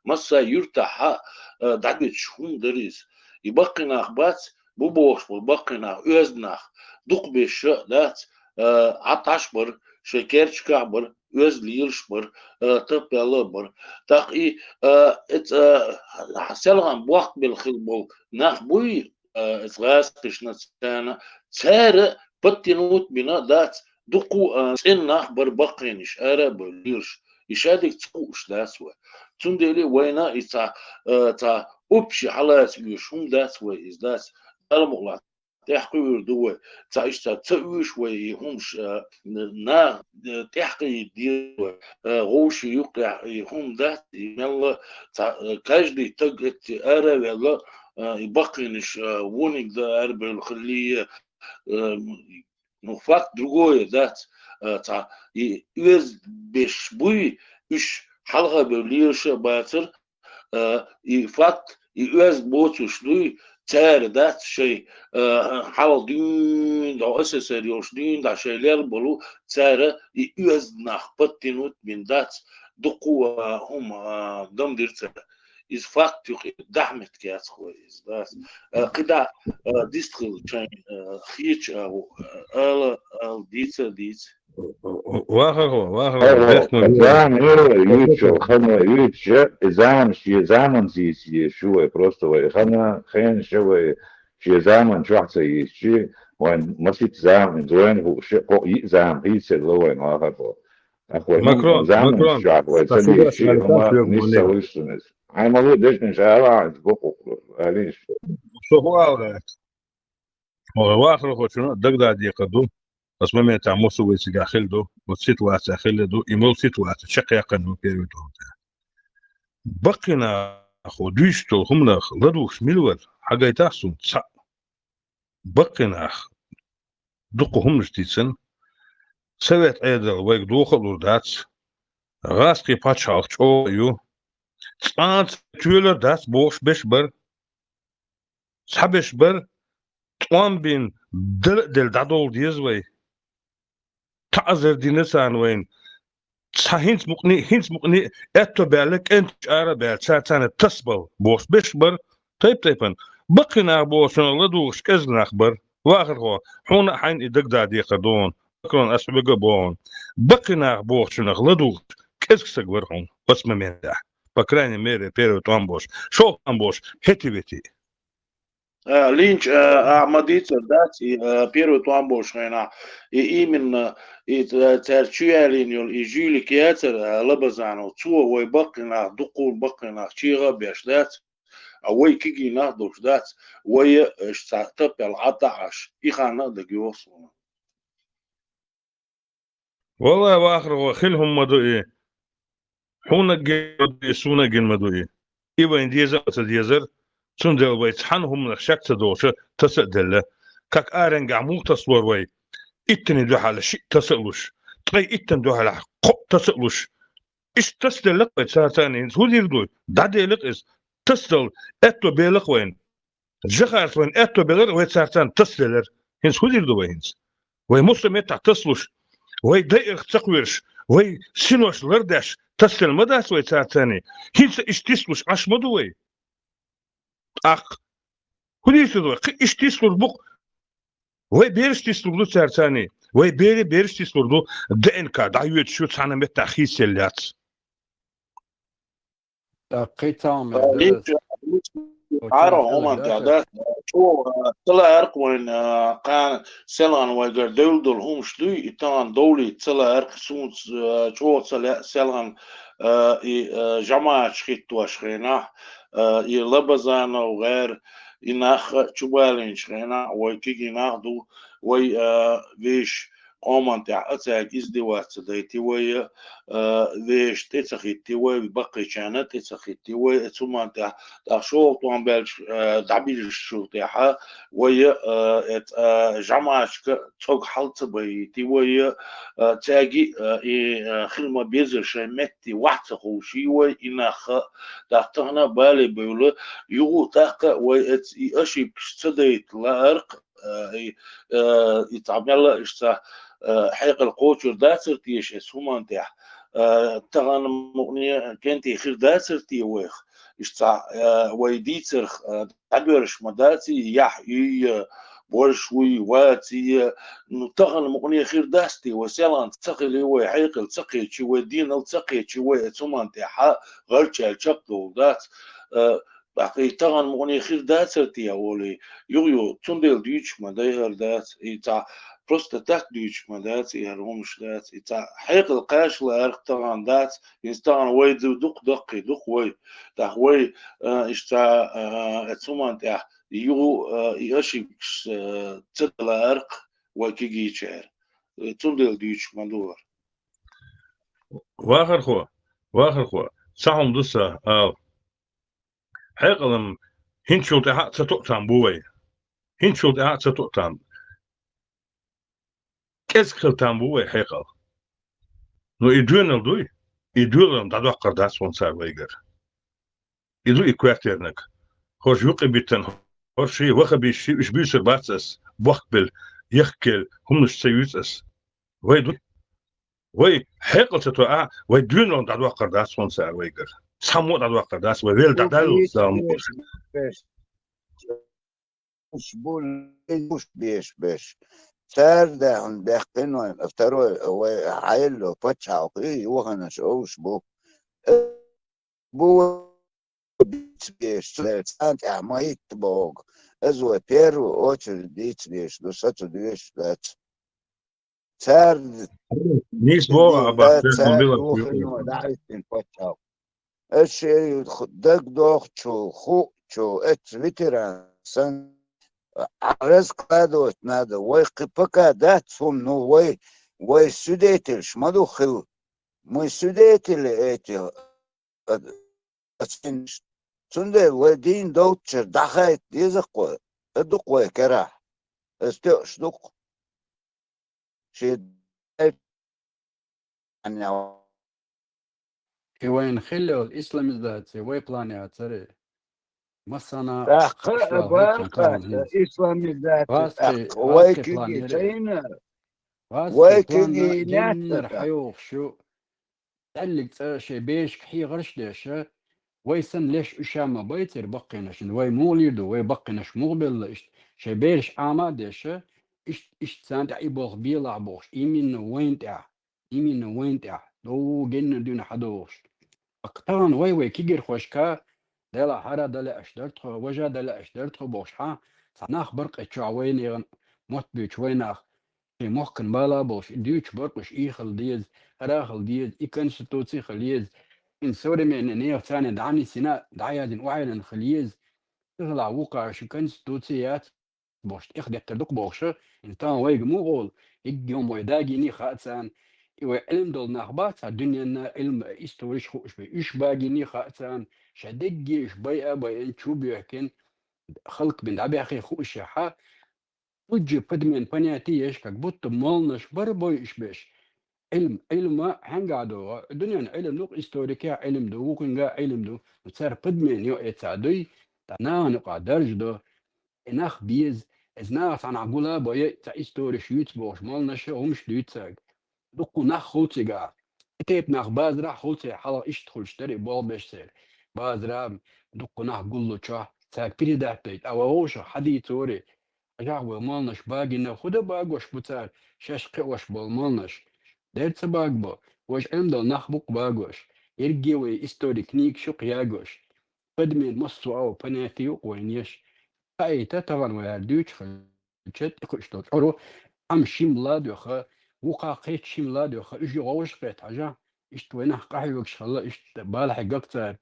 массо а юьртахь а, а, дӀадуьтуш хӀума дара иза. И баккхий нах бац, бу бохуш болу баккхий нах, оьзда нах, дукхахберш а дац, а, Ӏа тӀаш бара, шайн керташкахь бара, оьзда лелаш бара, а, таппаьлла а бара. ТӀаккха и, а, эц-, а, селхана боккхабелла хилла болу нах буй, а, эц гӀазкхишна царна, цара подтянуть бина дац, дуккха, а, цӀена нах бара баккхийнаш, ара а бара лелаш. И шадерг ца хууш дац вай. Цундела вайна и цхьа, а, цхьа общий хьалаца оьшуш хӀума дац вай, иза дац. Далла мукъалахь тӀехь кхуьур ду вай. Цхьа иштта ца оьшу вай и хӀумаш, а, н-, нах, а, тӀехь кхийдийр вай. А, вовшийн юккъехь и хӀума дац, и мелла цхьа, а, каждый таг эцци ара а ваьлла, а, и баккхийнаш, а, вониг дан арабевлла хиллий, а, ну, факт другое, дац, а, цхьа, и оьзда берш буй, уьш хьалха бевлла лелаш а бацара, а, и факт, и оьзда боцурш дуй, цара дац шайн, а, хьалха дуьйна дӀа, С С С Р йолуш дуьйна дӀа шайн лелла болу, цара и оьзда нах подтянуть бина дац, дуккха а хӀума, а, дам дира цара. Иза факт ю-кх, дахьа меттиг яц-кх вай иза, дац. А, кхидӀа, а, дистхила шайн, а, хетачу агӀор, а, ала, ала дийца а дийца. Вахархо, вахархо, Ага, бехк ма бе. Зама, э, юьйцу, ханна юьйцу, и зама, шен заманца йийца еза шу вай, просто вай ханна, хенаш а вай, шен заман чохь ца йийцичи, вайн масийтта зама, вайна хууш, кхо йиъ зама хийцаелла вайн вахархо. Ахвай Макрон, заман Макрон, чуьхь вай ца дийши, хӀума нийса вуйсунас. Хьайн ма ву дешнаш ала, хьанца бокъухлу, алиш. Со хӀу ала? Вахархочун дагадеха ду. Ас моментахь мосу вай цигахь хилла ду, вот ситуация хилла ду, и мол ситуация чекхъяьккхина ду первый тур тӀе. Баккхийнахо дуьйцуш долу хӀуманах ладугӀуш мила вара, хьагайтахь суна цхьаъ. Баккхийнах дукха хӀуманаш дийцина, Совет Ӏедал вайга дохо а лур дац, гӀазкхийн пачхьалкх чӀогӀа ю, цкъа а тоьлар дац бохуш беш бара. Цхьабеш бара, тӀом бина, дала а делла дӀадовла деза вай. ТаӀзар дина царна вайна. Цхьа хӀинца мукъане а, хӀинца мукъане а аьтто баьлла, кӀентий чӀара а баьлла, цара царна тасабала бохуш беш бара, тайп-тайпана. Баккхийнах бохучунах ладугӀуш кӀезиг нах бара. Вахархо, хьуна а хьайна и дагадеха ду хьуна. Макрон, ас хьоьга а боху хьуна. Баккхийнах бохучунах ладугӀуш кӀезиг саг вара хьуна оцу моментехь. По крайней мере, первый тӀом болуш. ШолгӀа тӀом болуш, хӀетте-ветте. А, линч, а, а, ма дийцар дац, и, а, первый тӀом болуш хенахь, и именно, и ца-, цара чу ялийна йолу, и жуьйлик яцара, а, Лабазанов, цо вай баккхийнах, дуккха а баккхийнах чегӀа а беш дац, а вай кегийнах а долуш дац, вай а, аш цхьа таппел Ӏа а Ӏаш, и ханна а дага йогӀу суна. Валлай, вахархо, хила хӀума ма ду и. Хьуна а гина ма ду и, суна а гина ма ду и. И вайна деза а ца дезара, цундела вай цхьана хӀуманах шек ца долуша таса а делла. Как аренгахь муха тасалора вай? Иттанна дуьхьал шиъ таса а луш, ткъе иттанна дуьхьал кхоъ таса а луш. Иштта тасаделла-кх вай царцане, хӀинца хӀун дийр ду? ДӀаделла-кх иза. Тасадала аьтто белла-кх вайна. Жихарца вайна аьтто белара, вай царцана тасаделара. ХӀинца хӀун дийр ду вай хӀинца? Вай массо а меттахь тасалуш, вай дайарх ца кхоьруш, вай синош лардеш тасаделла ма дац вай царцане. ХӀинца иштта тислуш Ӏаш ма ду вай. ТӀаккха хӀун дийр ду вай? Кхин иштта тислур бу-кх. Вай бераш тислур ду цаьрца царний. Вай бери бераш тислур ду, ДНК дӀайоьдуш ю, цхьана меттахь хийцаелла яц. ТӀаккха кхин цхьа хӀума дара. Линча, линча, Ӏаро хӀуманна тӀехь дац, чӀогӀа ца лаьара-кх вайна, а, кхана селхана вайгара девлла долу хӀумаш дуй, и тахана довлийта ца лаьара-кх, суна, а, чӀогӀа ца лаьа селхана, а, и, а, жамаӀаташ хӀиттош хенахь, а, и Лабазанов гӀер, и нах а чубалийначу хенахь, вай кегий нах а ду, вай, а, вешан къоманна тӀехь а цаьрга издеваться дайти вай, а, вешан тӀе ца хӀитти вай, баккхийчарна тӀе ца хӀитти вай, оцу хӀуманна тӀехь, тӀаккха шолгӀа тӀом баьлча, а, дӀабижачул тӀаьхьа вай, а, эц-, а, жамаӀаташка цӀогу хьал ца байти вай, а, цаьрги, а, и, а, хила ма-беззара шайн метте вахь ца ховший вай, и нах а, тӀаккха тахана а бале бевлла, юха а тӀаккха а вай эц-, и ошибкаш ца дайта лаьара-кх, а, и, а, и цхьа мелла а иштта, а, хьекъал кхочур дацара теша эцу хӀуманна тӀехь? А, тахана мукъане кӀентий хир дацара те вайх? Иштта, а, вай дийцарх, а, дӀадоьрзуш ма даций, яхь юй, а, борш вуй, ваций, а, ну, тахана мукъане хир дац те вай, селхана ца хили вай, хьекъал ца кхечи вай, денал ца кхечи вай, эцу хӀуманна тӀехь гӀалчӀаьлла чекхдовла дац, а, ТӀаккха и тахана мукъане хир дацара те олий, юха-юха, цундела дуьйцуш ма дай хӀара дац, и цхьа просто так дуьйцуш ма дац, и хӀара хӀумаш дац, и цхьа хьекъал кхаьчча лаьара-кх тахана дац, иза тахана вай ду-, дукха даккхий ду-кх вай, тӀаккха вай, а, иштта, а, эцу хӀуманна тӀехь юха, а, и ошибкаш, а, ца дан лаьара-кх вай кегийчара. Цундела дуьйцуш ма ду хӀара. Вахархо, вахархо, цхьа хӀума ду сан ала. Хьекъал-м хӀинцачул тӀаьхьа а ца тоъу там бу вай. ХӀинцачул тӀаьхьа а ца тоъу там. КӀезиг хила там бу вай хьекъал. Ну, и доьналла дуй, и доьналла-м дӀадоккхур дац хьуна цара вайгара. И ду и коьртера наг. ХӀорш юкъе биттина, хӀорш ши вахабиш ши, уьш буьйцур бац ас, бохк белла, яхкаелла, хӀуманаш ца юьйцу ас. Вай ду, вай хьекъал ца тоъахь, вай доьналла-м дӀадоккхур дац хьуна цара вайгара. Цхьаммо а дӀадоккхур дац, вай велла дӀадаллалц Дала мукъалахь. Уьш бу луш беш, беш. Цара даьхна баьккхина вайн, второй, вай хьаелло пачхьалкх и, юханаш олуш бу. Бу дийца беш, царна тӀехь ма хӀитта боху. Иза вай первую очередь дийца беш ду, сацу доьшуш дац. Цар нийса боху, Аббас, цар цара духино дӀахӀиттина паччахь. Эс шен дагадохучул, хуучул, эцца ветеран санна, а, раскладывать надо. Вай кхин пока дац хӀума, ну, вай, вай свидетельш ма ду хила. Мы свидетели эти, а, а, цӀенаш. Цундела вай дийна долччара дӀахайта деза-кх вай, а, ду-кх вай керахь. Эс тоьуш ду-кх. Шен И вайн хилла йолу исламизация вай план яцара. Массана тӀаккха а бакъ аса исламизация васкхи, тӀаккха вай васкхи план куьги яра. Цайна, васкхи вай план куьги геннара яц аса. ХьайогӀуш ю. Цхьаьллиг цӀа шайн берашка хьехарш а деша, вай санна леш уьш а ма байцара баккхийнаш, вай муха лийр ду, вай баккхийнаш муха белла иштта, шайн бераш Ӏама а деша, иштта, иштта царна тӀехь и болх белахь бохуш, именно вайна тӀехь. Именно вайна тӀехь, дов геннара дуьйна хьадогӀуш. Тахана вай, вай кегийрхошка, Дела хьара дан лаьаш дара тхо, важа дан лаьаш дара тхо бохуш хьан, цхьа нах бара кхечохь вайнегӀан мотт буьйцу вайнах, шайн мохкан бала а болуш, и дуьйцуш бара уьш, и хила деза, ара а хила деза, и конституци а хила еза, и современный нехан царна дӀанисйина, дӀаязйина охьайиллина хила еза. Цигахь вукхара ши конституци яц, бохуш, тӀехдеттар ду-кх бохуша, и тахана вайга муха олу, хӀиггига вай дагийний хаьа царна, и вай Ӏилма долу нах бац, цхьа дуьненна Ӏилма, историш хууш бен, уьш багийний хаьа царна, ша дегге уьш байа а байина, чу а боьхкина, халкъ бен дӀабаьхкина хууш яхьа, тут же подмен понятий еш, как будто молнаш бара бойуш беш. Ӏилма, Ӏилма хьаьнгахь догӀу? Дуьненна Ӏилма ду-кх, историкехь Ӏилма ду, вукхуьнга Ӏилма ду. Ну, цара подмен йо эца дуй, ткъа нахана юкъахь дарж до. И нах беза, иза наха цхьанхьа гула а бо, е цхьа историш юьйцу бохуш, молнаша хӀумаш дуьйцу цаьрга. Дуккха нах хуьлу цигахь. И тайпа нах базарахь хуьлу церан, хьалха иштта хуьлуш дара и болх беш церан. Базара дуккха нах гуллучохь, цаьрга передать дайта. А вай вовшах хьадийцори, хьажахь вай молнаш багийна, хӀун дан багош бу цара, шаьш кхиош болу молнаш? Дера ца багабо, важа Ӏилма долу нах бу-кх багош. Ерриге вай историк книгаш ю-кх ягош. Подмен массо а понятие ю-кх вайна еш. Хаийта тахана вай хӀара дуьйцуш хилча, тӀекхуьуш долу чкъуру, Ӏам шимма ла а доьху, вукхах кхечу шимма ла а доьху, уьш юха вовшах кхетта хьажахь, иштта вай нах къахьоьгуш хилла, иштта бала хьегна-кх цара.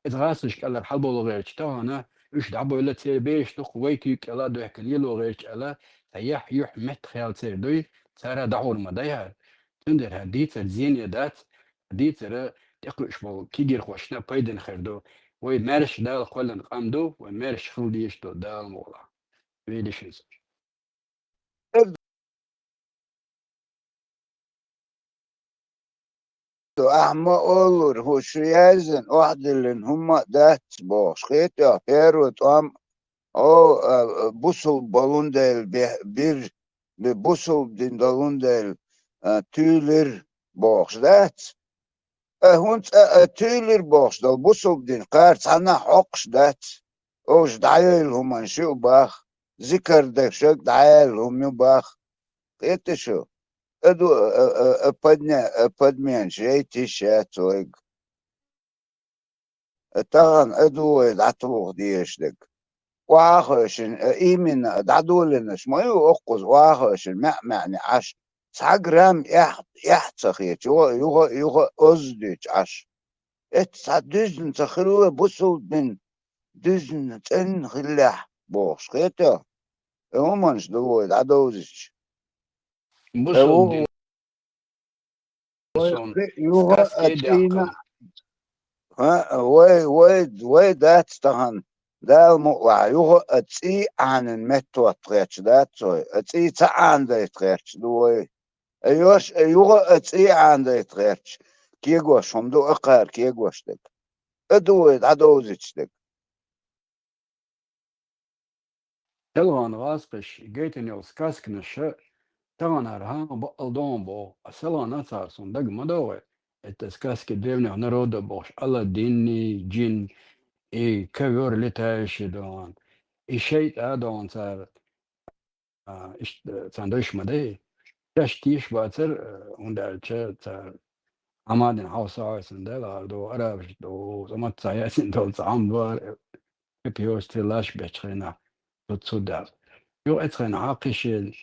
Иза гӀасашка кӀелара хьалабовла гӀерташ тахана, уьш дӀабевлла, церан бераш ду-кх, вай куьйга кӀела а доьхкина лело гӀерташ аьлла, цхьа яхь, юьхь, меттахъяьлла церан дуй, цара дӀахьур ма дай хӀара. Цундела хӀара дийцар зене дац, хӀара дийцар тӀекхуьуш болу кегийрхошна пайдана хир ду. Вай маьрша Дала кхоьллина къам ду, вай маьрша хила дезаш ду Дала мукъалахь. Вели шуьца. Ахьа ма олура, хӀу шу яздина, охьадиллина хӀумма а дац бохуш, хетий, первый тӀом, о, а, а, бусулба болун дела бе-, бир, бе-, бусулба дин долун дела, а, туьйлира бохуш дац? А хӀунда цкъа а туьйлира бохуш долу бусулба дин кхара цхьанна а хьокхуш дац? Уьш дӀайойла хӀуманаш ю бах, зикар дерг шаг дӀаяьлла хӀума ю бах. Кхетий шу? Аду, а, а, а, подня-, а, подменаш яйта йиш яц вайга. А тахана аду вай дӀатухух дезаш дерг. Охьахевшина, а, именно, а, дӀадолийнарш ма ю, оккхуза охьахевшина, маьӀ-маьӀне Ӏаш, цхьа грамм эхь, эхь ца хеташ, юха, юха, юха озза дуьйцуш Ӏаш. Эцца цхьа дуьзна ца хилла бусулба дин, дуьзна цӀена хиллехь, бохуш, хетий? И хӀуманаш ду вай дӀадовзуьйтуш. Бусулба дин. Вай суна кхин юха а цӀийна, хӀа, вай, вай, вай дац тахана, Дала мукъалахь, юха а цӀий Ӏанин меттахӀотта гӀерташ дац вай, а цӀий ца Ӏанадайта гӀерташ ду вай. А йош, а юха а цӀий Ӏанадайта гӀерташ кегош хӀума ду, а кхара кегош дерг. А ду вай дӀадовзуьйтуш дерг. Селхана гӀазкхаша гайтина йолу сказканаша тахана хӀара хӀан бакъал догӀун боху, а селхана цара суна дага ма догӀу, это сказки древнего народа бохуш, Аладдинни, джин, и ковёр летающий догӀун, и шайтӀа догӀун цара. А, иштта, царна дайша ма дай. Шаьш тешаш бацара, а, хӀунда аьлча цара Ӏамадина хьовса хьовсина дела, хӀара ду арабаш ду, цӀа мацца яцина долу цхьа Ӏам бара, копьёс, стрелаш бечу хенахь, цу, цу дела. Юха эцу хенахь хьакхишелла,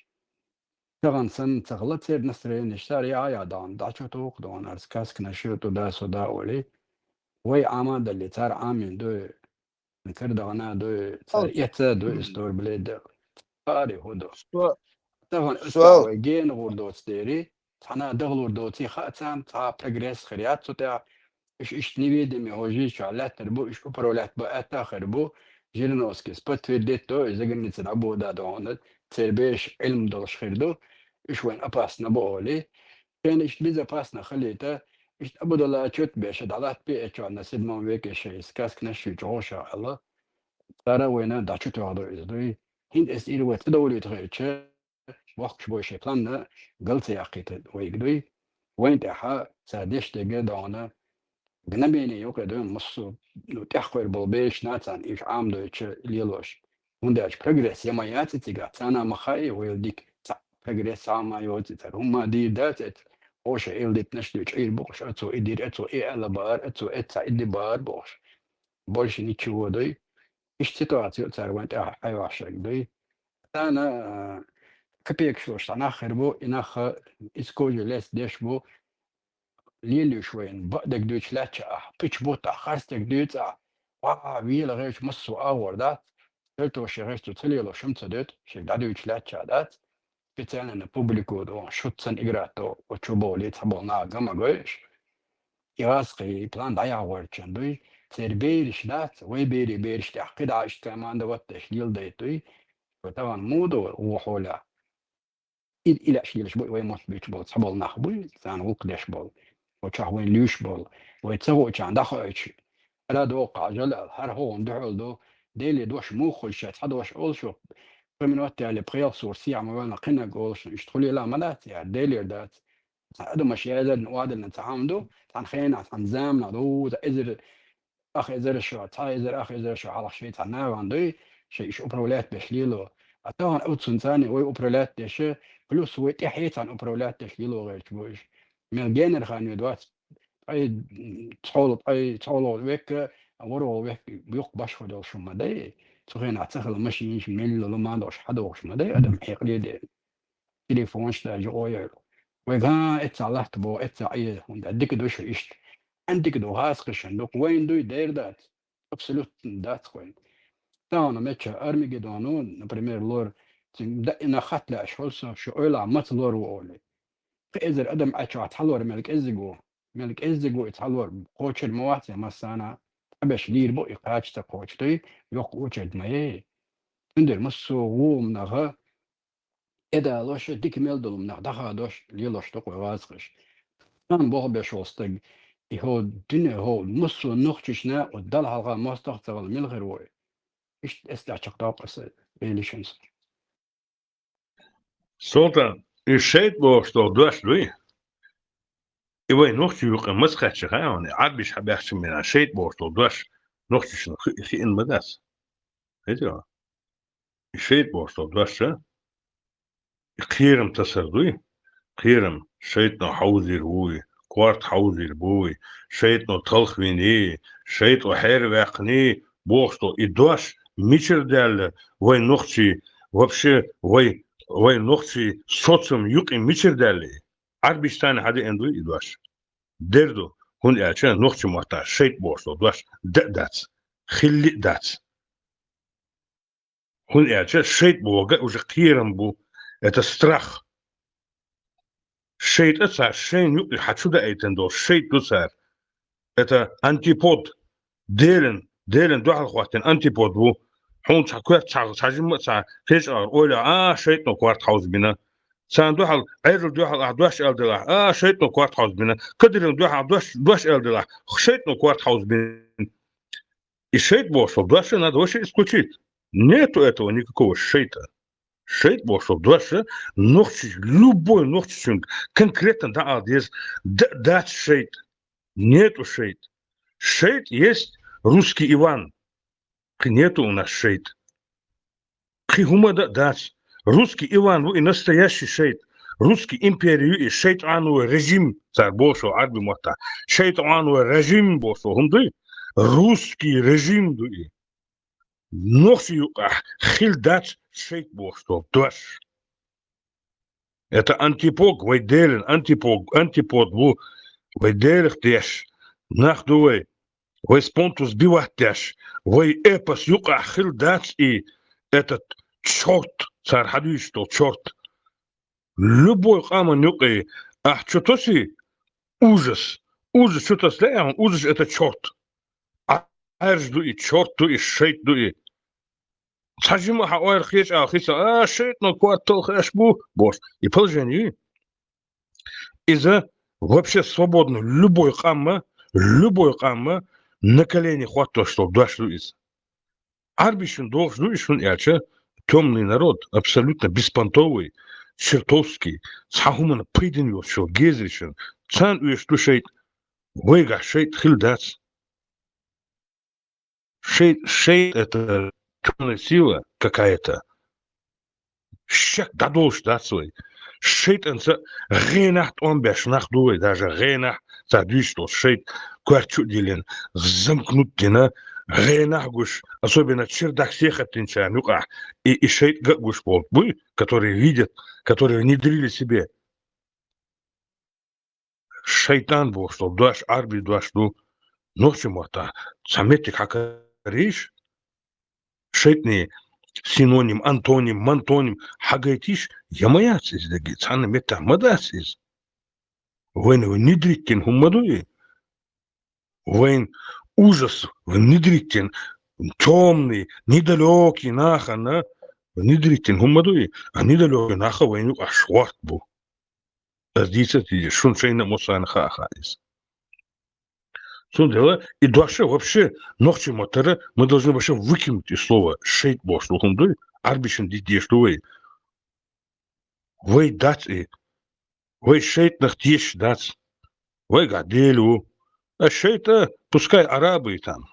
Тахан санна ца хала церан настроениеш цар яа-яа даьнна, дӀачу туху даьнна, ара сказканаш ю туда-сюда олий. Вай Ӏама дале, цар Ӏамин ду, карадагӀана ду, цар эца ду, исторбле да. Ари хӀу ду. Тахан аса вай гена гӀур доцу дери, цхьана дахлур доций хаа царна, цхьа прогресс хир яц цу тӀехь. Уьш иштта неведомый хӀожий чохь лаьттар бу, уьш управлять бан аьтта а хир бу. Жириновскийс подтвердить до, и заграница дӀабода дохуна, церан бераш Ӏилма долуш хир ду, уьш вайн опасно бу олий. Шайна иштта безопасно хилийта, иштта Абудалла чот беша дӀалатта бе а чохь на седьмом веке шайн сказканаш ю чӀогӀа ша аьлла. Цара вайна дӀачу тоьхна ду иза дуй. ХӀинца эс ира вай ца довлийта хилча, бохкуш бой шайн планна гал ца яккхийта вайга дуй. Вайн тӀаьхьа ца деш дерг догӀана гнабение юкъе дуй, массо, ну, тӀеххойр болу бешна царна уьш Ӏамадойча лелош. ХӀунда аьлча прогресс я ма яц и цигахь, царна ма хаьа вайла дика, цхьа прогресс цхьа а ма йоцу и цара. ХӀумма дийр дац эца, оша эл дитнаш дуй, чӀийр бу-кх уьш, ацо и дира, ацо и аьлла баар, ацо эца цхьа и ди баар бохуш. Больше ничего дуй. Иштта ситуация цара вайн тӀехь хьайвахьаш дуй. Царна, а, капекаш луш цхьа нах хир бу, и нах из кожа леца деш бу, лелош вайна бакъдерг дуьйцуш лаьттача ахь, пича бутт ахь, харцдерг дуьйцу ахь, ваа, вела гӀерташ массо а агӀор дац, сертоши гӀерташ цу ца лелош хӀума ца дуьту, шега дӀадуьйцуш лаьттача дац, специально на публику дохуна шуьца санна играть до, оцу чу боху ле цхьаболу наха ган ма гой уьш. И гӀазкхий, и план дӀаяхьа гӀоьртичан дуй, церан бераш дац, вай берийн бераш тӀехь кхидӀа иштта командовать деш леладайта дуй, вай тахана муха ду вай вон хьолехь? И, и лаьаш лелаш бу, и вай мотт буьйцуш болу цхьаболу нах буй, царна гӀуллакх деш болу, вай чохь вайн луьйш болу, вай ца хуучарна дӀахоуьйтуш, ара догӀу кхажал аьлла, хӀара хӀокхунна дуьхьал ду, Деле дош муха хуьлуш, цхьа дош олуш ву, пхи минот яьлла, пхи ялх сур сехьа ма ваьлла, кхинаг олуш, иштта хуьлийла ма дац, яра Делера дац. Цхьа адамаш язарна, озарна цхьа хӀума ду, цхьана хенахь, цхьана заманахь ду, цхьа эзар ах эзар шо, цхьа эзар ах эзар шо хьалха шайн цхьа нагӀана дуй, шайн уьш управлять деш лело. А тахана оццунца царна вай управлять деш, плюс вай тӀаьхье цхьана управлять деш лело гӀерташ бу уьш. Мел генара хан ю доц, ткъе цхьолу, ткъе цхьолу векка, ворхӀолу векка юккъе башхо долуш ма дай. Цу хенахь ца хилла машинаш, мелла лума а долуш, хьадогӀуш ма дай адам хьекъале де. Телефонаш даже ойла. Вай ган эццахь латта боху, эццахь Ӏе, хӀунда дика ду шу иштта. Ан дика ду, гӀазкхашна ду, вайна дуй, дер дац. Абсолютно дац вайна. Тахана меча Армагеддоно, например, лор, цуьнга даима хатта лаьаш хуьлу со, шу ойлахь маца лор ву олий. Кхин эзар адам Ӏачохь цхьа лор мел кӀеззиг ву. Мел кӀеззиг ву и цхьа лор, кхочур ма вац я массарна, цхьаберш лийр бу и кхача ца кхочу дуй, йоккха очередь ма яй. Цундела массо а ву хӀуманах, эдалош, дика мел долу нах дӀахадош, лелош ду-кх вай гӀазкхаш. Сан болх беш волу стаг, и хӀо дуьне, хӀо массо а нохчашна, оцу Далла хьалха мостагӀа ца вала мила хир ву и? Иштта эс дӀа чекхдоккху аса, Элишинс. Султан, и шайтӀа бохуш долу дош дуй? И вай нохчийн юкъа маца кхаьчча хаьа хьуна, и Ӏарбиш хьабаьхча мина шайтӀа бохуш долу дош нохчашна хи-, хиъна ма дац. Хезий хьо? И шайтӀа бохуш долу дош, а? И кхерам тасар дуй? Кхерам шайтӀано хьовзийр вуй, корта хьовзийр буй, шайтӀано талхвиний, шайтӀа хьерваьккхиний бохуш долу и дош мичара даьлла вай нохчийн, вообще вай, вай нохчийн социум юкъе мичара даьлла и? Ӏарбишца хьадеана дуй и дош? Дер ду, хӀунда аьлча нохчийн маттахь шайтӀа бохуш долу дош дан а дац, хилла а дац. ХӀунда аьлча шайтӀа бохург уже кхерам бу, это страх. ШайтӀа цара шайна юкъе хьан чу даийтина долу шайтӀа ду цара. Это антипод. Делан, Делан дуьхьал хӀоттийна антипод ву. Хьуна цхьа коьрта цхьа, цхьа жимма а цхьа кхечӀагӀар ойла, а, шайтӀано корта хьовзабина. Царна дуьхьал, Ӏедална дуьхьал ахь дош аьлла делахь, а, шайтӀано корта хьовзабина. Кадырна дуьхьал дош, дош аьлла делахь, шайтӀано корта хьовзабина. И шайтӀа бохуш долу дош надо вообще исключить. Нету этого никакого шайтӀа. ШайтӀа бохуш долу дош нохчи, любой нохчичуьнга конкретно дӀаала деза, д-, дац шайтӀа. Нету шайтӀа. ШайтӀа есть русский Иван. Кхин нету у нас шайтӀа. Кхин хӀума дан а дац. Русский Иван ву и настоящий шайтӀа. Русский импери ю и шайтӀановый режим, цара бохуш Ӏарби маттахь. ШайтӀановый режим бохуш хӀума дуй? Русский режим ду и. Нохчийн юкъахь хилла дац шайтӀа бохуш долу дош. Это антипод, вай Делан антипод, антипод ву, вай Делах деш нах ду вай, вай спонтус биват деш, вай эпос юкъахь хила дац и этот чёрт, цар хьадуьйш долу чёрт. Любой къаман юкъе ахь чу тоси ужас, ужас чу тасла ахьа, ужас это чёрт. Ӏаьржа ду и, чёрт ду и, шайтӀа ду и. Цхьа жима хьан ойра хеча ала хица, а, шайтӀано коттал хеш бу, бохуш. И положение ю. Иза вообще свободно, любой къамма, любой къамма на колени хӀоттош долу дош ду иза. Ӏарбишна дохуш ду и шун аьлча, тёмный народ, абсолютно беспонтовый, чертовский, цхьа хӀуманна пайдана йоцучу гезришна, царна оьшуш ду шайтӀа, вайгахь шайтӀа хила дац. Шей-, шей-, это тёмная сила какая-то. Шек дӀадолуш дац вай. ШайтӀанца гӀенахь тӀом беш нах ду вай, даже гӀенахь ца дуьйш долу шайтӀа коьрта чу а диллина, замкнуть дина, гӀенахь гуш, особенно чердак сехаттинчарна юкъахь, и, и шайтӀа ган гуш болу буй, которые видят, которые внедрили себе. ШайтӀан бохуш долу дош, Ӏарби дош ду, нохчийн маттахь цхьа меттиг хьакарийша, шайтӀане синоним, антоним, мантоним хьагайтийша, я ма яц иза дерриге, цхьанна меттехь ма дац иза. Вайна внедрить дина хӀума ма ду и. Вайн ужас внедрить дина, тёмный, недалёкий нахана внедрить дина хӀума ма ду и, а недалёкий наха вайн юкъахь шорт бу. Ас дийца а дийцира, шуна шайна а, массарна а хаа, хаа иза. Цундела и дош вообще нохчийн маттара, мы должны вообще выкинуть из слова шайтӀа бохуш долу хӀума дуй, Ӏарбишна дитта дезаш ду вай. Вай дац и, вай шайтӀанах тешаш дац. Вайгахь Дела ву. А шайтӀа, пускай арабы там,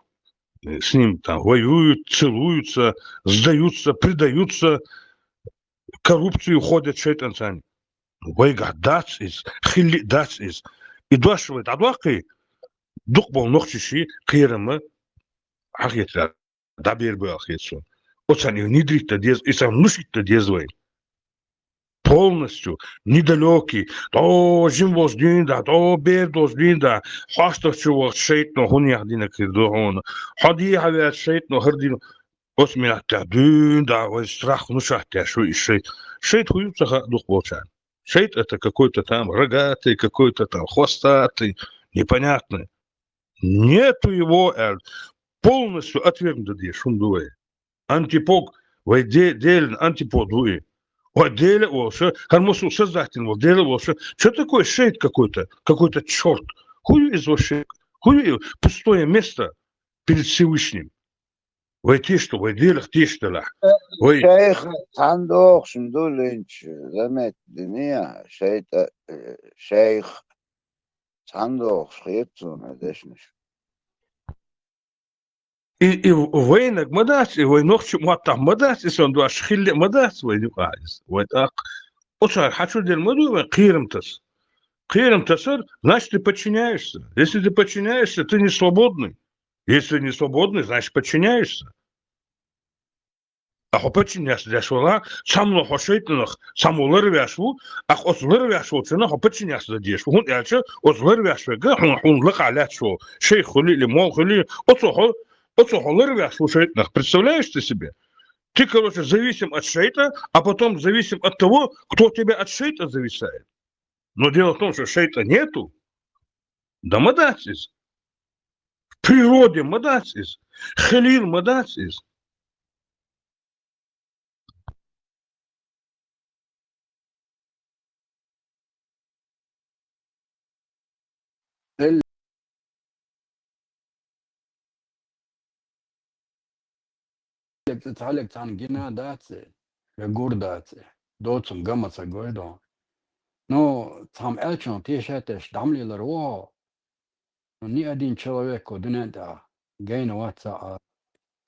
э, с ним там воюют, целуются, сдаются, предаются, коррупцию ходят шайтӀанца. Вайгахь дац иза, хилли а дац иза. И дош вай дӀадоккхий, дукха болу нохчаший кхерама хьахетара дӀабер бу аьлла хета суна. Оцарна и внедрить дан деза, и царна внушить дан деза вай. Полностью, недалёкий, тӀо жима волчу дуьйна да, тӀо бер долчу дуьйна да, хьоштагӀчу вахча шайтӀано хӀун яхдинарг хир ду хьуна. Хьо дехьа ваьлча шайтӀано хӀара дина. Оцу минотехь дуьйна да вайн страх внушать деш ву и шайтӀа. ШайтӀа хӀун ю ца хаьа дукха болчарна. ШайтӀа это какой-то там рогатый, какой-то там хвостатый, непонятный. Нету его, аьлла, полностью отвергнуть дан дезаш хӀума ду вай. Антипод, вай де-, Делан антипод ву и. Вай Дела а волуша, хӀара массо а создатель волу Дела а волуша, чё такое шайтӀа какой-то, какой-то чёрт? ХӀун ю иза вообще? ХӀун ю и пустое место перед Всевышним? Вай тешаш ду, вай Делах тешаш делахь. Вай шайх цхьаьна дохуш ма ду линча, заметь дина, шайтӀа, э, шайх цхьаьна дохуш хета суна дешнаш. И, и вайнаг ма дац, и вай нохчийн маттахь ма дац, и сан дош хилла а ма дац вай юкъахь иза. Вай тӀаккха оцара хьан чу дерг ма ду вай кхерам таса. Кхерам тасар, значит, ты подчиняешься. Если ты подчиняешься, ты не свободный. Если не свободный, значит, подчиняешься. А хьо подчиняться деш вала, цхьаммо хьо шайтӀанах, цхьаммо ларвеш ву, а оцу ларвеш волчунна хьо подчиняться дан дезаш ву. ХӀунда аьлча оцу ларвеш верг хьуна, хьуна лакхахь лаьтташ волу шайх хуьлий или молла хуьлий, оцо хьо, оцо хьо ларвеш ву шайтӀанах. Представляешь ты себе? Ты, короче, зависим от шайтӀа, а потом зависим от того, кто тебя от шайтӀа зависает. Но дело в том, что шайтӀа нету. Да ма дац иза. В природе ма дац иза. Хилийла ма дац иза. Эл-, цхьаллиг цхьана гина дац, я гур дац, доцун гамма ца гой дон. Ну, цхьамма аьллачунах тешаш а теш, дӀа ма лелар ву хьо. Ну, ни один человек кху дуьнен тӀехь гайна вац а,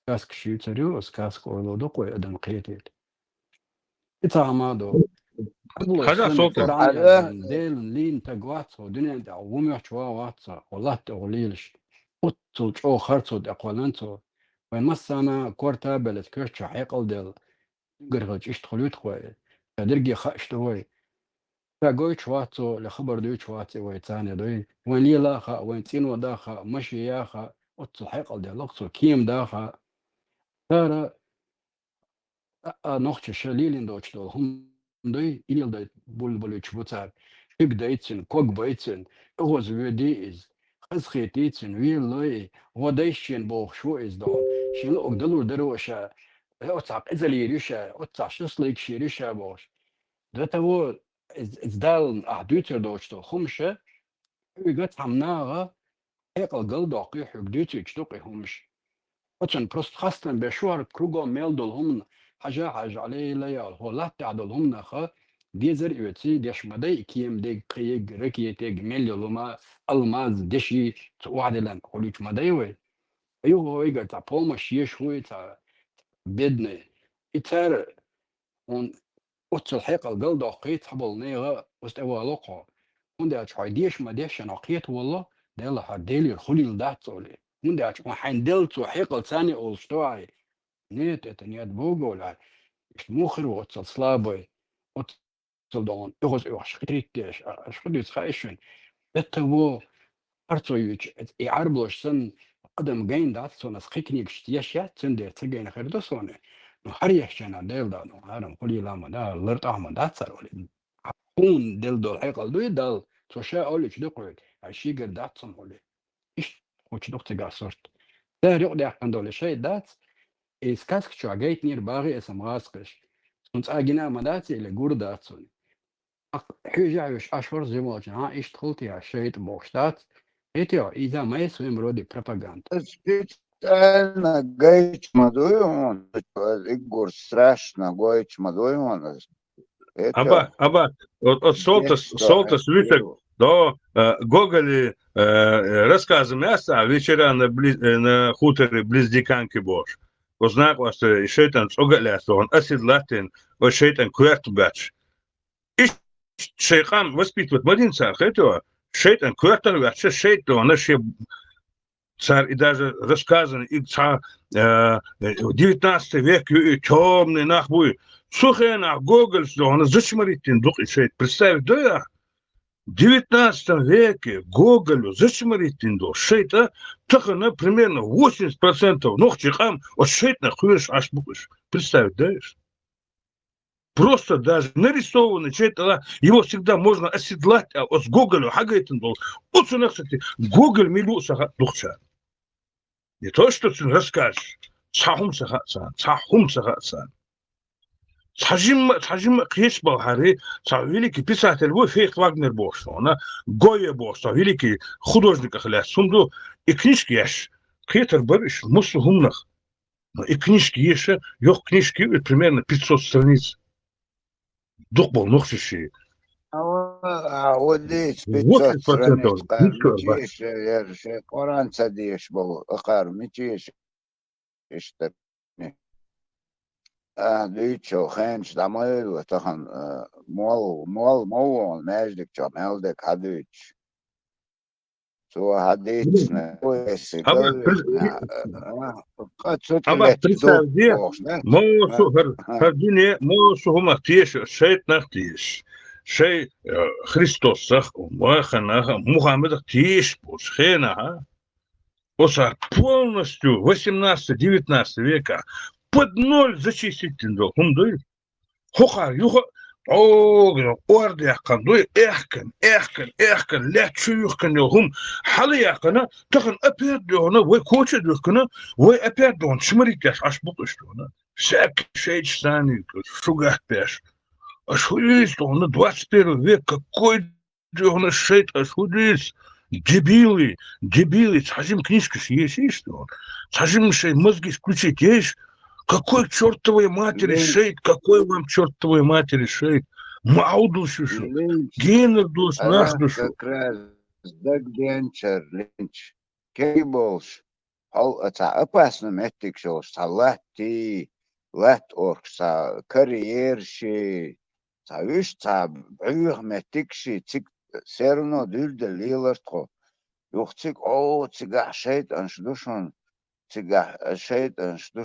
сказка шуьйцур ю, сказка олу дукха вай адам кхетийта. И цхьа хӀама а ду. Хьажа, Султан. Делан лийна таг вац хьо, дуьнен тӀехь ву моьттуш ван вац хьо, хьо латта тӀе лелаш. Оццул чӀогӀа харцо тӀекхоьллина цо. Вайн массарна корта а белла, коьртачу хьекъал делла. Гаргара иштта хуьлуьйту вай. Ша дерриге хууш ду вай. Ша гойтуш вац цо, я хабар дуьйцуш вац и вай царна дуй. Вайн лела а хаьа, вайн цӀено да а хаьа, машен я а хаьа, оццул хьекъал делла-кх цо, кема да а хаьа. Цара а, а, нохчаша лелийна доцуш долу хӀума дуй, и леладайта болабалуьйтуш бу цара. Шуьга дайта цуьнан, ког байта цуьнан, оьгӀазвоьдий иза, хазахетий цуьнан, велалой и, гӀо дайша шена бохуш ву иза доху. Шен луъург далур дара ша, э, оццахь къизалла йийр ю ша, оццахь шашлыкаш йийр ю ша бохуш. До того, иза, иза Дала ахь дуьйцур доцуш долу хӀумаша, хьоьга цхьамма наха хьекъал галдоккхий, хьоьга дуьйцуьйтуш ду-кх и хӀумаш. Оцунна просто хастам беш шу хӀара кругом мел долу хӀуманна хьажа-хьажа, Ӏалейла ял, хӀо латтехь долу хӀуманах дезар а оьций, деш ма дай и кема дерг, кхин ерг, ракета ерг, мел йолу хӀума, алмаз, деши, цу охьадиллина хуьлуьйтуш ма дай вай. Юха вайгара цхьа помощь еш вуй, цхьа бедный. И цара хьуна оццул хьекъал галдоккхий, цхьаболу нехан оцу тӀе вало-кх хьо. ХӀунда аьлча хьо деша ма дешшехь хьо кхета волло, Делахь хьо Делера хуьлийла дац олий. ХӀунда аьлча хьо хьайна делла цо хьекъал царна олуш ду ахьа. Нет, это нет Бога олий. Иштта муха хир ву оццул слабый, оццул догӀун оьгӀаз оьхуш, хитрить деш, а, аша хӀун дуьйцу хаьий шуна? До того, харцо йоьдуш, и Ӏарбош санна, адам гайна дац суна, аса кхин книгаш еш яц, цундела ца гайна хир ду суна. Ну, хӀара еш чана Дела да, ну, хӀара-м хуьлийла ма да, лартӀахь ма дац цара олий. Хьуна делла долу хьекъал дуй Далла, цо ша олуьйтуш ду-кх хьоьга, хӀара шегара дац цунна олий. Иштта кхочу ду-кх цигахь сурт. Цара юкъадаьккхина долу шайтӀа дац, и сказка чохь гайтинера багӀий аса-м гӀазкхаша. Цунна цкъа гина а ма дац, или гур дац цунна. Аккха хьуьжа а хьуьжуш, Ӏаш вара зимолчу, хьан иштта хилла те, шайтӀа бохуш дац. Хетий хьо, иза ма яц вайн вроде пропаганда. Специально гайчу ма дуй хьуна, аса иггур страшно гойчу ма дуй хьуна аса. Хетий хьо? Аба, аба, о, о, солтас, Деш солтас чохь висаг, до, э, Гоголе, э, рассказы ма яц, а, «Вечера на бли-, э, на хуторе близ Диканьки» бохуш. Оцу накъосталла и шайтӀан цӀога а лаьцна, оцу асида латтийна, оцу шайтӀан коьрта баьчча. Иштта шайн къам воспитывать ма дина цара, хетий хьо? ШайтӀан коьртах а ваьлча, шайтӀа дохана шен цара и даже рассказано, и цхьа, э, девятнадцатый век ю и, тёмный нах буй. Цу хенахь Гоголь дохана зачморить дина ду-кх и шайтӀа. Представить дой ахь? В девятнадцатом веке Гоголь зачморить дина долу шайтӀа, тахана примерно восемьдесят процентов нохчийн къам оцу шайтӀанах кхоьруш Ӏаш бу-кх уьш. Представить дой уьш? Просто даже нарисованный шайтӀа, его всегда можно оседлать, а оцу Гоголь хьагайтина долу. Оцунах ца те, Гоголь мила ву ца хаьа ду-кх царна. Не то, что цуьнан расскажешь. Цхьа хӀума ца хаьа царна, цхьа хӀума ца хаьа царна. Цхьа жимма, цхьа жимма кхечу балхьари, цхьа великий писатель ву Фейхтвагнер бохуш, вана Гойя бохуш, цхьа великий художниках лаьцна хӀума ду, и книжка еш. Кхетар бара уьш, массо а хӀуманах. Но и книжка еша, йоккха книжка ю, и примерно пятьсот страниц. Дукха болу нохчаший. А, а, вот здесь пятьсот страниц, восемьдесят процентов, кхара ничего, мича арбац. Шен Къуръан ца деш болу, а кхара мича иштта. А, дуьйцу, хенаш дӀа ма вевла тахана, а, мол, мол ма вон, маьждиг чохь мел дерг хьадуьйцуш. Цо хьадийцна, весиг Хьама галвешна, прис-, а, а, кхин цу тӀе хьама летта ду, представь де, бохуш, да? Мосу А, хӀар, а. ХӀар дуьне, мосу хӀумах теша, шайтӀанах теша. Шай, э, Христосах, Маханах, Мухаммадах теша болчу хенахь, а? Оцара полностью восемнадцатый, девятнадцатый века под ноль зачистить дина долу хӀума дуй. ХӀокхара юха а, оьгара, ордаяккхана дуй, эхкан, эхкан, эхкан, лаьтта чу юхкана йолу хӀума хьала яьккхина, тахана опять дохана, вай коча а дуьхкана, вай опять дохана, чмаритеш Ӏаш бу-кх уьш дохана. Всякий шайтӀаш санна, шу гатбеш. Аш хӀун йийца дохана, двадцать первый век, какой Духна шайтӀаш хӀу дуьйцу? Дебилы, дебилы, цхьа жима книжкаш ешийша дохна. Цхьа жима шайн мозги включить еш. Какой к чёртовой матери Линч. ШайтӀа, какой вам к чёртовой матери шайтӀа? Ма Ӏовдал шу шу. Линч. Генар доцу нах ду шу. Как раз дагадеанчара линч. Кеги болуш. Хьал а цхьа опасный меттигаш йолуш, цхьа латтий, латта оркуш, цхьа карьераши, цхьа вуьш, цхьа бӀуьйха меттигаши, цига все равно дуьйладелла лелар тхо. Юха цига, о, цигахь шайтӀанаш ду шуна, цигахь шайтӀанаш ду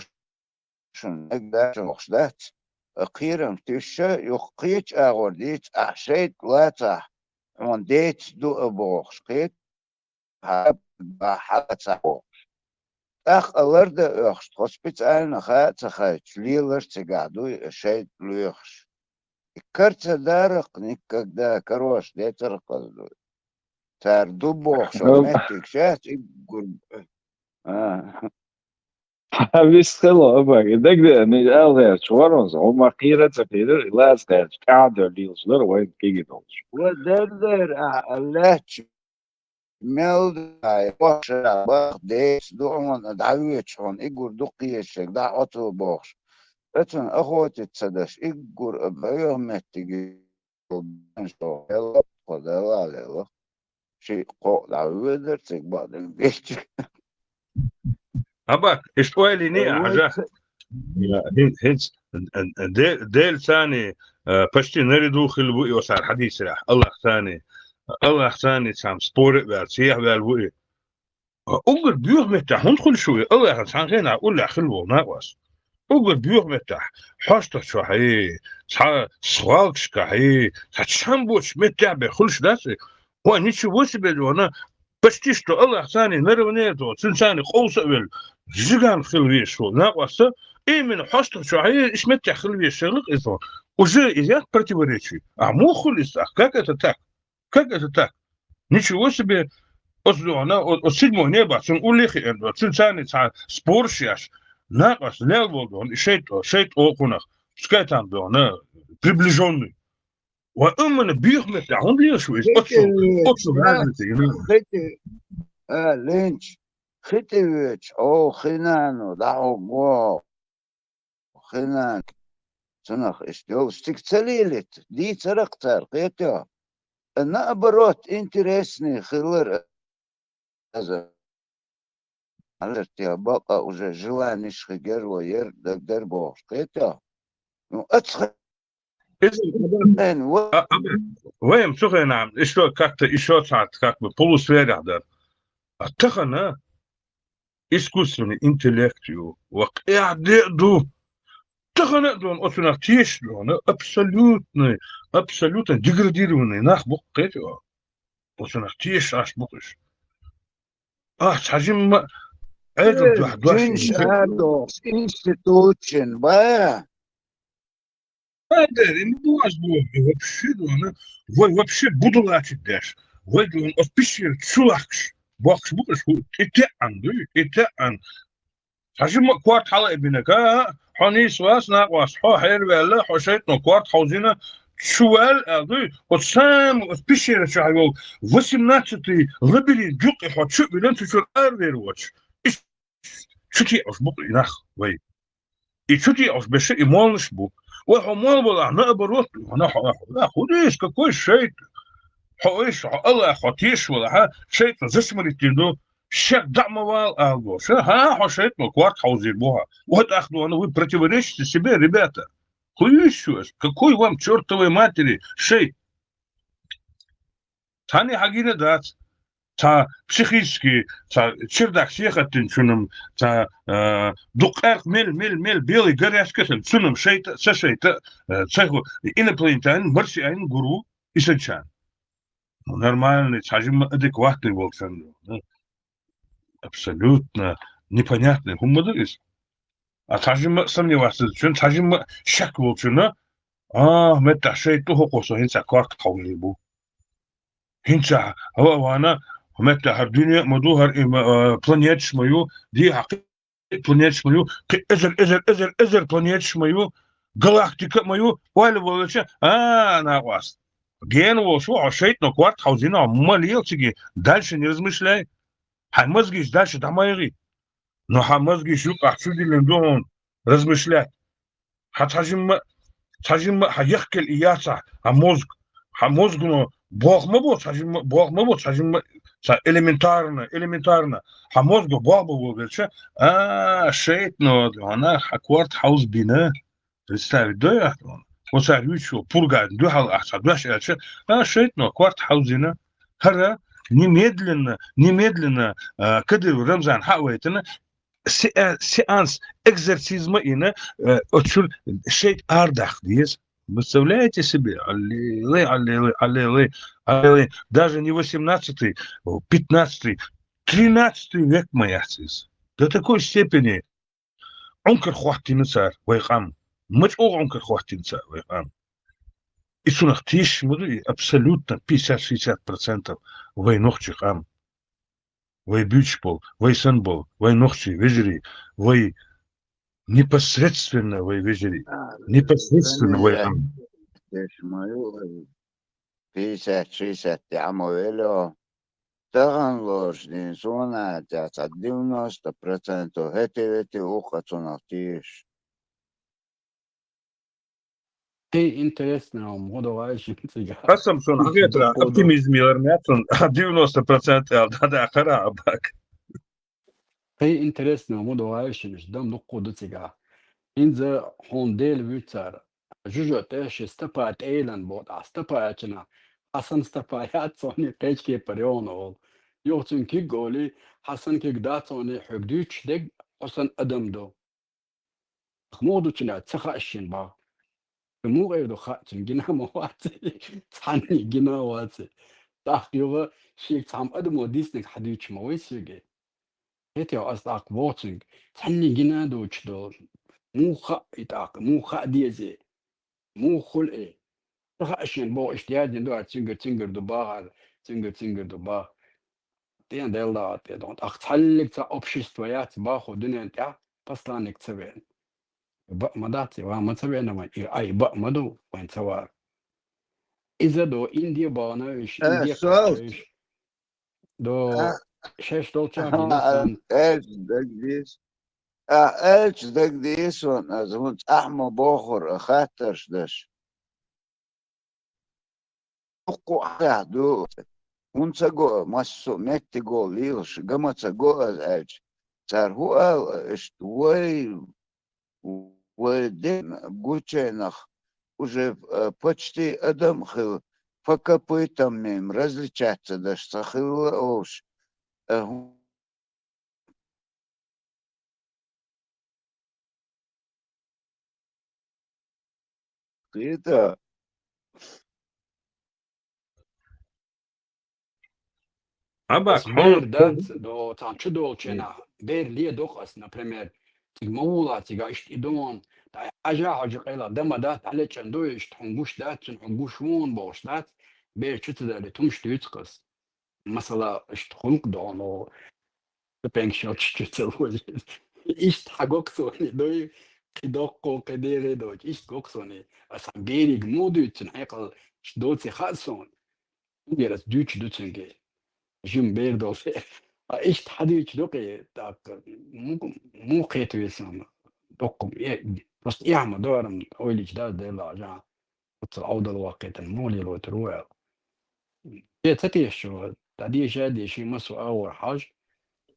шуна, мега дац, бохуш дац. кхерам тиша, юха кхеча агӀор дийца, ахь шайтӀа лацахь, хьуна деца ду а бохуш, кхета, хьа, хьа ца бохуш. ТӀаккха ларда оьхуш, тхо специально хаа а ца хайча, лелар цигахь дуй, шайтӀа лоьхуш. И кар ца даракх никогда, карош децарх хаза дуй. Цара ду бохуш, меттиг шац, и гур-, а. Хьан вист хило, Абак, и дагадеана, ала гӀерташ варонза, хӀума кхера а ца кхерара, и лаца гӀерташ, тӀаьхьа дер лелаш лара вайн кегий долуш. Ва дер-дер, а, лаьтташ, мел дай, бохуша, бах, деца ду хьуна, дӀавоьдуш хьуна, и гур ду кхеча шега, дӀа Ӏо ца бохуш. Оцунна охотиться ца деш, и гур а бӀоьху меттиге, Ши кхоъ дӀавоьдура цига бакъдерг белча. Абак, иштта ойла йиний ахь, хьажа? Я, хӀинца, хӀинца, де-, Дела царний, а, почти на ряду хилла ву и оцара хьадийцарехь, Аллах царний, Аллах царний цхьаьна споре а ваьлла, цехьа ваьлла ву и. А, уггар боьха меттехь хӀунда хуьлуш ву и? Аллахьан цхьана хенахь уллехь хилла волу накъост. Уггар боьха меттехь, хьостагӀчохь, цхьа свалкашкахь, цхьа чам боцуш меттехь бен хуьлуш дац и? Ой, ничего себе, дуьхьал, почти что Аллах царний наравне, дуьхьал, цуьнан царний къовса а велла, жиган хила везаш волу накъост, именно хьостагӀчохь, иштта меттехь хила везаш хилла-кх иза, дуьхьал. Уже и я противоречие. А муха хуьлу иза? Как это так? Как это так? Ничего себе! Оцу дуьхьал, о-, оцу седьмой небах цунна улле а хиъна дуьхьал, цуьнан царний цхьа спорш еш, накъост лел волу дуьхьал, и шайтӀа, шайтӀа олу кхунах, пускай там дуьхьал, приближённый. Ва именно боьха меттехь хӀунда лелаш ву иза? Оцу, оцу разница, хи тӀе, а, Ленч, хи тӀе воьдуш, о, хи нана, дӀахьо го. Хи нана, цунах иштта йолуш цига ца лелийта, дийцаракх цара, кхетий хьо. Наоборот, интересный хилар иза. Хьалар те бакъа уже желаниш хи герво яр, дагадер бохуш, кхетий хьо. Ну, ацхьа Иза, а, а, вай-м цу хенахь, ещё как-то, ещё цхьаьна, как бы, полусферах дара. А тахана искусственный интеллект ю, ва къехь де а ду. Тахана а ду, оцунах тешаш ду, абсолютно, абсолютно деградированный нах бу-кх, кхетий хьо. Оцунах тешаш Ӏаш бу-кх уьш. Ахь цхьа жимма Ӏедал дуьхьа дош жинаш а дохуш, институтчин, ба? Ай, дера, и ма бу ас боху, и вообще дуьхьал, вай вообще будулачить деш, вай дуьхьал оцу пещера чу лахкаш, бохкуш бу-кх уьш, хӀу, и теӀан дуй, и теӀан. Цхьа жимма а корта хьала а бинарг, а, хьо нийса вац, накъост, хьо хьерваьлла, хьо шайтӀано корта хьовзийна, чу ваьлла аьлла дуй, оцу самый, оцу пещера чохь йолу восемнадцатый лабиринт юккъе хьо чу а вилина, цу чуьра аравер воцуш. И чу теӀуш бу-кх и нах вай. И чу теӀуш берш и моллаш бу. Вай хьо молла валахь, наоборот, хьо, хьо, хьо, хьо, хӀун дийша, какой шайтӀа? Хьо иштта, хьо Аллах, хьо тешаш валахь, шайтӀано зашмарить дина ду, шек дӀа а ма вала ала бохуш. ХӀан, хьо шайтӀано корта хьовзийна бу хьо. Вот ахь дуьхьал, вы противоречите себе, ребята. ХӀун йийш ю аш? Какой вам чёртовой матери шайтӀа? Цхьанне хьагийна дац. Цхьа психически, цхьа чердак сехаттинчунам, цхьа, а, дукха къаьркъа мел, мел, мел белый горячка хилла, цунам шайтӀа, ца шайтӀа, а, ца ху-, инопланетянин, марсианин гур ву иза санначарна. Ну, нормальный, цхьа жимма адекватный волчун. Ну, абсолютно непонятный хӀума ма ду иза. А цхьа жимма а сомневаться дечун, цхьа жимма а шек волчунна, а, меттахь шайтӀа ду хӀокхо со хӀинца корта хьовзийр бу. ХӀинца, хӀо а вана, хӀо меттахь хӀара дуьне а ма ду, хӀара и ма, а, планеташ ма ю, дехьа кхин планеташ ма ю, кхин эзар, эзар, эзар, эзар планеташ ма ю, галактика а ма ю, ойла волча, а, накъост. Гена волуш ву, хьо шайтӀано корта хьовзийна, хьо ма лела цига, дальше не размышляй. Хьайн мозгаш дальше дӀа ма яхӀи. Но хьан мозгаш юкъахь чу диллина ду хьуна размышлять. Хьан цхьа жимма, цхьа жимма а хьан яхкелла и яцахь, хьан мозг, хьан мозгано болх ма бо, цхьа жимма а болх ма бо, цхьа жимма а, цхьа элементарно, элементарно. Хьан мозго болх бан волавелча, а, шайтӀано, хьан корта хьовзабина. Представить дой ахь тхуна? Оцара юьйцуш йолу пурган дуьхьал ахь цхьа дош аьлча, а, шайтӀано корта хьовзийна. ХӀара немедленно, немедленно, а, Кадыров Рамзан хьа а вайтина, сеа-, сеанс экзорцизма ина, э, оцул шайтӀа арадаккха деза. Представляете себе? Аллилуйя, аллилуйя, аллилуйя, аллилуйя. Даже не восемнадцатый, о, пятнадцатый, тринадцатый век ма яц из. До такой степени Ӏункар хӀоттийна цар вай къам. Ма чӀоагӀа Ӏункар хӀоттийна цар вай къам. И цунах тешаш ма ду, и абсолютно пятьдесят-шестьдесят процентов вай нохчий къам. Вай буьйцуш бола, вай санна бола, вай нохчий вежарий, вай непосредственно вай вежарий, непосредственно вай къам. Деш ма ю, пятьдесят-шестьдесят тӀехьа ма велла. Таханлерча дийнахьа сона тӀехь цхьа девяносто процентов хӀетте-ветте укхаза цунах тешаш. Кхы интересно, ма гӀо догӀа шуна цига. Хасам, шуна хьагӀетара оптимизм яр меца, девяносто процент аьлча, да, да, хара а бак. Кхы интересно, ма гӀо догӀа шуна, дам дуккха ду цига. ХӀинца хьуна Дела вуьйцар. Жужо тӀе ши стапа тӀейлан боху, а стапа аьлча, Хьасан стапа яц цунна, кхечу кепара йогӀу олу. Юха цуьнан куьг олий, Хьасан куьг дац цунна, хьоьга дуьйцуш дерг хьо санна адам ду. Муха ду цуьнан ца хаьа шена боху. Муха эр ду хаьа, цуьнан гина ма вац, цхьанна гина вац. ТӀаккха юха шега цхьамма адамо диснарг хьадуьйцуш ма вай соьга. ХӀетте ас тӀаккха боху цуьнга, цхьанна гина а доцуш долу. Муха хаьа и тӀаккха, муха хаа деза и? Муха хуьлу и? Ца хаьа шена боху, иштта яздина ду, ара цуьнгара, цуьнгара ду бахара, цуьнгара, цуьнгара ду баха. ТӀен Делла дагӀа тӀе доху. ТӀаккха цхьаллиг цхьа общество яц баху дуьнен тӀехь, посланник ца веана. Баа ма дац и, ван ма ца веана вайн, и ай баа ма ду, вайн ца вара. Иза до Индия бахана уьш, Э, Индия Солт. Кхача уьш. До А, шаьш долчохь а, гина а, царна. Элча дагадийс. А, элча дагадийс ван, аз хӀун цӀахь ма бохура, а, хаттарш даш. Дуккха а ду. ХӀун ца го, массо а меттиго лелаш, гама ца го аз аьлча. Цара хӀун ала, иштта вай, вай ден гучайнах уже, э, почти адам хила, по копытам мем различаться даже ца хилла олуш. Э, хӀун кхета. Абак, ас бер хьо-, дац, до, цхьана чу долчу хенахь, бер ледокх ас, например, цига ма вула, цига иштта и дон, тай хьажа, хьожа къайла, дан ма дац, хьалечкъан ду, иштта хьуна гуш дац, цуьнан хьуна гуш ву хьуна бохуш дац, бер чу ца дале, тумаш дуьйцу ас. Масала, иштта хӀунда дохьуна, ступенькаш йолчу чу ца лозуш. Иштта хьан гоксоне дуй, кхин доккхо, кхин дегӀе доцу, иштта гоксоне. Аса бериг муха дуьйцу цуьнан хьекъал, иштта доций хаьа суна. Угер аса дуьйцуш ду цуьнга. Жима бер долу. А иштта хьан дуьйцуш ду кхин, тӀаккха му-, муха кхета веза суна. Доккха, э, просто эхь ма дара, ойла йича да, Делла жан. Оццул Ӏовдал ваккхийтина муха лелойтур ву аьлла. Шен ца тешаш ву, дӀадеша а деший, массо а агӀор хьажа.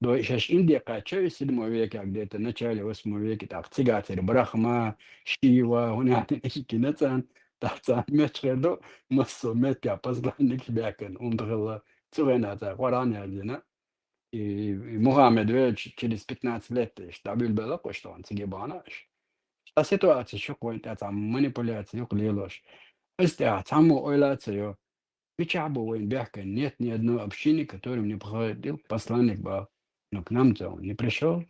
Дой шаьш Инде кхаьчча, и седьмой векехь где-то, начале восьмой веке, тӀаккха цигахь церан Брахма, Шива, хӀун яхьа гина царна, тӀаккха царна меттахь хир ду, массо а меттехь посланникаш баьхкина, хӀунда хилла, цу хенахь цара Къуръан яздина. И, и Мухаммед вевзачу через пятнадцать лет иштта дӀабуьйлабелла-кх уьш тхуна цига бахана уьш. Цхьа ситуаци ю-кх вайн тӀехь, цхьа манипуляци ю-кх лелош. Аса тӀехь цхьаммо ойла а ца йо. Мичахь бу вайна баьхкина? Нет ни одной общины, которым не приходил посланник, бах. Но к нам-то он не пришёл.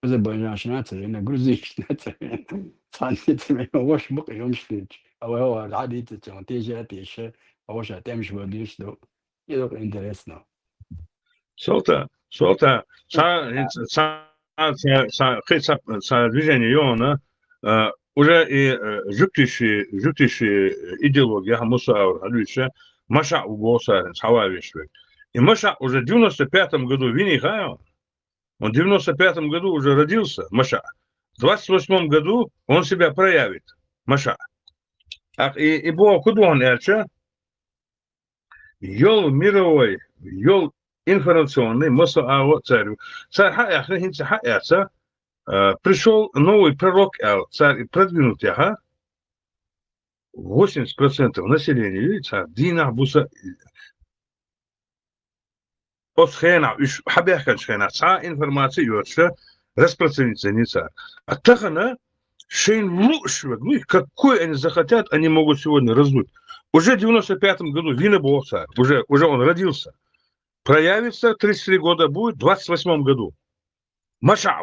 Азербайджанашна а ца веана, грузинашна а ца веана. Цхьанна а ца веана, ваша бу-кх и хӀумаш дуьйцуш. А вай хӀара дӀадийцича, тешаш а тешаш, а ваша тӀемаш бан дуьйцуш ду. И ду-кх интересно. Солта, Солта, цхьа, цхьа, цхьа, цхьа, кхин цхьа, цхьа движение йогӀуна, а, уже и, э, жуьгтийн, жуьгтийн идеология, хьан муса аур, хьан дуьйцуша, Машаъ ву боху цара, хьан ван веш верг. И Машаъ уже девяносто пятом году виний хаьа, он в девяносто пятом году уже родился, Машаъ. В двадцать восьмом году он себя проявит, Машаъ. Ах, и, и боху ку дохьуна аьлча, йолу мировой, йолу информационный, массо а агӀо цара ю. Цара хьан аьлла, хӀинца хьан аьлла, а, пришёл новый пророк аьлла, цара и продвинутый хьан, восемьдесят процентов населения, цара дийнахь буса, оцу хенахь, уьш хьан баьхкинчу хенахь, цхьа а информаци а йоцуша, распространиться ницар. А тахана шейн луш вег, ну, и какой они захотят, они могут сегодня раздуть. Уже в девяносто пятом году вина бог цар, уже, уже он родился. Проявится, тридцать три года будет, в двадцать восьмом году. Маша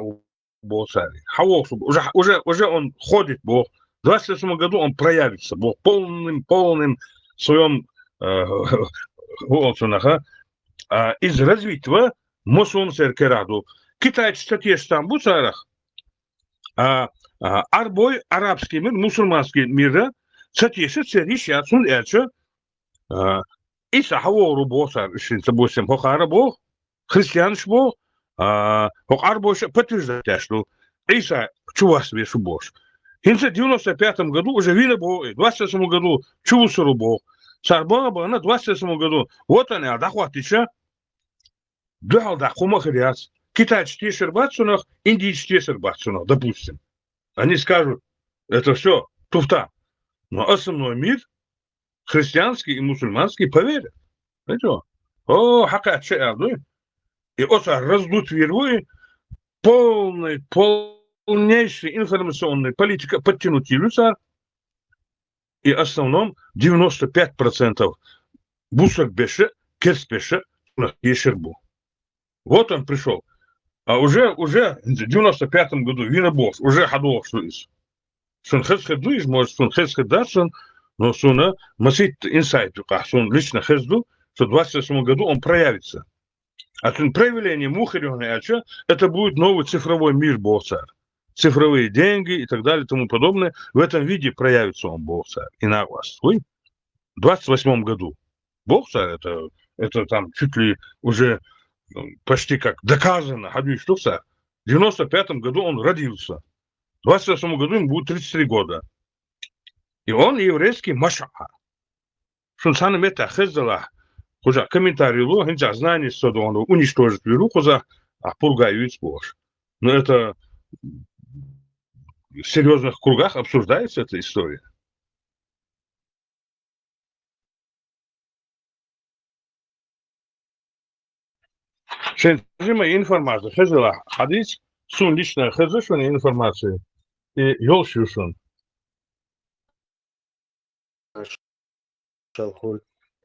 бог цар. Хавол, уже, уже, уже он ходит, бог. В двадцать восьмом году он проявится, бог, полным, полным своем, э, вот он, ага. А, из развитого мусун сер кераду. Китайцы те же там бу царах. А, а, арбой, арабский мир, мусульманский мир, те же цериш яцун эльча. А, Иса хавол бог цар, шин, допустим, хохара бог, христианш бо, а, хокъар бош подтверждать дашлу. Иса чувас вешу бош. Хинца в девяносто пятом году уже вина бо, и в двадцать восьмом году чувусуру бо. Сарбана бана в двадцать восьмом году. Вот они, а дохватича. Духал да хума хряц. Китайцы тешер бацунах, индийцы тешер бацунах, допустим. Они скажут, это все туфта. Но основной мир христианский и мусульманский поверят. Знаете, о, хакат ше'абду. И оса раздуть вирву, и полный, полнейший информационный политика подтянуть Иерусалим. И в основном девяносто пять процентов бусак беша, керс беша, на ешербу. Вот он пришел. А уже, уже в девяносто пятом году вина бос, уже хадолш из. Сун хез хедуиш, может, сун хез хедашун, но суна масит инсайт, а сун лично хезду, что в двадцать восьмом году он проявится. А сун проявление мухарёна яча, это будет новый цифровой мир бог цар. Цифровые деньги и так далее и тому подобное. В этом виде проявится он бог цар. И на вас. Ой. В двадцать восьмом году. Бог цар, это, это там чуть ли уже, м, почти как доказано, хадуиш тух цар. В девяносто пятом году он родился. В двадцать восьмом году ему будет тридцать три года. И он еврейский Маша. Сун сана мета хезала. Хуза комментарий лу, хинца знание содону уничтожить виру, хуза, а пурга юиц бош. Но это в серьезных кругах обсуждается эта история. Шен жима информация хезала хадис, сун лично хеза шун информация. И ёлш юшун. Шалхул.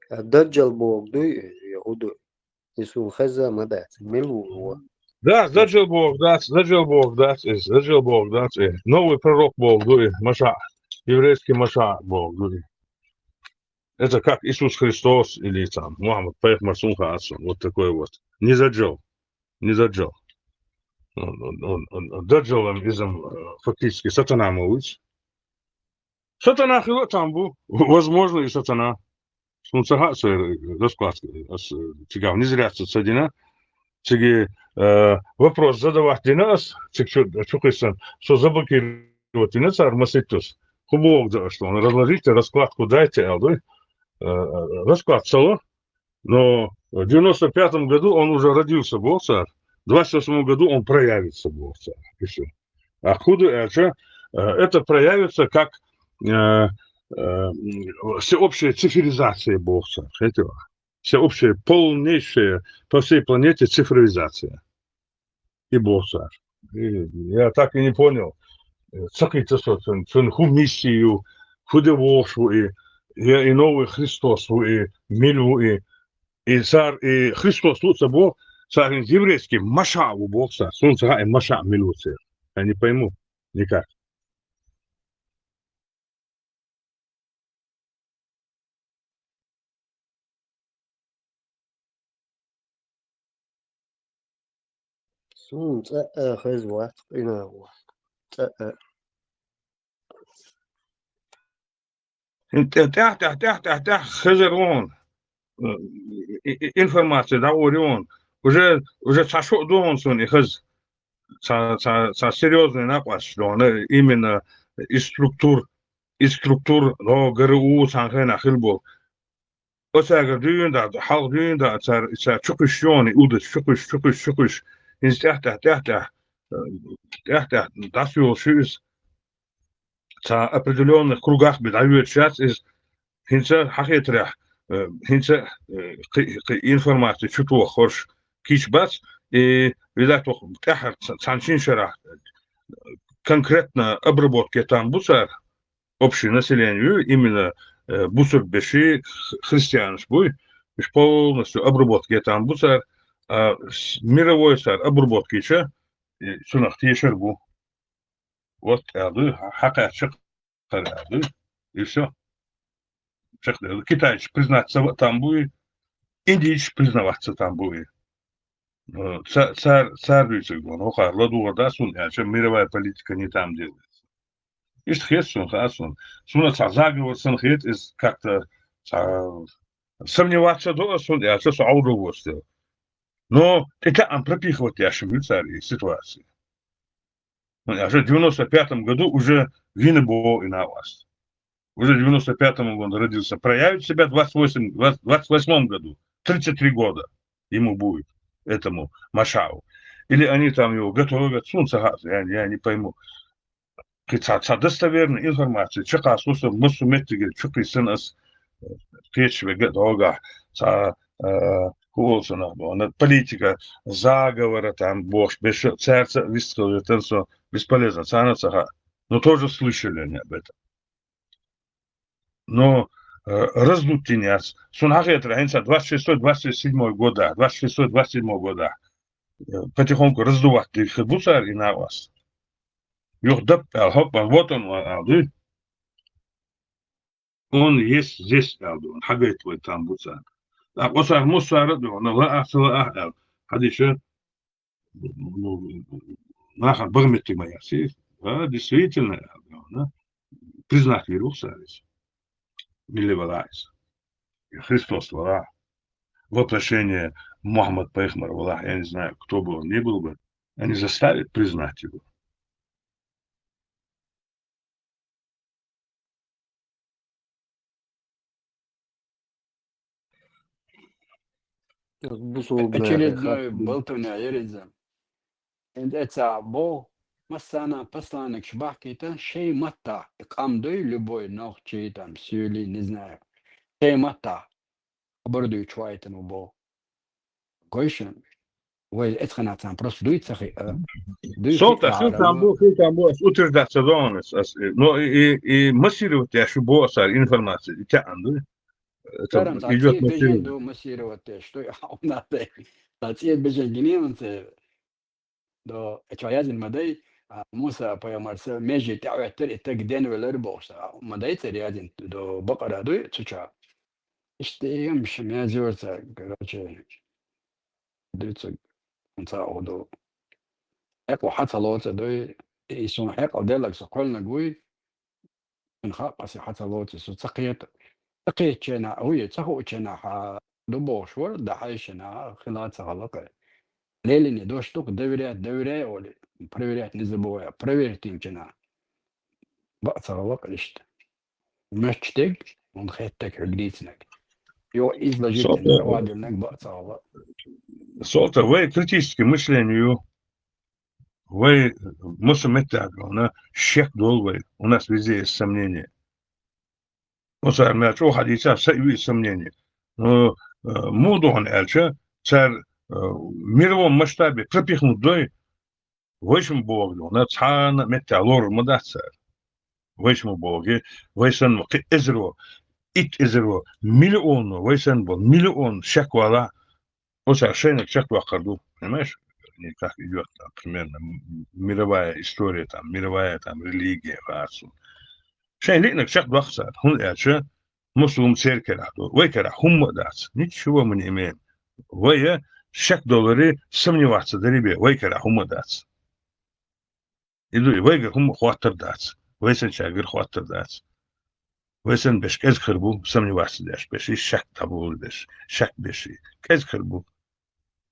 А Даджал бог дуй, э, Ягуду. И сун хеза ма дац, мел ву. Да, Даджал бог дац, Даджал бог дац, э, Даджал бог дац, э. Новый пророк бог дуй, Маша, еврейский Маша бог дуй. Это как Иисус Христос или там Мухаммад, пайхамар сун ха ацун, вот такой вот. Не Даджал, не Даджал. Он, он, он, он, Даджалом изм, э, фактически сатана мовить. Сатана хило там бу, возможно, и сатана. Сун саха, э, раскладка, э, с-, э, цигав, не зря садина. Циги, э, вопрос задавать дина ас, циг чу-, чукисан, со заблокировать дина цар маситус. Хубог да, что он, разложите раскладку, дайте, алды. Э, э, расклад сало. Но в девяносто пятом году он уже родился, бог цар. В двадцать восьмом году он проявится, бог цар. И всё. А худо это, э, это проявится как, э, э, м, всеобщая циферизация бог цар. Этого. Всеобщая, полнейшая по всей планете цифровизация. И бог цар. И я так и не понял. Э, цакица со, цун, цун ху миссию, ху де волш ву и, я и новый Христос ву и, мил ву и, и цар, и Христос ву ца бо, цар и еврейский Маша ву бог цар, сун ца и Маша мил ву цар. Я не пойму никак. Сун цӀа а хеза вац, къина вац. ЦӀа а. ТӀехь, тӀехь, тӀехь, тӀехь, тӀехь хезар вон. Э, и-, и-, информация дӀавори вон. Уже, уже цхьа шо ду вон сун и хеза. Цхьа, цхьа, цхьа серьёзный накъваш дона, именно из структур, из структур, но ГРУ цхьан хенахь хила болу. Оцаьрга дуьйна да, хьалха дуьйна да, цара, цара чукхуьйсуш йони, удаш, чукхуьйсуш, чукхуьйсуш, чукхуьйсуш. ХӀинца тӀаьхь-тӀаьхь, тӀаьхь-тӀаьхь, э, тӀаьхь-тӀаьхь дӀасайолуш ю иза. Цхьа определённых кругах бен дӀайоьдуш яц иза. ХӀинца хьахетарехь, э, хӀинца, э, кхи-, кхи информаци чу тохарш кийча бац, И, видать, вох тӀехьа ц-, цхьан шин шарахь конкретно обработка там бу цар, общее население, именно, э, бусург беши, х-, христианаш буй, уж полностью обработка там бу цар, а, с-, мировой цар обработка ча, э, цунах тешар бу. Вот, аьлла, хьакхаьча хӀара аьлла. И всё. Чакхдаьлла. Китайцаш признаться там буй, индийцаш признаваться там буй. Э, ца-, цар, цар дуьйцург вон, хӀокхара ладугӀар дац, хӀунда аьлча мировая политика не там делается. Иштта хет сона, хаьа сона. Сона цхьа заговор санна хет, из как-то цхьа сомневаться до, хӀунда аьлча со Ӏовдал воцу дела. Но тӀетаьӀам пропихивать деш ю цара и ситуация. Ну, я же в девяносто пятом году уже вина бо и на вас. Уже в девяносто пятом он родился. Проявит себя двадцать восемь, двадцать восьмом году. Тридцать три года ему будет, этому Машау. Или они там его готовят. Сунца, я, я не пойму. Кхин цхьа, цхьа достоверная информация. Чекхасуса массу меттиге чукхиссана ас, э, кхечвега догахь. Цхьа, э, хӀу олу сан нах боху, политика, заговора там бохуш, беша, цаьрца вистхилийтан со бесполезно, царна ца хаьа. Но тоже слышали они об этом. Но, э, раздуть йина яц. Сун хьан хетара, хьайна ца двадцать шестой, двадцать седьмой года, двадцать шестой, двадцать седьмой года. Э, потихоньку раздувать дийхир бу цара и на вас. Юха дап аьлла, хоп, аьлла, вот он, аьлла, дуй. Он есть здесь, аьлла, хьагайта вай там бу царна. ТӀаккха оцара муссара а дуьхьа, лаахь, ца лаахь, аьлла. Хьадиша, ну, нахана бага меттиг ма яц. А, действительно, аьлла, признать вир ву цара иза. Милли валахь иза. Христос валахь. Воплощение Мухаммад пайхамар валахь. Я не знаю, кто бы он ни был бы. Они заставят признать его. Очередной болтовня яра иза. ХӀинца бо, массана посланникаш бахкийта, шайн маттахь, и къам дуй, любой, нохчий, там, сюли, не знаю. Шайн маттахь. Хабар дуьйцуш вайтина ву бо. Гой шуна. Вай эцхана царна просто дуй ца хи-, а, дуй Со хи-, та, а, хил там ара бу, хил там бу, ас утверждать ца догӀу ас, ас, э, но и, и, и массировать деш ю бо ас ара информация, и тяан дуй. Это Царна цхьа идёт цӀе бежен массирование. Ду массировать деш, что я, у нас, цхьа цӀе бежен гинеман ца, до, а чо язин ма дай, а, Муса пайхамарца меже тӀеӀоьттар, и таг денвелар бохуш, а, ма дай цар язин, до, бакъара дуй, цу ча. Иштта и ямаш мезорца, короче, дуьйцург, хӀунца а ду. Хьекъал хьан ца лоцу дуй, и суна хьекъал деллаг со кхоьллинарг вуй, шуна хаьа, аса хьан ца лоцу, со ца кхета. Ца кхетаченахь, хӀу е ца хуученахь, а, ду бохуш вара, да хьайшина, хила ца хала кхе. Лелине дош ду-кх, доверять, доверяй олий, проверять не забывай, проверить йинченахь. Бакъ ца гӀалакъ иштта. Моьттуш дерг, хӀунда хеттарг хьоьга дийцинарг. Йо, изложить Солта, динарг, ва динарг бакъ ца гӀалакъ. Солта, вай критическое мышление ю. Вай массо меттехь, вана шек долу вай. У нас везде есть сомнения. Оцара мел чӀогӀа хьадийца, са и сомнение. Но, э, муха ду хьуна аьлча, цара, э, в мировом масштабе пропихнуть дой, вайшимма боху, вана цхьана а меттехь лорур ма дац цара. Вайшимма боху, вай санна кхин эзаро, итт эзаро, миллионо, вай санна болу миллион шек вала, оцара шайниг чекхдоккхур ду. Понимаешь? Не как идёт там, примерно, м-, мировая история, там, мировая, там, религия, хаьа суна. Шайн лиънарг чекхдоккху цара, хӀунда аьлча, мусулман церкарахь ду, вай карахь хӀумма а дац, ничего мы не имеем. Вай шек долларе сомневаться дари бен, вай карахь хӀумма а дац. И ду, и вайгара хӀумма а хӀоттар дац, вай санначаьргара хӀоттар дац. Вай санна берш кӀезиг хир бу, сомневаться деш берш, и шек дӀаболу берш, шек берш, и кӀезиг хир бу.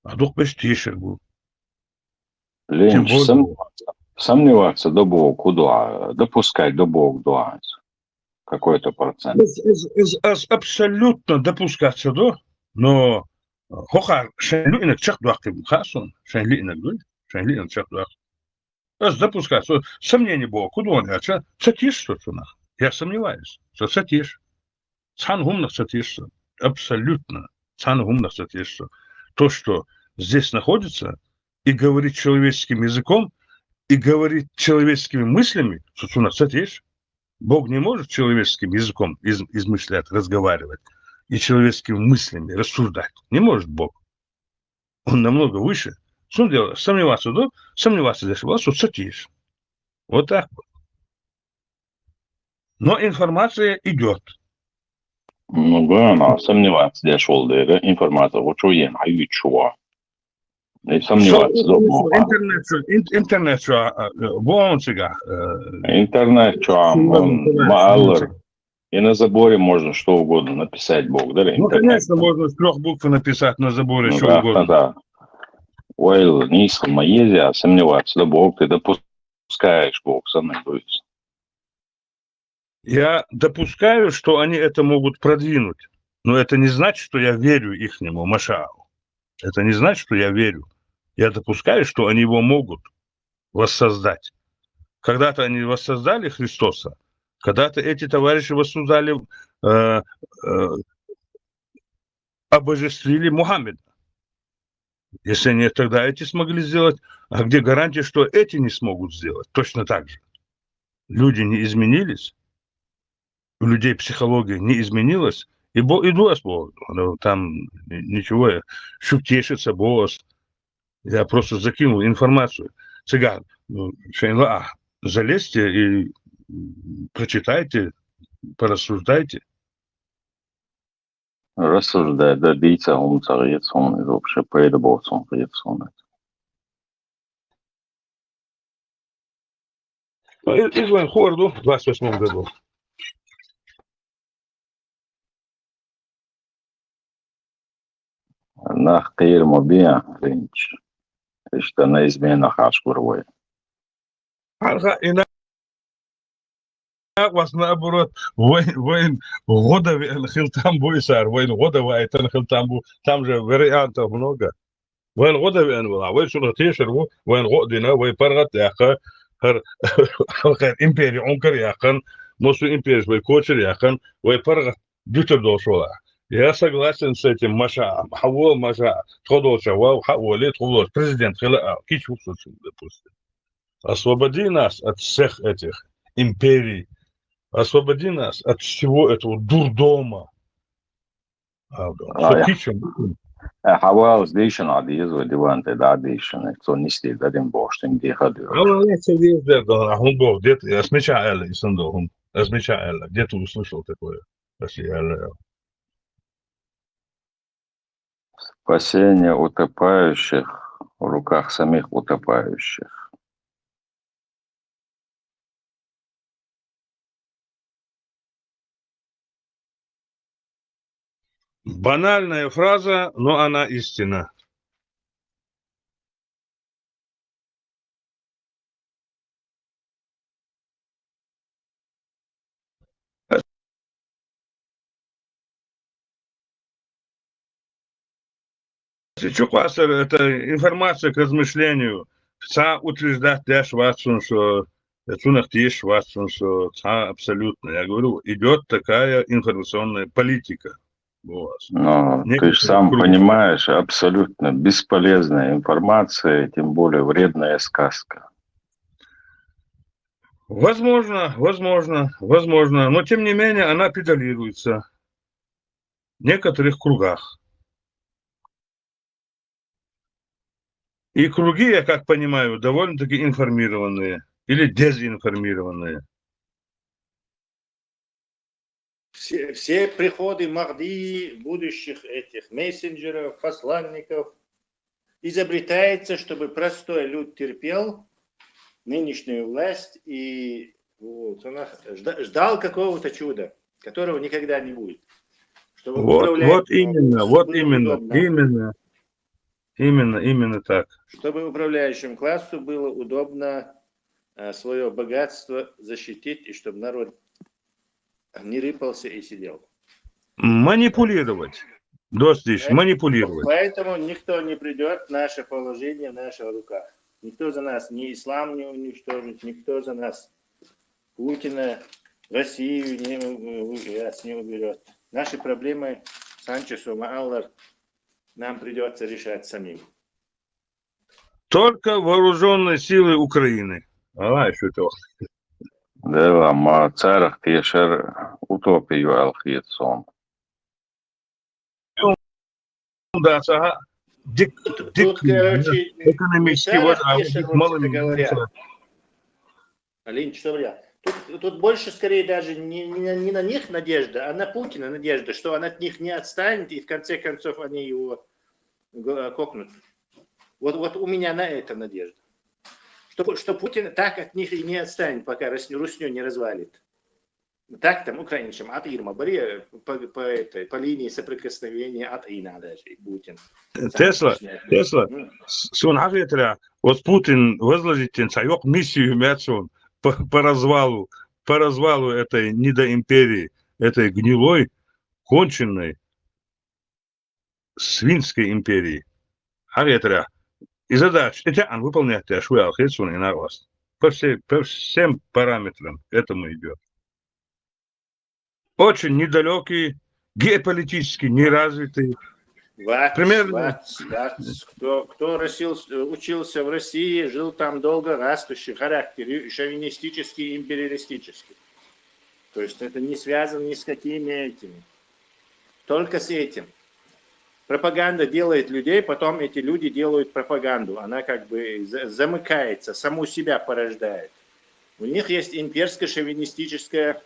А дукха берш тешар бу. Тем Ленч, более. Сомневаться, сомневаться до Бога куда? Допускать до Бога до какой-то процент. Аз, аз, аз, аз абсолютно допускаться до, но, э, хӀокхара шайн лиънарг чекхдоккхий бу, хаьа суна, шайн лиънарг ду, шайн лиънарг чекхдоккхий. Аз допускаться, со сомнение боху, куда он, я ца, ца теша со цунах. Я сомневаюсь, со ца теша. Цхьана хӀуманах ца теша со. Абсолютно. Цхьана хӀуманах ца теша со. То, что здесь находится, и говорить человеческим языком, и говорить человеческими мыслями, сосунах сатиш. Бог не может человеческим языком из, измышлять, разговаривать, и человеческими мыслями рассуждать. Не может Бог. Он намного выше. Сомневаться, да? Сомневаться здесь, вот сатиш. Вот так вот. Но информация идет. Ну, главное, сомневаться здесь, что информация. Вот что я, а и чего? И сомневаться. Интернет, интернет, вон сага. Интернет, что, малыр. И на заборе можно что угодно написать, Бог, да? Ну, конечно, можно с трех букв написать на заборе, Ну, что да, угодно. Да. Уайль, не искал моезия, сомневаться, да, Бог, ты допускаешь, Бог, со мной будет. Я допускаю, что они это могут продвинуть, но это не значит, что я верю ихнему Машааху. Это не значит, что я верю. Я допускаю, что они его могут воссоздать. Когда-то они воссоздали Христоса, когда-то эти товарищи воссоздали, э, э, обожествили Мухаммеда. Если они тогда эти смогли сделать, а где гарантия, что эти не смогут сделать точно так же? Люди не изменились, у людей психология не изменилась, и бо и дуас бо, ну, там ничего, шук тешится бос. Я просто закинул информацию. Цыган, ну, шейла, а, залезьте и прочитайте, порассуждайте. Рассуждай, да, бийца, он цагец, он вообще поэда бос, он цагец, он. Из вайн хорду в двадцать восьмом году. Нах кир мо биа ринч. Ишта на измена хаш гурвой. Харха ина вас наоборот, вайн, вайн годови эн хилтам буйсар, вайн годова айтан хилтам бу, там же вариантов много. Вайн годови эн вала, вайн суна тешер ву, вайн година, вайн паргат яха, хар, хар империя ункар яхан, мосу империя вайн кочер яхан, вайн паргат бютер долшола. Я согласен с этим Маша, хавол Маша, тодолча вау, хаволе тодолч президент хила, кич вусочу, допустим. Освободи нас от всех этих империй. Освободи нас от всего этого дурдома. Хавал здешен адиз, вадиван те дадишен, цо нисти дадим боштим дихадю. Ала не се вездер да, а хун бог дет, я смеча эла, и сандо хун. Я смеча эла, где ты услышал такое? Спасение утопающих в руках самих утопающих. Банальная фраза, но она истина. Чуквасер, это информация к размышлению. Ца утверждать дяш ватсун, что цунах тиеш ватсун, что ца абсолютно. Я говорю, идет такая информационная политика у вас. Но ты же сам понимаешь, абсолютно бесполезная информация, тем более вредная сказка. Возможно, возможно, возможно, но тем не менее она педалируется в некоторых кругах. И круги, я как понимаю, довольно-таки информированные или дезинформированные. Все, все приходы Махди, будущих этих мессенджеров, посланников, изобретается, чтобы простой люд терпел нынешнюю власть и вот, ждал какого-то чуда, которого никогда не будет. Чтобы вот, вот именно, вот именно, именно, именно, именно так. Чтобы управляющему классу было удобно э, свое богатство защитить, и чтобы народ не рыпался и сидел. Манипулировать. Достичь, манипулировать. Поэтому никто не придет в наше положение в наших руках. Никто за нас ни ислам не уничтожит, никто за нас Путина, Россию не, не уберет. Наши проблемы, Санчесу Мааллар, нам придется решать самим. только вооруженные силы Украины. А, еще то. Дела, ма царах тешер утопию алхиет сон. Да, ага. Дик, Тут, дик, тут, короче, экономически не вот, царах а тешер, вот вот малыми это говорят. немцами. Алин, что говорят? Тут, тут больше скорее даже не, не, на- не на них надежда, а на Путина надежда, что он от них не отстанет, и в конце концов они его г- кокнут. Вот, вот у меня на это надежда. Что, что Путин так от них и не отстанет, пока Рос- Русню не развалит. Так там, украинцам, от Ирма, Бария, по, по, этой, по линии соприкосновения от Ина даже, и Путин. Тесла, Сам Тесла, М. с- сун хагетра, вот Путин возложить тен, цаёк миссию мячун по, по развалу, по развалу этой недоимперии, этой гнилой, конченной свинской империи. Хагетра. И задач, это он выполняет, я швы алхетсун и на вас. По, все, по всем параметрам этому идет. Очень недалекий, геополитически неразвитый. Ватс, Примерно. Ватс, Ватс. Кто, кто росился, учился в России, жил там долго, растущий характер, и шовинистический, империалистический. То есть это не связано ни с какими этими. Только с этим. Пропаганда делает людей, потом эти люди делают пропаганду. Она как бы за- замыкается, саму себя порождает. У них есть имперско-шовинистическая,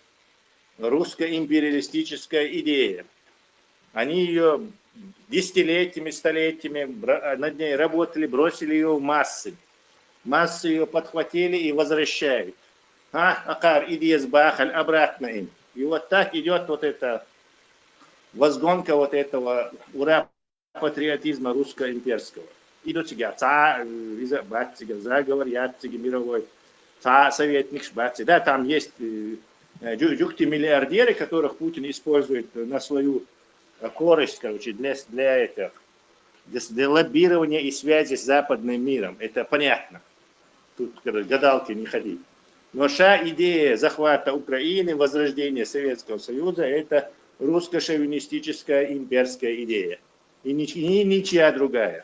русско-империалистическая идея. Они ее десятилетиями, столетиями бра- над ней работали, бросили ее в массы. Массы ее подхватили и возвращают. А, акар, идея сбахаль обратно им. И вот так идет вот эта возгонка вот этого ура патриотизма русско-имперского. Идут всегда ца, э, из-за бат всегда заговор, яд всегда мировой, ца советник шбат всегда. Да, там есть э, э, дю- дюкты миллиардеры, которых Путин использует на свою э, корость, короче, для, для этого, для, с- для лоббирования и связи с западным миром. Это понятно. Тут как бы, гадалки не ходи. Но ша идея захвата Украины, возрождения Советского Союза, это русско-шовинистическая имперская идея. И, нич- и ничья другая.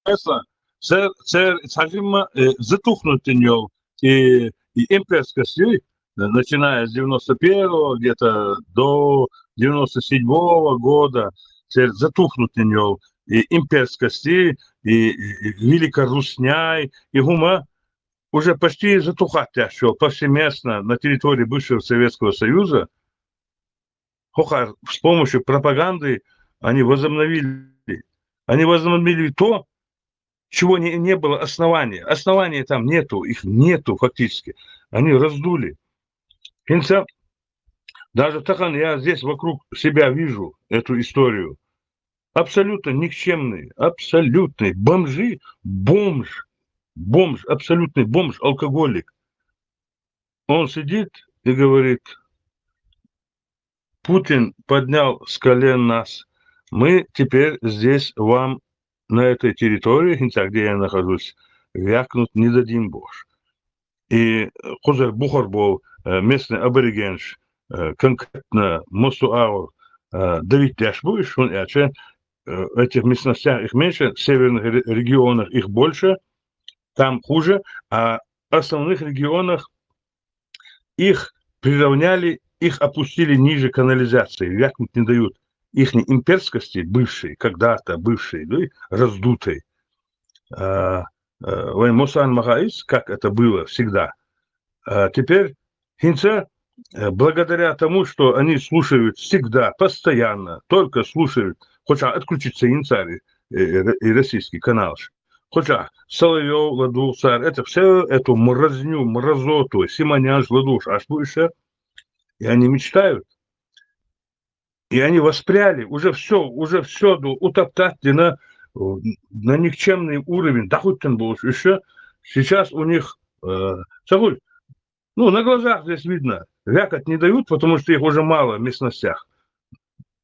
Тесла, цер, цер, цажима, э, затухнуть тен ёл, и, и имперскость, э, начиная с девяносто первого где-то до девяносто седьмого года, цер затухнуть тен ёл, и имперскость, и, и, и великорусняй, и гума уже почти затухать тяжело повсеместно на территории бывшего Советского Союза. Хохар, с помощью пропаганды они возобновили. Они возобновили то, чего не, не было основания. Основания там нету, их нету фактически. Они раздули. Хинца, даже тахан я здесь вокруг себя вижу эту историю. Абсолютно никчемные, абсолютные бомжи, бомж, бомж, абсолютный бомж, алкоголик. Он сидит и говорит: Путин поднял с колен нас. Мы теперь здесь вам на этой территории, хинца, где я нахожусь, вякнуть не дадим больше. И э, хузар бухар бол, э, местный аборигенш, э, конкретно мосу аур, э, давить дяш будешь, он яче, э, в этих местностях их меньше, в северных ре- регионах их больше, там хуже, а в основных регионах их приравняли, их опустили ниже канализации, вякнуть не дают. Их имперскости бывшей, когда-то бывшей, да, раздутой. А, э, вай мосан махаис, как это было всегда. А теперь хинца, э, благодаря тому, что они слушают всегда, постоянно, только слушают, хотя отключиться инцари, э, э, и российский канал, хотя Соловьев, Ладухсар, это все, эту мразню, мразоту, Симонян, Ладуш, аж больше, и они мечтают. И они воспряли, уже все, уже все утоптать на, на никчемный уровень. Да хоть там было еще. Сейчас у них, э, сахуль, ну, на глазах здесь видно, вякать не дают, потому что их уже мало в местностях.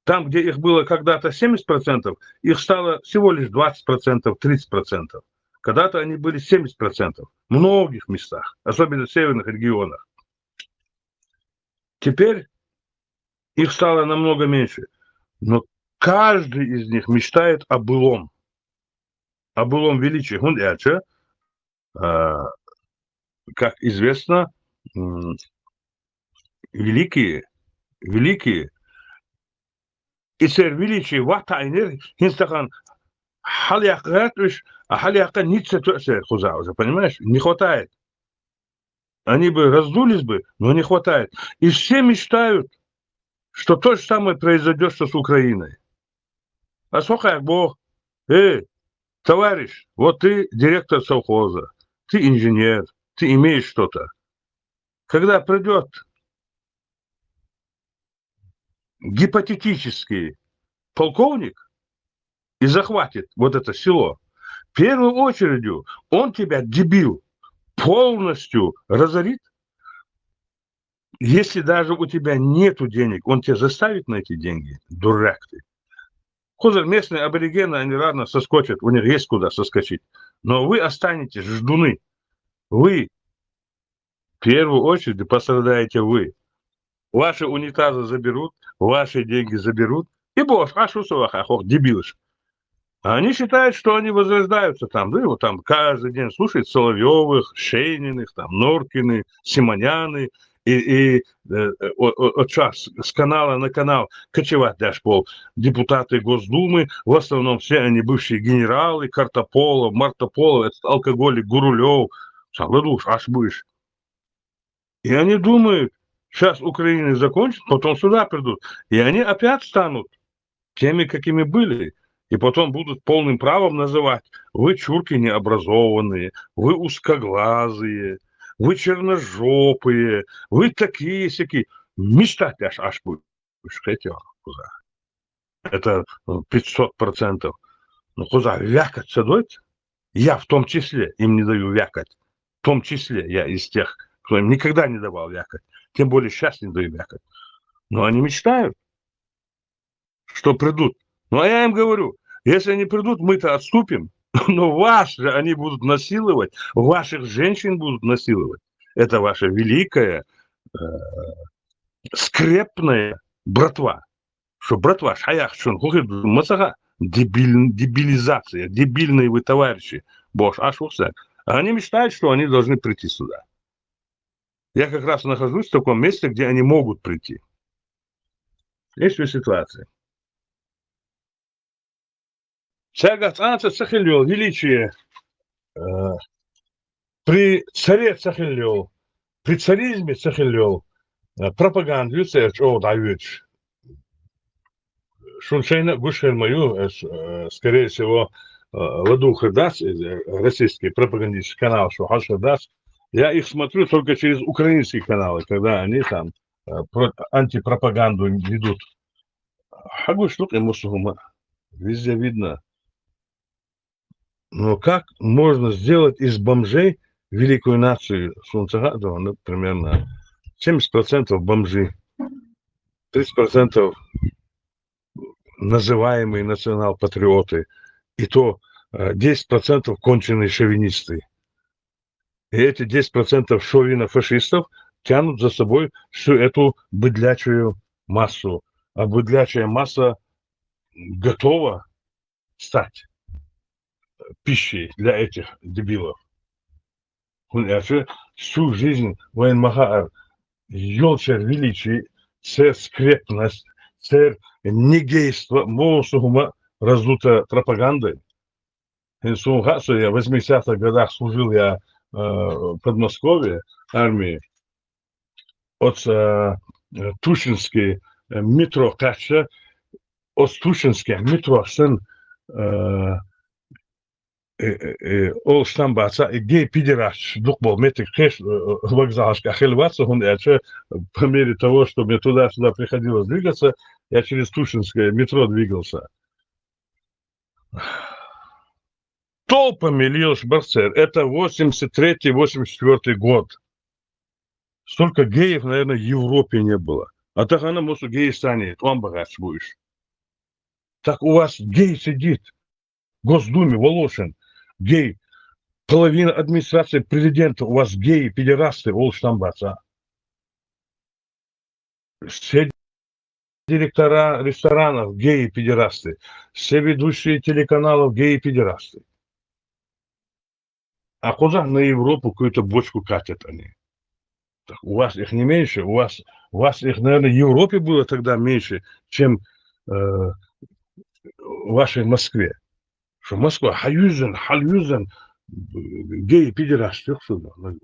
Там, где их было когда-то семьдесят процентов, их стало всего лишь двадцать процентов, тридцать процентов. Когда-то они были семьдесят процентов в многих местах, особенно в северных регионах. Теперь их стало намного меньше. Но каждый из них мечтает о былом. о былом величии, хӀунда аьлча, а, как известно, м, великие, великие, и церан величие ваттаӀинера, хӀинца тахан хьалъяккха гӀерташ, а хьалъяккха ницца тоьсера кхуза уже, понимаешь? Не хватает. Они бы раздулись бы, но не хватает. И все мечтают, что то же самое произойдет, что с Украиной. А сколько я бог? Эй, товарищ, вот ты директор совхоза, ты инженер, ты имеешь что-то. Когда придет гипотетический полковник и захватит вот это село, первую очередью он тебя, дебил, полностью разорит. Если даже у тебя нету денег, он тебя заставит на эти деньги, дурак ты. Кхузара местные аборигены, они, ладно, соскочат, у них есть куда соскочить. Но вы останетесь ждуны. Вы в первую очередь пострадаете вы. Ваши унитазы заберут, ваши деньги заберут. И бо аш шу со ваха хох дебилаш. А они считают, что они возрождаются там, да, вот там каждый день слушают Соловьёвых, Шейниных, там, Норкины, Симоняны, и, и, э, э, о- о- от час с канала на канал кочевать дашь пол. Депутаты Госдумы, в основном все они бывшие генералы, Картополов, Мартополов, этот алкоголик Гурулёв. Сам ладуш, аш будешь. И они думают, сейчас Украина закончит, потом сюда придут. И они опять станут теми, какими были. И потом будут полным правом называть: вы чурки необразованные, вы узкоглазые, вы черножопые, вы такие-сякие. Мечтать аш аш будешь, хотя куда. Это, ну, пятьсот процентов. Ну, куда вякать садовать? Я в том числе им не даю вякать. В том числе я из тех, кто им никогда не давал вякать. Тем более сейчас не даю вякать. Но они мечтают, что придут. Ну, а я им говорю, если они придут, мы-то отступим. Но вас же они будут насиловать, ваших женщин будут насиловать. Это ваша великая, э, скрепная братва. Что братва, шаяхчун, хухи, масаха, дебиль- дебилизация, дебильные вы товарищи, бо аш аш вахсак. А они мечтают, что они должны прийти сюда. Я как раз нахожусь в таком месте, где они могут прийти. Есть ситуация. Цаьргахь цкъа а ца хилла йолу величие, э, при царе ца хилла йолу, при царизме ца хилла йолу, э, пропаганда ю церан чӀогӀа дӀавоьдуш. Шуна шайна а гуш хир ма ю, ас, э, скорее всего, э, ладугӀур дац, э, российский пропагандистский канал, шу хьажур дац. Я их смотрю только через украинские каналы, когда они там, э, про- антипропаганду ведут. Хьагуш ду-кх и муса хӀума. Везде видно. Но как можно сделать из бомжей великую нацию? Шуна ца хаьа ду, ну, примерно семьдесят процентов бомжи, тридцать процентов называемые национал-патриоты, и то, э, десять процентов конченые шовинисты. И эти десять процентов шовинофашистов тянут за собой всю эту быдлячую массу. А быдлячая масса готова стать пищей для этих дебилов. ХӀунда аьлча всю жизнь вайна ма хаьара йолчеран величие, церан скрепность, церан негейство, муса хӀума раздуто пропагандой. ХӀинца суна хаьа, со я в восьмидесятых годах служил я, э, в Подмосковье, армии. Оцу, э, Тушинский, э, метро кхаьчча, оцу Тушинский метро санна, э, э, э, э, олуш там бац, и гей-пидерасташ дукха болу меттиг кхечу, э, э, вокзалашкахь хилла вац со, хӀунда аьлча, по мере того, что мне туда-сюда приходилось двигаться, я через Тушинское метро двигался. Толпами лелаш бара церан. Это восемьдесят третий, восемьдесят четвёртый год. Столько геев, наверное, в Европе не было. А тахана муса гейш санна тӀом бан гӀерташ бу уьш. Так у вас гей сидит в Госдуме, Волошин, гей. Половина администрации президента у вас геи, педерасты, олуш там бац. Все директора ресторанов геи, педерасты. Все ведущие телеканалов геи, педерасты. А куда на Европу какую-то бочку катят они? Так у вас их не меньше, у вас, у вас их, наверное, в Европе было тогда меньше, чем э, вашей Москве. Что Москва, хьаюзан, хьаюзан, гей, пидорас, всё, что на,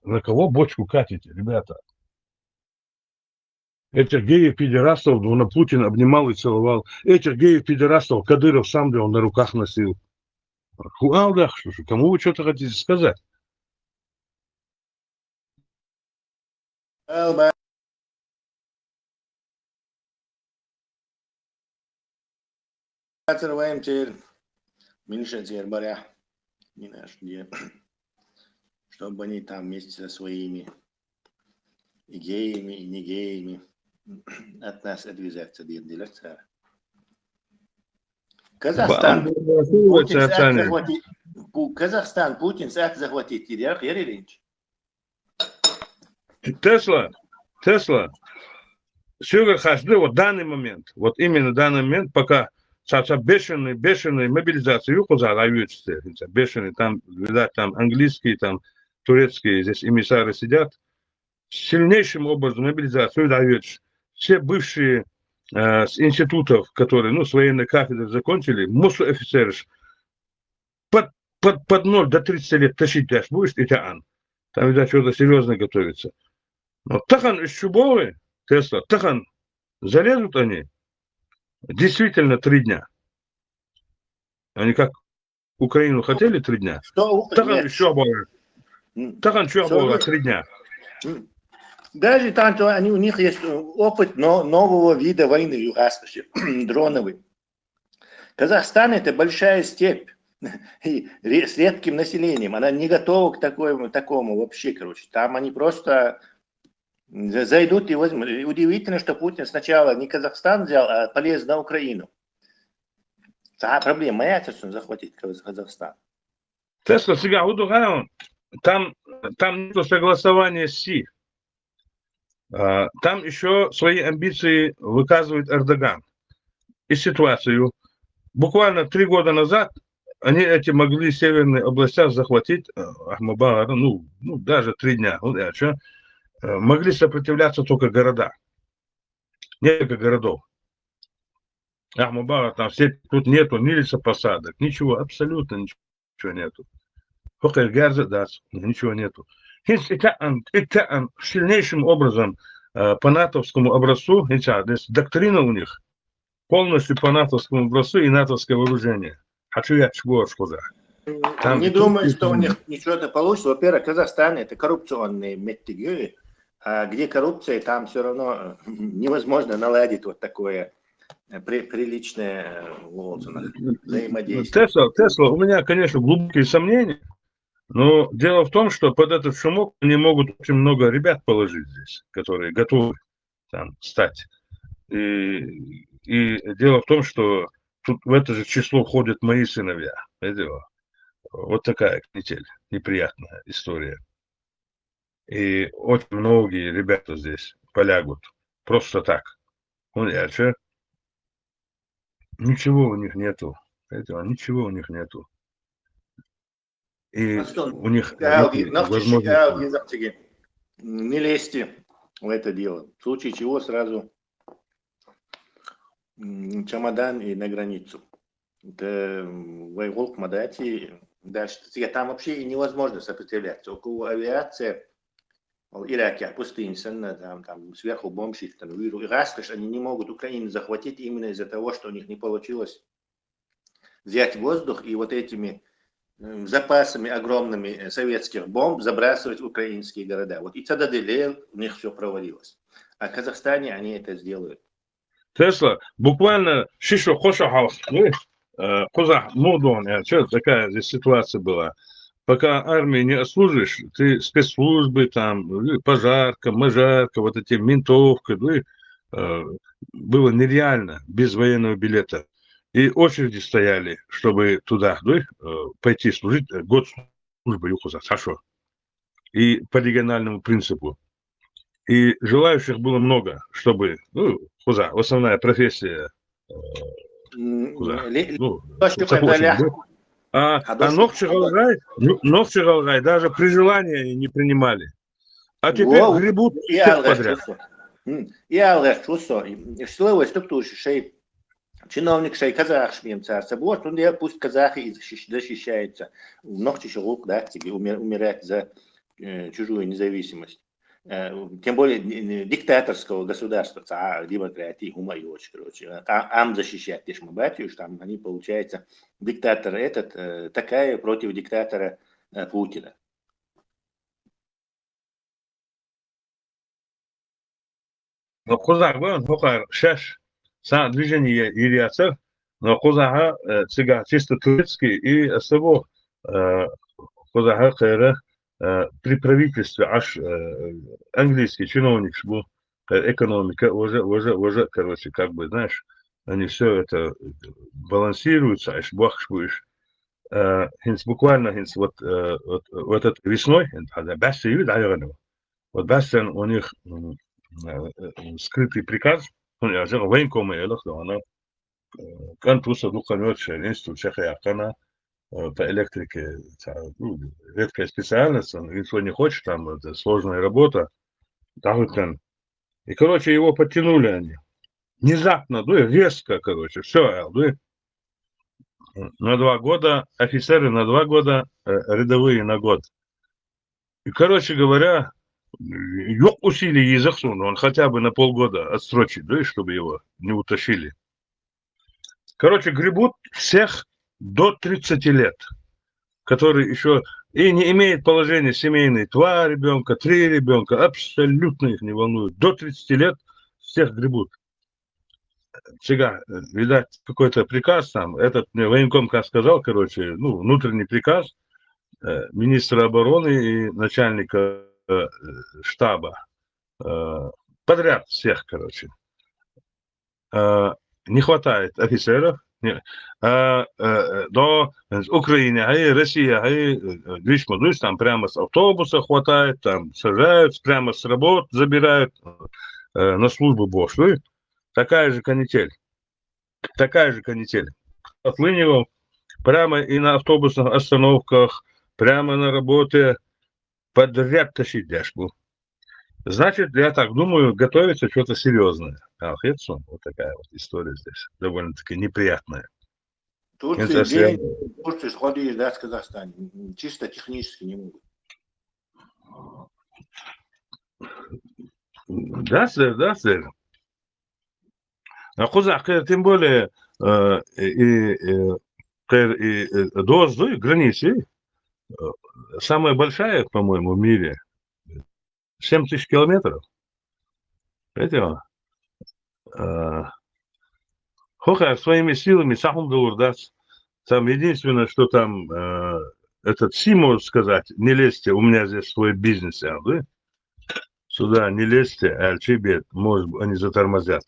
на кого бочку катите, ребята? Этих геев-пидорасов, ну, на Путин обнимал и целовал. Этих геев-пидорасов Кадыров сам вёл, на руках носил. Хуалдах, что, что, кому вы что-то хотите сказать? Хатыр вайым теперь, меньше теперь баря, не знаю, что где, чтобы они там вместе со своими и геями, и не геями от нас отвязаться, дин делятся. Казахстан, Путин захватить, Казахстан, Путин захватить, Еревенч. Тесла, Тесла, Сюгар Хашды, вот данный момент, вот именно данный момент, пока цаца бешеный, бешеный мобилизация, юкуза райвичте, бешеный, там, видать, там английские, там турецкие здесь эмиссары сидят, сильнейшим образом мобилизацию даешь. Все бывшие э, с институтов, которые, ну, с военной кафедры закончили, мусу офицеры, под, под, под ноль до тридцати лет тащить дашь будешь, и тян. Там, видать, что-то серьезное готовится. Но тахан из Чубовы, Тесла, тахан залезут они действительно три дня. Они как Украину хотели три дня. Что? Тахан еще было. Тахан еще было три дня. Даже там они, у них есть опыт но, нового вида войны, дроновый. Казахстан это большая степь и с редким населением. Она не готова к такой, такому вообще, короче. Там они просто зайдут и возьмут. Удивительно, что Путин сначала не Казахстан взял, а полез на Украину. Та проблема, я хочу захватить Казахстан. Тесла, сега удугаем, там, там нету согласования с Си. А, там еще свои амбиции выказывает Эрдоган. И ситуацию. Буквально три года назад они эти могли северные области захватить, э, Ахмабагар, ну, ну, даже три дня, ну, я чё, э, могли сопротивляться только города. Несколько городов. Ахмабагар, там все, тут нету ни лесопосадок, ничего, абсолютно ничего нету. Только герза, да, ничего нету. Хинс итаан, итаан сильнейшим образом э, по натовскому образцу, хинс, а, здесь доктрина у них, полностью по натовскому образцу и натовское вооружение. Хочу я чего куда. Там не думаю, что у них ничего-то получится. Во-первых, Казахстан это коррупционные меттиги, а где коррупция, там все равно невозможно наладить вот такое э, при, приличное э, взаимодействие. Тесла, Тесла, у меня, конечно, глубокие сомнения, но дело в том, что под этот шумок они могут очень много ребят положить здесь, которые готовы там стать. И, и дело в том, что тут в это же число входят мои сыновья. Видите? Вот такая канитель, неприятная история. И очень многие ребята здесь полягут. Просто так. Ну, я чё? Ничего у них нету. Этого ничего у них нету. И а у них возможности. Не лезьте в это дело. В случае чего сразу чемодан и на границу. Вайгулк мадати, дальше там вообще невозможно сопротивляться. Около авиация, Ираке, пустыня, там, там сверху бомб, там, виру, и раскошь, они не могут Украину захватить именно из-за того, что у них не получилось взять воздух и вот этими запасами огромными советских бомб забрасывать украинские города. Вот и Цададеле у них все провалилось. А в Казахстане они это сделают. Тесла, буквально шишо хоша халх, э, куза мудон, э, что такая здесь ситуация была. Пока армии не отслужишь, ты спецслужбы, там, пожарка, мажарка, вот эти ментовка, э, было нереально без военного билета. И очереди стояли, чтобы туда, э, пойти служить, э, год службы юхуза, хорошо. И по региональному принципу. И желающих было много, чтобы, ну, хуза, основная профессия, э, хуза, ну, А, а нохчий гӀалгӀай, ну, нохчий гӀалгӀай даже при желании они не принимали. А теперь гребут всех подряд. И алгӀаш чувство. Силовой структура шей чиновник шей казахаш мем царца. Вот, он я, пусть казахи защищаются. Нохчий ши гӀулакх дац цига умирать за э, чужую независимость. Э, тем более диктаторского государства, ца демократии, хӀума йоч, короче. А, ам защищать теш ма бат юш, там они, получается, диктатор этот, э, такая против диктатора э, Путина. Но кхузахь ван хӀокхар шаш сан движение йир яцар, но кхузахьа, э, цигахь чисто турецкий и особо, э, кхузахьа кхера, э, при правительстве аж, э, английский чиновникаш бу, кхера экономика, уже, уже, уже, короче, как бы, знаешь, они все это балансируются, аж бохш бу иш. Э, хинц буквально, хинц вот, э, вот, вот этот весной, хинц, хьада, баьсса ю дӀаяханава. Вот баьссан у них, м, э, э, скрытый приказ, ну, я же военкома я лох, она, э, кӀант ву са дукха ночь, институт чехаяккана, э, по электрике, ца, ну, редкая специальность, он, никто не хочет, там, это сложная работа, да, вот он. И, короче, его подтянули они. Внезапно, ну, и резко, короче, все, да, на два года, офицеры на два года, э, рядовые на год. И, короче говоря, юкъ усилий йизах сона, он хотя бы на полгода отсрочить, да, чтобы его не утащили. Короче, гребут всех до тридцати лет, которые еще и не имеют положения семейной, два ребенка, три ребенка, абсолютно их не волнует. До тридцати лет всех гребут. Всегда, э, видать, какой-то приказ там, этот мне военком как сказал, короче, ну, внутренний приказ э, министра обороны и начальника э, штаба. Э, подряд всех, короче. Э, не хватает офицеров. Не, э, э, но Украина, и Россия, и, э, видишь, там прямо с автобуса хватает, там сажают, прямо с работ забирают э, на службу бошли. Такая же канитель. Такая же канитель. Отлынивал прямо и на автобусных остановках, прямо на работе, подряд тащить дяшку. Значит, я так думаю, готовится что-то серьезное. А, хет сон, вот такая вот история здесь. Довольно-таки неприятная. Турция, Турция сходишь, да, с Казахстаном. Чисто технически не могут. Да, сэр, да, сэр. А кхузахь кхера, тем более, э, и, э, кхера и, э, доз дуй, границы, э, самая большая, по-моему, в мире. Семь тысяч километров. Видите? Э, хохар своими силами сахум дац. Там единственное, что там, э, этот Си может сказать: «Не лезьте, у меня здесь свой бизнес», я говорю. «Сюда не лезьте», аьлча бед, может быть, они затормозят.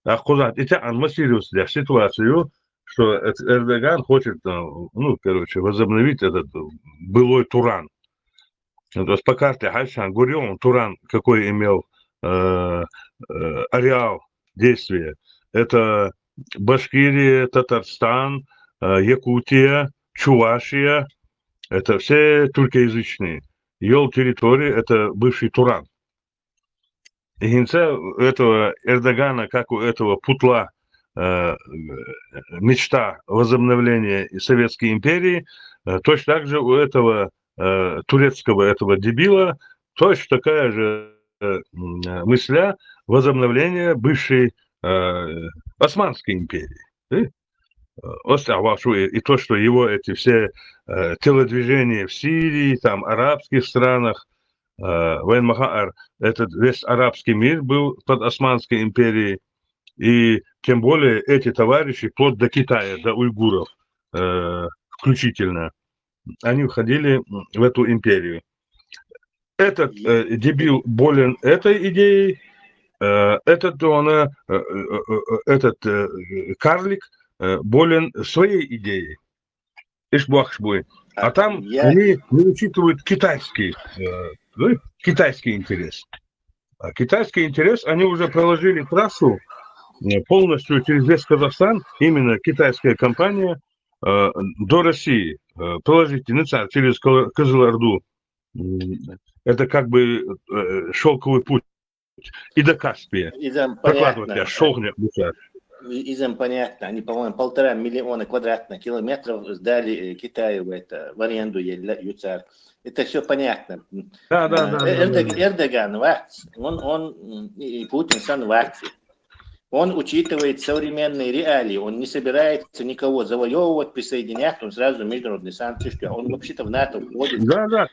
А кхузахь и тяан массируется ситуацию, что Эрдоган хочет, э, ну, короче, возобновить этот, э, былой Туран. Ну, то есть по карте Хайшан Гурьон Туран какой имел, э, э, ареал действия. Это Башкирия, Татарстан, э, Якутия, Чувашия. Это все тюркоязычные. Йол территории — это бывший Туран. И хинца этого Эрдогана, как у этого Путла, э, мечта возобновления Советской империи, э, точно так же у этого, э, турецкого этого дебила точно такая же, э, м, мысля возобновления бывшей, э, Османской империи. Э, Ост-, а, вашу и, и то, что его эти все, э, телодвижения в Сирии, там, арабских странах, э, Вайн Махаар, этот весь арабский мир был под Османской империей, и тем более эти товарищи, вплоть до Китая, до уйгуров, э, включительно, они входили, м, в эту империю. Этот, э, дебил болен этой идеей, э, этот, он, э, э, э, этот, э, карлик, э, болен своей идеей. Иш бохш буй. А там они не учитывают китайский, э, ну, китайский интерес. А китайский интерес, они уже проложили трассу, э, полностью через весь Казахстан, именно китайская компания, э, до России, э, проложить Ницар через Кы-, Кызыл-Орду. М, Это как бы э, шелковый путь. И до Каспия. Изам Прокладывать понятно. Я шелк не Ницар. Изам понятно. Они, по-моему, полтора миллиона квадратных километров сдали э, Китаю в, это, в аренду Ницар. Это все понятно. Да, да, да. да, да, Эрдог- да. Эрдоган вац, он, он м, и и Путин сан вац. Он учитывает современные реалии, он не собирается никого завоевывать, присоединять, он сразу международные санкции, что он вообще-то в НАТО входит, Да, да.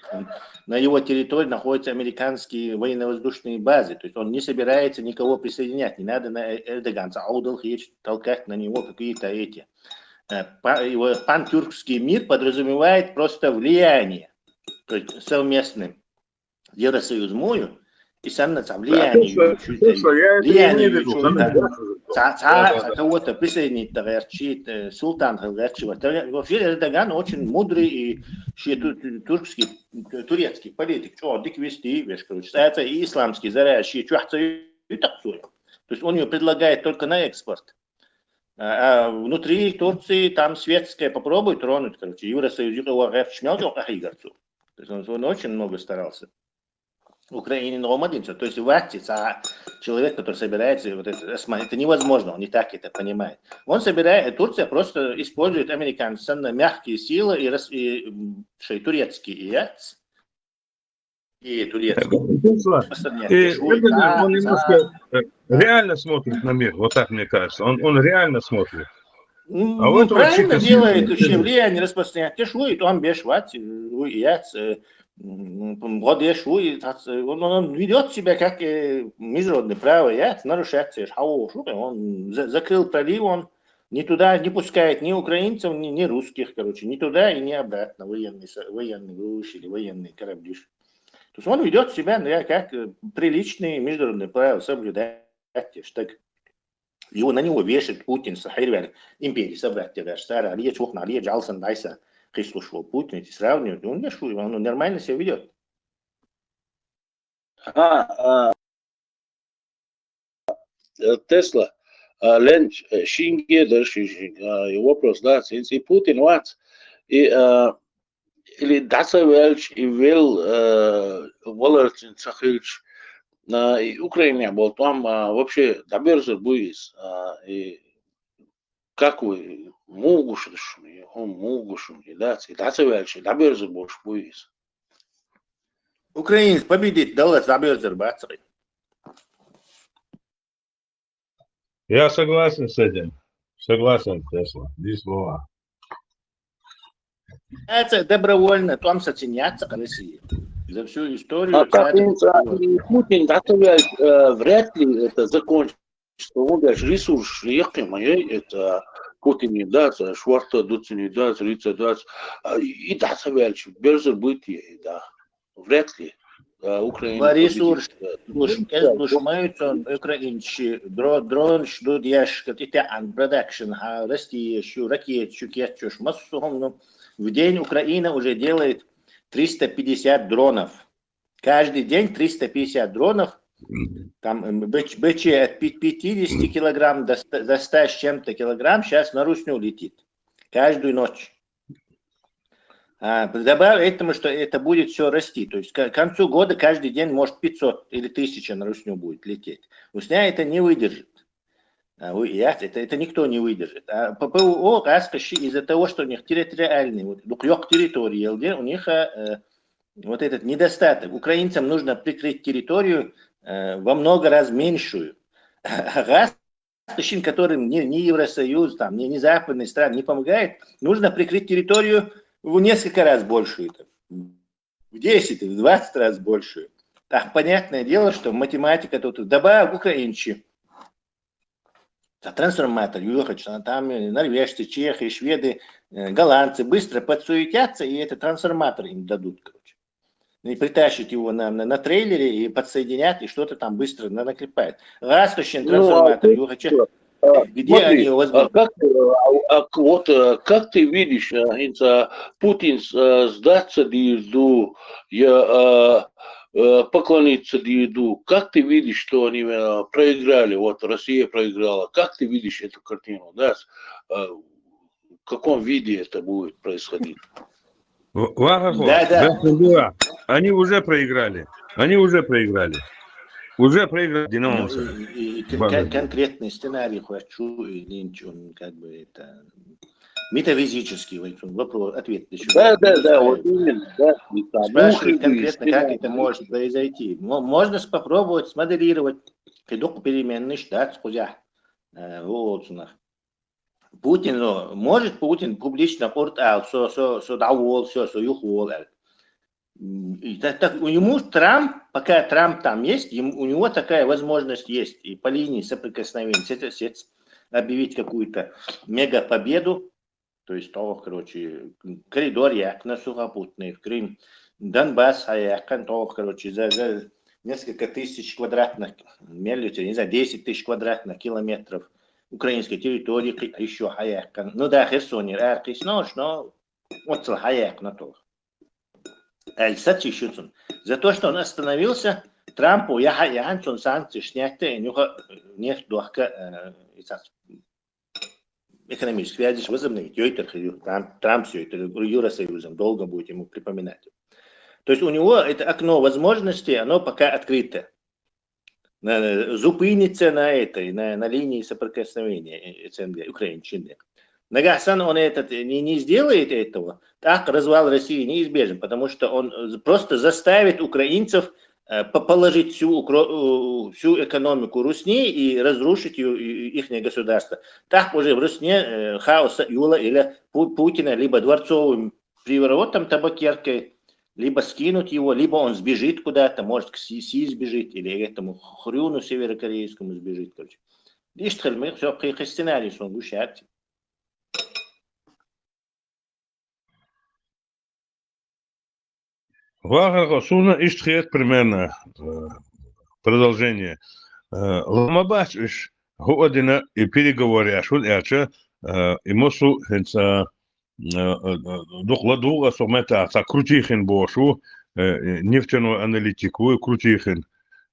На его территории находятся американские военно-воздушные базы, то есть он не собирается никого присоединять, не надо на Эрдоганца аудал толкать на него какие-то эти. Э, па- Его пантюркский мир подразумевает просто влияние, то есть совместным Евросоюз мою, и сам на влияние Слушай, слушай, я это влияние имею в виду, чего-то. да, да. Ца- ца- ца- кого-то присоединить, товарищи, э, султан, товарищи. Вот, э, вообще Эрдоган очень мудрый и вообще ту- ту- туркский, турецкий политик. Что, дик вести, веш, короче. Это и исламский заряд, и чё, то есть он ее предлагает только на экспорт. А а внутри Турции там светское попробуй тронуть, короче. Евросоюз его шмел, то есть он, он очень много старался. Украине но один, то есть вац, а человек, который собирается, вот это, осма- это невозможно, он не так это понимает. Он собирает, Турция просто использует американцев на мягкие силы и, рас- и м, что и турецкие, и яц, и турецкие. Слушай, Просто нет, И и шует, Эрдоган, да, он да. немножко э, реально смотрит на мир, вот так мне кажется. Он, он реально смотрит. Ну, А вот правильно вообще-то делает, смешно. вообще влияние распространять. Те шует, он беш вац, э, у яц, э, м, м, год еш, у и тац, э, он, он ведет себя как э, международное право, яц, нарушает все, шау, шу, он за- закрыл пролив, он ни туда не пускает ни украинцев, ни, ни русских, короче, ни туда и ни обратно военный, со- военный вышли, военные корабли. То есть он ведет себя, ну, я как э, приличные международные правила соблюдать, что так его на него вешает Путин, Сахирвер, империи собрать, тебе даже Сара, Алия Чухна, Алия Джалсан, Дайса, Хислушвал Путин, эти сравнивают, он не шует, он нормально себя ведет. А, а, э, Тесла, а, Ленч, э, Шинге, да, Ши- Ши- а, и вопрос, да, и, и Путин, вац, и, а, или Дацавельч, и Вел, э, Валерцин Сахильч, а, и Украине был там, а, вообще доберзер буис, а, и как вы, могушни, он могушни, да, и Дацавельч, и доберзер больше буис. Украинец победит, Даллас доберзер бацры. Я согласен с этим. Согласен, Тесла. Без слова. Это добровольно, там сочиняться России. За всю историю. А как это он, а, и Путин, Дацавельч, э, вряд ли это закончится. Он даже ресурс, это Путин не даст, а Шварта Дуцин не даст, Рица даст, а, и Дацавельч, берзер быть, да. Вряд ли. А, Украина Ва ресурс, победит, э, душ, ну, кез да, душ маюцон, украинчи, дро, дрон, шдуд яш, кат итя ан, продакшн, ха, Россия, шу, ракет, шу, кет, шу, массу, ну, в день Украина уже делает триста пятьдесят дронов. Каждый день триста пятьдесят дронов. Там м, БЧ, БЧ от пи- пятидесяти килограмм до ста, до ста с чем-то килограмм сейчас на русню летит. Каждую ночь. А, добавь этому, что это будет все расти. То есть к к концу года каждый день может пятьсот или тысяча на русню будет лететь. Русня это не выдержит. А, вы- я- это, это никто не выдержит. А ППО Каскаши из-за того, что у них территориальный, вот, дук- ёк территории, где у них э, вот этот недостаток. Украинцам нужно прикрыть территорию э, во много раз меньшую. А Каскашин, которым ни, ни Евросоюз, там, ни, ни западные страны не помогает, нужно прикрыть территорию в несколько раз большую. Там, в десять, в двадцать раз большую. Так, понятное дело, что математика тут добавок украинчи. Та трансформатор, юхач, там э, норвежцы, чехи, шведы, э, голландцы быстро подсуетятся, и этот трансформатор им дадут, короче. И притащить его на, на, на трейлере и подсоединять, и что-то там быстро на, наклепает. Раз то Ну, а трансформатор, тут юхача, что? А, где смотри, они его а возьмут? как, э, а, а к- вот, э, как ты видишь, а, инца, Путин э, сдаться дирду, я, а, э, поклониться дирду, как ты видишь, что они э, проиграли, вот Россия проиграла, как ты видишь эту картину, да, с- э, каком виде это будет происходить. Вахархо, да, да. Они уже проиграли. Они уже проиграли. Уже проиграли, Динамовцы. Ну, конкретный сценарий хочу, и Линч, он как бы это метафизический вопрос, ответ. Да, да, да, вот именно. Да, спрашивает конкретно, как это может произойти. Можно попробовать смоделировать, кидук переменный штат, кузя. Э, Путин, ну, может Путин публично курт ал, со, со, со дауол, со, со юхуол ал. И так, так, ему Трамп, пока Трамп там есть, ему, у него такая возможность есть и по линии соприкосновения с, с, объявить какую-то мега победу, то есть того, короче, коридор як на сухопутный в Крым, Донбасс, а як того, короче, за, за несколько тысяч квадратных, не знаю, десять тысяч квадратных километров украинской территории, еще а як, ну да, Херсонер, а но, но вот а як на то. Эль Сачи Шуцун. За то, что он остановился, Трампу я я санкции снятты, и нюха нефть дохка, э, экономические связи возобновить. Йойтер Трамп, Трамп все это Евросоюзом долго будет ему припоминать. То есть у него это окно возможностей, оно пока открыто. Зупиниться на этой, на, на линии соприкосновения СНГ, Украины, Чили. Нагахсан он этот не, не сделает этого, так развал России неизбежен, потому что он просто заставит украинцев положить всю, всю экономику Русни и разрушить их государство. Так уже в Русне хаос Юла или Путина, либо дворцовым приворотом табакеркой, либо скинуть его, либо он сбежит куда-то, может, к Си, Си сбежит, или к этому хрюну северокорейскому сбежит, короче. Ишт хелмы, все, сценарий сон гушат. Вахархо, суна ишт хет примерно продолжение. Ламабач иш хуадина и переговоряш, худ эрча, и мосу хенца духла дуга со мета, ца крутихин бошу, нефтяной аналитику крутихин.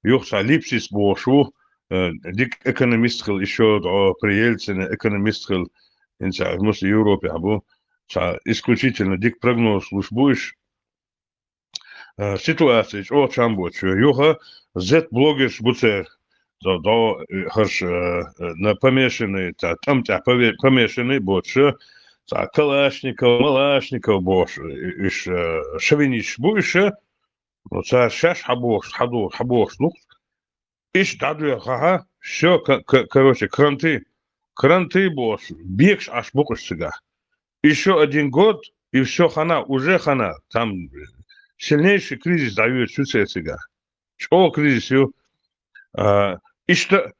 Юхса Липсис бошу, дик экономист хил, еще до при Ельцине экономист хил, инца мус Европе абу. Ца исключительно дик прогноз луш буш. Ситуация чо чам бочу. Юха зет блогерш буцер. До, до, харш на помешанный, та там тя помешанный бочу. Ца Калашников, Малашников бош, иш шовиниш буш. Ну, ца шаш хабош, хадур, хабош лук. Иш дадуя хаха, все, короче, кранты. Кранты бош, бекш аш букуш цыга. Еще один год, и все хана, уже хана. Там сильнейший кризис дают всю цыга. Чо кризис ю? А, ишта,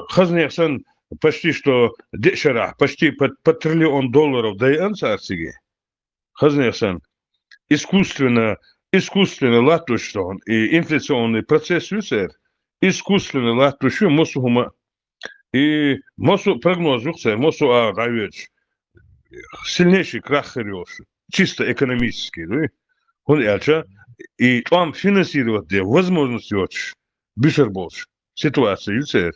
хазнехсан почти что дешера, почти по, по триллион долларов дай ансар цыги. Хазнехсан. Искусственно, искусственно латуш сон и инфляционный процесс юсер, искусственно латуш ю мосу хума. И мосу прогноз юхсер, мосу а равеч. Сильнейший крах херёш. Чисто экономический, да? Он ялча, и там финансировать де возможность йоч, бисер болч. Ситуация юцер.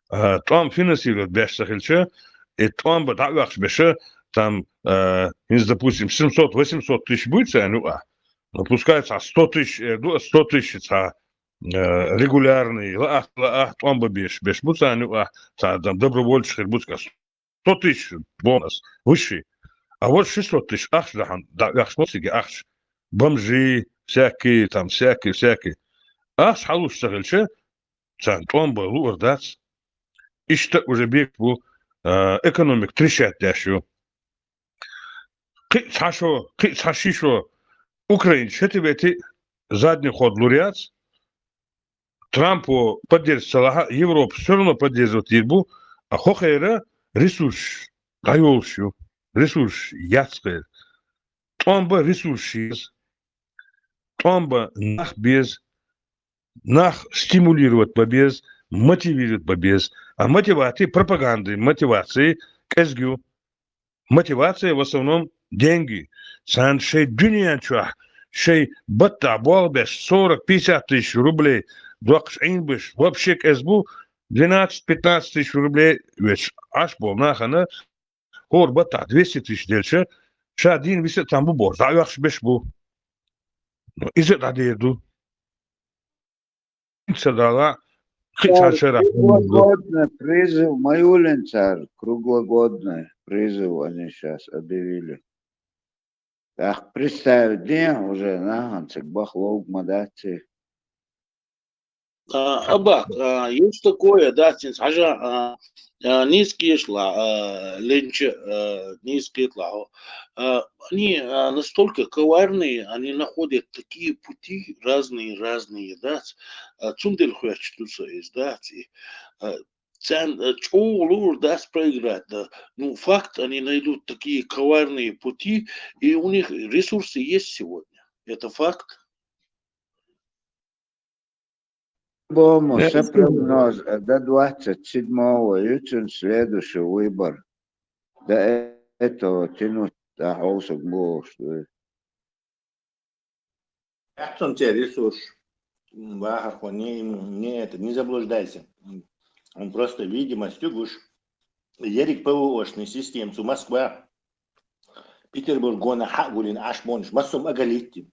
Там финансировать беш сахилча, и там ба дагахш беша, там, допустим, семьсот-восемьсот тысяч будет, ну а. Но пускай ца сто тысяч, э, ду-, сто тысяч ца, э, регулярный, ла ах, ла ах, там ба беш, беш буца, ну а, ца там добровольческий буцка сто тысяч бонус выше. А вот шестьсот тысяч ахш дахан, да, ахш мосиги ахш. Бомжи, всякие там, всякие, всякие. Ахш халуш сахилча, ца там ба лур дац. Ишта уже бек бу, э, экономик трещать дяшу. Кыц хашо, кыц хашишо, Украин шетибети задний ход луряц. Трампу поддерживать салаха, Европа все равно поддерживать ирбу, а хохера ресурс дайолшу, ресурс яцхер. Там ба ресурс из, там ба нах без, нах стимулировать ба без, мотивировать ба без. А мотивации, пропаганды, мотивации, кезгю. Мотивация в основном деньги. Сан шей дуньян чуа, шей батта болбеш сорок-пятьдесят тысяч рублей, докш ин беш, вообще кезбу двенадцать-пятнадцать тысяч рублей, ведь аш бол нахана, хӀора баттахь двести тысяч делча, ша дийна виса а там бу бохуш, дӀаоьхуш берш бу. Иза а дӀадер ду. Ца дала, кхин цхьа шарахь круглогодный призыв ма ю лен цара, круглогодный призыв они щас объявили. ТӀаккха представить дехьа уже нахана цига баха ловг ма дац и. А, Абак, а, есть такое, да, цинц хьажа, а, а, нийса кхеташ лахь, а, ленча, а, нийса кхеташ лахь, а, они, а, настолько коварные, они находят такие пути разные, разные, да, ц-, а, цундела хоьттуш ду со иза, да, ц-, и, а, царна, а, чӀогӀа луур дац проиграть, да. Ну, факт, они найдут такие коварные пути, и у них ресурсы есть сегодня. Это факт. По-моему, Э, сан прогноз, э, до двадцать седьмого ю цуьнан следующий выбор. До этого тянуть, да, хьовсаг бохуш ду. Яц цунна церан ресурс, м, вахархо, не, не это, не заблуждайся. М, он просто видимость гуш. Ерриг П В О-шный система цу Москва, Петербург гонах хьа а гулйина Ӏаш бохуш, массо а оголить йина.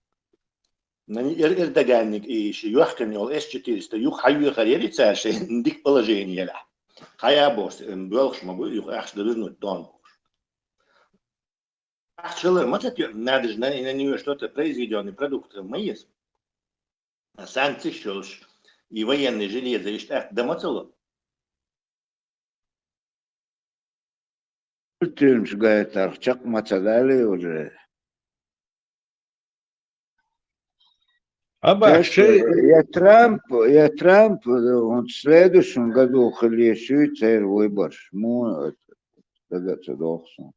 Нани Эр-, Эрдоганниг и ши йохкина йолу С четыреста юха хьайоьхар яри цара шайн дика положение елахь. Хьая бохуш, м, боьлхуш ма бу, юха ахча дан вернуть дон бохуш. Ахча хилар ма ца тоьу, надо же на, на неё что-то произведённый продукт ма еза. А санкцеш йолуш, и военный железо иштта атта дан ма ца ло. Тюрьмаш гайтарх чекх ма ца далий уже. Аба, так что шей я Трамп, я Трамп, э, он в следующем году хила езаш ю церан выбораш. Муха это, дага ца доху суна.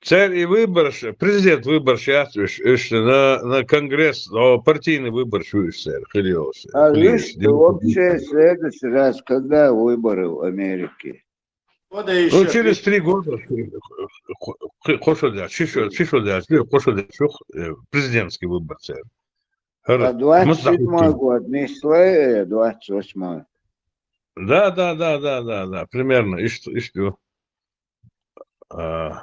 Церан и выбораш, президент выбораш яц уьш, уьш на, на конгресс, о, партийный выбораш ю уьш церан, хила йолуш. А хила йолуш, вуьш, вообще, следующий раз, когда выборы в Америке? Ну, через три года, кхо-, кхо-, кхо шо даьлча, ши шо, ши шо даьлча, кхо шо даьлча, э, президентский выбор церан. ХӀара, а двадцать седьмой год, не слой, э, двадцать восьмой. Да, да, да, да, да, да, примерно, иштта, иштта ю. А,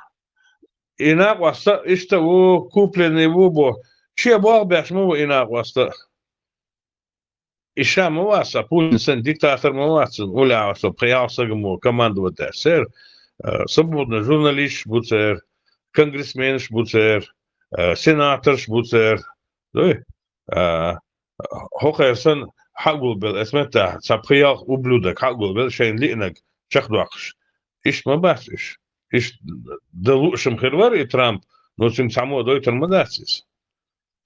и накъост а иштта ву, купленный ву бо. Шен болх беш ма ву и накъост а. И ша ма вац, а Путин санна диктатор ма вац, уллехь со пхи-ялх саг мо командовать деш церан, а, свободный журналисташ бу церан, конгрессменаш бу церан, а, сенаторш бу церан. Дуй? А, хӀокхеран санна хьа а гулбелла, эс меттахь, цхьа пхи-ялх ублюдок хьа а гулбелла, шайна лиънарг чекхдоккхуш. Иштта ма бац уьш. Иштта дан лууш-м хир вара и Трамп, но цуьнга цхьаммо а дойтур ма дац иза.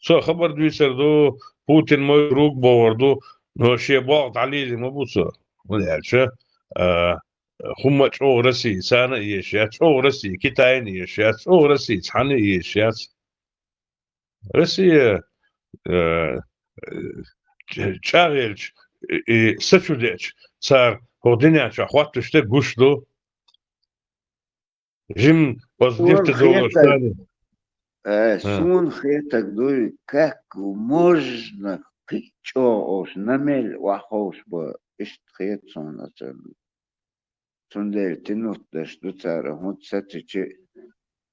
Цо хабар дуьйцур ду, Путин мой друг бохур ду, но шен болх дӀалелийна ма бу цо. ХӀунда аьлча, а, хӀумма а чӀогӀа Россия царна а езаш яц, чӀогӀа Россия Китайна а езаш яц, чӀогӀа Россия цхьанна а езаш яц. Россия, э, э, чӀагӀъелча и сачудеача, цара хӀокху дуьнен чохь хӀоттош дерг гуш ду. Жимма оцу суна дирта долуш хетарг, э, а, суна хетарг дуй, как можно кхин а чӀогӀа оцу намел охьаховшабан, иштта хета суна оцу. Цундела тянуть деш ду цара, хӀунда сацичи.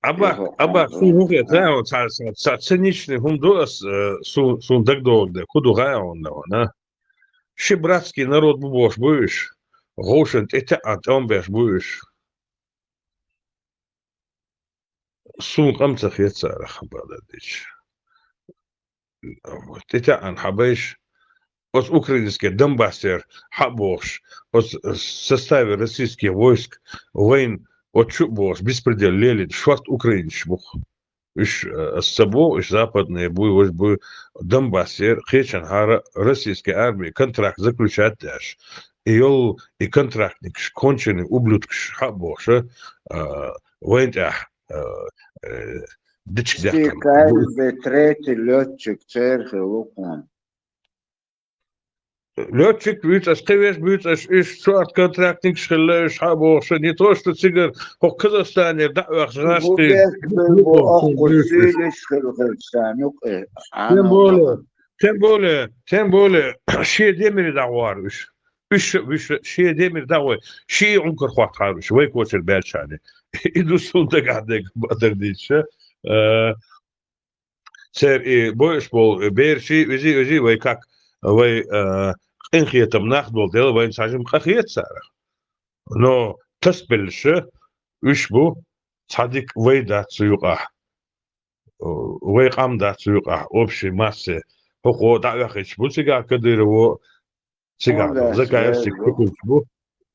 Абак, и хӀокху Абак, суна хӀун хета, а, цхьа, цхьа, цхьа циничный хӀума ду ас, э, су-, суна дагадогӀу дерг, хӀун ду хаьа хьуна, а? Ши братский народ бу бохуш бу уьш, гӀовшан тӀе таьӀна тӀом беш бу уьш. Суна къам ца хета царах, хабар дан дича. ТӀетаьӀна хьабайша, оцу украинский Донбассера хьа а бохуш, оцу составе российских войск вайна оцу чу а бохуш, беспредел лелийна шорта украинцаш бу-кх. Уьш, э, ас ца боху, уьш западные буй, важа буй, Донбассера кхечанхьара российский армии контракт заключать деш. И йолу, и контрактникаш, конченый ублюдкаш хьа а бохуша, а, вайн тӀехь, а, э, дичка дехкан. Каждый третий лётчик церан хилла кхунна. Лётчик вуьйцу аш, кхин веш буьйцу аш, уьш шорта контрактникаш хилла, уьш хьа а бохуша, не то что цигара, хӀокху Казахстанера дӀа а оьхуш, гӀаш бу, тхуна бехк бу, бу, бу, оккху бу, сийлаш хилла хир сан юкъе. Тем более, тем более, тем более, шен демире дӀагӀор уьш. Уьш, уьш, шен демир да вай, ши Ӏункар хӀоттахьара уьш, вай кочар баьлча. И ду суна дагахь дег, бадар дийша. Э, цер и бойуш бол, берши, узи, узи, вай как, вай, э, къинхетам нах дол дела, вайн сажим къахет сара. Но тасбелша, уьш бу, цхьа дика вай дац цу юкъахь. Вай къам дац цу юкъахь, общей массе. ХӀокхо дӀавехача бу цигахь Кадырово, цигахь Вон Закаевск, вон.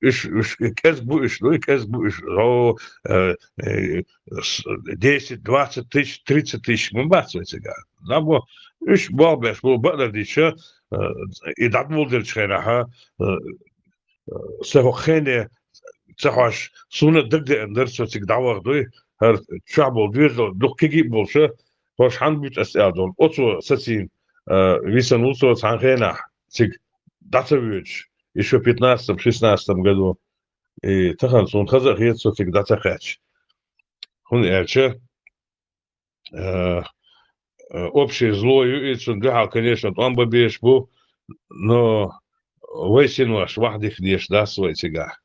Уьш, уьш кӀезиг бу уьш, ну, кӀезиг бу уьш. О, э, э, с-, десять, двадцать тысяч, тридцать тысяч ма бац вай цигахь. Набо, уьш болх беш бу, бадар дийша, э, и дӀаболдерча хенахьа, э, Са хӀокху хене ца хьош, суна дагадеана дара со цига дӀаваха дуй, хӀара чохь болу доьзал дукха кегий а болуша, хӀорш хьан буьту ас аьлла долу. Оцо сацийна, а, висана ву со цхьана хенахь, цига дӀа ца воьдуш, ещё пятнадцатом, шестнадцатом году. И тахана суна хаза а хета со цига дӀа ца кхаьчча. ХӀунда аьлча, э, э, общее зло ю, и цунна дуьхьал, конечно, тӀом бан безаш бу, но вай синош вахдихнеш дац вай цигахь.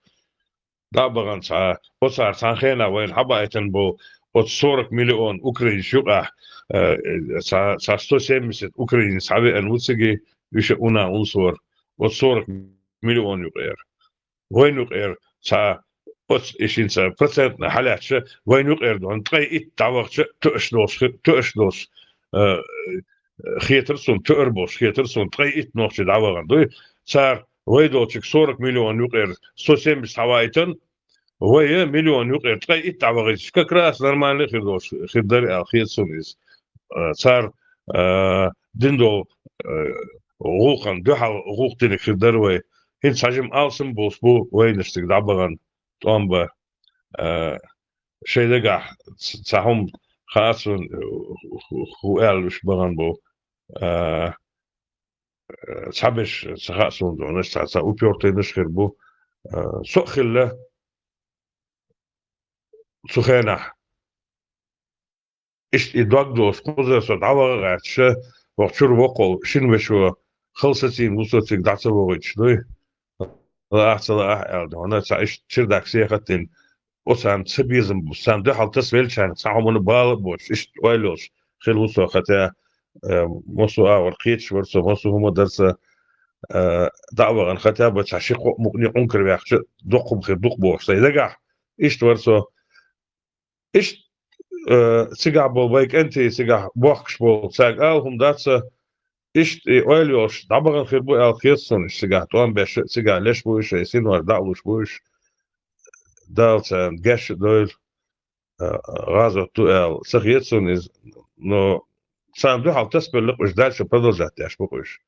ДӀа а бахана цхьа, оцара цхьана хенахь вайна хьабаийтина болу оцу сорок миллион украинцаш юкъахь, э, цхьа, цхьа сто семьдесят украинец хьавеана ву цига, уьш а уна унсор, оцу сорок миллион юкъера. Вайн юкъера цхьа оцу и шинца процентна хьалаьцча, вайн юкъера дона ткъе итт дӀавахча, тоьаш долуш хи-, тоьаш долуш, э, хетар суна, тоьар болуш хетар суна, ткъе итт нохчи дӀавахана дуй. Цара вай долчуьнга сорок миллион юкъера сто семьдесят хьаваийтина, вай миллион юкъера ткъе итт дӀавахийтича, как раз нормально хир долуш хир дара аьлла хета суна иза. Э, цара, э, дина долу, э, гӀуллакхана дуьхьал гӀуллакх динарг хир дара вай. ХӀинца хьажим алсам болуш бу вайнаш цига дӀабахана тӀом бан. Э, шайн дагахь ц-, цхьа хӀума хаьа суна, э, хӀу, хӀу аьлла уьш бахана бу. Э, э, цхьаберш ца хаьа суна, донаш цхьа, цхьа упертыйнаш хир бу. Э, со а хилла цу хенахь. Иштта и дог долуш кхузара со дӀаваха гӀерташ, вокху чуьра воккхал шина вешо хала сацийна ву со цига дӀа ца вогӀуьйтуш дуй. Лаахь, ца лаахь аьлла, хӀунда цхьа иштта чердак сехат дина, оцарна ца безам бу, царна дуьхьал тасавелчарна цхьа хӀуманна бала а боцуш, иштта ойла йолуш хила ву со, хотя, э, массо а агӀор кхеташ вара со, массо а хӀума дара сан, э, дӀа а вахана, хотя бы цхьа ши-кхо мукъане Ӏункар ваьккхича, доккха хӀума хир ду-кх бохуш, сайн дагахь иштта вара со. Иштта, э, цигахь болу вай кӀентий, цигахь бохкуш болу, цаьрга ала хӀума дац сан, иштта и ойла йолуш дӀабахана хир бу аьлла хета суна, иштта цигахь тӀом беш, цигахь леш бу уьш, шайн синош дӀа а луш бу уьш, Дала царна гечдойла, э, гӀазот ду аьлла ца хета суна иза, но царна дуьхьал тасабелла-кх уьш, дальше продолжать деш бу-кх уьш.